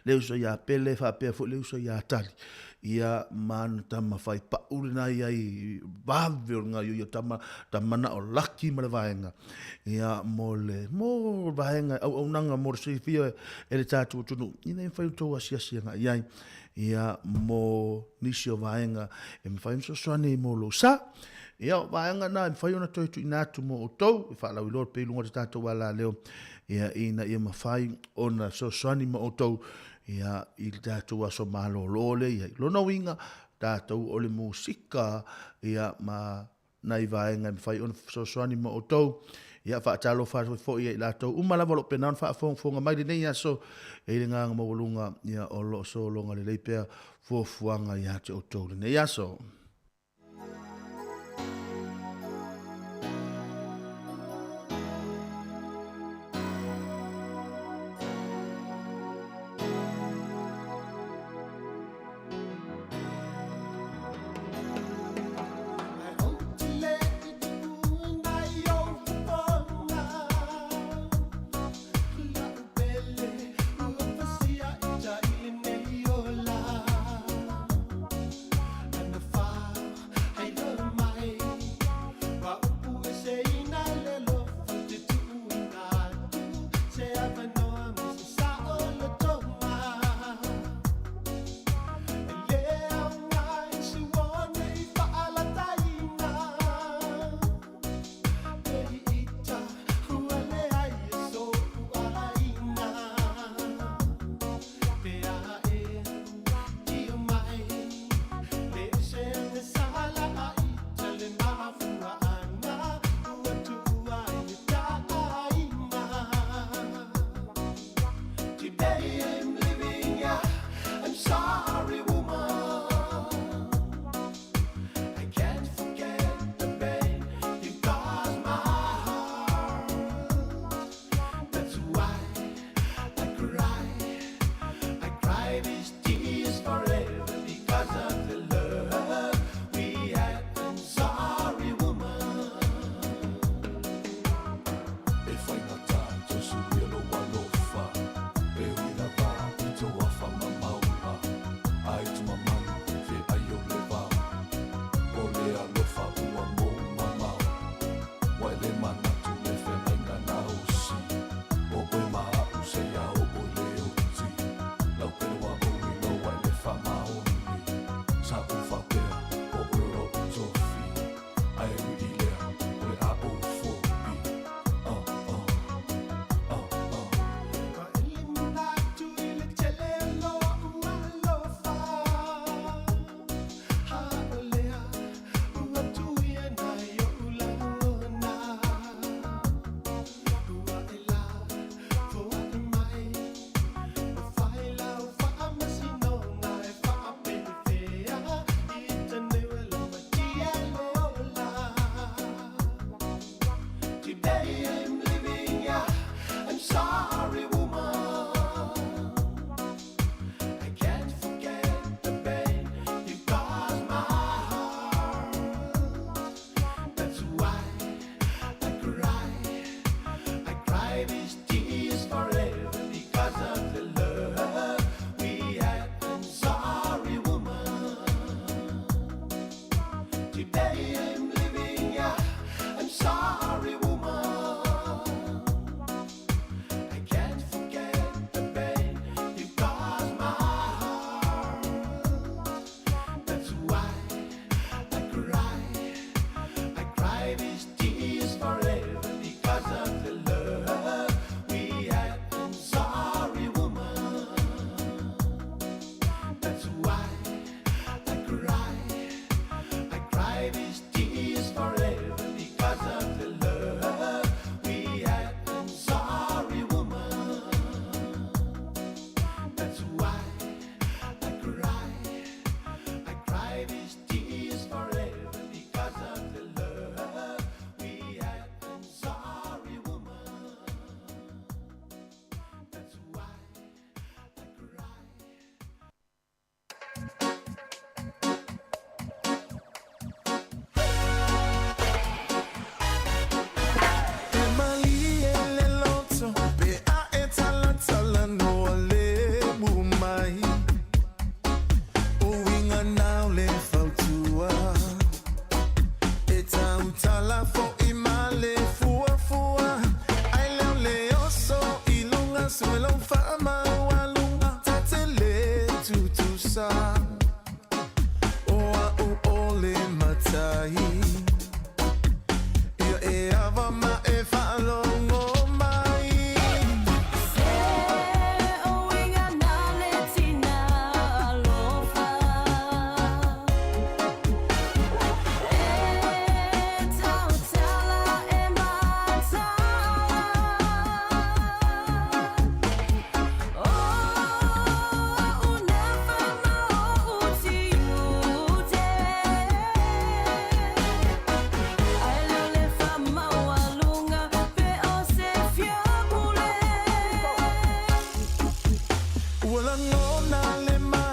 le uso ia Pele faapea foi le uso ia Tali. Ia, ma ana tama fai paʻu lena i ai vave o le gaoioi o tama, ta manao laki ma le vaega. Ia, mo le, mo le vaega auaunaga mo le silafia e le tatou atunuu, ina ia mafai ona outou asiasi agai i ai, ia, mo nisi o vaega e mafai ona fesoasoani ai mo lou sa. Ia, o vaega na e mafai ona toe tuuina atu mo outou, e faalauiloa pea i luga o le tatou alaleo, ia, ina ia mafai ona fesoasoani ma outou, ia, i le tatou aso malolo lea i ai. Lona uiga, tatou o le musika, ia, ma nai vaega e mafai ona fesoasoani mo outou. Ia, faatalofa atu foi ia i latou uma lava o lo o pena ona faafogafoga mai lenei aso, e i le agaga maualuga, ia, o lo o sologa lelei pea fuafuaga ia te outou lenei aso. sa O a'u o le matai Ia e ava ma e faalogo mai Se uiga na le tina alofa E tautala e mataala O a'u nafa ma o'u tiute Ae le o le faamaualuga pe o se fiapule. Ua lagona le ma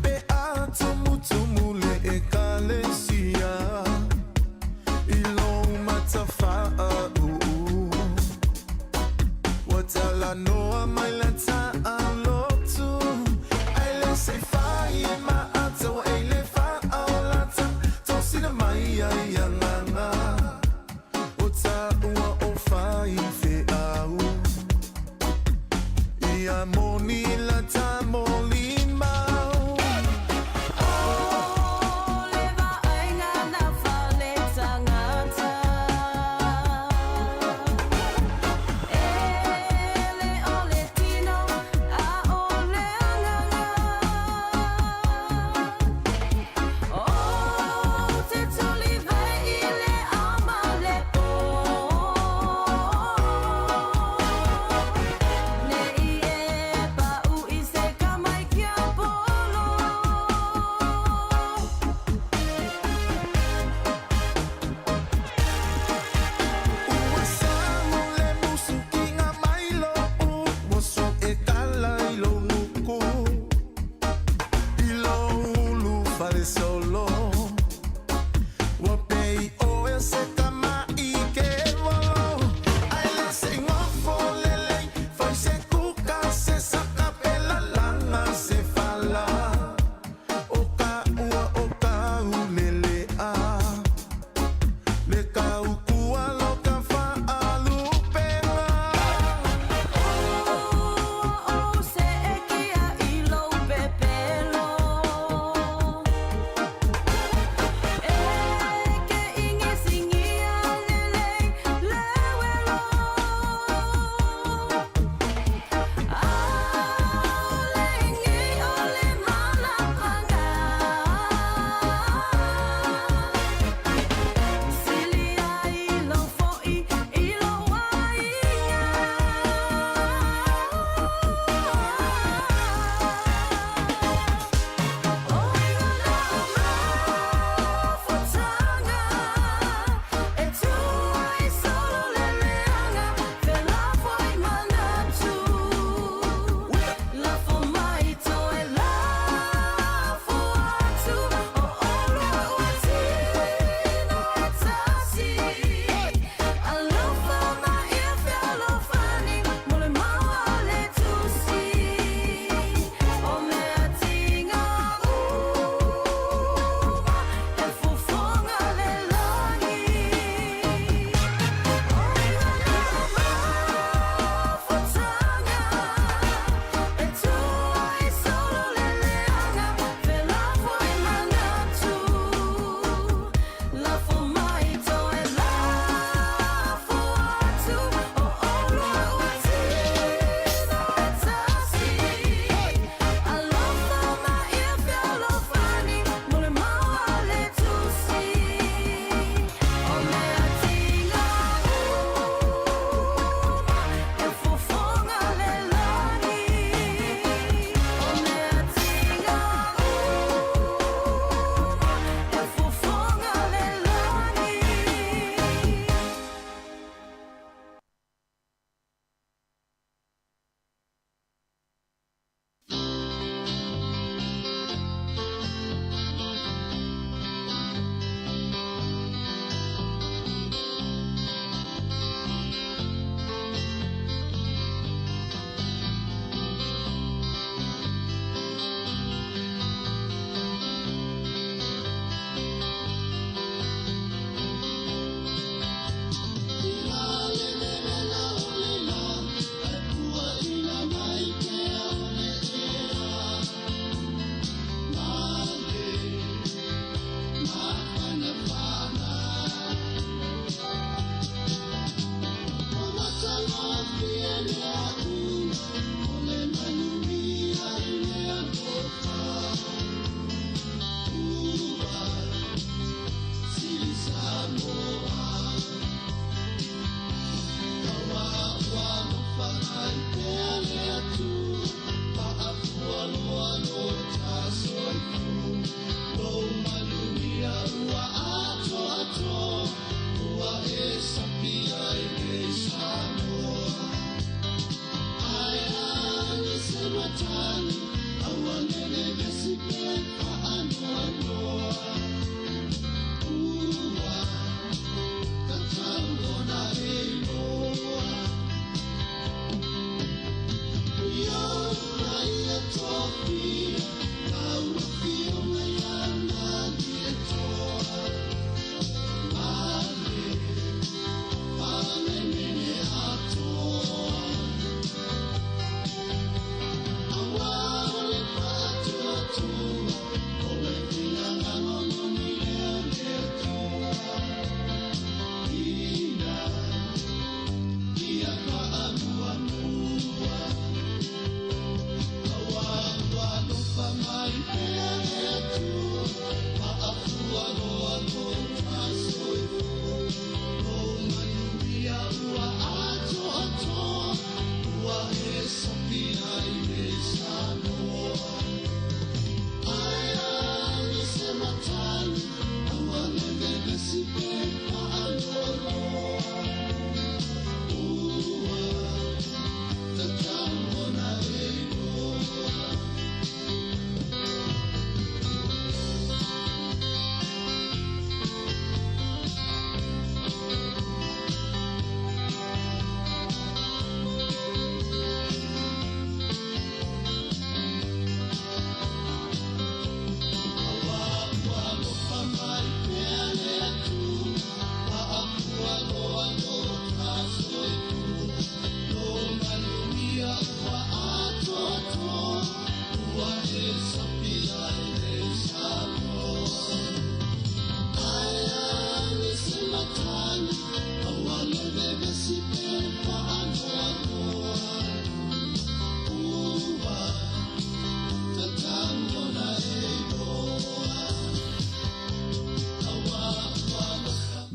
pe a tumutumu le ekalesia I lou matafaauu Ua talanoa mai la taalotu Ai le se i fai e maata ua ei le faaolata Tosina mai ai agaga O taua o faifeau Ia moni la tamolimau O le vaaiga nafa le tagata E le o le tino a o le agaga Ou te tulivae i le ao ma le pō Ne i e paʻu i se kama i kiapolo. Ua sago le musu kiga mai lo'u Moso e kala i lou nuku I lou ulu falesolo Ua pei oe o se tama'i kevolo Ae le se gofo lelei Fai se kuka se saka pe lalaga se fala O ka ua o kaulele'a Le kaukua lo ka faalupega. Ua ou seetia i lou pepelo E ke igisigia lelei le uelo Aole nei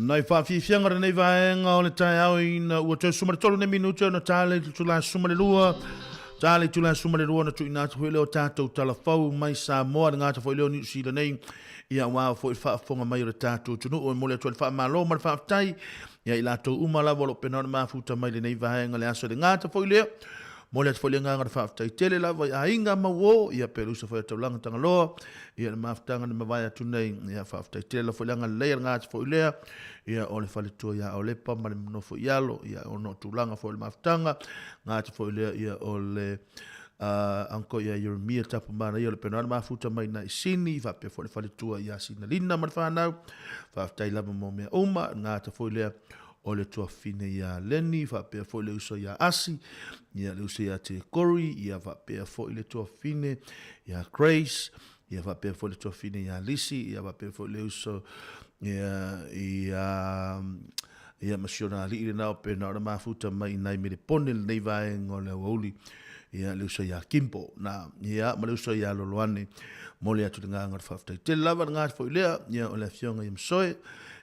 Nai whaafiafiaga lenei vaega o le taeao ina ua toe suma le tolu nei minute ona ta le itula suma le lua. Ta le itula suma le lua ona tuuina atu foi lea o tatou talafou mai Samoa le gata foi lea o Niu Sila nei ia aua foi le faafofoga mai o le tatou atunuu. E momoli atu ai le faamalo ma le faafetai ia i latou uma lava o lo o pena ona mafuta mai lenei vaega le aso le gata foi lea. Momoli atu foi le agaga o le faafetai tele lava i aiga ma uo, ia pe lusa foi a taulaga Tagaloa, ia le mafutaga na mavae atu nei, ia faafetai tele lava foi le agalelei a le gata foi lea, ia o le faletua ia Olepa ma le nofo i alo, ia ona o tulaga foi o le mafutaga, gata foi lea, ia o le uncle ia Jeremia Tapumana, ia o le pena na mafuta mai na i Sini, faapea foi le faletua ia Sinalina ma le whanau, faafetai lava mo mea uma, gata foi lea, o le tuafafine ia Leni, faapea foi le uso ia Asi, ia le uso ia Tekori, ia faapea foi le tuafafine ia Grace, ia faapea foi le tuafafine ia Lisi, ia faapea foi le uso ia ia ia ma si ona alii lena o pena ona mafuta mai i nai Melepone lenei vaega o le aoauli, ia le uso ia Kimbo, na, ia ma le uso ia Loloane, mole atu le nganga o le faafetai tele lava le ngā foi lea, ia o le afioga ia Masoe,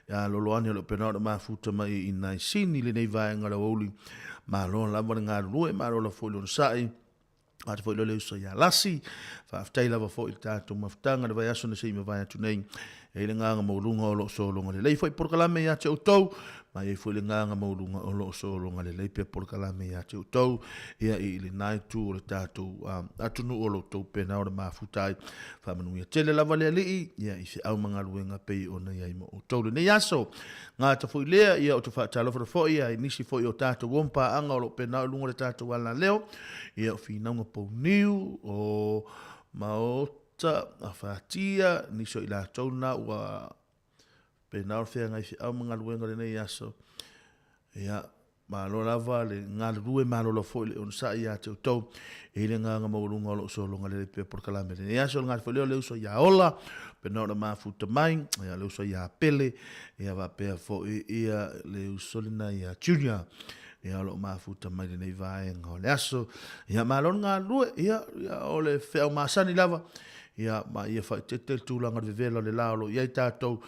Ia loloane o lo o pena ona mafuta mai i nai sini lenei vaega o le aoauli. Malo lava le galulue, malo lava foi le onosai. Atu foi le uso ia Lasi. Faafetai lava foi i le tatou mafutaga le vaiaso na se i mavae atu nei. E i le agaga maualuga o lo o sologa lelei foi polokalame ia te outou. Ma e i ai foi le agaga maualuga o lo o sologa lelei pea polokalame ia te outou. Ia i lena itu o le tatou atunuu o lo outou pena o le mafuta ai. Faamanuia tele lava le Alii, ia, i feau ma galuega pei ona i ai ma outou lenei aso. Gata foi lea, ia, ou te faatalofa foi ia, i nisi foi o tatou o paaga o lo o pena i luga o le tatou alaleo, ia, o Finauga Pouniu, o Maota, Afatia, nisi o i latou na ua pena o le feagai feau ma galuega lenei aso. Ia, Malo lava le galulue, malo lava foi le onosai ia te outou. E i le agaga maualuga o lou sologa lelei pea polokalame lenei aso. O le gata foi lea o le uso ia Ola, pena ona mafuta mai, ia le uso ia Pele, ia faapea foi ia le uso lena ia Junior. Ia o loo mafuta mai lenei vaega o le aso. Ia malo le galulue, ia, ia o le feau masani lava. Ia ma ia faaeteete le tulaga o le vevela o le la o lo o i ai tatou,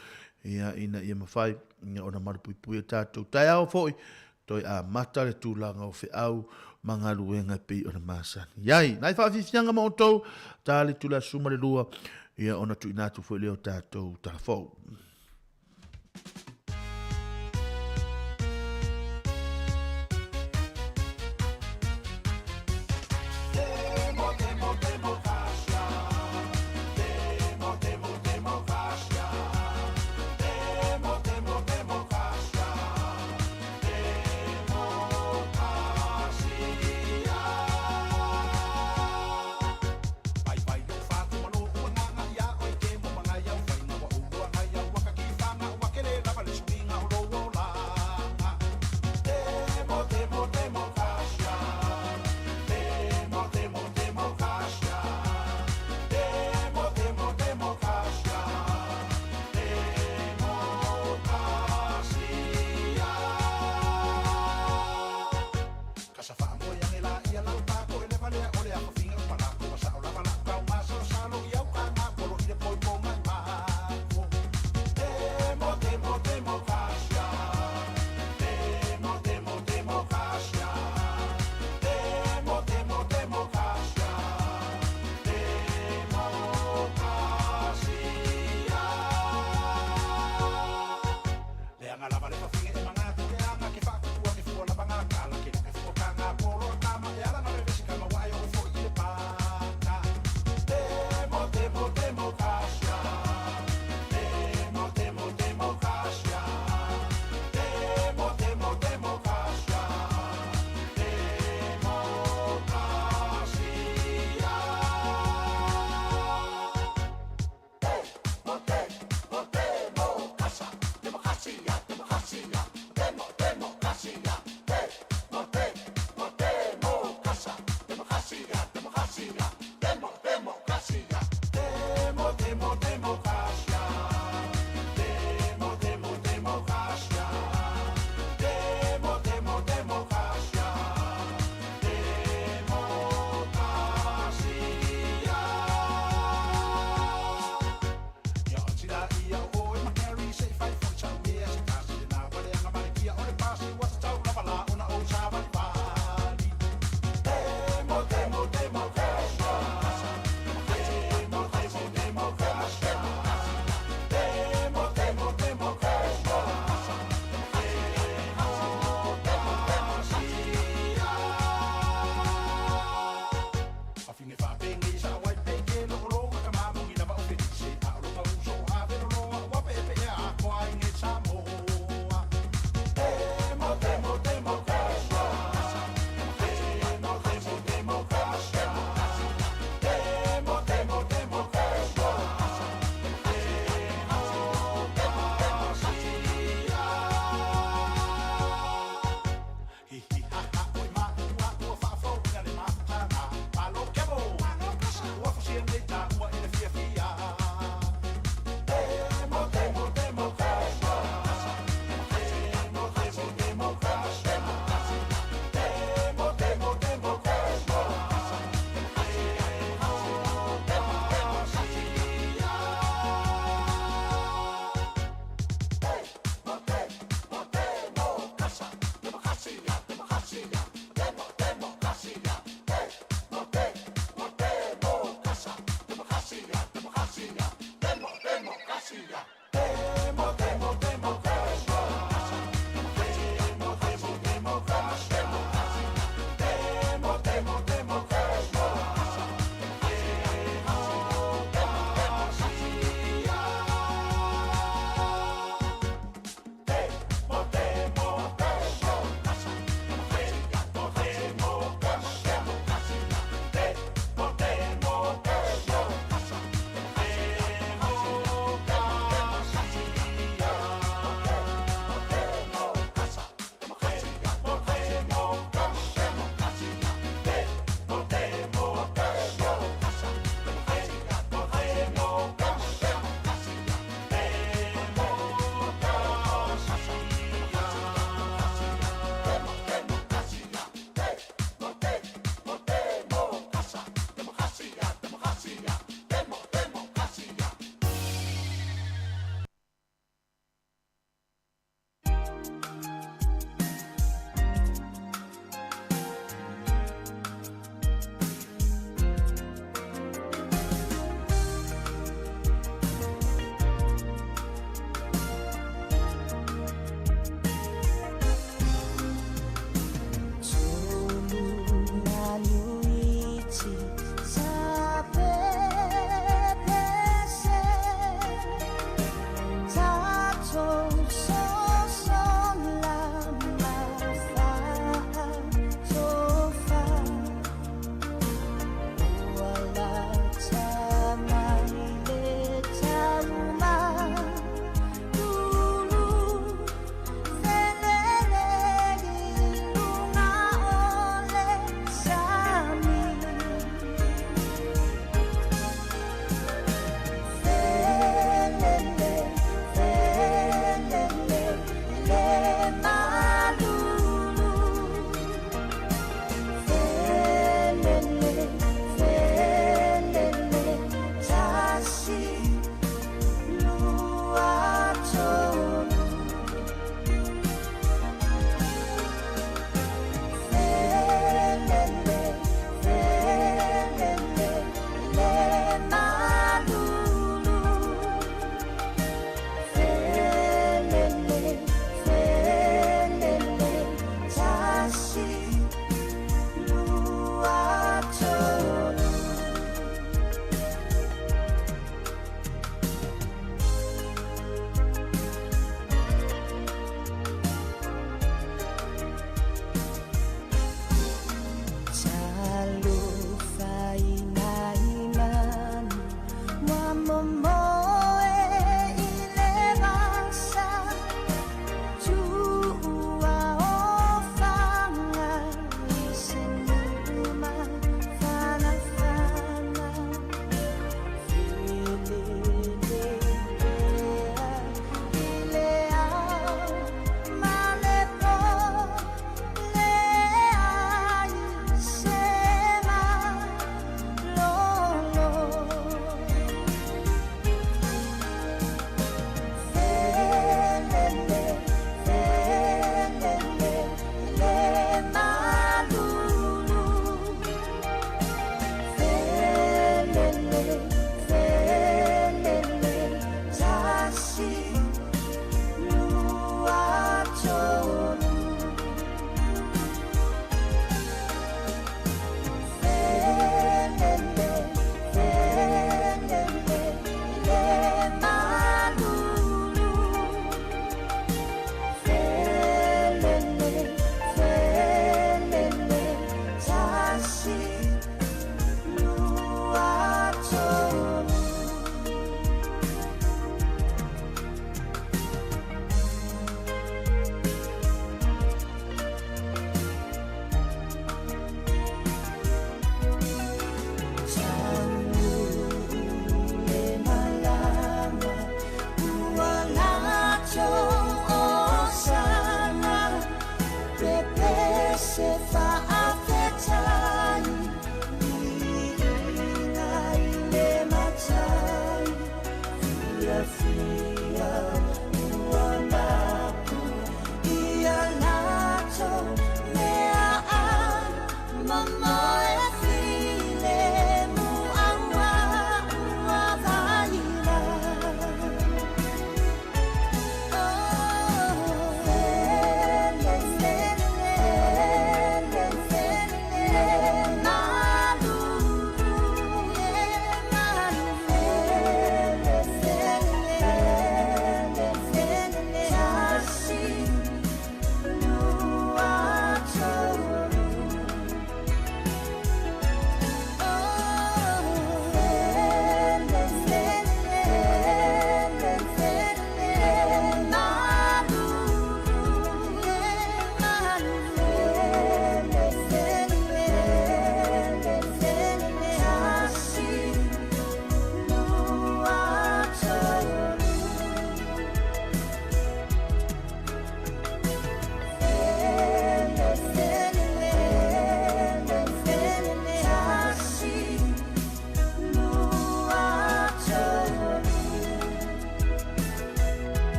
ia ina ia mafai Ina ona malupuipuia tatou taeao foi, toe amata le tulaga o feau ma galuega e pei ona masani ai. Nai faafiafiaga ma outou, ta le itula suma le lua, ia ona tuuina atu foi lea o tatou talafou.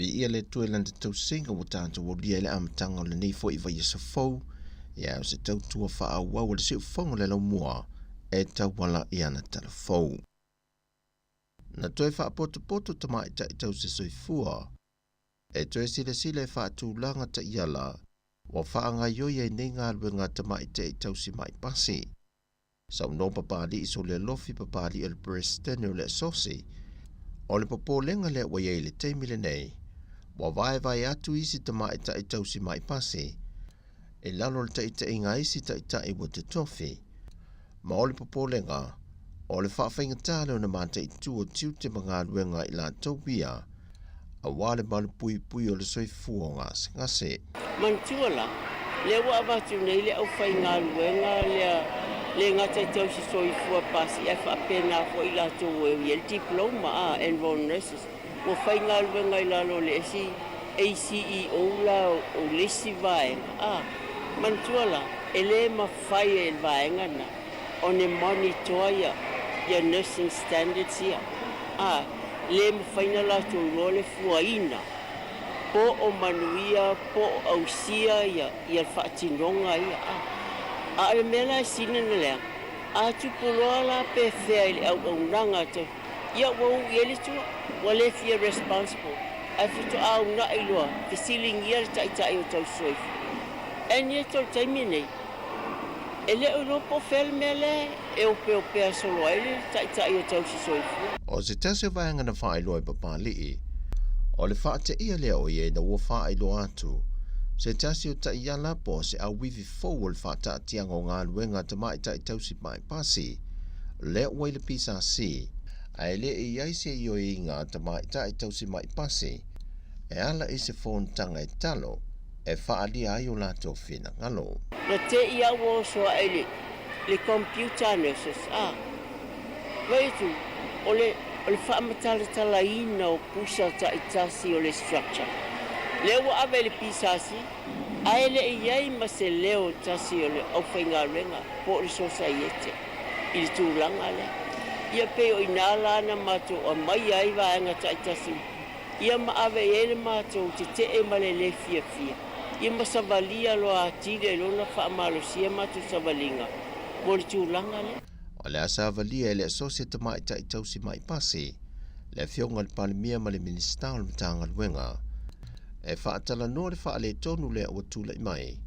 Viia le Atua i Lana tausiga ua tatou aulia i le amataga o lenei foi vaiaso fou, ia o se tautua faaauau a le siufofoga o le laumua e tauala i ana tala fou. Na toe faapotopoto tamaitai tausi soifua e toe silasila e faatulaga taiala ua faagaoioi ai nei galuega a tamaitai tausi mai pasi. Saunoa Papali'i Solealofi Papali'i o le Peresetene o le Asosi, o le popolega lea ua i ai i le taimi lenei, ua vaevae atu isi tamaitai tausi mai pasi i lalo o le taitaiga a isi taitai ua totofi, ma o le popolega o le faafaigata lea ona mataitu o tiute ma galuega a i latou ia aua le malupuipui o le soifua o gasegase. Manatua la, lea ua avatu nei le aufaigaluega lea le gata i tausi soifua pasi ae faapena foi i latou e i ai le diploma a enrolled nurses ua faigaluega i lalo o le isi ACEO la o le isi vaega a. Manatua la, e le mafai e le vaega lena ona monitor ia ia nursing standards ia a, le mafai ona latou iloa le fuaina po o manuia po o ausia ia ia le faatinoga ia a. A o le mea la e sili ona leaga, a tupu loa la pe fea i le auaunaga a Ia ua uu i ai le tua, ua le fia responsible, ae faatoa una'i loa, fesiligia le taitai o tausisoifua. And yet o le taimi nei, e le o iloa po o fea le mea lea e opeopea solo ai le taitai o tausisoifua. O se tasi o vaega na faailoa e Papali'i, o le faateia lea o ia ina ua faailoa atu se tasi o taiala po o se auivi fou o le faataatiaga o galuega a tamaitai tausi bypasi, lea ua i le PSC, ae le i i ai se ioeina a tamaitai tausi mai pasi e ala i se fonotaga e talo e faaalia ai o latou finagalo. Na te i a ua oso aʻe le le computer nurses a vaai atu o le o le faamatalatalaina o pusa taitasi o le structure lea ua ave i le PSC ae le i i ai ma se leo tasi o le aufaigaluega po o le sosaiete i le tulaga lea. Ia pei o i ina la na matou aumaia ai vaega taitasi ia ma ave i ai le matou tetee ma le le fiafia, ia ma savalia loa atili ai loa ona faamalosia matou savaliga mo le tulaga lea. O le a savalia e le Asosi a Tamaitai Tausi Mai Pasi, le Afioga i le Palemia ma le Minisita o le Matagaluega e faatalanoa le faaletonu lea ua tulai mai,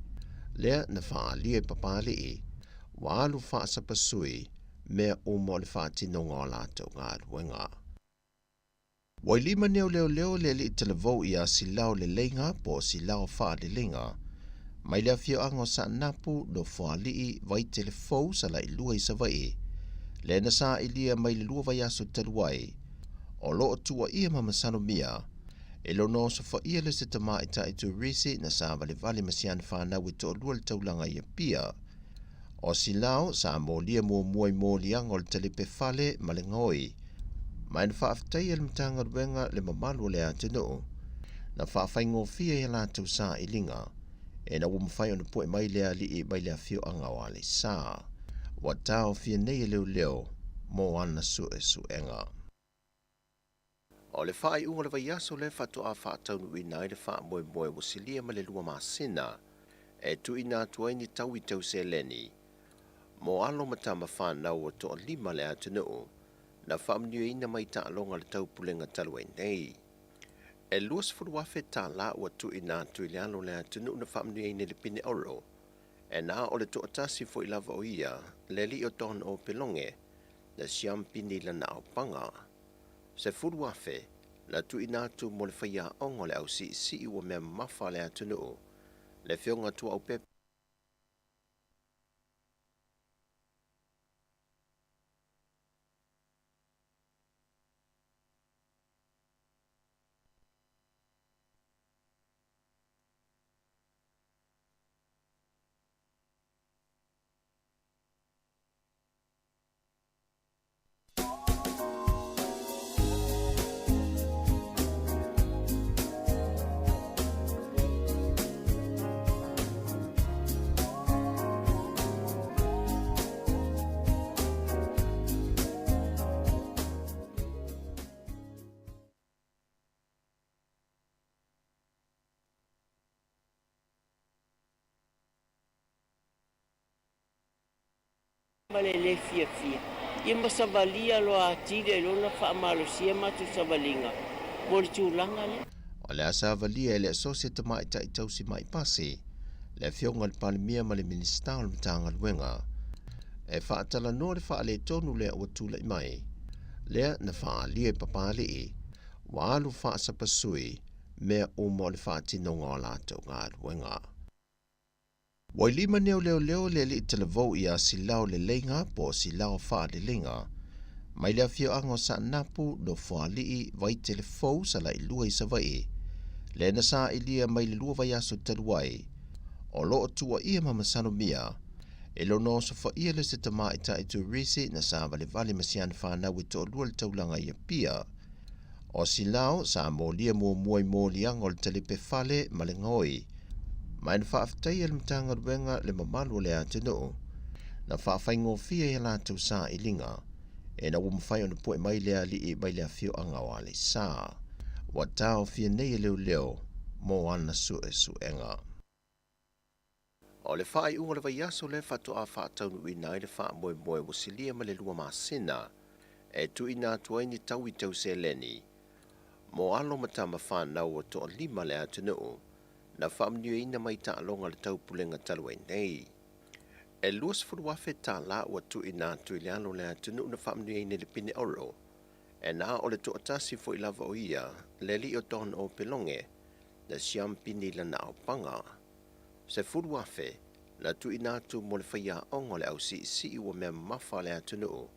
lea na faaalia e Papalii, ua alu faasapasui mea uma o le faatinoga o latou galuega. Ua i lima nei o leoleo le alii talavou ia Silao Leleiga po o Silao Faaleleiga mai le afioaga o Saanapu, Nofoalii, Vaitelefou, Salailua i Savaii, lea na sailia mai le lua vaiaso talu ai, o lo o tuuaia ma masalomia e lona osofaia le se tamaitai turisi na savalevale ma si ana fanau e toalua le taulaga i Apia. O Silao sa molia muamua i moliaga o le talepe fale ma le gaoi, ma e na faafetaia e le Matagaluega le mamalu o le atunuu na faafaigofie i a latou sailiga ina ua mafai ona pue mai le alii mai le afioaga o Aleisa. Ua taofia nei e leoleo mo ana suesuega. O le faaiuga o le vaiaso lea faatoa faataunuuina ai le faamoemoe ua silia ma le lua masina e tuuina atu ai ni taui tau seleni mo alo ma tama fanau ua toalima le atunuu na faamanuiaina mai taaloga a le taupulega talu ai nei. E $20,000 tala ua tuuina atu i le alo o le atunuu na faamanuiaina i le pine oro, e na o le toatasi foi lava o ia, le alii o Don Opeloge, na siampini i lana aupaga. 10,000 na tuuina atu mo le faiaoga o le ausiisii ua mea mamafa a le atunuu, le Afioga Tuaaupepe. Ma le lē fiafia, ia ma savalia loa atili ai loa ona faamalosia matou savaliga mo le tulaga lea. O le a savalia e le Asosi a Tamaitai Tausi Ma'i Pasi, le Afioga i le Palemia ma le Minisita o le Matagaluega e faatalanoa le faaletonu lea ua tulai mai, lea na faaalia i Papalii, ua alu faasapasui mea uma o le faatinoga o latou galuega. Ua i lima nei o leoleo le alii talavou ia Silao Leleiga po o Silao Faaleleiga mai le afioaga o Saanapu, Nofoalii, Vaitelefou, Salailua i Savaii, lea na sailia mai le 2 vaiaso talu ai, o lo o tuuaia ma masalomia e lona osofaia le se tamaitai turisi na savalevale ma si ana fanau e toalua le taulaga i Apia. O Silao sa molia muamua i moliaga o le talepe fale ma le gaoi, ma na faafetaia e le Matagaluega le mamalu o le atunuu na faafaigofie i a latou sailiga ina ua mafai ona pue mai le alii mai le afioaga o Aleisa. Ua taofia nei e leoleo mo ana suesuega. O le faaiuga o le vaiaso lea faatoa faataunuuina ai le faamoemoe ua silia ma le 2 masina e tuuina atu ai ni taui tau seleni mo alo ma tama fanau ua toalima le atunuu na faamanuiaina mai taaloga a le taupulega talu ai nei. E $20,000 tālā ua tuuina atu i le alo o le atunuu na faamanuiaina i le pine auro, e na o le toatasi foi lava o ia, le alii o Don Opeloge, na siampini i lana aopaga. 10,000 na tuuina atu mo le faiaoga o le ausiisii ua mea mamafa a le atunuu,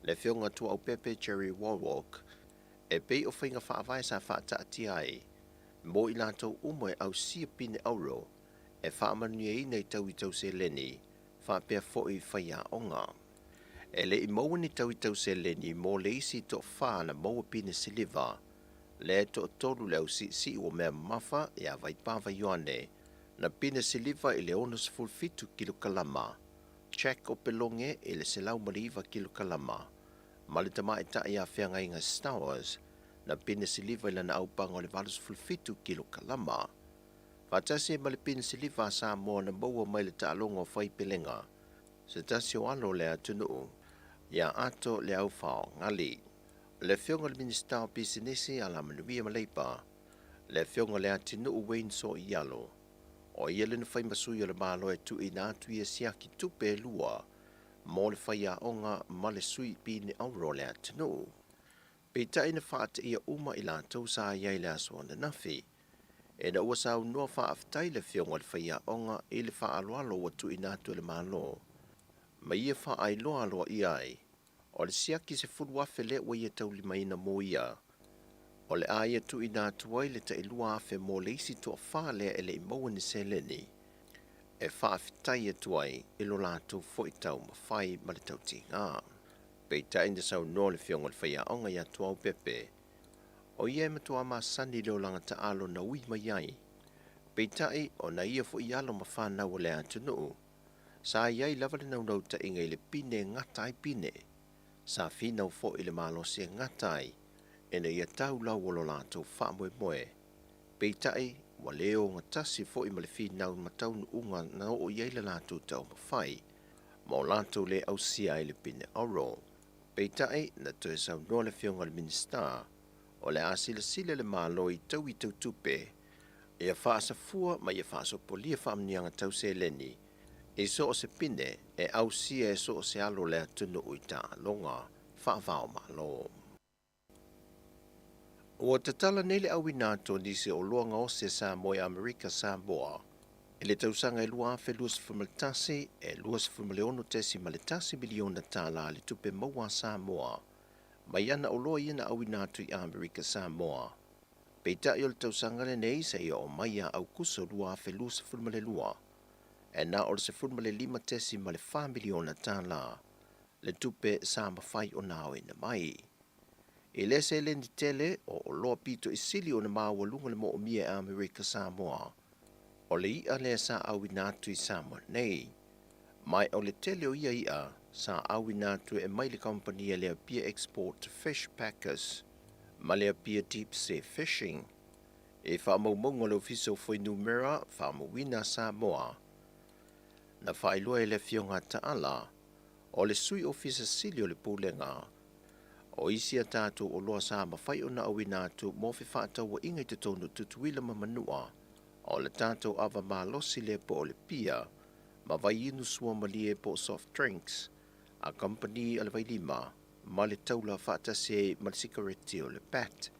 le Afioga Tuaupepe Jerry Wallwork, e pei o faiga faavae sa faataatia ai mo i latou uma e ausia pine auro e faamanuiaina i taui tau seleni faapea foi faiaoga. E le i maua ni taui tau seleni mo le isi toafa na maua pine siliva, lea e toatolu le ausiisii ua mea mamafa ia Vaipava Ioane na pine siliva i le 67 kilokalama, Jack Opeloge i le 109 kilokalama, ma le tamaitai ia Feagaiga Stowers na pine siliva i lana aupaga o le 87 kilokalama. Faatasi ai ma le pine siliva a Samoa na maua mai le taaloga o Faipelega, se tasi o alo o le atunuu, ia Ato Leaufaogali. Le Afioga i le Minisita o Pisinisi, Alamanuia ma Leipa, le Afioga i Leatinuu Wayne Soialo, o ia le na fai ma sui o le Malo e tuuina atu ia siaki tupe e 2 mo le faiaoga ma le sui pine auro o le atunuu. Peitai na faateia uma i latou sa i ai le aso ananafi, ina ua saunoa faafetai le Afioga i le faiaoga i le faaaloalo ua tuuina atu e le Malo, ma ia faailoa aloaia ai o le siaki 10,000 lea ua ia taulimaina mo ia, o le a ia tuuina atu ai le tai 2,000 mo le isi toafa lea e le i maua ni seleni e faafetai atu ai i lo latou foi taumafai ma le tautiga. Peitai na saunoa le Afioga i le faiaoga ia Tuaupepe, o ia e matua masani i le olaga taalo na ui mai ai. Peitai o na ia foi alo ma fanau o le atunuu, sa i ai lava le naunautaiga i le pine e gata ai pine, sa finau foi i le malosi e gata ai ina ia tau lau o lo latou faamoemoe. Peitai, ua le ogatasi foi ma le finau ma taunuuga na oo i ai le latou taumafai, ma o latou le ausia ai le pine auro. Peitai, na toe saunoa le Afioga i le Minisita, o le a silasila le Malo i taui tau tupe, ia faasafua ma ia faasopolia faamanuiaga tau seleni i so o se pine e ausia e so o se alo o le atunuu i taaloga faava-o-Malo. Ua tatala nei le auina atu o nisi o oloa gaosi a Samoa i Amerika Samoa i le tausaga e 2021, e $26.1 miliona tālā le tupe maua a Samoa mai ana oloa ia na auina atu i Amerika Samoa. Peitai o le tausaga lenei seia oo mai ia Aukuso 2022, e na o le $15.4 miliona tālā le tupe sa mafai ona aoina mai. I le seleni tele o oloa pito i sili ona maualuga le moomia e Amerika Samoa, o le i'a lea sa auina atu i Samoa nei. Mai o le tele o ia i'a sa auina atu e mai le kamupani a le Apia Export Fish Packers ma le Apia Deep Sea Fishing. I faamaumauga o le Ofisa o Fuainumera Faamauina a Samoa, na faailoa e le Afioga a Taala. O le Sui Ofisa Sili o le Pulega, o isi a tatou oloa sa mafai ona auina atu mo fefaatauaiga i totonu o Tutuila ma Manua, o le tatou ava malosi lea po o le pia, ma vaiinu suamalie po o soft drinks, a kamupani a le Vailima ma le taula faatasi ai ma le sikareti o le pat.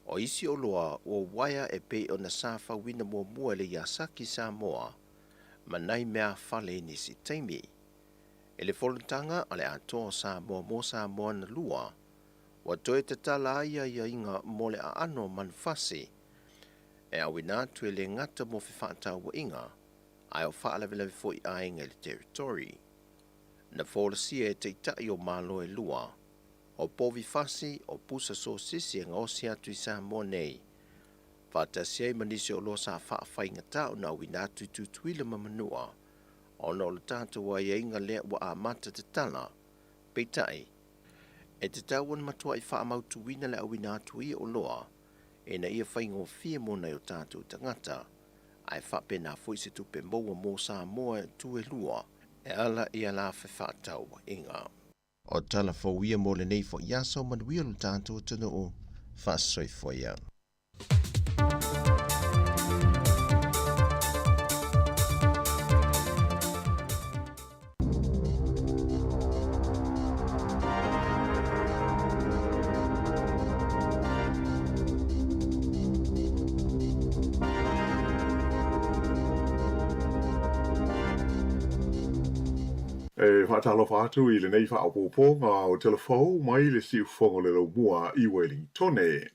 O isi oloa ua uaea e pei ona sa fauina muamua e le Yasaki Samoa ma nai mea fale i nisi taimi. I le Fonotaga a le Atoa o Samoa mo Samoa na lua, ua toe tatala ai aiaiga mo le aano o manufasi e auina atu e le gata mo fefaatauaiga ae o faalavelave foi aiga i le territory. Na folasia e Taitai o Malo e lua, o povi fasi, o pusa sosisi e gaosi atu i Samoa nei, faatasi ai ma nisi oloa sa faafaigata ona auina atu i Tutuila ma Manua, ona o le tatou aiaiga lea ua amata tatala. Peitai, e tatau ona matuai faamautuina le auina atu o ia oloa ina ia faigofie mo nai o tatou tagata, ae faapena foi se tupe maua mo Samoa e tu e lua e ala i a la fefaatauaiga. O tala fou ia mo lenei foi aso, manuia lo tatou atunuu, faasoifua ia. E faatalofa atu i lenei faaopoopoga o Telefou mai le siufofoga o le Laumua i Welingtone.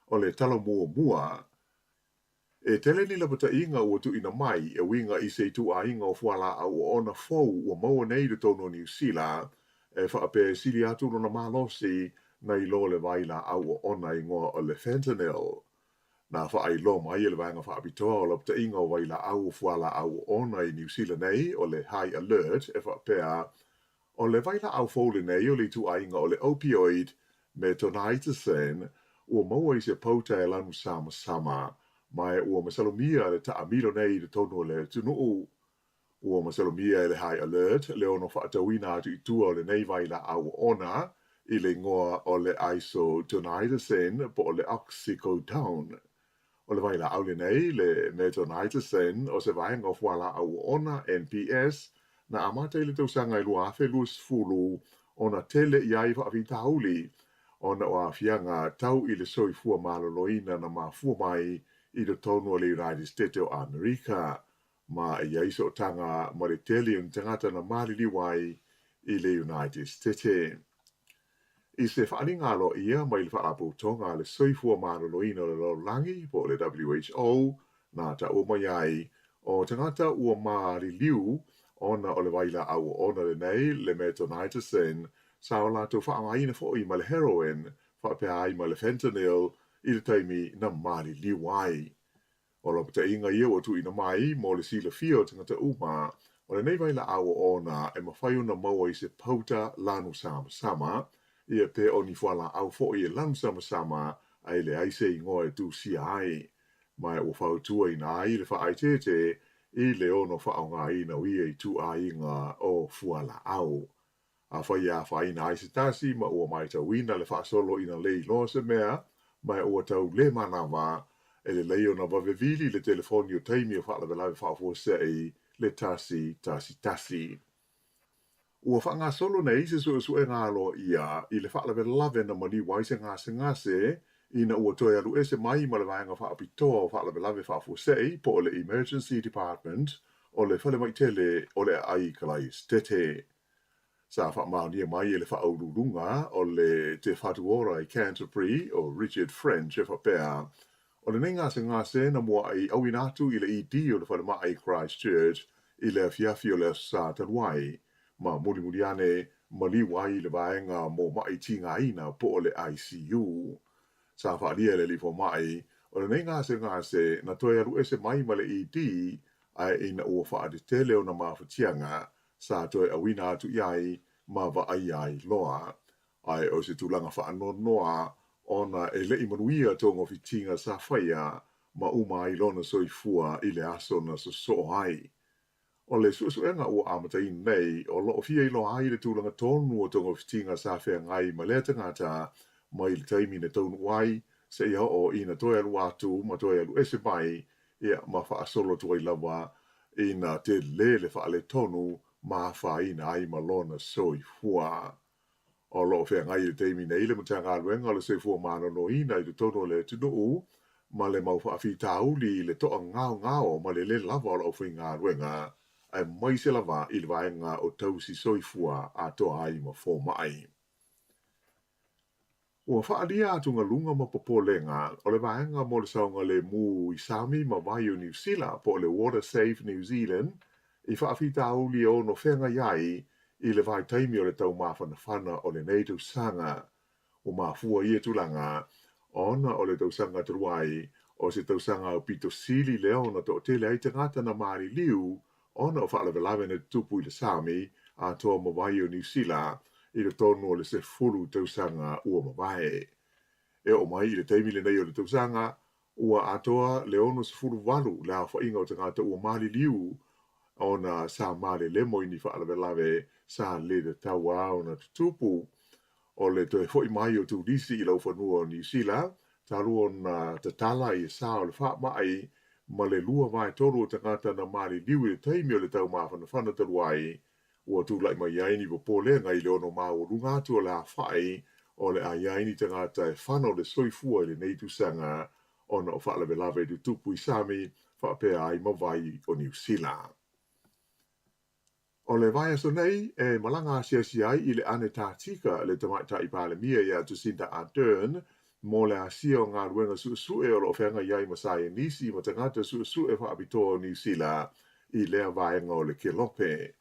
O le tala muamua, E tele ni lapataiga ua tuuina mai e uiga i se ituaiga o fualaau oona fou ua maua nei i totonu o Niu Sila, e faapea e sili atu lona malosi nai lo le vailaau oona igoa o le fentanyl. Na faailoa mai e le Vaega Faapitoa o Lapataiga o Vailaau o Fualaau Oona i Niu Sila nei o le High Alert e faapea, O le vailaau fou lenei o le ituaiga o le opioid metonitazene ua maua i se pauta e lanu samasama, ma e ua masalomia le taamilo nei i totonu o le atunuu. Ua masalomia e le High Alert le ono faatauina atu i tua o lenei vailaau oona i le igoa o le isotonitazene po o le oxycodone. O le vailaau lenei, le metonitazene, o se vaega o fualaau oona, NPS, na amata i le tausaga e 2020 ona tele i ai faafitauli ona o aafiaga tau i le soifua maloloina na mafua mai i totonu o le United States o Amerika ma e i ai sootaga ma le tele o ni tagata na maliliu ai i le United States. I se faaaliga aloaia mai le Faalapotopotoga a le Soifua Maloloina o le Lalolagi po o le WHO, na taua mai ai, o tagata ua maliliu ona o le vailaau oona lenei, le metonitazene, sa o latou faaaogaina foi ma le heroin faapea ai ma le fentanyl i le taimi na maliliu ai. O lapataiga ia ua tuuina mai mo le silafia o tagata uma, o lenei vailaau oona e mafai ona maua i se pauta lanu samasama, ia pe o ni fualaau foi e lanu samasama ae leai se igoa e tusia ai. Ma ua fautuaina ai le faaeteete i le ono faaaogaina o ia ituaiga o fualaau. Afai e afaina ai se tasi ma ua matauina le faasolo ina le iloa se mea, ma ua tau le manava, e lelei ona vave vili le telefoni o taimi o faalavelave faafuasei le 111. Ua faagasolo nei se suesuega aloaia i le faalavelave na maliu ai se gasegase ina ua toe alu ese mai ma le Vaega Faapitoa o Faalavelave Faafuasei po o le Emergency Department o le Falemai Tele o le Aai i Kalaesetete. Sa faamaonia mai e le Faauluuluga o le Te Whatu Ora i Canterbury o Richard French e faapea, o lenei gasegase na muaʻi auina atu i le ED o le falemai i Christchurch i le afiafi o le Aso Sa talu ai, ma mulimuli ane maliu ai i le vaega mo maʻi tigaina po o le ICU. Sa faaalia e le alii fomai, o lenei gasegase na toe alu ese mai ma le ED ae ina ua faatetele ona mafatiaga sa toe auina atu i ai ma vaaia ai loa. Ae o se tulaga faanoanoa ona e le i manuia togafitiga sa faia ma uma ai lona soifua i le aso na sosoo ai. O le suesuega ua amataina nei, o lo o fia iloa ai le tulaga tonu o togafitiga sa feagai ma lea tagata mai le taimi na taunuu ai seia oo ina toe alu atu ma toe alu ese mai, ia, ma faasolo atu ai lava ina tele le faaletonu ma afaina ai ma lona soifua. O lo o feagai i le taimi nei le Matagaluega o le Soifua Maloloina i totonu o le atunuu ma le mau faafitauli i le toagaogao ma le lē lava o le aufaigaluega, aemaise lava i le vaega o tausi soifua atoa ai ma fomai. Ua faaalia atugaluga ma popolega o le vaega mo le saogalemu i sami ma vai o Niu Sila po o le Water Safe New Zealand i faafitauli e ono feagai ai i le vaitaimi o le taumafanafana o lenei tausaga. Ua mafua ia tulaga ona o le tausaga talu ai o se tausaga aupito sili lea ona toatele ai tagata na maliliu ona o faalavelave na tutupu i le sami atoa ma vai o Niu Sila i totonu o le 10 tausaga ua mavae. E oo mai i le taimi lenei o le tausaga, ua atoa le 68 le aofaiga o tagata ua maliliu ona sa malelemo i ni faalavelave sa le tatau ona tutupu. O le toe foi mai o turisi i laufanua o Niu Sila, talu ona tatala i sa o le faamai ma le 2/3 o tagata na maliliu i le taimi o le taumafanafana talu ai, ua tulai mai ai ni popolega i le ono maualuga atu o le aofai o le a i ai ni tagata e fano le soifua i lenei tausaga ona o faalavelave tutupu i sami faapea ai ma vai o Niu Sila. O le vaiaso nei, e malaga asiasi ai i le Anetatika le Tamaitai Palemia ia Jacinda Ardern mo le asia o galuega suesue o lo o feagai ai ma saienisi ma tagata suesue faapitoa o Niu Sila i lea vaega o le kelope.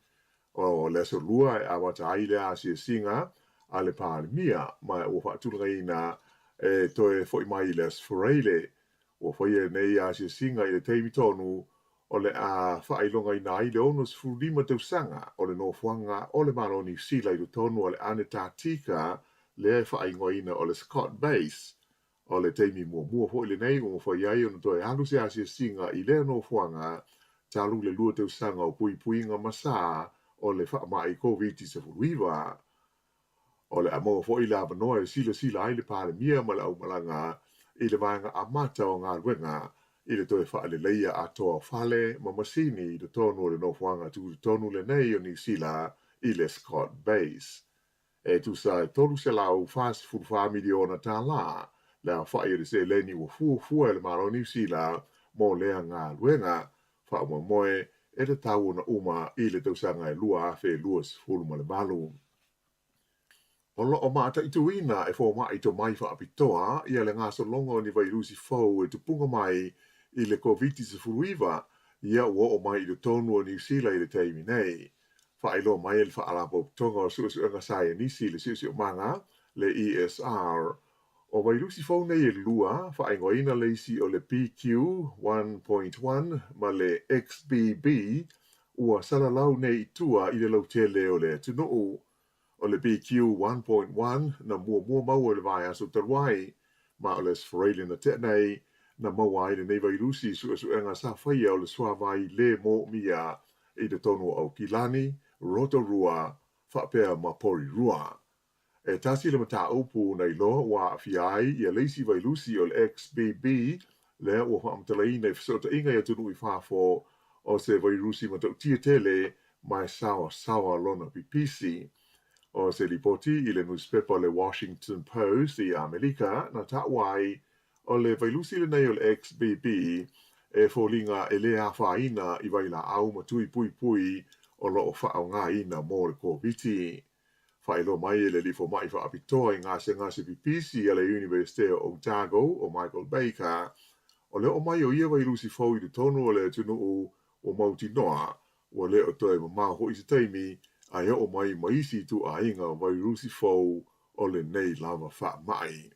O le aso Lua e amata ai lea asiasiga a le Palemia ma ua faatulagaina e toe foi mai i le Aso Faraile. Ua faia lenei asiasiga i le taimi tonu o le a faailogaina ai le 65 tausaga o le nofoaga o le Malo o Niu Sila i totonu o le Anetatika lea e faaigoaina o le Scott Base. O le taimi muamua foi lenei ua mafai ai ona toe alu se asiasiga i lea nofoaga talu le 2 tausaga o puipuiga ma sa o le faamai Koviti-19. O le a maua foi le avanoa e silasila ai le Palemia ma le aumalaga i le vaega amata o galuega i le toe faaleleia atoa o fale ma masini i totonu o le nofoaga tutotonu lenei o Niu Sila i le Scott Base. E tusa e $344 miliona tālā le aofai o le seleni ua fuafua e le Malo o Niu Sila mo lea galuega faamoemoe e tatau ona uma i le tausaga e 2028. O lo o mataituina e fomai tomai faapitoa ia le gasologa o ni vairusi fou e tupuga mai i le Koviti-19 ia ua oo mai i totonu o Niu Sila i le taimi nei. Faailoa mai e le Faalapotopotoga o Suesuega Saienisi i le Siosiomaga, le ESR, o vairusi fou nei e lua, faaigoaina le isi o le BQ.1.1 ma le XBB, ua salalau nei i tua i le lautele o le atunuu. O le BQ.1.1 na muamua maua i le vaiaso talu ai, ma o le Aso Faraile na tea nei na maua ai lenei vairusi i suesuega sa faia o le suavai lē moomia i totonu o Aukilani, Rotorua, faapea ma Porirua. E tasi le mataupu na iloa ua aafia ai ia le isi vairusi o le XBB lea ua faamatalaina i fesootaiga i atunuu i fafo o se vairusi matautia tele ma e saoasaoa lona pipisi. O se lipoti i le nusipepa le Washington Post i Amelika na taua ai o le vairusi lenei o le XBB e foliga e lē afaina i vailaau ma tui puipui o lo o faaaogaina mo le Koviti. Faailoa mai e le alii fomai faapitoa i gasegase pipisi a le Iunivesite o Otago, o Michael Baker, o le oo mai o ia vairusi fou i totonu o le atunuu ua mautinoa, ua le o toe mamao foi se taimi ae oo mai ma isi ituaiga vairusi fou o lenei lava faamai.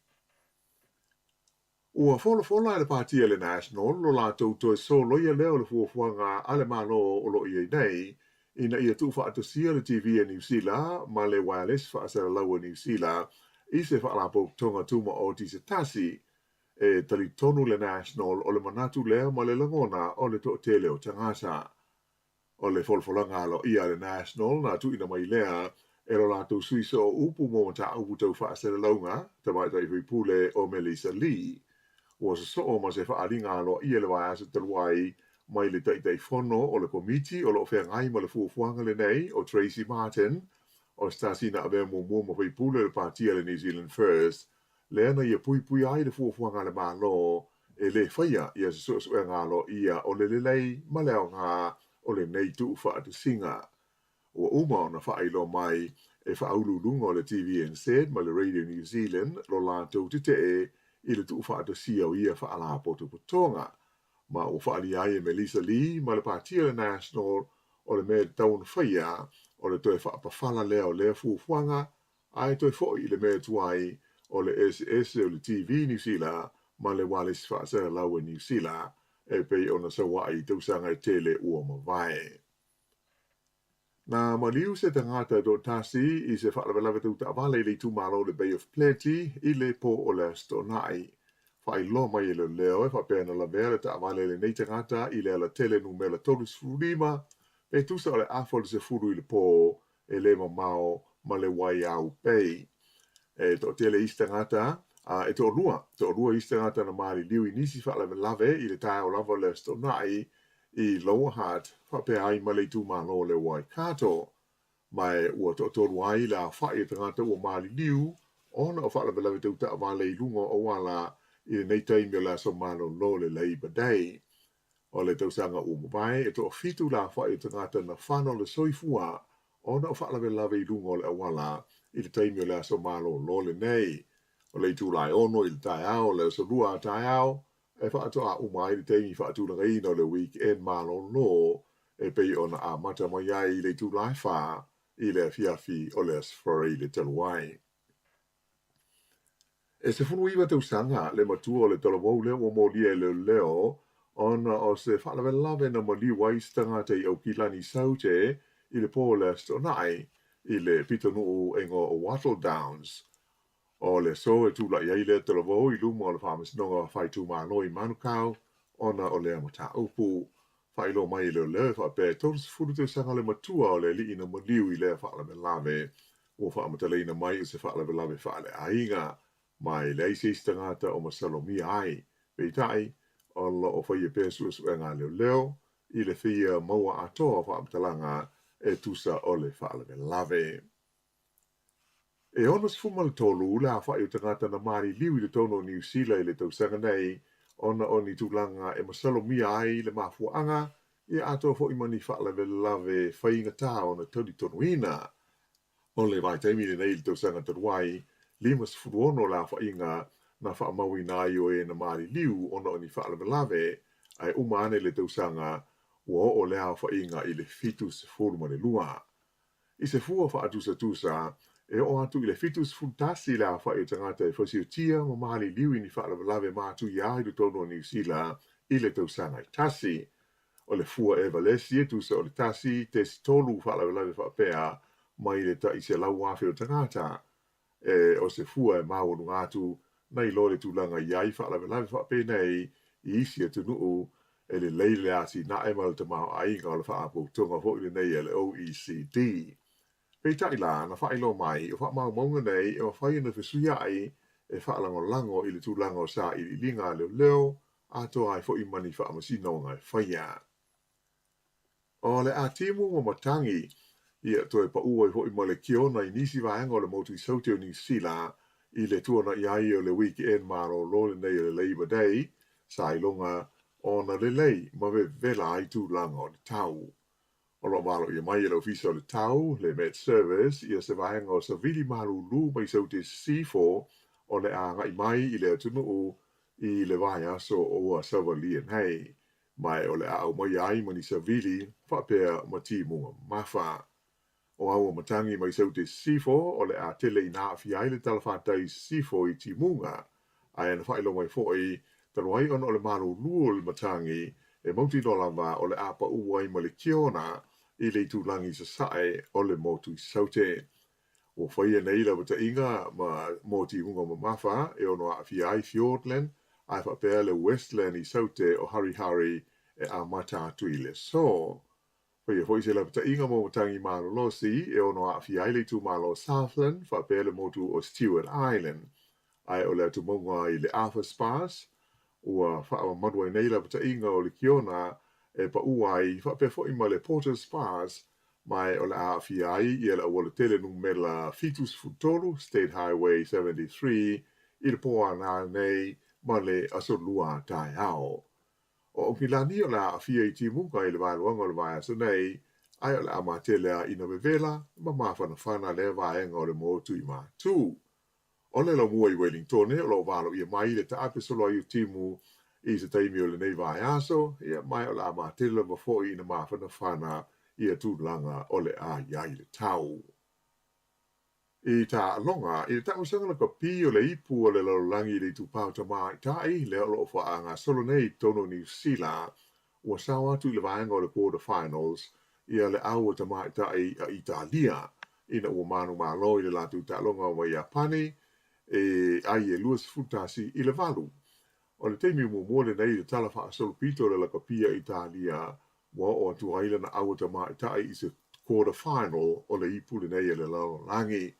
Ua folafola e le Pāti a le National lo latou toe soloia lea o le fuafuaga a le Malo o lo o i ai nei ina ia tuufaatasia le TV a Niu Sila ma le Wireless faasalalau a Niu Sila i se faalapotopotoga tumaoti se tasi. E talitonu le National o le manatu lea ma le lagona o le toatele o tagata. O le folafolaga aloaia a le National na tuuina mai lea e lo latou sui sooupu mo mataupu tau faasalalauga, Tamaitai Faipule o Melissa Lee. Ua sosoo ma se faaaliga aloaia i le vaiaso talu ai mai le Taitaifono o le Komiti o lo o feagai ma le fuafuaga lenei o Tracey Martin, o se tasi na avea muamua ma faipule o le Patia le New Zealand First, lea na ia puipuia ai le fuafuaga a le Malo e le faia ia se suesuega aloaia o le lelei ma le aoga o lenei tuufaatasiga. Ua uma ona faailoa mai e faauluuluga o le TVNZ ma le Radio New Zealand lo latou tetee i le tuufaatasia o ia faalapotopotoga, ma ua faaalia ai e Melissa Lee ma le Patia le National o le mea e tatau ona faia o le toe faapafala lea o lea fuafuaga ae toe foi i le mea tuai o le eseese o le TV Niu Sila ma le ualesi faasalalau a Niu Sila e pei ona sau ai i tausaga e tele ua mavae. Na maliu se tagata toatasi i se faalavelave tau taavale i le itumalo o le Bay of Plenty i le po o le Aso Toonai. Faailoa mai e leoleo e faapea na lavea le taavale a lenei tagata i le alatele numera 35 pe tusa o le afa o le 10 i le po e le mamao ma le Waiau Bay. E toatele isi tagata, a e toalua, toalua isi tagata na maliliu i nisi faalavelave i le taeao lava o le Aso Toonai i Lower Hutt faapea ai ma le itumalo o le Waikato. Ma e ua toatolu ai le aofai o tagata ua maliliu ona o faalavelave tau taavale i luga o auala i lenei taimi o le aso malolo o le Labour Day. O le tausaga ua mavae, e toafitu le aofai o tagata na fano le soifua ona o faalavelave i luga o le auala i le taimi o le aso malolo lenei. O le itula e 6 i le taeao o le aso Lua a taeao e faatoa uma ai le taimi faatulagaina o le weekend malolo e pei ona amata mai ai i le itula e 4 i le afiafi o le Aso Faraile talu ai. E 19 tausaga le matua o le talavou lea ua molia e leoleo ona o se faalavelave na maliu ai se tagata i Aukilani Saute i le po o le Aso Toonai i le pitonuu e igoa o Wattle Downs. O le aso e tulai ai lea talavou i luma o le Faamasinoga Faaitumalo i Manukau ona o lea mataupu. Faailoa mai e leoleo e faapea e 30 tausaga le matua o le alii na maliu i lea faalavelave. Ua faamatalaina mai o se faalavelave faaleaiga, ma e leai se isi tagata o masalomia ai. Peitai, o lo o faia pea suesuega a leoleo i le fia maua atoa o faamatalaga e tusa o le faalavelave. E 63 le aofai o tagata na maliliu i totonu o Niu Sila i le tausaga nei ona o ni tulaga e masalomia ai le mafuaaga, ia atoa foi ma ni faalavelave faigata ona talitonuina. O le vaitaimi lenei i le tausaga talu ai, 56 le aofaiga na faamauina ai o e na maliliu ona o ni faalavelave, ae uma ane le tausaga ua oo le aofaiga i le 72. I se fua faatusatusa, e oo atu i le 71 le aofai o tagata e fasiotia ma maliliu i ni faalavelave matuia i totonu o Niu Sila i le tausaga e tasi. O le fua Evalesi e tusa o le 1.3 faalavelave faapea mai le tai 100,000 o tagata. E o se fua e maualuga atu nai lo le tulaga i ai faalavelave faapenei i isi atunuu e lelei le atinae ma le tamaoaiga o le faapoutoga foi lenei a le OECD. Peitai la, na faailoa mai, o faamaumauga nei e mafai ona fesuiai e faalagolago i le tulaga o sailiiliga a leoleo atoa ai foi ma ni faamasinoga e faia. O le a timu ma matagi, ia toe paʻū ai foi ma le kiona i nisi vaega o le motu i Saute o Niu Sila i le tuanaʻi ai o le weekend malōlō lenei o le Labour Day, sa iloga ona lelei ma vevela ai tulaga o le tau. O lo o valoia mai e le Ofisa o le Tau, le Met Service, ia se vaega o savili malūlū mai Saute Sisifo o le a agai mai i le atunuu i le vaiaso ua savalia nei. Ma e o le a aumaia ai ma ni savili faapea ma timuga mamafa. O aua matagi mai Saute Sisifo o le a tele ina aafia ai le talafatai Sisifo i timuga, ae na faailoa mai foi talu ai ona o le malūlū o le matagi e mautinoa lava o le a paʻū ai ma le kiona i le itulagi sasae o le motu i Saute. Ua faia nei lapataiga ma mo timuga mamafa e ono aafia ai Fiordland ae faapea le Westland i Saute o Harihari e amata atu i le aso. Faia foi se lapataiga mo matagi malolosi e ono aafia ai le itumalo o Southland faapea le motu o Stewart Island. Ae o le atumauga i le Arthur's Pass, ua faamamalu ai nei lapataiga o le kiona e pau ai faapea foi ma le Porter's Pass, ma o le a aafia ai ia le auala tele numera 73, State Highway 73, i le po a nanei ma le Aso Lua taeao. O Aukilani o le a aafia i timuga i le vaeluaga o le vaiaso nei, ae o le a matele lava ina vevela ma mafanafana lea vaega o le motu i Matu. O le laumua i Welingtone o lo o valoia mai le taape solo ai o timu i se taimi o lenei vaiaso, ia ma o le a matele lava foi ina mafanafana ia tulaga o le a i ai le tau. I taaloga, i le taamilosaga lakapi o le Ipu o le Lalolagi i le Itupa o Tamaitai, lea o lo o faagasolo nei i totonu o Niu Sila, ua sao atu i le vaega o le quarter finals ia le au a tamaitai a Italia ina ua manumalo i le latou taaloga ma Iapani e ai e 21-8. O le taimi muamua lenei i le tala faasolopito o le lakapi a Italia ua oo atu ai lana au a tamaitai i se quarter final o le ipu lenei a le lalolagi.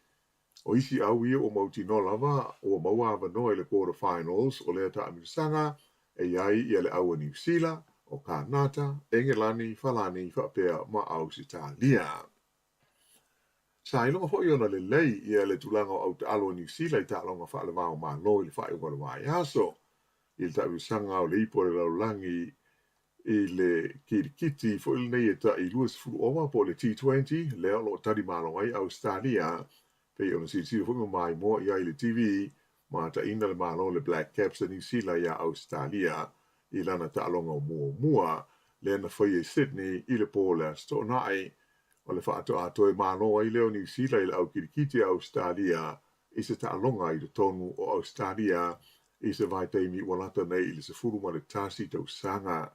O isi au ia ua mautinoa lava ua maua avanoa i le quarter finals o lea taamilosaga e i ai ia le au a Niu Sila, o Kanata, Engelani, Falani faapea ma Ausetalia. Sa iloga foi ona lelei ia le tulaga o au taalo a Niu Sila i taaloga faaleva o Malo i le faaiuga o le vaiaso i le taamilosaga o le ipu o le lalolagi i le kirikiti foi lenei e tai 20 ova po o le T20 lea o lo o tali malo ai Ausetalia pei ona silasila foi ma maimoa i ai i le TV ma taina le malo o le Black Caps a Niu Sila iā Ausetalia i lana taaloga muamua lea na faia i Sydney i le po o le Aso Toonai. O le faatoa toe malo ai lea o Niu Sila i le au kirikiti a Ausetalia i se taaloga i totonu o Ausetalia i se vaitaimi ua lata nei i le 11 tausaga.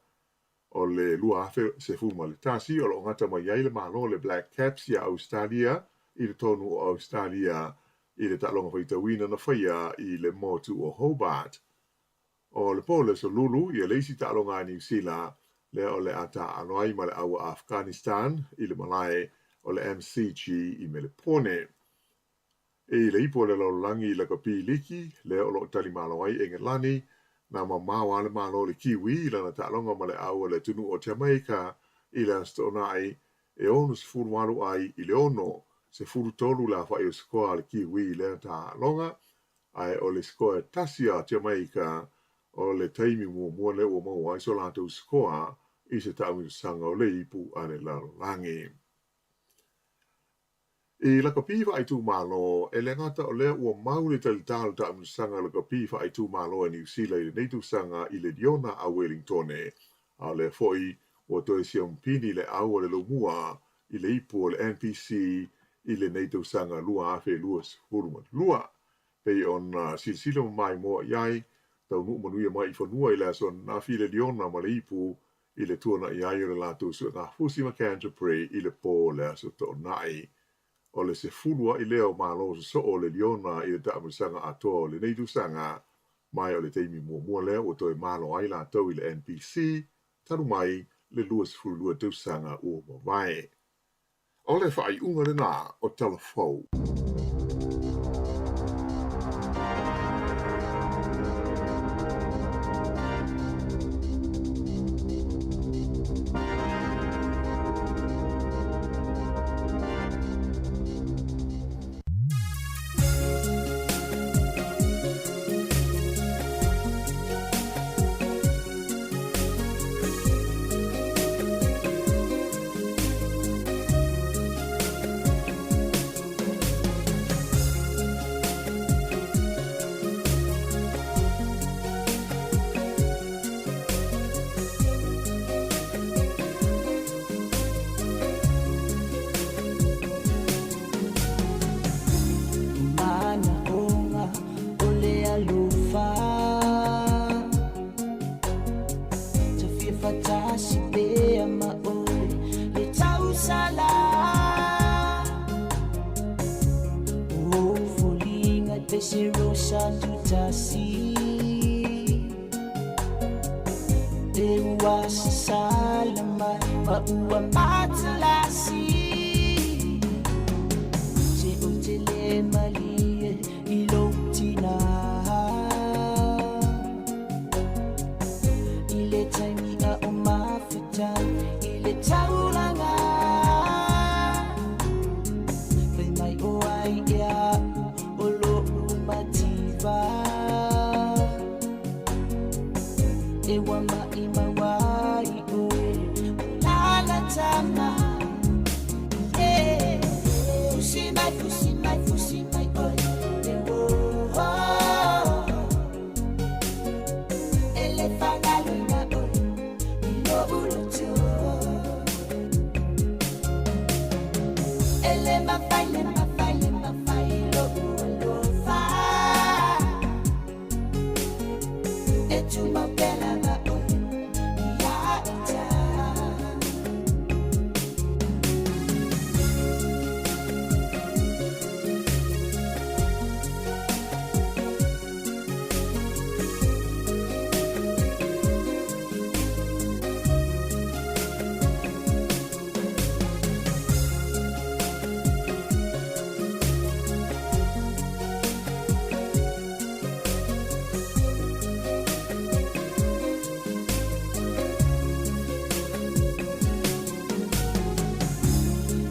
O le 2011 o lo o gata mai ai le malo o le Black Caps iā Ausetalia i totonu o Ausetalia i le taaloga faitauina na faia i le motu o Hobart. O le po o le Aso Lulu ia le isi taaloga a Niu Sila lea o le a taaalo ai ma le au a Afghanistan i le malae o le MCG i Melepone. I le ipu o le lalolagi i lakapi liki lea o lo o tali malo ai Engelani, na mamao lava le malo o le Kiwi i lana taaloga ma le au a le atunuu o Jamaica i le Aso Toonai e 68 ai i le 63 le aofai o sikoa a le Kiwi i lea taaloga, ae o le sikoa e tasi a Jamaica o le taimi muamua lea ua maua ai so latou sikoa i se taamilosaga o le ipu a le lalolagi. I lakapi faaitumalo, e le gata o lea ua mau le talitā o le taamilosaga lakapi faaitumalo a Niu Sila i lenei tausaga i le Liona a Welingtone, a o lea foi ua toe siamupini le au a le laumua i le ipu o le NPC i lenei tausaga 2022. Pei ona silasila ma maimoa i ai, taunuu manuia mai i fanua i le aso ananafi le Liona ma le ipu i le tuanai ai o le latou suegafusi ma Canterbury i le po o le Aso Toonai. O le 10 a'i lea o malo sosoo o le Liona i le taamilosaga atoa o lenei tausaga, ma o le taimi muamua lea ua toe malo ai latou i le NPC talu mai le 22 tausaga ua mavae. O le faaiuga lena o Tala Fou. E ua sasala mai ma ua matalasi Se o te le malie i lou tina I le taimi a o mafuta i le taulaga Fai mai o ai ea o lo'u mativa E ua maʻimau ai ʻoe o lalata mai Yeah. Fusi mai, fusi mai, fusi mai ʻoe E oh. E le faagaloina ʻoe i lo'u loto E le mafai, le mafai, le mafai lo'u alofa E tumau pea lava ʻoe ia ita.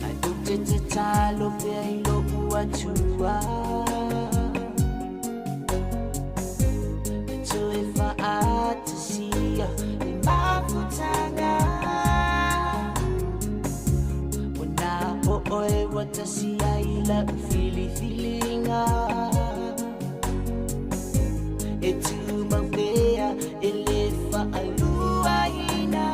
Ae ou te tatalo pea i lo'u Atua E toe fa'atasia le mafutaga Ua na o ʻoe ua tasi ai la'u filifiliga E tumau pea e le fa'aluaina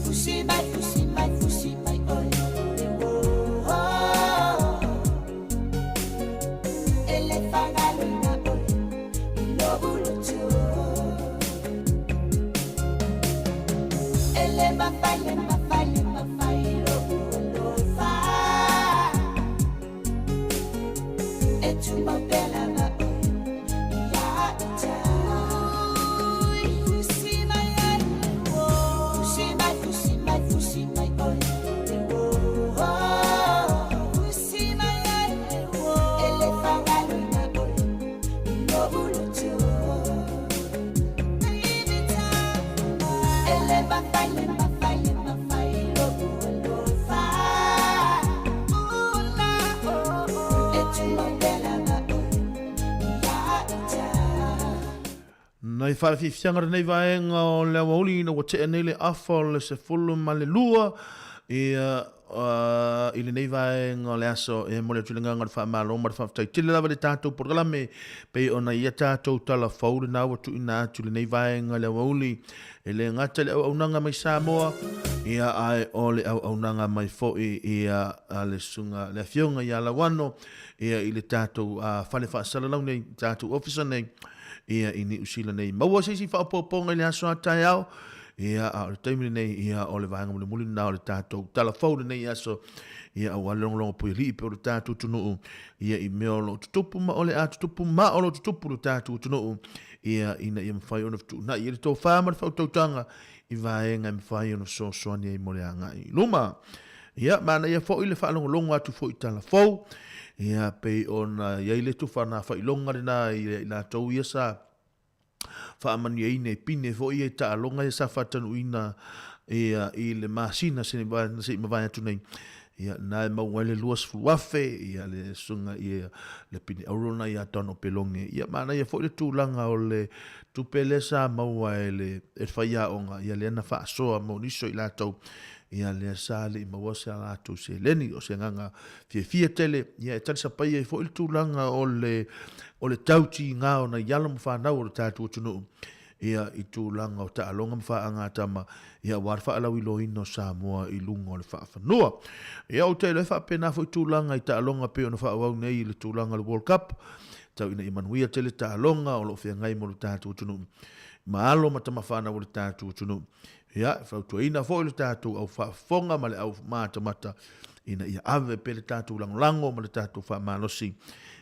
Fusi mai, fusi mai, fusi mai ʻoe E oh. E le faagaloina ʻoe i lo'u loto E le mafai, le mafai, le mafai lo'u alofa E tumau pea lava ʻoe ia ita Fusi mai ai, fusi mai, fusi mai, fusi mai ʻoe E oh. Fusi mai ai, e le faagaloina ʻoe i lo'u loto E le mafai, le mafai, le mafai lo'u alofa E tumau pea lava ʻoe ia ita. Nai faafiafiaga lenei vaega o le aoauli ina ua tea nei le afa o le 12 ia i lenei vaega o le aso e momoli atu le agaga o le faamalo ma le faafetai tele lava i le tatou polokalame pei ona ia tatou tala fou lena ua tuuina atu i lenei vaega o le aoauli e le gata i le auaunaga mai Samoa ia ae o le auaunaga mai foi ia le susuga le afioga ia Lauano ia i le tatou fale faasalalau nei tatou ofisa nei ia i Niu Sila nei. Maua se isi faaopoopoga i le aso a taeao, ia, a o le taimi lenei, ia, o le vaega mulimuli lena o le tatou tala fou lenei aso, ia, aua le logologo puialii pea o le tatou atunuu, ia, i mea o lo o tutupu ma o le a tutupu ma o lo o tutupu le tatou atunuu, ia, ina ia mafai ona fetuunai ai le tofa ma le faautautaga i vaega e mafai ona fesoasoani ai mo le agai i luma. Ia, manaia foi le faalogologo atu foi i tala fou, ia, pei ona i ai le tufa na failoga lena i i latou ia sa faamanuiaina i pine foi ia i taaloga ia sa faatanuuina ia, i le masina se na se i mavae atu nei. Ia, na e maua ai le 20,000, ia, le susuga ia, le pine auro lena ia Donald Pelonge. Ia, manaia foi le tulaga o le tupe lea sa maua e le, e le faiaoga, ia, lea na faasoa mo nisi o i latou Ia lea sa le i maua se a latou seleni, o se agaga fiafia tele, ia e talisapaia ai foi le tulaga o le, o le tautiga o nai alo ma fanau o le tatou atunuu, ia i tulaga o taaloga ma faagatama, ia aua le faalauiloaina o Samoa i luga o le faafanua. Ia ou te iloa e faapena foi tulaga i taaloga pei ona faaauau nei i le tulaga o le World Cup, tau ina ia manuia tele taaloga o lo o feagai mo le tatou atunuu ma alo ma tama fanau o le tatou atunuu. Ia, e fautuaina foi le tatou au faafofoga ma le au matamata, ina ia ave pea le tatou lagolago ma le tatou faamalosi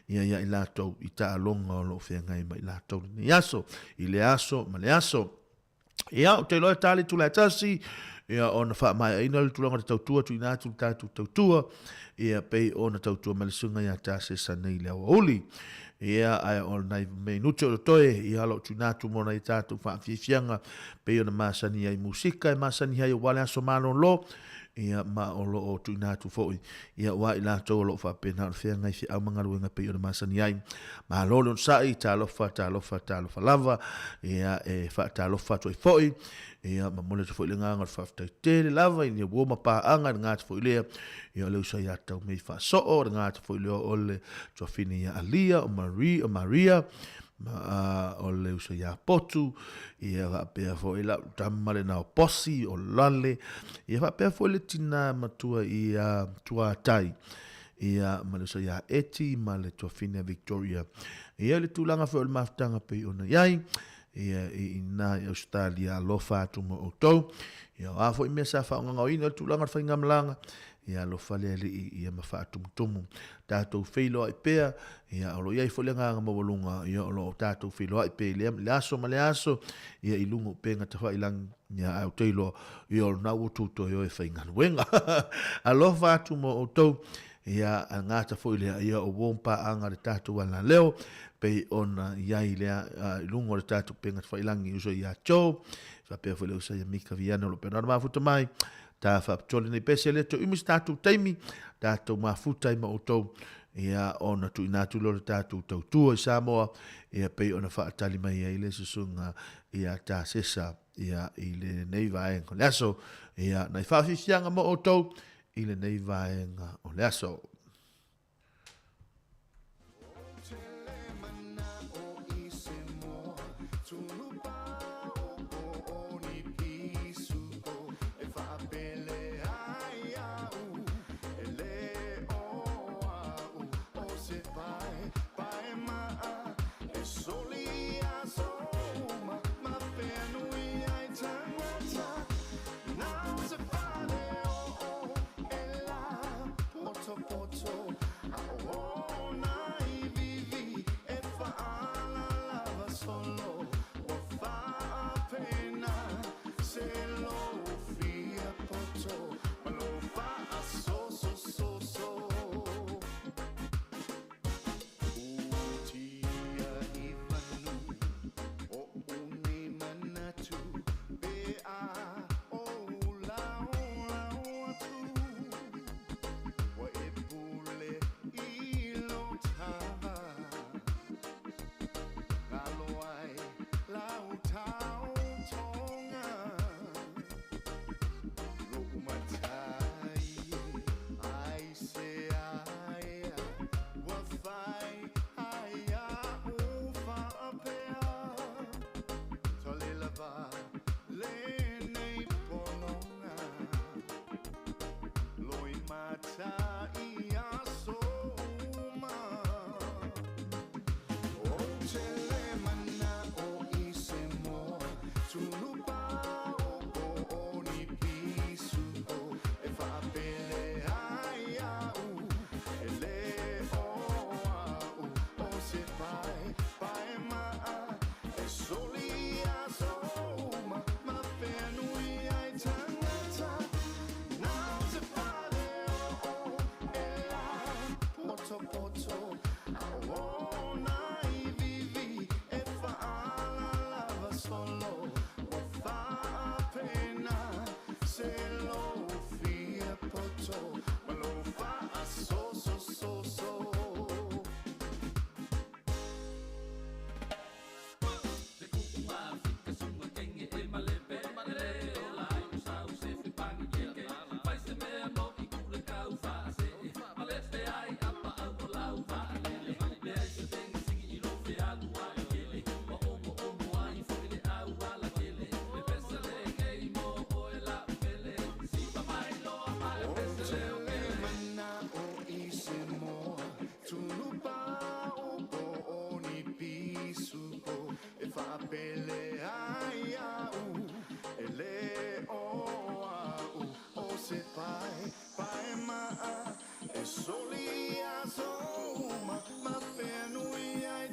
ia ia i latou i taaloga o lo o feagai ma i latou lenei aso i le aso ma le aso. Ia, ou te iloa e ta le itula e tasi, ia, ona faamaeaina le tulaga o le tautua, tuuina atu le tatou tautua, ia, pei ona tautua mai le susuga ia Tasesa nei i le aoauli. Ia, ae o nai minute o totoe, ia, o lo o tuuina atu mo nai tatou faafiafiaga, pei ona masani ai musika e masani ai aua le aso malolo, ia, ma o lo o tuuina atu foi, ia, aua i latou o lo o faapena ona feagai feau ma galuega pei ona masani ai. Malo le onosai, talofa, talofa, talofa lava, ia, e faatalofa atu ai foi, ia, momoli atu foi le agaga o le faafetai tele lava i le uo ma paaga i le gata foi lea, ia, o le uso ia Taumei Faasoo, o le gata foi lea o le tuafine ia Alia, o Marie, o Maria, ma o le uso ia Potu, ia faapea foi lau tama lena o Posi, o Lale, ia faapea foi le tina matua ia Tuatai, ia ma le uso ia Eti ma le tuafine Victoria. Ia le tulaga foi o le mafutaga pei ona i ai, ia i ina i Ausetalia alofa atu mo outou. Ia o a foi mea sa faagaogaoina le tulaga o le faigamalaga, ia alofa le Alii ia ma faatumutumu. Tatou feiloai pea, ia o lo o i ai foi le agaga maualuga, ia o lo o tatou feiloai pea i le aso ma le aso, ia i luga o upega tafailagi, ia ae ou te iloa, ia o lena ua outou toe o e faigaluega. Alofa atu mo outou, ia a gata foi lea, ia o uo ma paaga le tatou alaleo, pei ona i ai lea i luga o le tatou upega tafailagi uso ia Joe, faapea foi le uso ia Mika Viana o lo o pea ona mafuta mai, Ta faapitoa lenei pese lea toe umi se tatou taimi, tatou mafuta ai ma outou, ia ona tuuina atu lea o le tatou tautua i Samoa, ia pei ona faatali mai ai le susuga ia Tasesa ia i lenei vaega o le aso. Ia nai faafiafiaga mo outou i lenei vaega o le aso.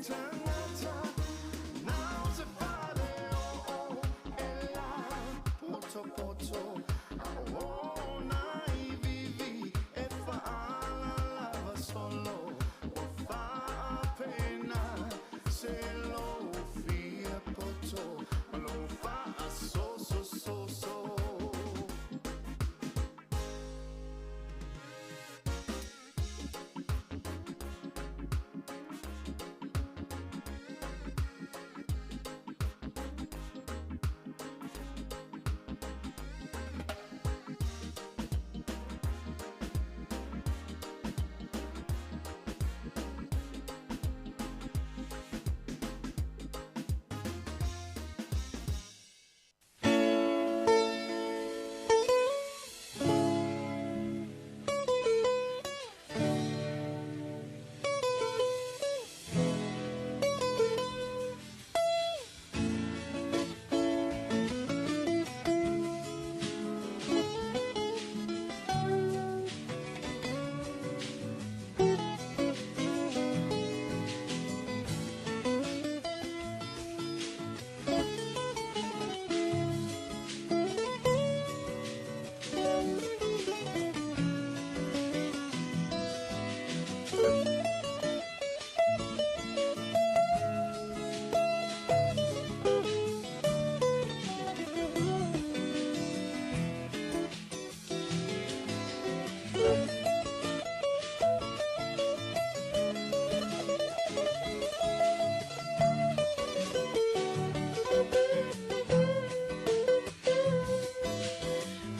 tagata Na o se fale o o e la potopoto A o nai vivi e faalalava solo Ua faapena se lou fia poto Ma lou faasosososo.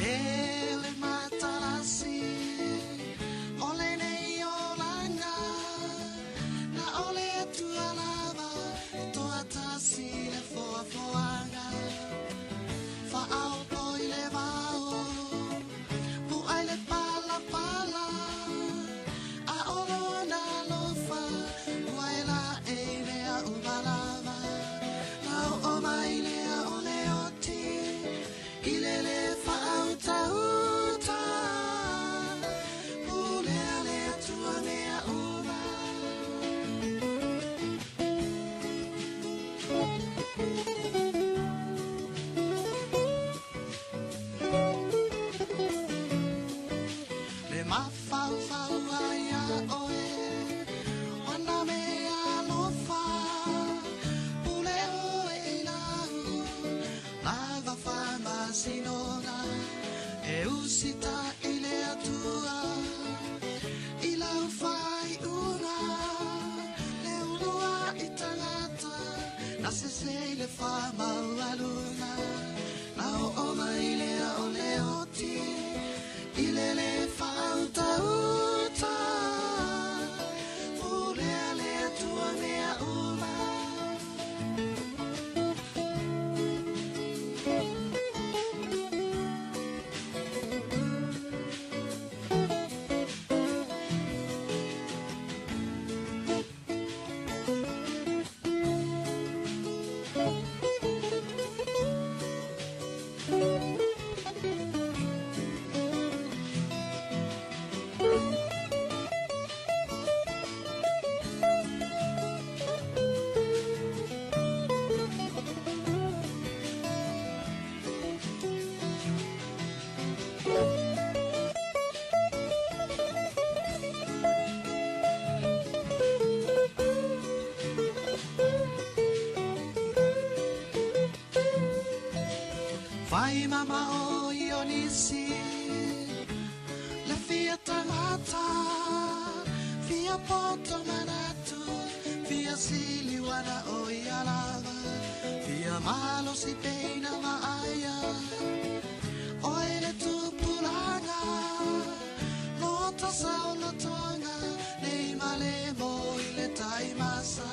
Ele matalasi, ole nei olanga, na ole atua lava, toa tasi le foa foanga. Whaao poi le vao, puai le pala pala, a olo na lofa, ua e la e lea umalava. Lau o mai lea o le oti, i lele whaauta uta, pulea lea tua mea uma. Le mafaufau ai a oe, ona mea alofa, pule oe i lau, lava whamasinoga, e usita i le atua, i lau whaiunga, le ulua i tangata, na sese i le whamaualunga, na o o mai lea o le oti, i lele whautauta, pulea le atua mea uma. Vai mama o Ionisi, le fia tagata, fia poto manatu, fia siliwana o ialava, fia malo si peina maaia, o ele tupulanga, lota sao lotonga, nei male mo i le taimasa,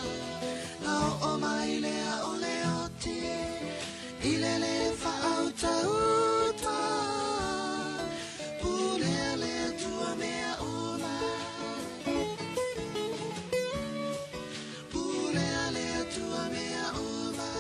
na o o mai lea o le oti, i lele whautauta, pulea le atua mea uma. Pulea le atua mea uma.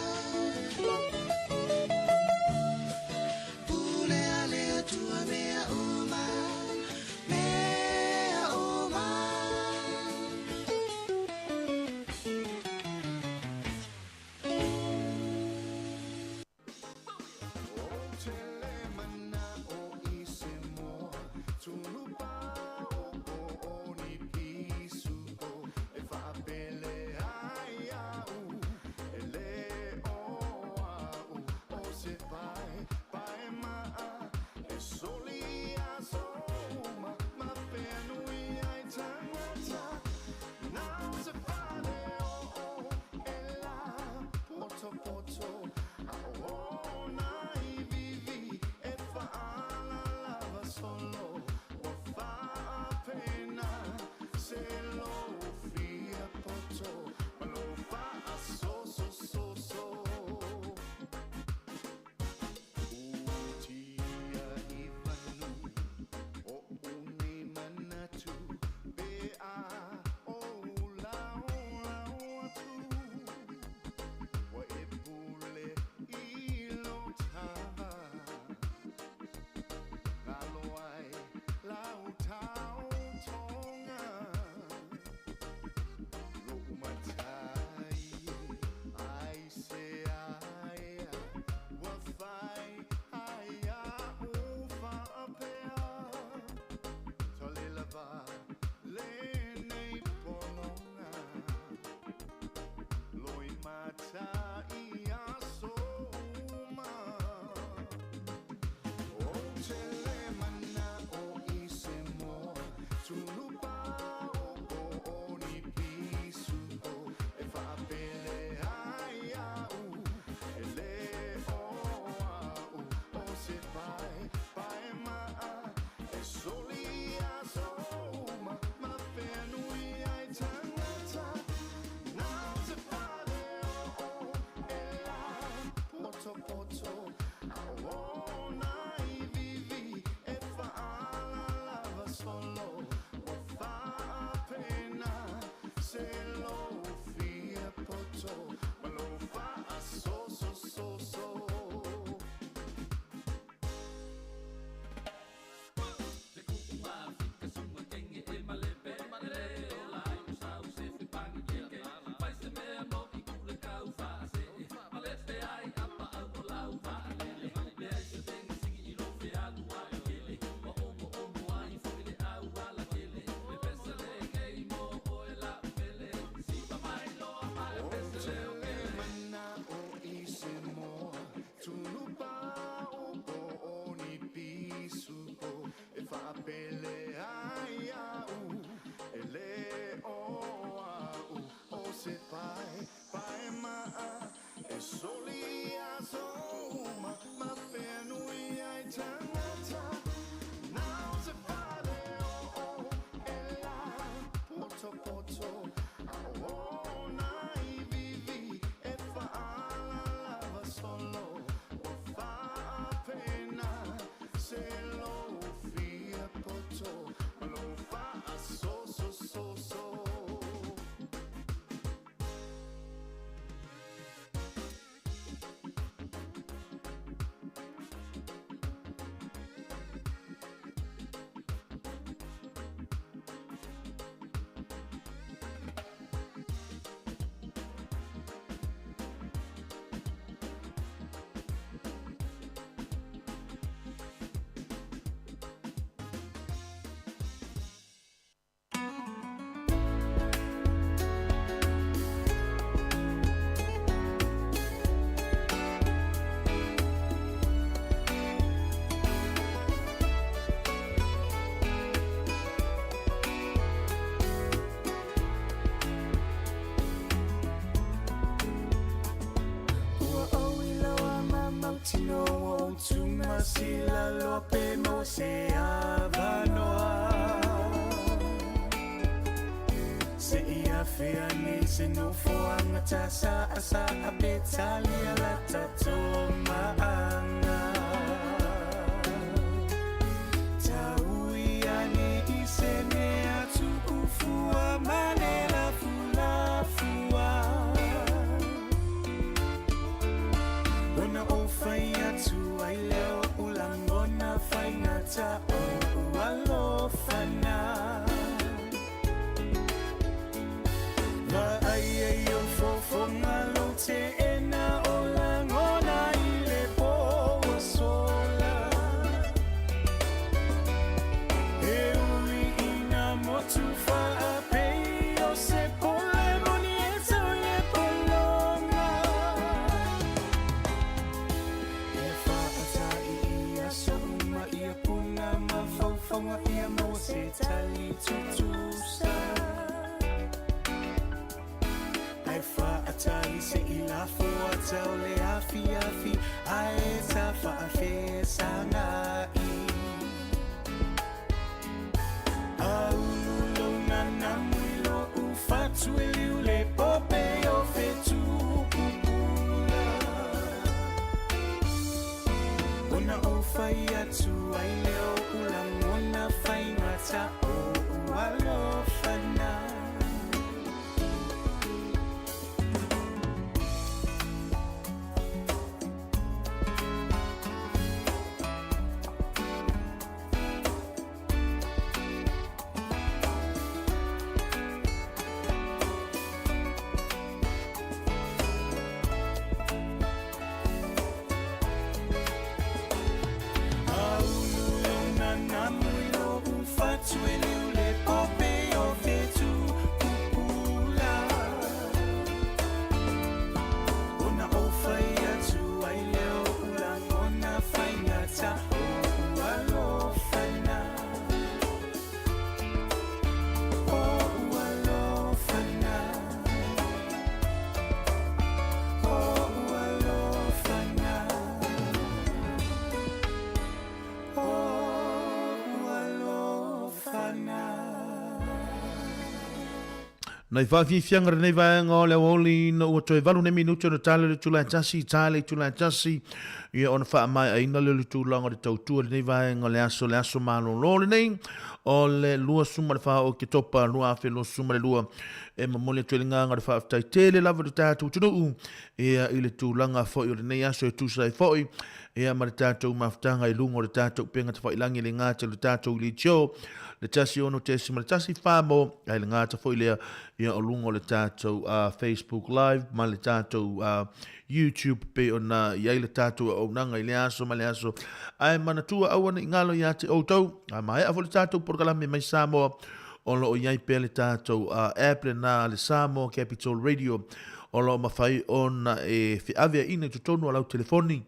Ua ou iloa ma mautinoa ua ou tumasila loa pe maua se avanoa Se i afea nei se nofoaga tasaʻasaʻa pe talia la tatou maʻaga Taui ane i se mea tuʻufua ma le lafulafua Ona ou fai atu ai lea oʻu lagona faigata oʻu alofa na. Vaai ai ou fofoga lou teena o lagona i le po ua sola. E ui i na motu faapei o se pole moni e tau i le pologa. Ia faatai i aso uma ia puna mafaufauga ia maua se tali tutusa. Ae faatai se i lafo ata o le afiafi ae ta faafesagai. A ulu lou nanamu i loʻu fatu e liu le pope o fetu pupula. Ona ou fai atu ai lea oʻu lagona faigata oʻu alofa na. A ulu lou nanamu i loʻu fatu e liu le pope o fetu pupula. Ona ou fai atu ai lea oʻu lagona faigata oʻu alofa na. Oʻu alofa na. Oʻu alofa na. Oʻu alofa na. Nai faafiafiaga lenei vaega o le aoauli ina ua toe valu nei minute ona tala le itula e tasi, tala le itula e tasi, ia ona faamaeaina lea o le tulaga o le tautua i lenei vaega o le aso, le aso malolo lenei o le 24 o Oketopa 2022. E momoli atu ai le agaga o le faafetai tele lava i le tatou atunuu ia i le tulaga foi o lenei aso e tusa ai foi ia ma le tatou mafutaga i luga o le tatou upega tafailagi le gata i le tatou leitio le 16.14 mo ai le gata foi lea ia o luga o le tatou Facebook live ma le tatou YouTube pei ona i ai le tatou auaunaga i lea aso ma le aso ae manatua aua ne i galo ia te outou a maea foi le tatou polokalame mai Samoa o lo o i ai pea le tatou app lena a le Samoa Capital Radio o lo o mafai ona e feaveaiina i totonu o lau telefoni.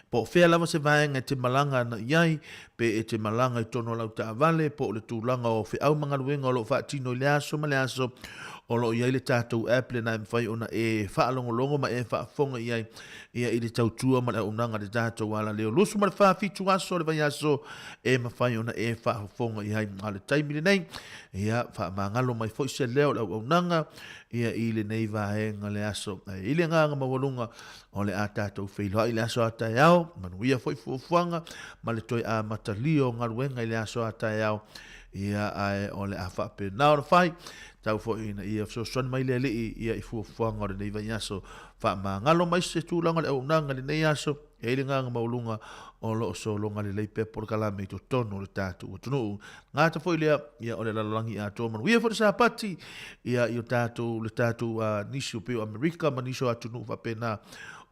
Po o fea lava se vaega e te malaga ana i ai, pe e te malaga i totonu o lau taavale, po o le tulaga o feau ma galuega o lo o faatino i le aso ma le aso, O lo o i ai le tatou app lena e mafai ona e faalogologo ma e faafofoga i ai ia i le tautua ma le auaunaga a le tatou alaleo. 24 fitu aso o le vaiaso e mafai ona e faafofoga i ai. A o le taimi lenei, ia faamagalo mai foi se leo o le auaunaga ia i lenei vaega le aso. Ae i le agaga maualuga o le a tatou feiloai i le aso a taeao, manuia foi fuafuaga ma le toe amatalia o galuega i le aso a taeao. Ia, ae o le a faapena ona fai, tau foi ina ia fesoasoani mai le Alii ia i fuafuaga o lenei vaiaso. Faamagalo mai se tulaga o le auaunaga i lenei aso, e i ai le agaga maualuga o lo o sologa lelei pea polokalame i totonu o le tatou atunuu. Gata foi lea, ia o le lalolagi atoa manuia foi le Sapati, ia i o tatou, le tatou uh, nisi o pei o Amerika ma nisi o atunuu faapena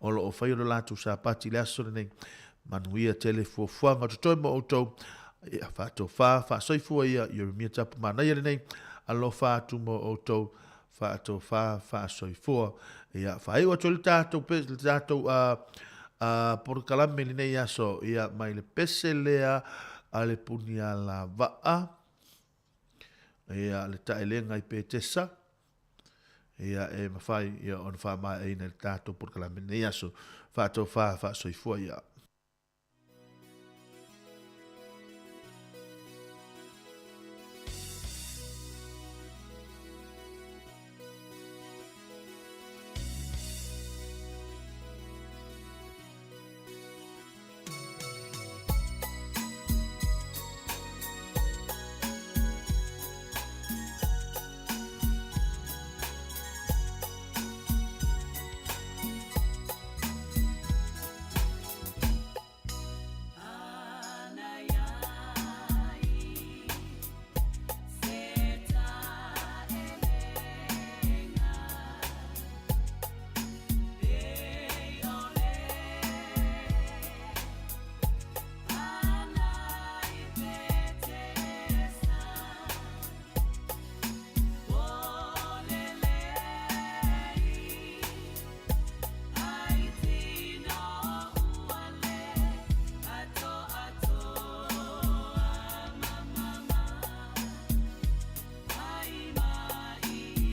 o lo o faia lo latou Sapati i le aso lenei. Manuia tele fuafuaga o totoe mo outou. Ia faatofa, faasoifua ia Ieremia Tapu manaia lenei. Alofa atu mo outou faatofa, faasoifua. Ia faaiu atu le tatou pe le tatou a a polokalame lenei aso ia mai le pese lea a le punia lavaa ia le taelega i Petesa ia e mafai ia ona faamaeaina i le tatou polokalame lenei aso faatofa faasoifua ia.